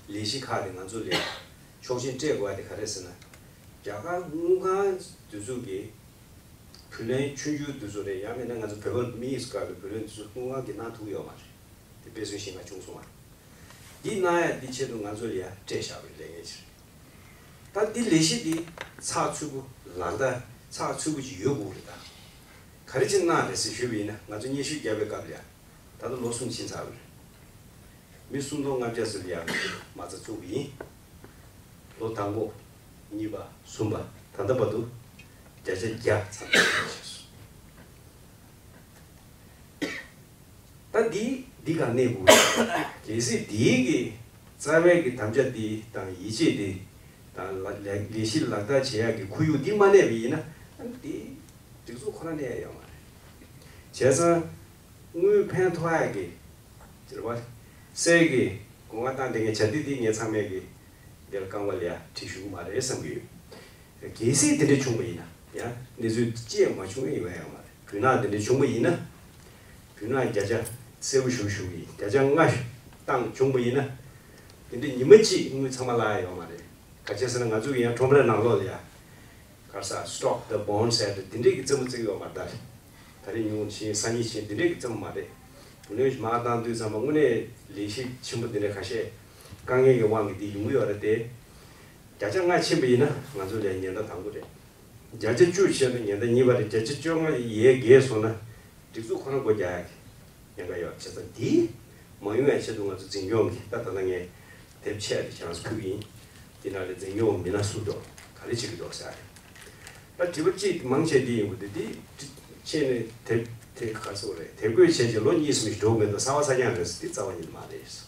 ལས་གཞི་ཁག་དེ་ང་ཚོ་ལ་ཆོག་མཆན་སྤྲད་དགོས་པ་དེ་ག་རེ་ཟེར་ན། རྒྱ་གར་དངུལ་ཁང་དེ་ཚོ་གི་བུ་ལོན་ཆུང་ཆུང་དེ་ཚོ་རེད། ཡང་མིན་ན་ང་ཚོ་བོད་པ་མི་ཡི་སྐབས་ཀྱི་བུ་ལོན་དེ་ཚོ་དངུལ་ཁང་གིས་གནང་ཐུབ་ཀྱི་ཡོད་མ་རེད། དེ་དཔེ་མཚོན་ཞིག་ང་བྱུང་སོང་བ། འདི་གནང་ཡ་འདི་ཆེད་དུ་ང་ཚོ་ལ་ཡ་སྤྲད་བཞག་པའི་ལས་འགན་ཅིག་རེད། ད་འདི་ལས་གཞི་འདི་ཚགས་ཚུད་པོ་ལག་བསྟར་ཚགས་ཚུད་པོ་ཅིག་ཡོད་དགོས་རེད་ད། ག་རེ་བྱས་གནང་རེད་ཟེར་ཞུས་པ་ཡིན་ན། ང་ཚོ་སྙན་ཞུ་བརྒྱབ་པའི་སྐབས་ལ་ཡ། ད་ལྟ་ལོ་གསུམ་ཕྱིན་ཚར་བ་རེད། མི་སུམ་སྟོང་ལྔ་བརྒྱ་ཙམ་ལ་ཡ་མ་རྩ་བཙུགས་པ་ཡིན། ལོ་དང་པོ། གཉིས་པ། གསུམ་པ། ད་ལྟ་བར་དུ་བརྒྱ་ཆ་བརྒྱ་ཚང་བྱས་སོང་། ད་འདི་འདི་ག་གནས་དགོས་རེད། གལ་སྲིད་འདིའི་གི་རྩ་བའི་གི་དམ་བཅའ་འདི་དང་ཡིད་ཆེས་འདི་དང་ལ་ལས་ལས་གཞི་ལག་བསྟར་བྱེད་ཡག་གི་ཁོར་ཡུག་འདི་མ་གནས་པ་ཡིན་ན། ཨ་ནི་འདི་སྒྲིག་འཛུགས་ཁོ་ན་གནས་ཡག་ཡོད་མ་རེད། བྱས་ཙང་དངུལ་ཕན་ཐོགས་ཡག་གི་ཟེར་བ། གསེར་གྱི་སྒོ་ང་བཏང་དེ་ངས་བྱ་འདི་འདི་ངས་ཚང་མས་གི་འདིར་རྐང་པ་ལ་ཡ་བྲིས་ཞུ་གི་མ་རེད་བསམ་གི་ཡོད། གལ་སྲིད་དེ་འདྲ་བྱུང་བ་ཡིན་ན་ཡང་གནས་ཚུལ་ཅི་ཡང་མ་བྱུང་ཡོད་ཡོད་ཡང་མ་རེད། རྒྱུ་ནག་དེ་འདྲ་བྱུང་བ་ཡིན་ན། རྒྱུ་ནག་བརྒྱ་ཆ་གསལ་པོ་ཞུ་ཞུ་གི་ཡིན། བརྒྱ་ཆ་ལྔ་བཏང་བྱུང་བ་ཡིན་ན། དེ་འདྲ་ཉི་མ་གཅིག་དངུལ་ཚང་མ་བརླག་ཡ་ཡོད་མ་རེད། ག་ཅི་ཟེར་ན་ང་ཚོ་གི་ཡང་ཁྲོམ་རའི་ནང་ལོགས་ལ་ཡ། ག་རེ་ཟེར། སི་ཊོག་དང་བོན་ཌི་ཟེར་དེ་འདྲས་ཀྱི་རྩེད་མོ་རྩེ་གི་ཡོད་མ་རེད། ད་རེས་ཉུང་ཕྱིན་སང་ཉིན་ཕྱིན་དེ་འདྲས་ཀྱི་རྩེད་མོ་མ་རེད། དེ་ནས་མར་བཏང་དུས་ཙམ་པ་དངོས་གནས་ལས་གཞི་ཆེན་པོ་དེ་འདྲ་ཁ་ཤས་དཀའ་ངལ་གྱི་དབང་གིས་དེ་ཡོང་གི་ཡོད་རེད་དེ། བརྒྱ་ཆ་ལྔ་ཕྱིན་པ་ཡིན་ན་ང་ཚོ་ལ་ཉེན་བརྡ་དང་པོ་རེད། བརྒྱ་ཆ་བཅུ་ཕྱིན་ན་ཉེན་བརྡ་གཉིས་པ་རེད། བརྒྱ་ཆ་བཅོ་ལྔ་ཡར་བརྒལ་སོང་ན་སྒྲིག་འཛུགས་ཁོ་རང་སྒོ་རྒྱག་ཡག་གི་ཉེན་ཁ་ཡོད། བྱས་ཙང་འདི་མ་ཡོང་ཡག་ཆེད་དུ་ང་ཚོ་འཛིན་སྐྱོང་གི་ད་ད་ལྟ་ངས་དེབ་ཆེ་དེ་ཁྱེད་རང་ཚོ་ཕུལ་གྱི་ཡིན། འདི་ནང་ལ་འཛིན་སྐྱོང་མི་སྣ་སུ་འདུག་ག་རེ་བྱེད་ཀྱི་འདུག་ཟེར། ད་དྲི་བ་གཅིག་མང་ཆེ་འདི་ཡིན་དགོས་འདུག་འདི་ཕྱིན་ནས་དེབ་དེ་ག་ཚོད་རེད། དེབ་འགོད་བྱས་རྗེས་ལོ་གཉིས་གསུམ་ཞིག་འགྲོ་གི་མེད་འདུག་གསར་པ་གསར་རྐྱང་རེད་ཟེར། འདི་རྩ་བ་ཉིད་མ་རེད།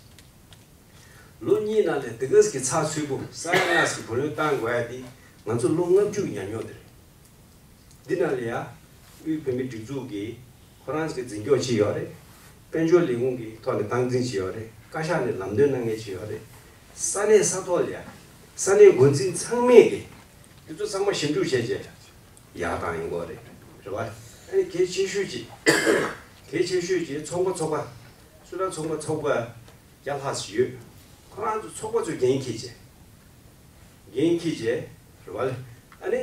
ལོ་གཉིས་ནང་ལ་དེ་ག་ཙམ་གྱི་ཚགས་ཚུད་པོ་ས་ཡ་ལྔ་ཙམ་གྱི་བུ་ལོན་བཏང་དགོས་ཡ་དེ་ང་ཚོ་ལོ་ལྔ་བཅུ་གི་ཉམས་མྱོང་དེ་རེད། འདི་ནང་ལ་ཡ་དབུས་བོད་མིའི་སྒྲིག་འཛུགས་ཀྱི་ཁོ་རང་ཚོ་གི་འཛིན་སྐྱོང་བྱས་ཡོད་རེད། དཔལ་འབྱོར་ལས་ཁུངས་ཀྱི་ཐོག་ནས་སྟངས་འཛིན་བྱས་ཡོད་རེད། བཀའ་ཤག་ནས་ལམ་སྟོན་གནང་མཁན་བྱས་ཡོད་རེད། ས་གནས་ས་ཐོག་ལ་ཡ་ས་གནས་འགོ་འཛིན་ཚང་མས་ཀྱི་འདི་ཚོ་ཚང་མ་ཞིབ་འཇུག་བྱས་རྗེས་ཡར་བཏང་ཡོང་གི་རེད། རེད་བ། ཨ་ནི་གལ་ཆེ་ཤོས་ཅིག་གལ་ཆེ་ཤོས་ཅིག་ཚོགས་པ་ཚོགས་པ་སུ་འདྲ་ཚོགས་པ་ཚོགས་པ་བརྒྱ་ལྷག་ཙམ་ཡོད། ཁོ་རང་ཚོ་ཚོགས་པ་ཚོས་འགན་འཁྱེར་བྱས། འགན་འཁྱེར་བྱས། རེད་བ་ལེ། ཨ་ནི་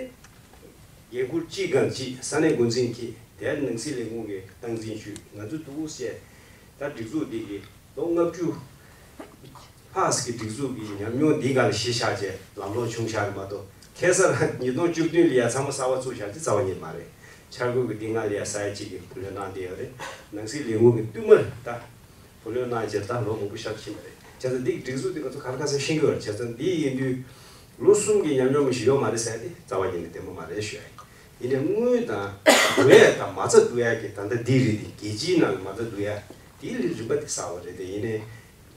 འགན་འཁུར་གཅིག་སྒང་གཅིག་ས་གནས་འགོ་འཛིན་འཁྱེར། དེ་ནང་སྲིད་ལས་ཁུངས་ཀྱི་སྟངས་འཛིན་ཞུས། ང་ཚོ་འདུག་ཟེར། ད་སྒྲིག་འཛུགས་འདི་གི་ལོ་ལྔ་བཅུ་ཕག་གི་སྒྲིག་འཛུགས་ཀྱི་ཉམས་མྱོང་འདི་ག་ལ་གཞི་བཞག་བྱས་ལམ་ལྷོང་བྱུང་བཞག་གི་མ་གཏོགས། ཁ་སང་ཉིས་སྟོང་བཅུ་བདུན་ལ་ཡ་ཚང་མ་གསར་པ་བཙུགས་བཞག་ཅིག་རྩ་བ་ཉིད་མ་རེད། འཆར་འགོད་ཀྱི་འདི་སྔ་ལ་ཡ་ས་ཡ་གཅིག་གི་བུ་ལོན་གནང་བསྡད་ཡོད་རེད། ནང་སྲིད་ལས་ཁུངས་ཀྱི་བསྟུད་མར་ད་བུ་ལོན་གནང་བྱས་ད་ལོ་མང་པོ་ཤར་ཕྱིན་པ་རེད། བྱས་ཙང་འདི་གི་སྒྲིག་འཛུགས་འདི་ང་ཚོ་ག་ལ་ག་ཚོད་ཤེས་ཀྱི་ཡོད་རེད། བྱས་ཙང་འདི་ཡིན་དུས་ལོ་གསུམ་གྱི་ཉམས་མྱོང་མི་ཞིག་ཡོད་མ་རེད་ཟེར་ཏེ་རྩ་བ་ཉིད་ནས་བདེན་པ་མ་རེད་ཞུ་ཡ་ཡིན། ཡིན་ནའི་དངུལ་དང་བསྡུ་ཡ་དང་མ་རྩ་བསྡུ་ཡ་གི་ད་ལྟ་འདི་རེད་དེ། རྒྱལ་སྤྱིའི་ནང་གི་མ་རྩ་བསྡུ་ཡ་དེའི་རིམ་པ་དེ་གསར་པ་རེད་དེ། ཡིན་ནའི་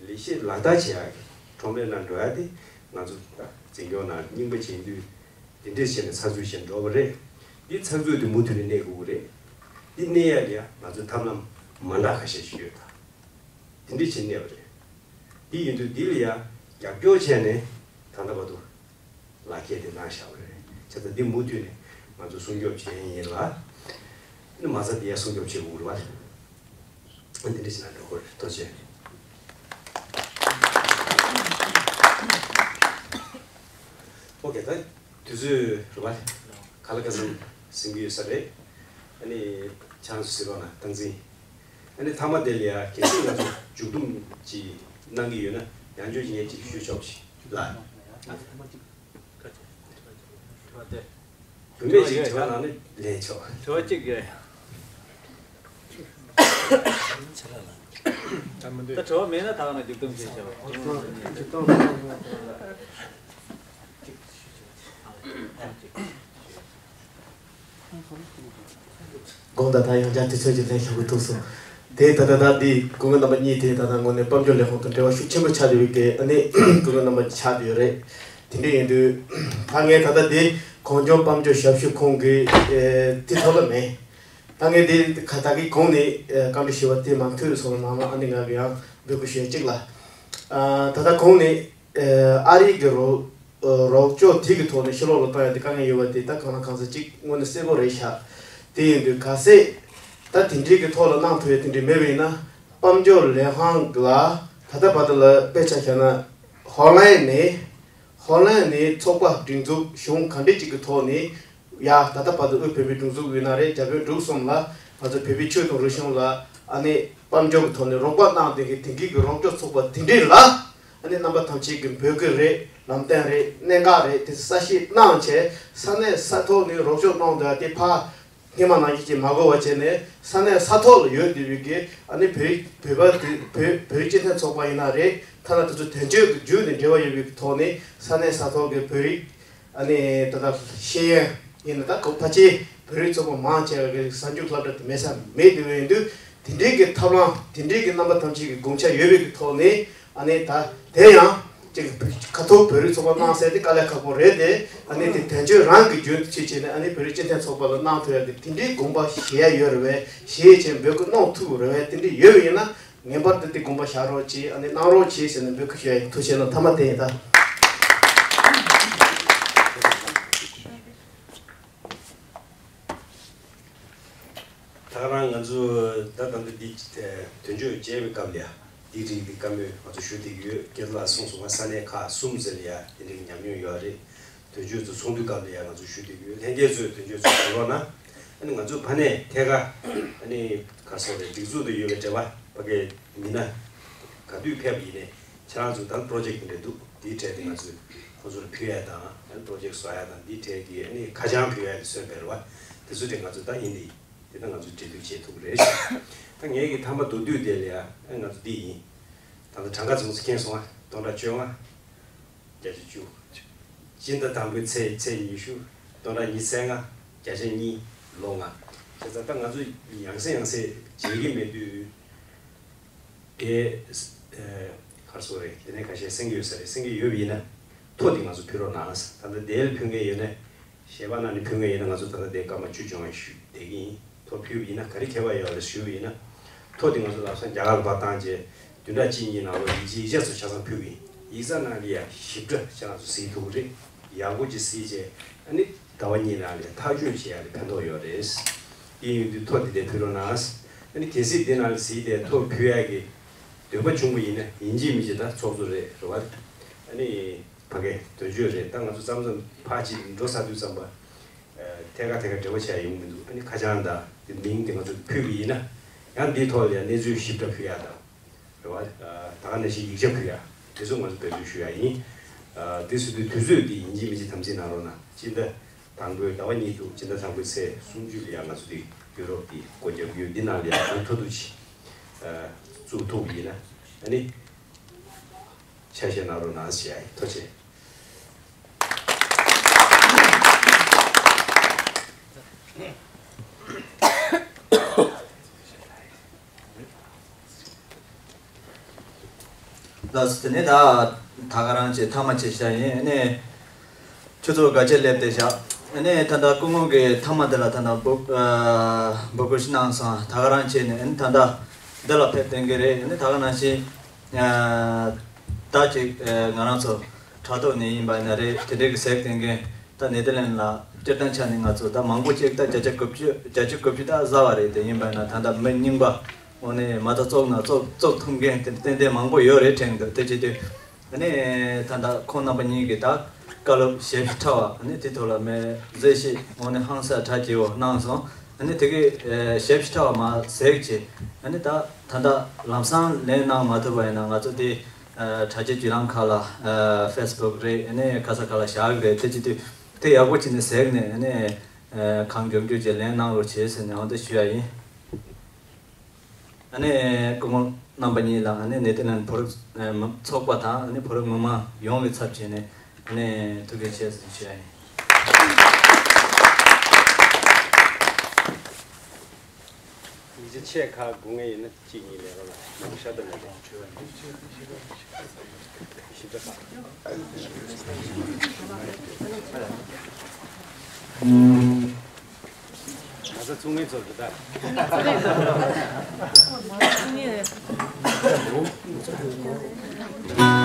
ལས་གཞི་ལག་བསྟར་བྱེད་ཡག་གི་ཁྲོམ་རའི་ནང་འགྲོ་ཡ་དེ་ང་ཚོ་ད་འཛིན་སྐྱོང་ནང་རྙིང་པ་བྱེད་དུས་དེ་འདྲས་བྱས་ནས་ཚགས་ཚུད་བྱས་འགྲོ་བ་རེད། འདི་ཚགས་ཚུད་དེ་མུ་མཐུད་ནས་གནས་དགོས་ཀྱི་རེད། འདི་གནས་ཡ་ལ་ཡ་ང་ཚོའི་ཐབས་ལམ་མ་འདྲ་ཁ་ཤས་ཤིག་ཡོད་ད། དེ་འདྲས་བྱས་གནས་པ་རེད། འདི་ཡིན་དུས་འདི་ལ་ཡ་རྒྱབ་སྐྱོར་བྱས་ནས་ད་ལྟ་བར་དུ་ལག་ཁྱེར་དེ་གནང་བཞག་པ་རེད། བྱས་ཙང་འདི་མུ་མཐུད་ནས་ང་ཚོ་སྲུང་སྐྱོབ་བྱེད་ཡིན་ལ། ནི་མ་རྩ་འདི་ཡ་སྲུང་སྐྱོབ་བྱེད་དགོས་རེད་བ། འདི་འདྲ་ཞིག་ན་འགྲོ་དགོས་རེད། ཐུགས་རྗེ་ཆེ། ཨོ་ཁེ། ད་དུས་ཚོད་རེད་བ། ག་ལ་ག་ཚོད་ཟིན་གྱི་ཡོད་ས་རེད། ཨ་ནི་ཆང་སུ་ཟེར་རོགས་གནང་། སྟངས་འཛིན། ཨ་ནི་མཐའ་མ་དེ་ལ་ཡ་གལ་སྲིད་ང་ཚོ་མཇུག་བསྡོམས་ཅིག་གནང་གི་ཡོད་ན་ཡང་བསྐྱར་ཅིག་ངས་ཅིག་ཞུ་ཆོག་ཅིག་ལ། བུད་མེད་ཅིག་དྲི་བ་གནང་ན་ལན་ཆོག་དྲི་བ་གཅིག་ཡོད། ད་དྲི་བ་མེད་ན་ད་ག་ནང་མཇུག་བསྡོམས་བྱས་བྱས་པ། དགོངས་དག་ད་ཡང་བསྐྱར་དུས་ཚོད་ཀྱི་ལན་ཞུ་དགོས་ཐུག་སོང་། དེ་ད་ལྟ་ད་འདི་སྐུ་ངོ་རྣམ་པ་གཉིས་དེ་ད་ལྟ་ངོས་ནས་དཔལ་འབྱོར་ལས་ཁུངས་དང་འབྲེལ་བ་ཤུགས་ཆེན་པོ་ཆགས་བསྡད་ཡོད་ཀྱི་ཨ་ནི་སྐུ་ངོ་རྣམ་པ་ཆགས་བསྡད་ཡོད་རེད། དེ་འདྲ་ཡིན་དུས་ད་ངས་ད་ལྟ་འདི་གངས་ལྗོངས་དཔལ་འབྱོར་ཞབས་ཞུ་ཁང་གི་དེ་ཐོག་ལ་མེད། ད་ངས་འདི་ཁ་ད་གི་གོང་ནས་བཀའ་འདྲི་ཞུ་བ་དེ་མ་ཐོས་སོང་ན་ཨ་ནི་ང་གི་ཡང་འབོད་སྐུལ་ཞུ་ཡ་གཅིག་ལ། ད་ལྟ་གོང་ནས་ཨ་རིའི་གི་རོགས་རོགས་སྐྱོར་དེ་གི་ཐོག་ནས་ཕྱི་ལོགས་ལ་བཏང་ཡ་དེ་དཀའ་ངལ་ཡོད་པ་དེ་ད་གང་ལ་གང་འཚམ་གཅིག་དངོས་གནས་གསལ་པོ་རེད་ཤག་དེ་ཡིན་དུས་གལ་སྲིད་ད་དེ་འདྲའི་གི་ཐོག་ལ་གནང་ཐུབ་ཡ་དེ་འདྲའི་མེད་པ་ཡིན་ན་དཔལ་འབྱོར་ལས་ཁང་ལ་ད་ལྟ་བར་དུ་ལ་དཔེ་ཆ་བཞག་ན་ཧོ་ལན་ནས་ཧོ་ལན་ནས་ཚོགས་པ་སྒྲིག་འཛུགས་གཞུང་ག་འདྲས་ཅིག་གི་ཐོག་ནས་ཡ་ད་ལྟ་བར་དུ་དབུས་བོད་མིའི་སྒྲིག་འཛུགས་ཡིན་ན་རེད། རྒྱ་བལ་འབྲུག་གསུམ་ལ་ང་ཚོ་བོད་པའི་ཆོས་དང་རིག་གཞུང་ལ་ཨ་ནི་དཔལ་འབྱོར་གྱི་ཐོག་ནས་རོགས་པ་གནང་བསྡད་མཁན་དེང་གི་གི་རོགས་སྐྱོར་ཚོགས་པ་དེ་འདྲས་ལ་ཨ་ནི་རྣམ་པ་ཐམས་ཅད་ཀྱི་འབོད་སྐུལ་རེད། ལམ་སྟོན་རེད། གནད་འགག་རེད། དེ་གསལ་བཤད་གནང་བྱས་ས་གནས་ས་ཐོག་ནས་རོགས་སྐྱོར་གནང་བསྡད་དེ་ཕར་ སྔོན་མ་ནང་བཞིན་ཅིག་མ་དགོས་པ་བྱས་ནས་ས་གནས་ས་ཐོག་ལ་ཡོད་བསྡད་པའི་གི་ཨ་ནི་བོད་བོད་པ་དེ་བོད་བོད་རིགས་སྤྱི་མཐུན་ཚོགས་པ་ཡིན་ན་རེད། ཐ་ན་དེ་ཚོ་དོན་གཅོད་ཀྱི་བརྒྱུད་ནས་འབྲེལ་བ་ཡོད་པའི་གི་ཐོག་ནས་ས་གནས་ས་ཐོག་གི་བོད་རིགས་ཨ་ནི་ད་ལྟ་ཤེས་ཡོན་ཡིན་ན་ད་གོ་ཕལ་ཆེར་བོད་རིགས་ཚོགས་པ་མང་ཆེ་བ་གི་གསར་འགྱུར་སློབ་གྲྭ་དེ་མེད་ས་མེད་དེ་བས་ཡིན་དུས་དེ་འདྲའི་གི་ཐབས་ལམ་དེ་འདྲའི་གི་རྣམ་པ་ཐམས་ཅད་ཀྱི་དགོངས་འཆར་ཡོད་པའི་གི་ཐོག་ནས་ཨ་ནི་ད་དེ་ཡང་ཅིག་ཁ་ཐུག་བོད་རིགས་ཚོགས་པ་གནང་ཟེར་དེ་དཀའ་ལས་ཁག་པོ་རེད་དེ། ཨ་ནི་དེ་དོན་གཅོད་རང་གི་རྒྱུན་དུ་བྱེད་བྱས་ནས་ཨ་ནི་བོད་རིགས་སྤྱི་མཐུན་ཚོགས་པ་ལ་གནང་ཐུབ་ཡ་གི་དེ་འདྲའི་དགོངས་པ་བཞེས་ཡ་ཡོད་རེད་བས། བཞེས་བྱས་འབོད་སྐུལ་གནང་ཐུབ་རེད་བས། དེ་འདྲའི་ཡོད་པ་ཡིན་ན་ངེས་པར་དུ་དེ་དགོངས་པ་བཞག་རོགས་གྱིས། ཨ་ནི་གནང་རོགས་གྱིས་ཟེར་ནས་འབོད་སྐུལ་ཞུ་ཡ་ཡིན། ཐུགས་རྗེ་གནང་། མཐའ་མ་དེ་ཡིན་ད། ད་ག་རང་ང་ཚོ་ད་ད་ལྟ་འདི་དོན་གཅོད་བྱས་པའི་སྐབས་ལ་ཡ་འདི་རིགས་ཀྱི་བཀའ་མོལ་ང་ཚོ་ཞུ་བསྡད་ཀྱི་ཡོད། སྐལ་བཟང་ལགས་གསུངས་སོང་བ། ས་གནས་ཁག་གསུམ་ཟེར་ལ་ཡ་དེ་འདྲའི་ཉམས་མྱོང་ཡོད་རེད། དོན་གཅོད་ཚོ་ཚོགས་འདུའི་སྐབས་ལ་ཡ་ང་ཚོ་ཞུ་བསྡད་ཀྱི་ཡོད། ལྷན་རྒྱས་ཚོས་དོན་གཅོད་ཚོ་གོ་རོགས་གནང་། ཨ་ནི་ང་ཚོ་ཕ་ནས་ཐད་ཀར་ཨ་ནི་ག་རེ་ཟེར་རེད། སྒྲིག་འཛུགས་དང་ཡོད་པའི་འབྲེལ་བ་ཕ་གིའི་མི་སྣ་ག་དུས་ཕེབས་ཡིན་ནའི་ཁྱེད་རང་ཚོ་ད་པྲོ་ཇེཀ་འདྲ་འདུག་དེའི་གྲས་དེ་ང་ཚོས་ཁོང་ཚོར་ཕུལ་ཡ་དང་། པྲོ་ཇེཀ་བཟོ་ཡ་དང་། དེའི་གྲས་ཀྱི་ཨ་ནི་ཁ་བྱང་ཕུལ་ཡ་དེ་སོན་པའི་རེད་བ། དེ་ཚོ་དེ་ང་ཚོ་ད་ཡིན་དེ་དེ་ད་ང་ཚོ་འབྲེལ་མཐུད་བྱེད་ཐུབ་རེད། ད་ངེད་ཀྱི་མཐའ་མ་མདོར་བསྡུས་དེ་ལ་ཡ་ཨ་ང་ཚོ་འདི་ཡིན། ད་ལྟ་གྲངས་ཀ་ཚོ་ཚོ་མཁྱེན་སོང་ང་། སྟོང་ཕྲག་བཅོ་ལྔ། བརྒྱ་ཆ་བཅུ། སྤྱི་ཟླ་དང་པོའི་ཚེས་ཚེས་ཉི་ཤུ། སྟོང་ཕྲག་ཉི་ཤུ་རྩ་ལྔ། བརྒྱ་ཆ་གཉིས། ལོ་ལྔ། བྱས་ཙང་ད་ང་ཚོ་ཡང་སེ་ཡང་སེ་བརྗེ་གི་མེད་དུས། དེ་ཨ་ག་རེ་ཟེར་རེད། དེ་ནས་ཁ་ཤས་གསན་གྱི་ཡོད་ས་རེད། གསན་གྱི་ཡོད་པ་ཡིན་ན་ཐོ་དེ་ང་ཚོ་ཕུལ་རོགས་གནང་། ད་ལྟ་དེ་ལ་ཕུལ་མཁན་ཡོད་ན། གཞས་པ་རྣམས་ནས་ཕུལ་མཁན་ཡིན་ན་ང་ཚོ་ད་ལྟ་དེ་སྐར་མ་བཅུ་སྦྱོང་བ་ཞུ་བསྡད་ཀྱི་ཡིན། ཐོ་ཕུལ་བ་ཡིན་ན་ག་རེ་ཁྱད་པར་ཡོད་རེད་ཞུ་བ་ཡིན་ན། ཐོ་དེ་ང་ཚོ་ལམ་སང་རྒྱ་གར་ལ་ཕར་བཏང་རྗེས་བདུན་ཕྲག་གཅིག་གཉིས་ནང་ལོགས་ཡིག་ཆ་ཡིག་ཆ་ཚོ་ཆ་ཚང་ཕུལ་གྱི་ཡིན། ཡིག་ཚང་ནང་ལ་ཡ་ཞིབ་ཕྲ་ཁྱེད་རང་ཚོ་གཟིགས་ཐུབ་ཀྱི་རེད། ཡག་པོ་ཅིག་གཟིགས་རྗེས་ཨ་ནི་ཟླ་བ་གཉིས་ནང་ལ་ཐག་གཅོད་བྱེད་ཡ་ལ་ཕན་ཐོགས་ཡོད་རེད། དེ་ཡིན་དུས་ཐོ་དེ་དེ་ཕུལ་རོགས་གནང་། ཨ་ནི་གལ་སྲིད་དེ་ནང་ལ་གཟིགས་ཏེ་ཐོ་ཕུལ་ཡ་གི་འདོད་པ་བྱུང་བ་ཡིན་ན་ཡིན་གཅིག་མིན་གཅིག་ད་ཚོགས་གཙོ་རེད་རེད་བ། ཨ་ནི་ཕ་གི་དོན་གཅོད་རེད། ད་ང་ཚོ་མཚམས་མཚམས་ཕར་ཅིག་འགྲོ་ཚར་དུས་ཙམ་པ། ཨ་ཐད་ཀར་ཐད་ཀར་འབྲེལ་བ་བྱས་ཡོང་མི་འདུག་ཨ་ནི་ཁ་བྱང་དང་དེ་མིང་དེ་ང་ཚོ་ཕུལ་བ་ཡིན་ན་ཡང་འདིའི་ཐོག་ལ་ཡང་གནས་ཚུལ་ཞིབ་ཕྲ་ཕུལ་ཡ་དང་། རེད་བ། ཨ་ད་ག་ནང་བཞིན་ཡིག་ཆ་ཕུལ་ཡ་དེ་ཚོ་ང་ཚོ་འབད་བརྩོན་ཞུ་ཡ་ཡིན། ཨ་དེ་སོང་དུས་དུས་ཚོད་འདི་ཡིན་གཅིག་མིན་གཅིག་དམ་འཛིན་གནང་རོགས་གནང་། སྤྱི་ཟླ་དང་པོའི་ཟླ་བ་གཉིས་འདུག་སྤྱི་ཟླ་དང་པོའི་ཚེས་སུམ་ཅུ་ལ་ཡང་ང་ཚོ་འདི་ཡུ་རོབ་འདི་སྒོ་རྒྱབ་ཡོད། འདི་ནང་ལ་ཡང་ཐུགས་ཐུགས་ཀྱིས་ཨ་བཙུགས་ཐུབ་པ་ཡིན་ན་ཨ་ནི་ཆ་ཤས་གནང་རོགས་གནང་ཞེས་ཡ་ཡིན། ཐུགས་རྗེ་ཆེ། ལགས་སོ། དེ་ནས་ད་ད་ག་རང་བྱས་མཐའ་མ་བྱས་བཞག་ཡིན། ཨ་ནི་ཁྱོད་ཚོ་དགའ་ཆེ་སླེབས་ཏེ་བཞག་ཨ་ནི་ད་ལྟ་སྐུ་ངོ་གི་མཐའ་མ་དེ་ལ་ད་ལྟ་འབོད་ཨ་འབོད་སྐུལ་ཞིག་གནང་སོང་། ད་ག་རང་བྱས་ནས་ཨ་ནི་ད་ལྟ་འདི་ལ་ཕེབས་བསྡད་མཁན་རེད། ཨ་ནི་ད་ག་ནང་བཞིན་ཨ་ད་ཅིག་ཨ་ང་རང་ཚོ་དྲ་ཐོག་ནས་ཡིན་པ་ཡིན་ན་རེད། དེ་འདྲའི་གི་གཟིགས་བསྡད་མཁན། ད་ནེ་ཐར་ལེན་ལ་སྤྱིར་བཏང་ཆ་ནས་ང་ཚོ་ད་མང་པོ་ཅིག་ད་བརྒྱ་ཆ་དགུ་བཅུ་བརྒྱ་ཆ་དགུ་བཅུ་ད་བཟའ་བ་རེད། དེ་ཡིན་པ་ན་ད་ལྟ་མི་རྙིང་པ་འོ་ནས་མ་ད་བཙུགས་ན་བཙུགས་བཙུགས་ཐུབ་མཁན་དེ་ཏན་ཏན་མང་པོ་ཡོད་རེད་དྲན་འདུག་དེ་བྱེད་དུས་ཨ་ནི་ད་ལྟ་ཁོང་རྣམ་པ་གཉིས་ཀྱིས་ད་བཀའ་སློབ་ཞིབ་ཕྲ་བ་ཨ་ནི་དེ་ཐོག་ལ་མི་གཟིགས་ཤིག་འོ་ནས་ཧང་སང་གྲ་རྒྱས་པོ་གནང་སོང་། ཨ་ནི་དེ་གི་ཞིབ་ཕྲ་བ་མ་གཟིགས་བྱས་ཨ་ནི་ད་ད་ལྟ་ལམ་སང་ལེན་གནང་མ་ཐུབ་པ་ཡིན་ན་ང་ཚོ་དེ། ཨ་དྲ་རྒྱའི་བརྒྱུད་ལམ་ཁག་ལ་ཨ་ཕེ་སི་བུག་རེད། ཨ་ནི་ག་ས་ག་ལ་བཞག་གི་རེད། དེ་བྱེད་དུས་དེ་ཡག་པོ་བྱས་ནས་གཟིགས་ནས་ཨ་ནི་ཨ་གང་མགྱོགས་མགྱོགས་ཀྱི་ལན་གནང་རོགས་བྱེད་ཟེར་ནས་འོ་དེ་ཞུ་ཡ་ཡིན། ཨ་ནི་སྐུ་ངོ་རྣམ་པ་གཉིས་ལ་ཨ་ནི་ནེ་ཐར་ལེན་ཌི་བོད་རིགས་ཨ་མི་ཚོགས་པ་དང་ཨ་ནི་བོད་རིགས་མི་མང་ཡོངས་ཀྱི་ཚབ་བྱས་ནས་ཨ་ནི་ཐུགས་རྗེ་ཆེ་ཟེར་ཞུ་ཡ་ཡིན། ཉིན་ཆ་ཕྱེད་ཀ་སྒུག་ངེས་ཡིན་ན་གཅིག་གཉིས་ལས་རོགས་ལ་མང་པོ་ཤ་སྟག་མེད་པས། ཞིབ་ཕྲ་ཁག་ང་ཚོ་ཚོང་ངེས་ཚོར་གི་ད།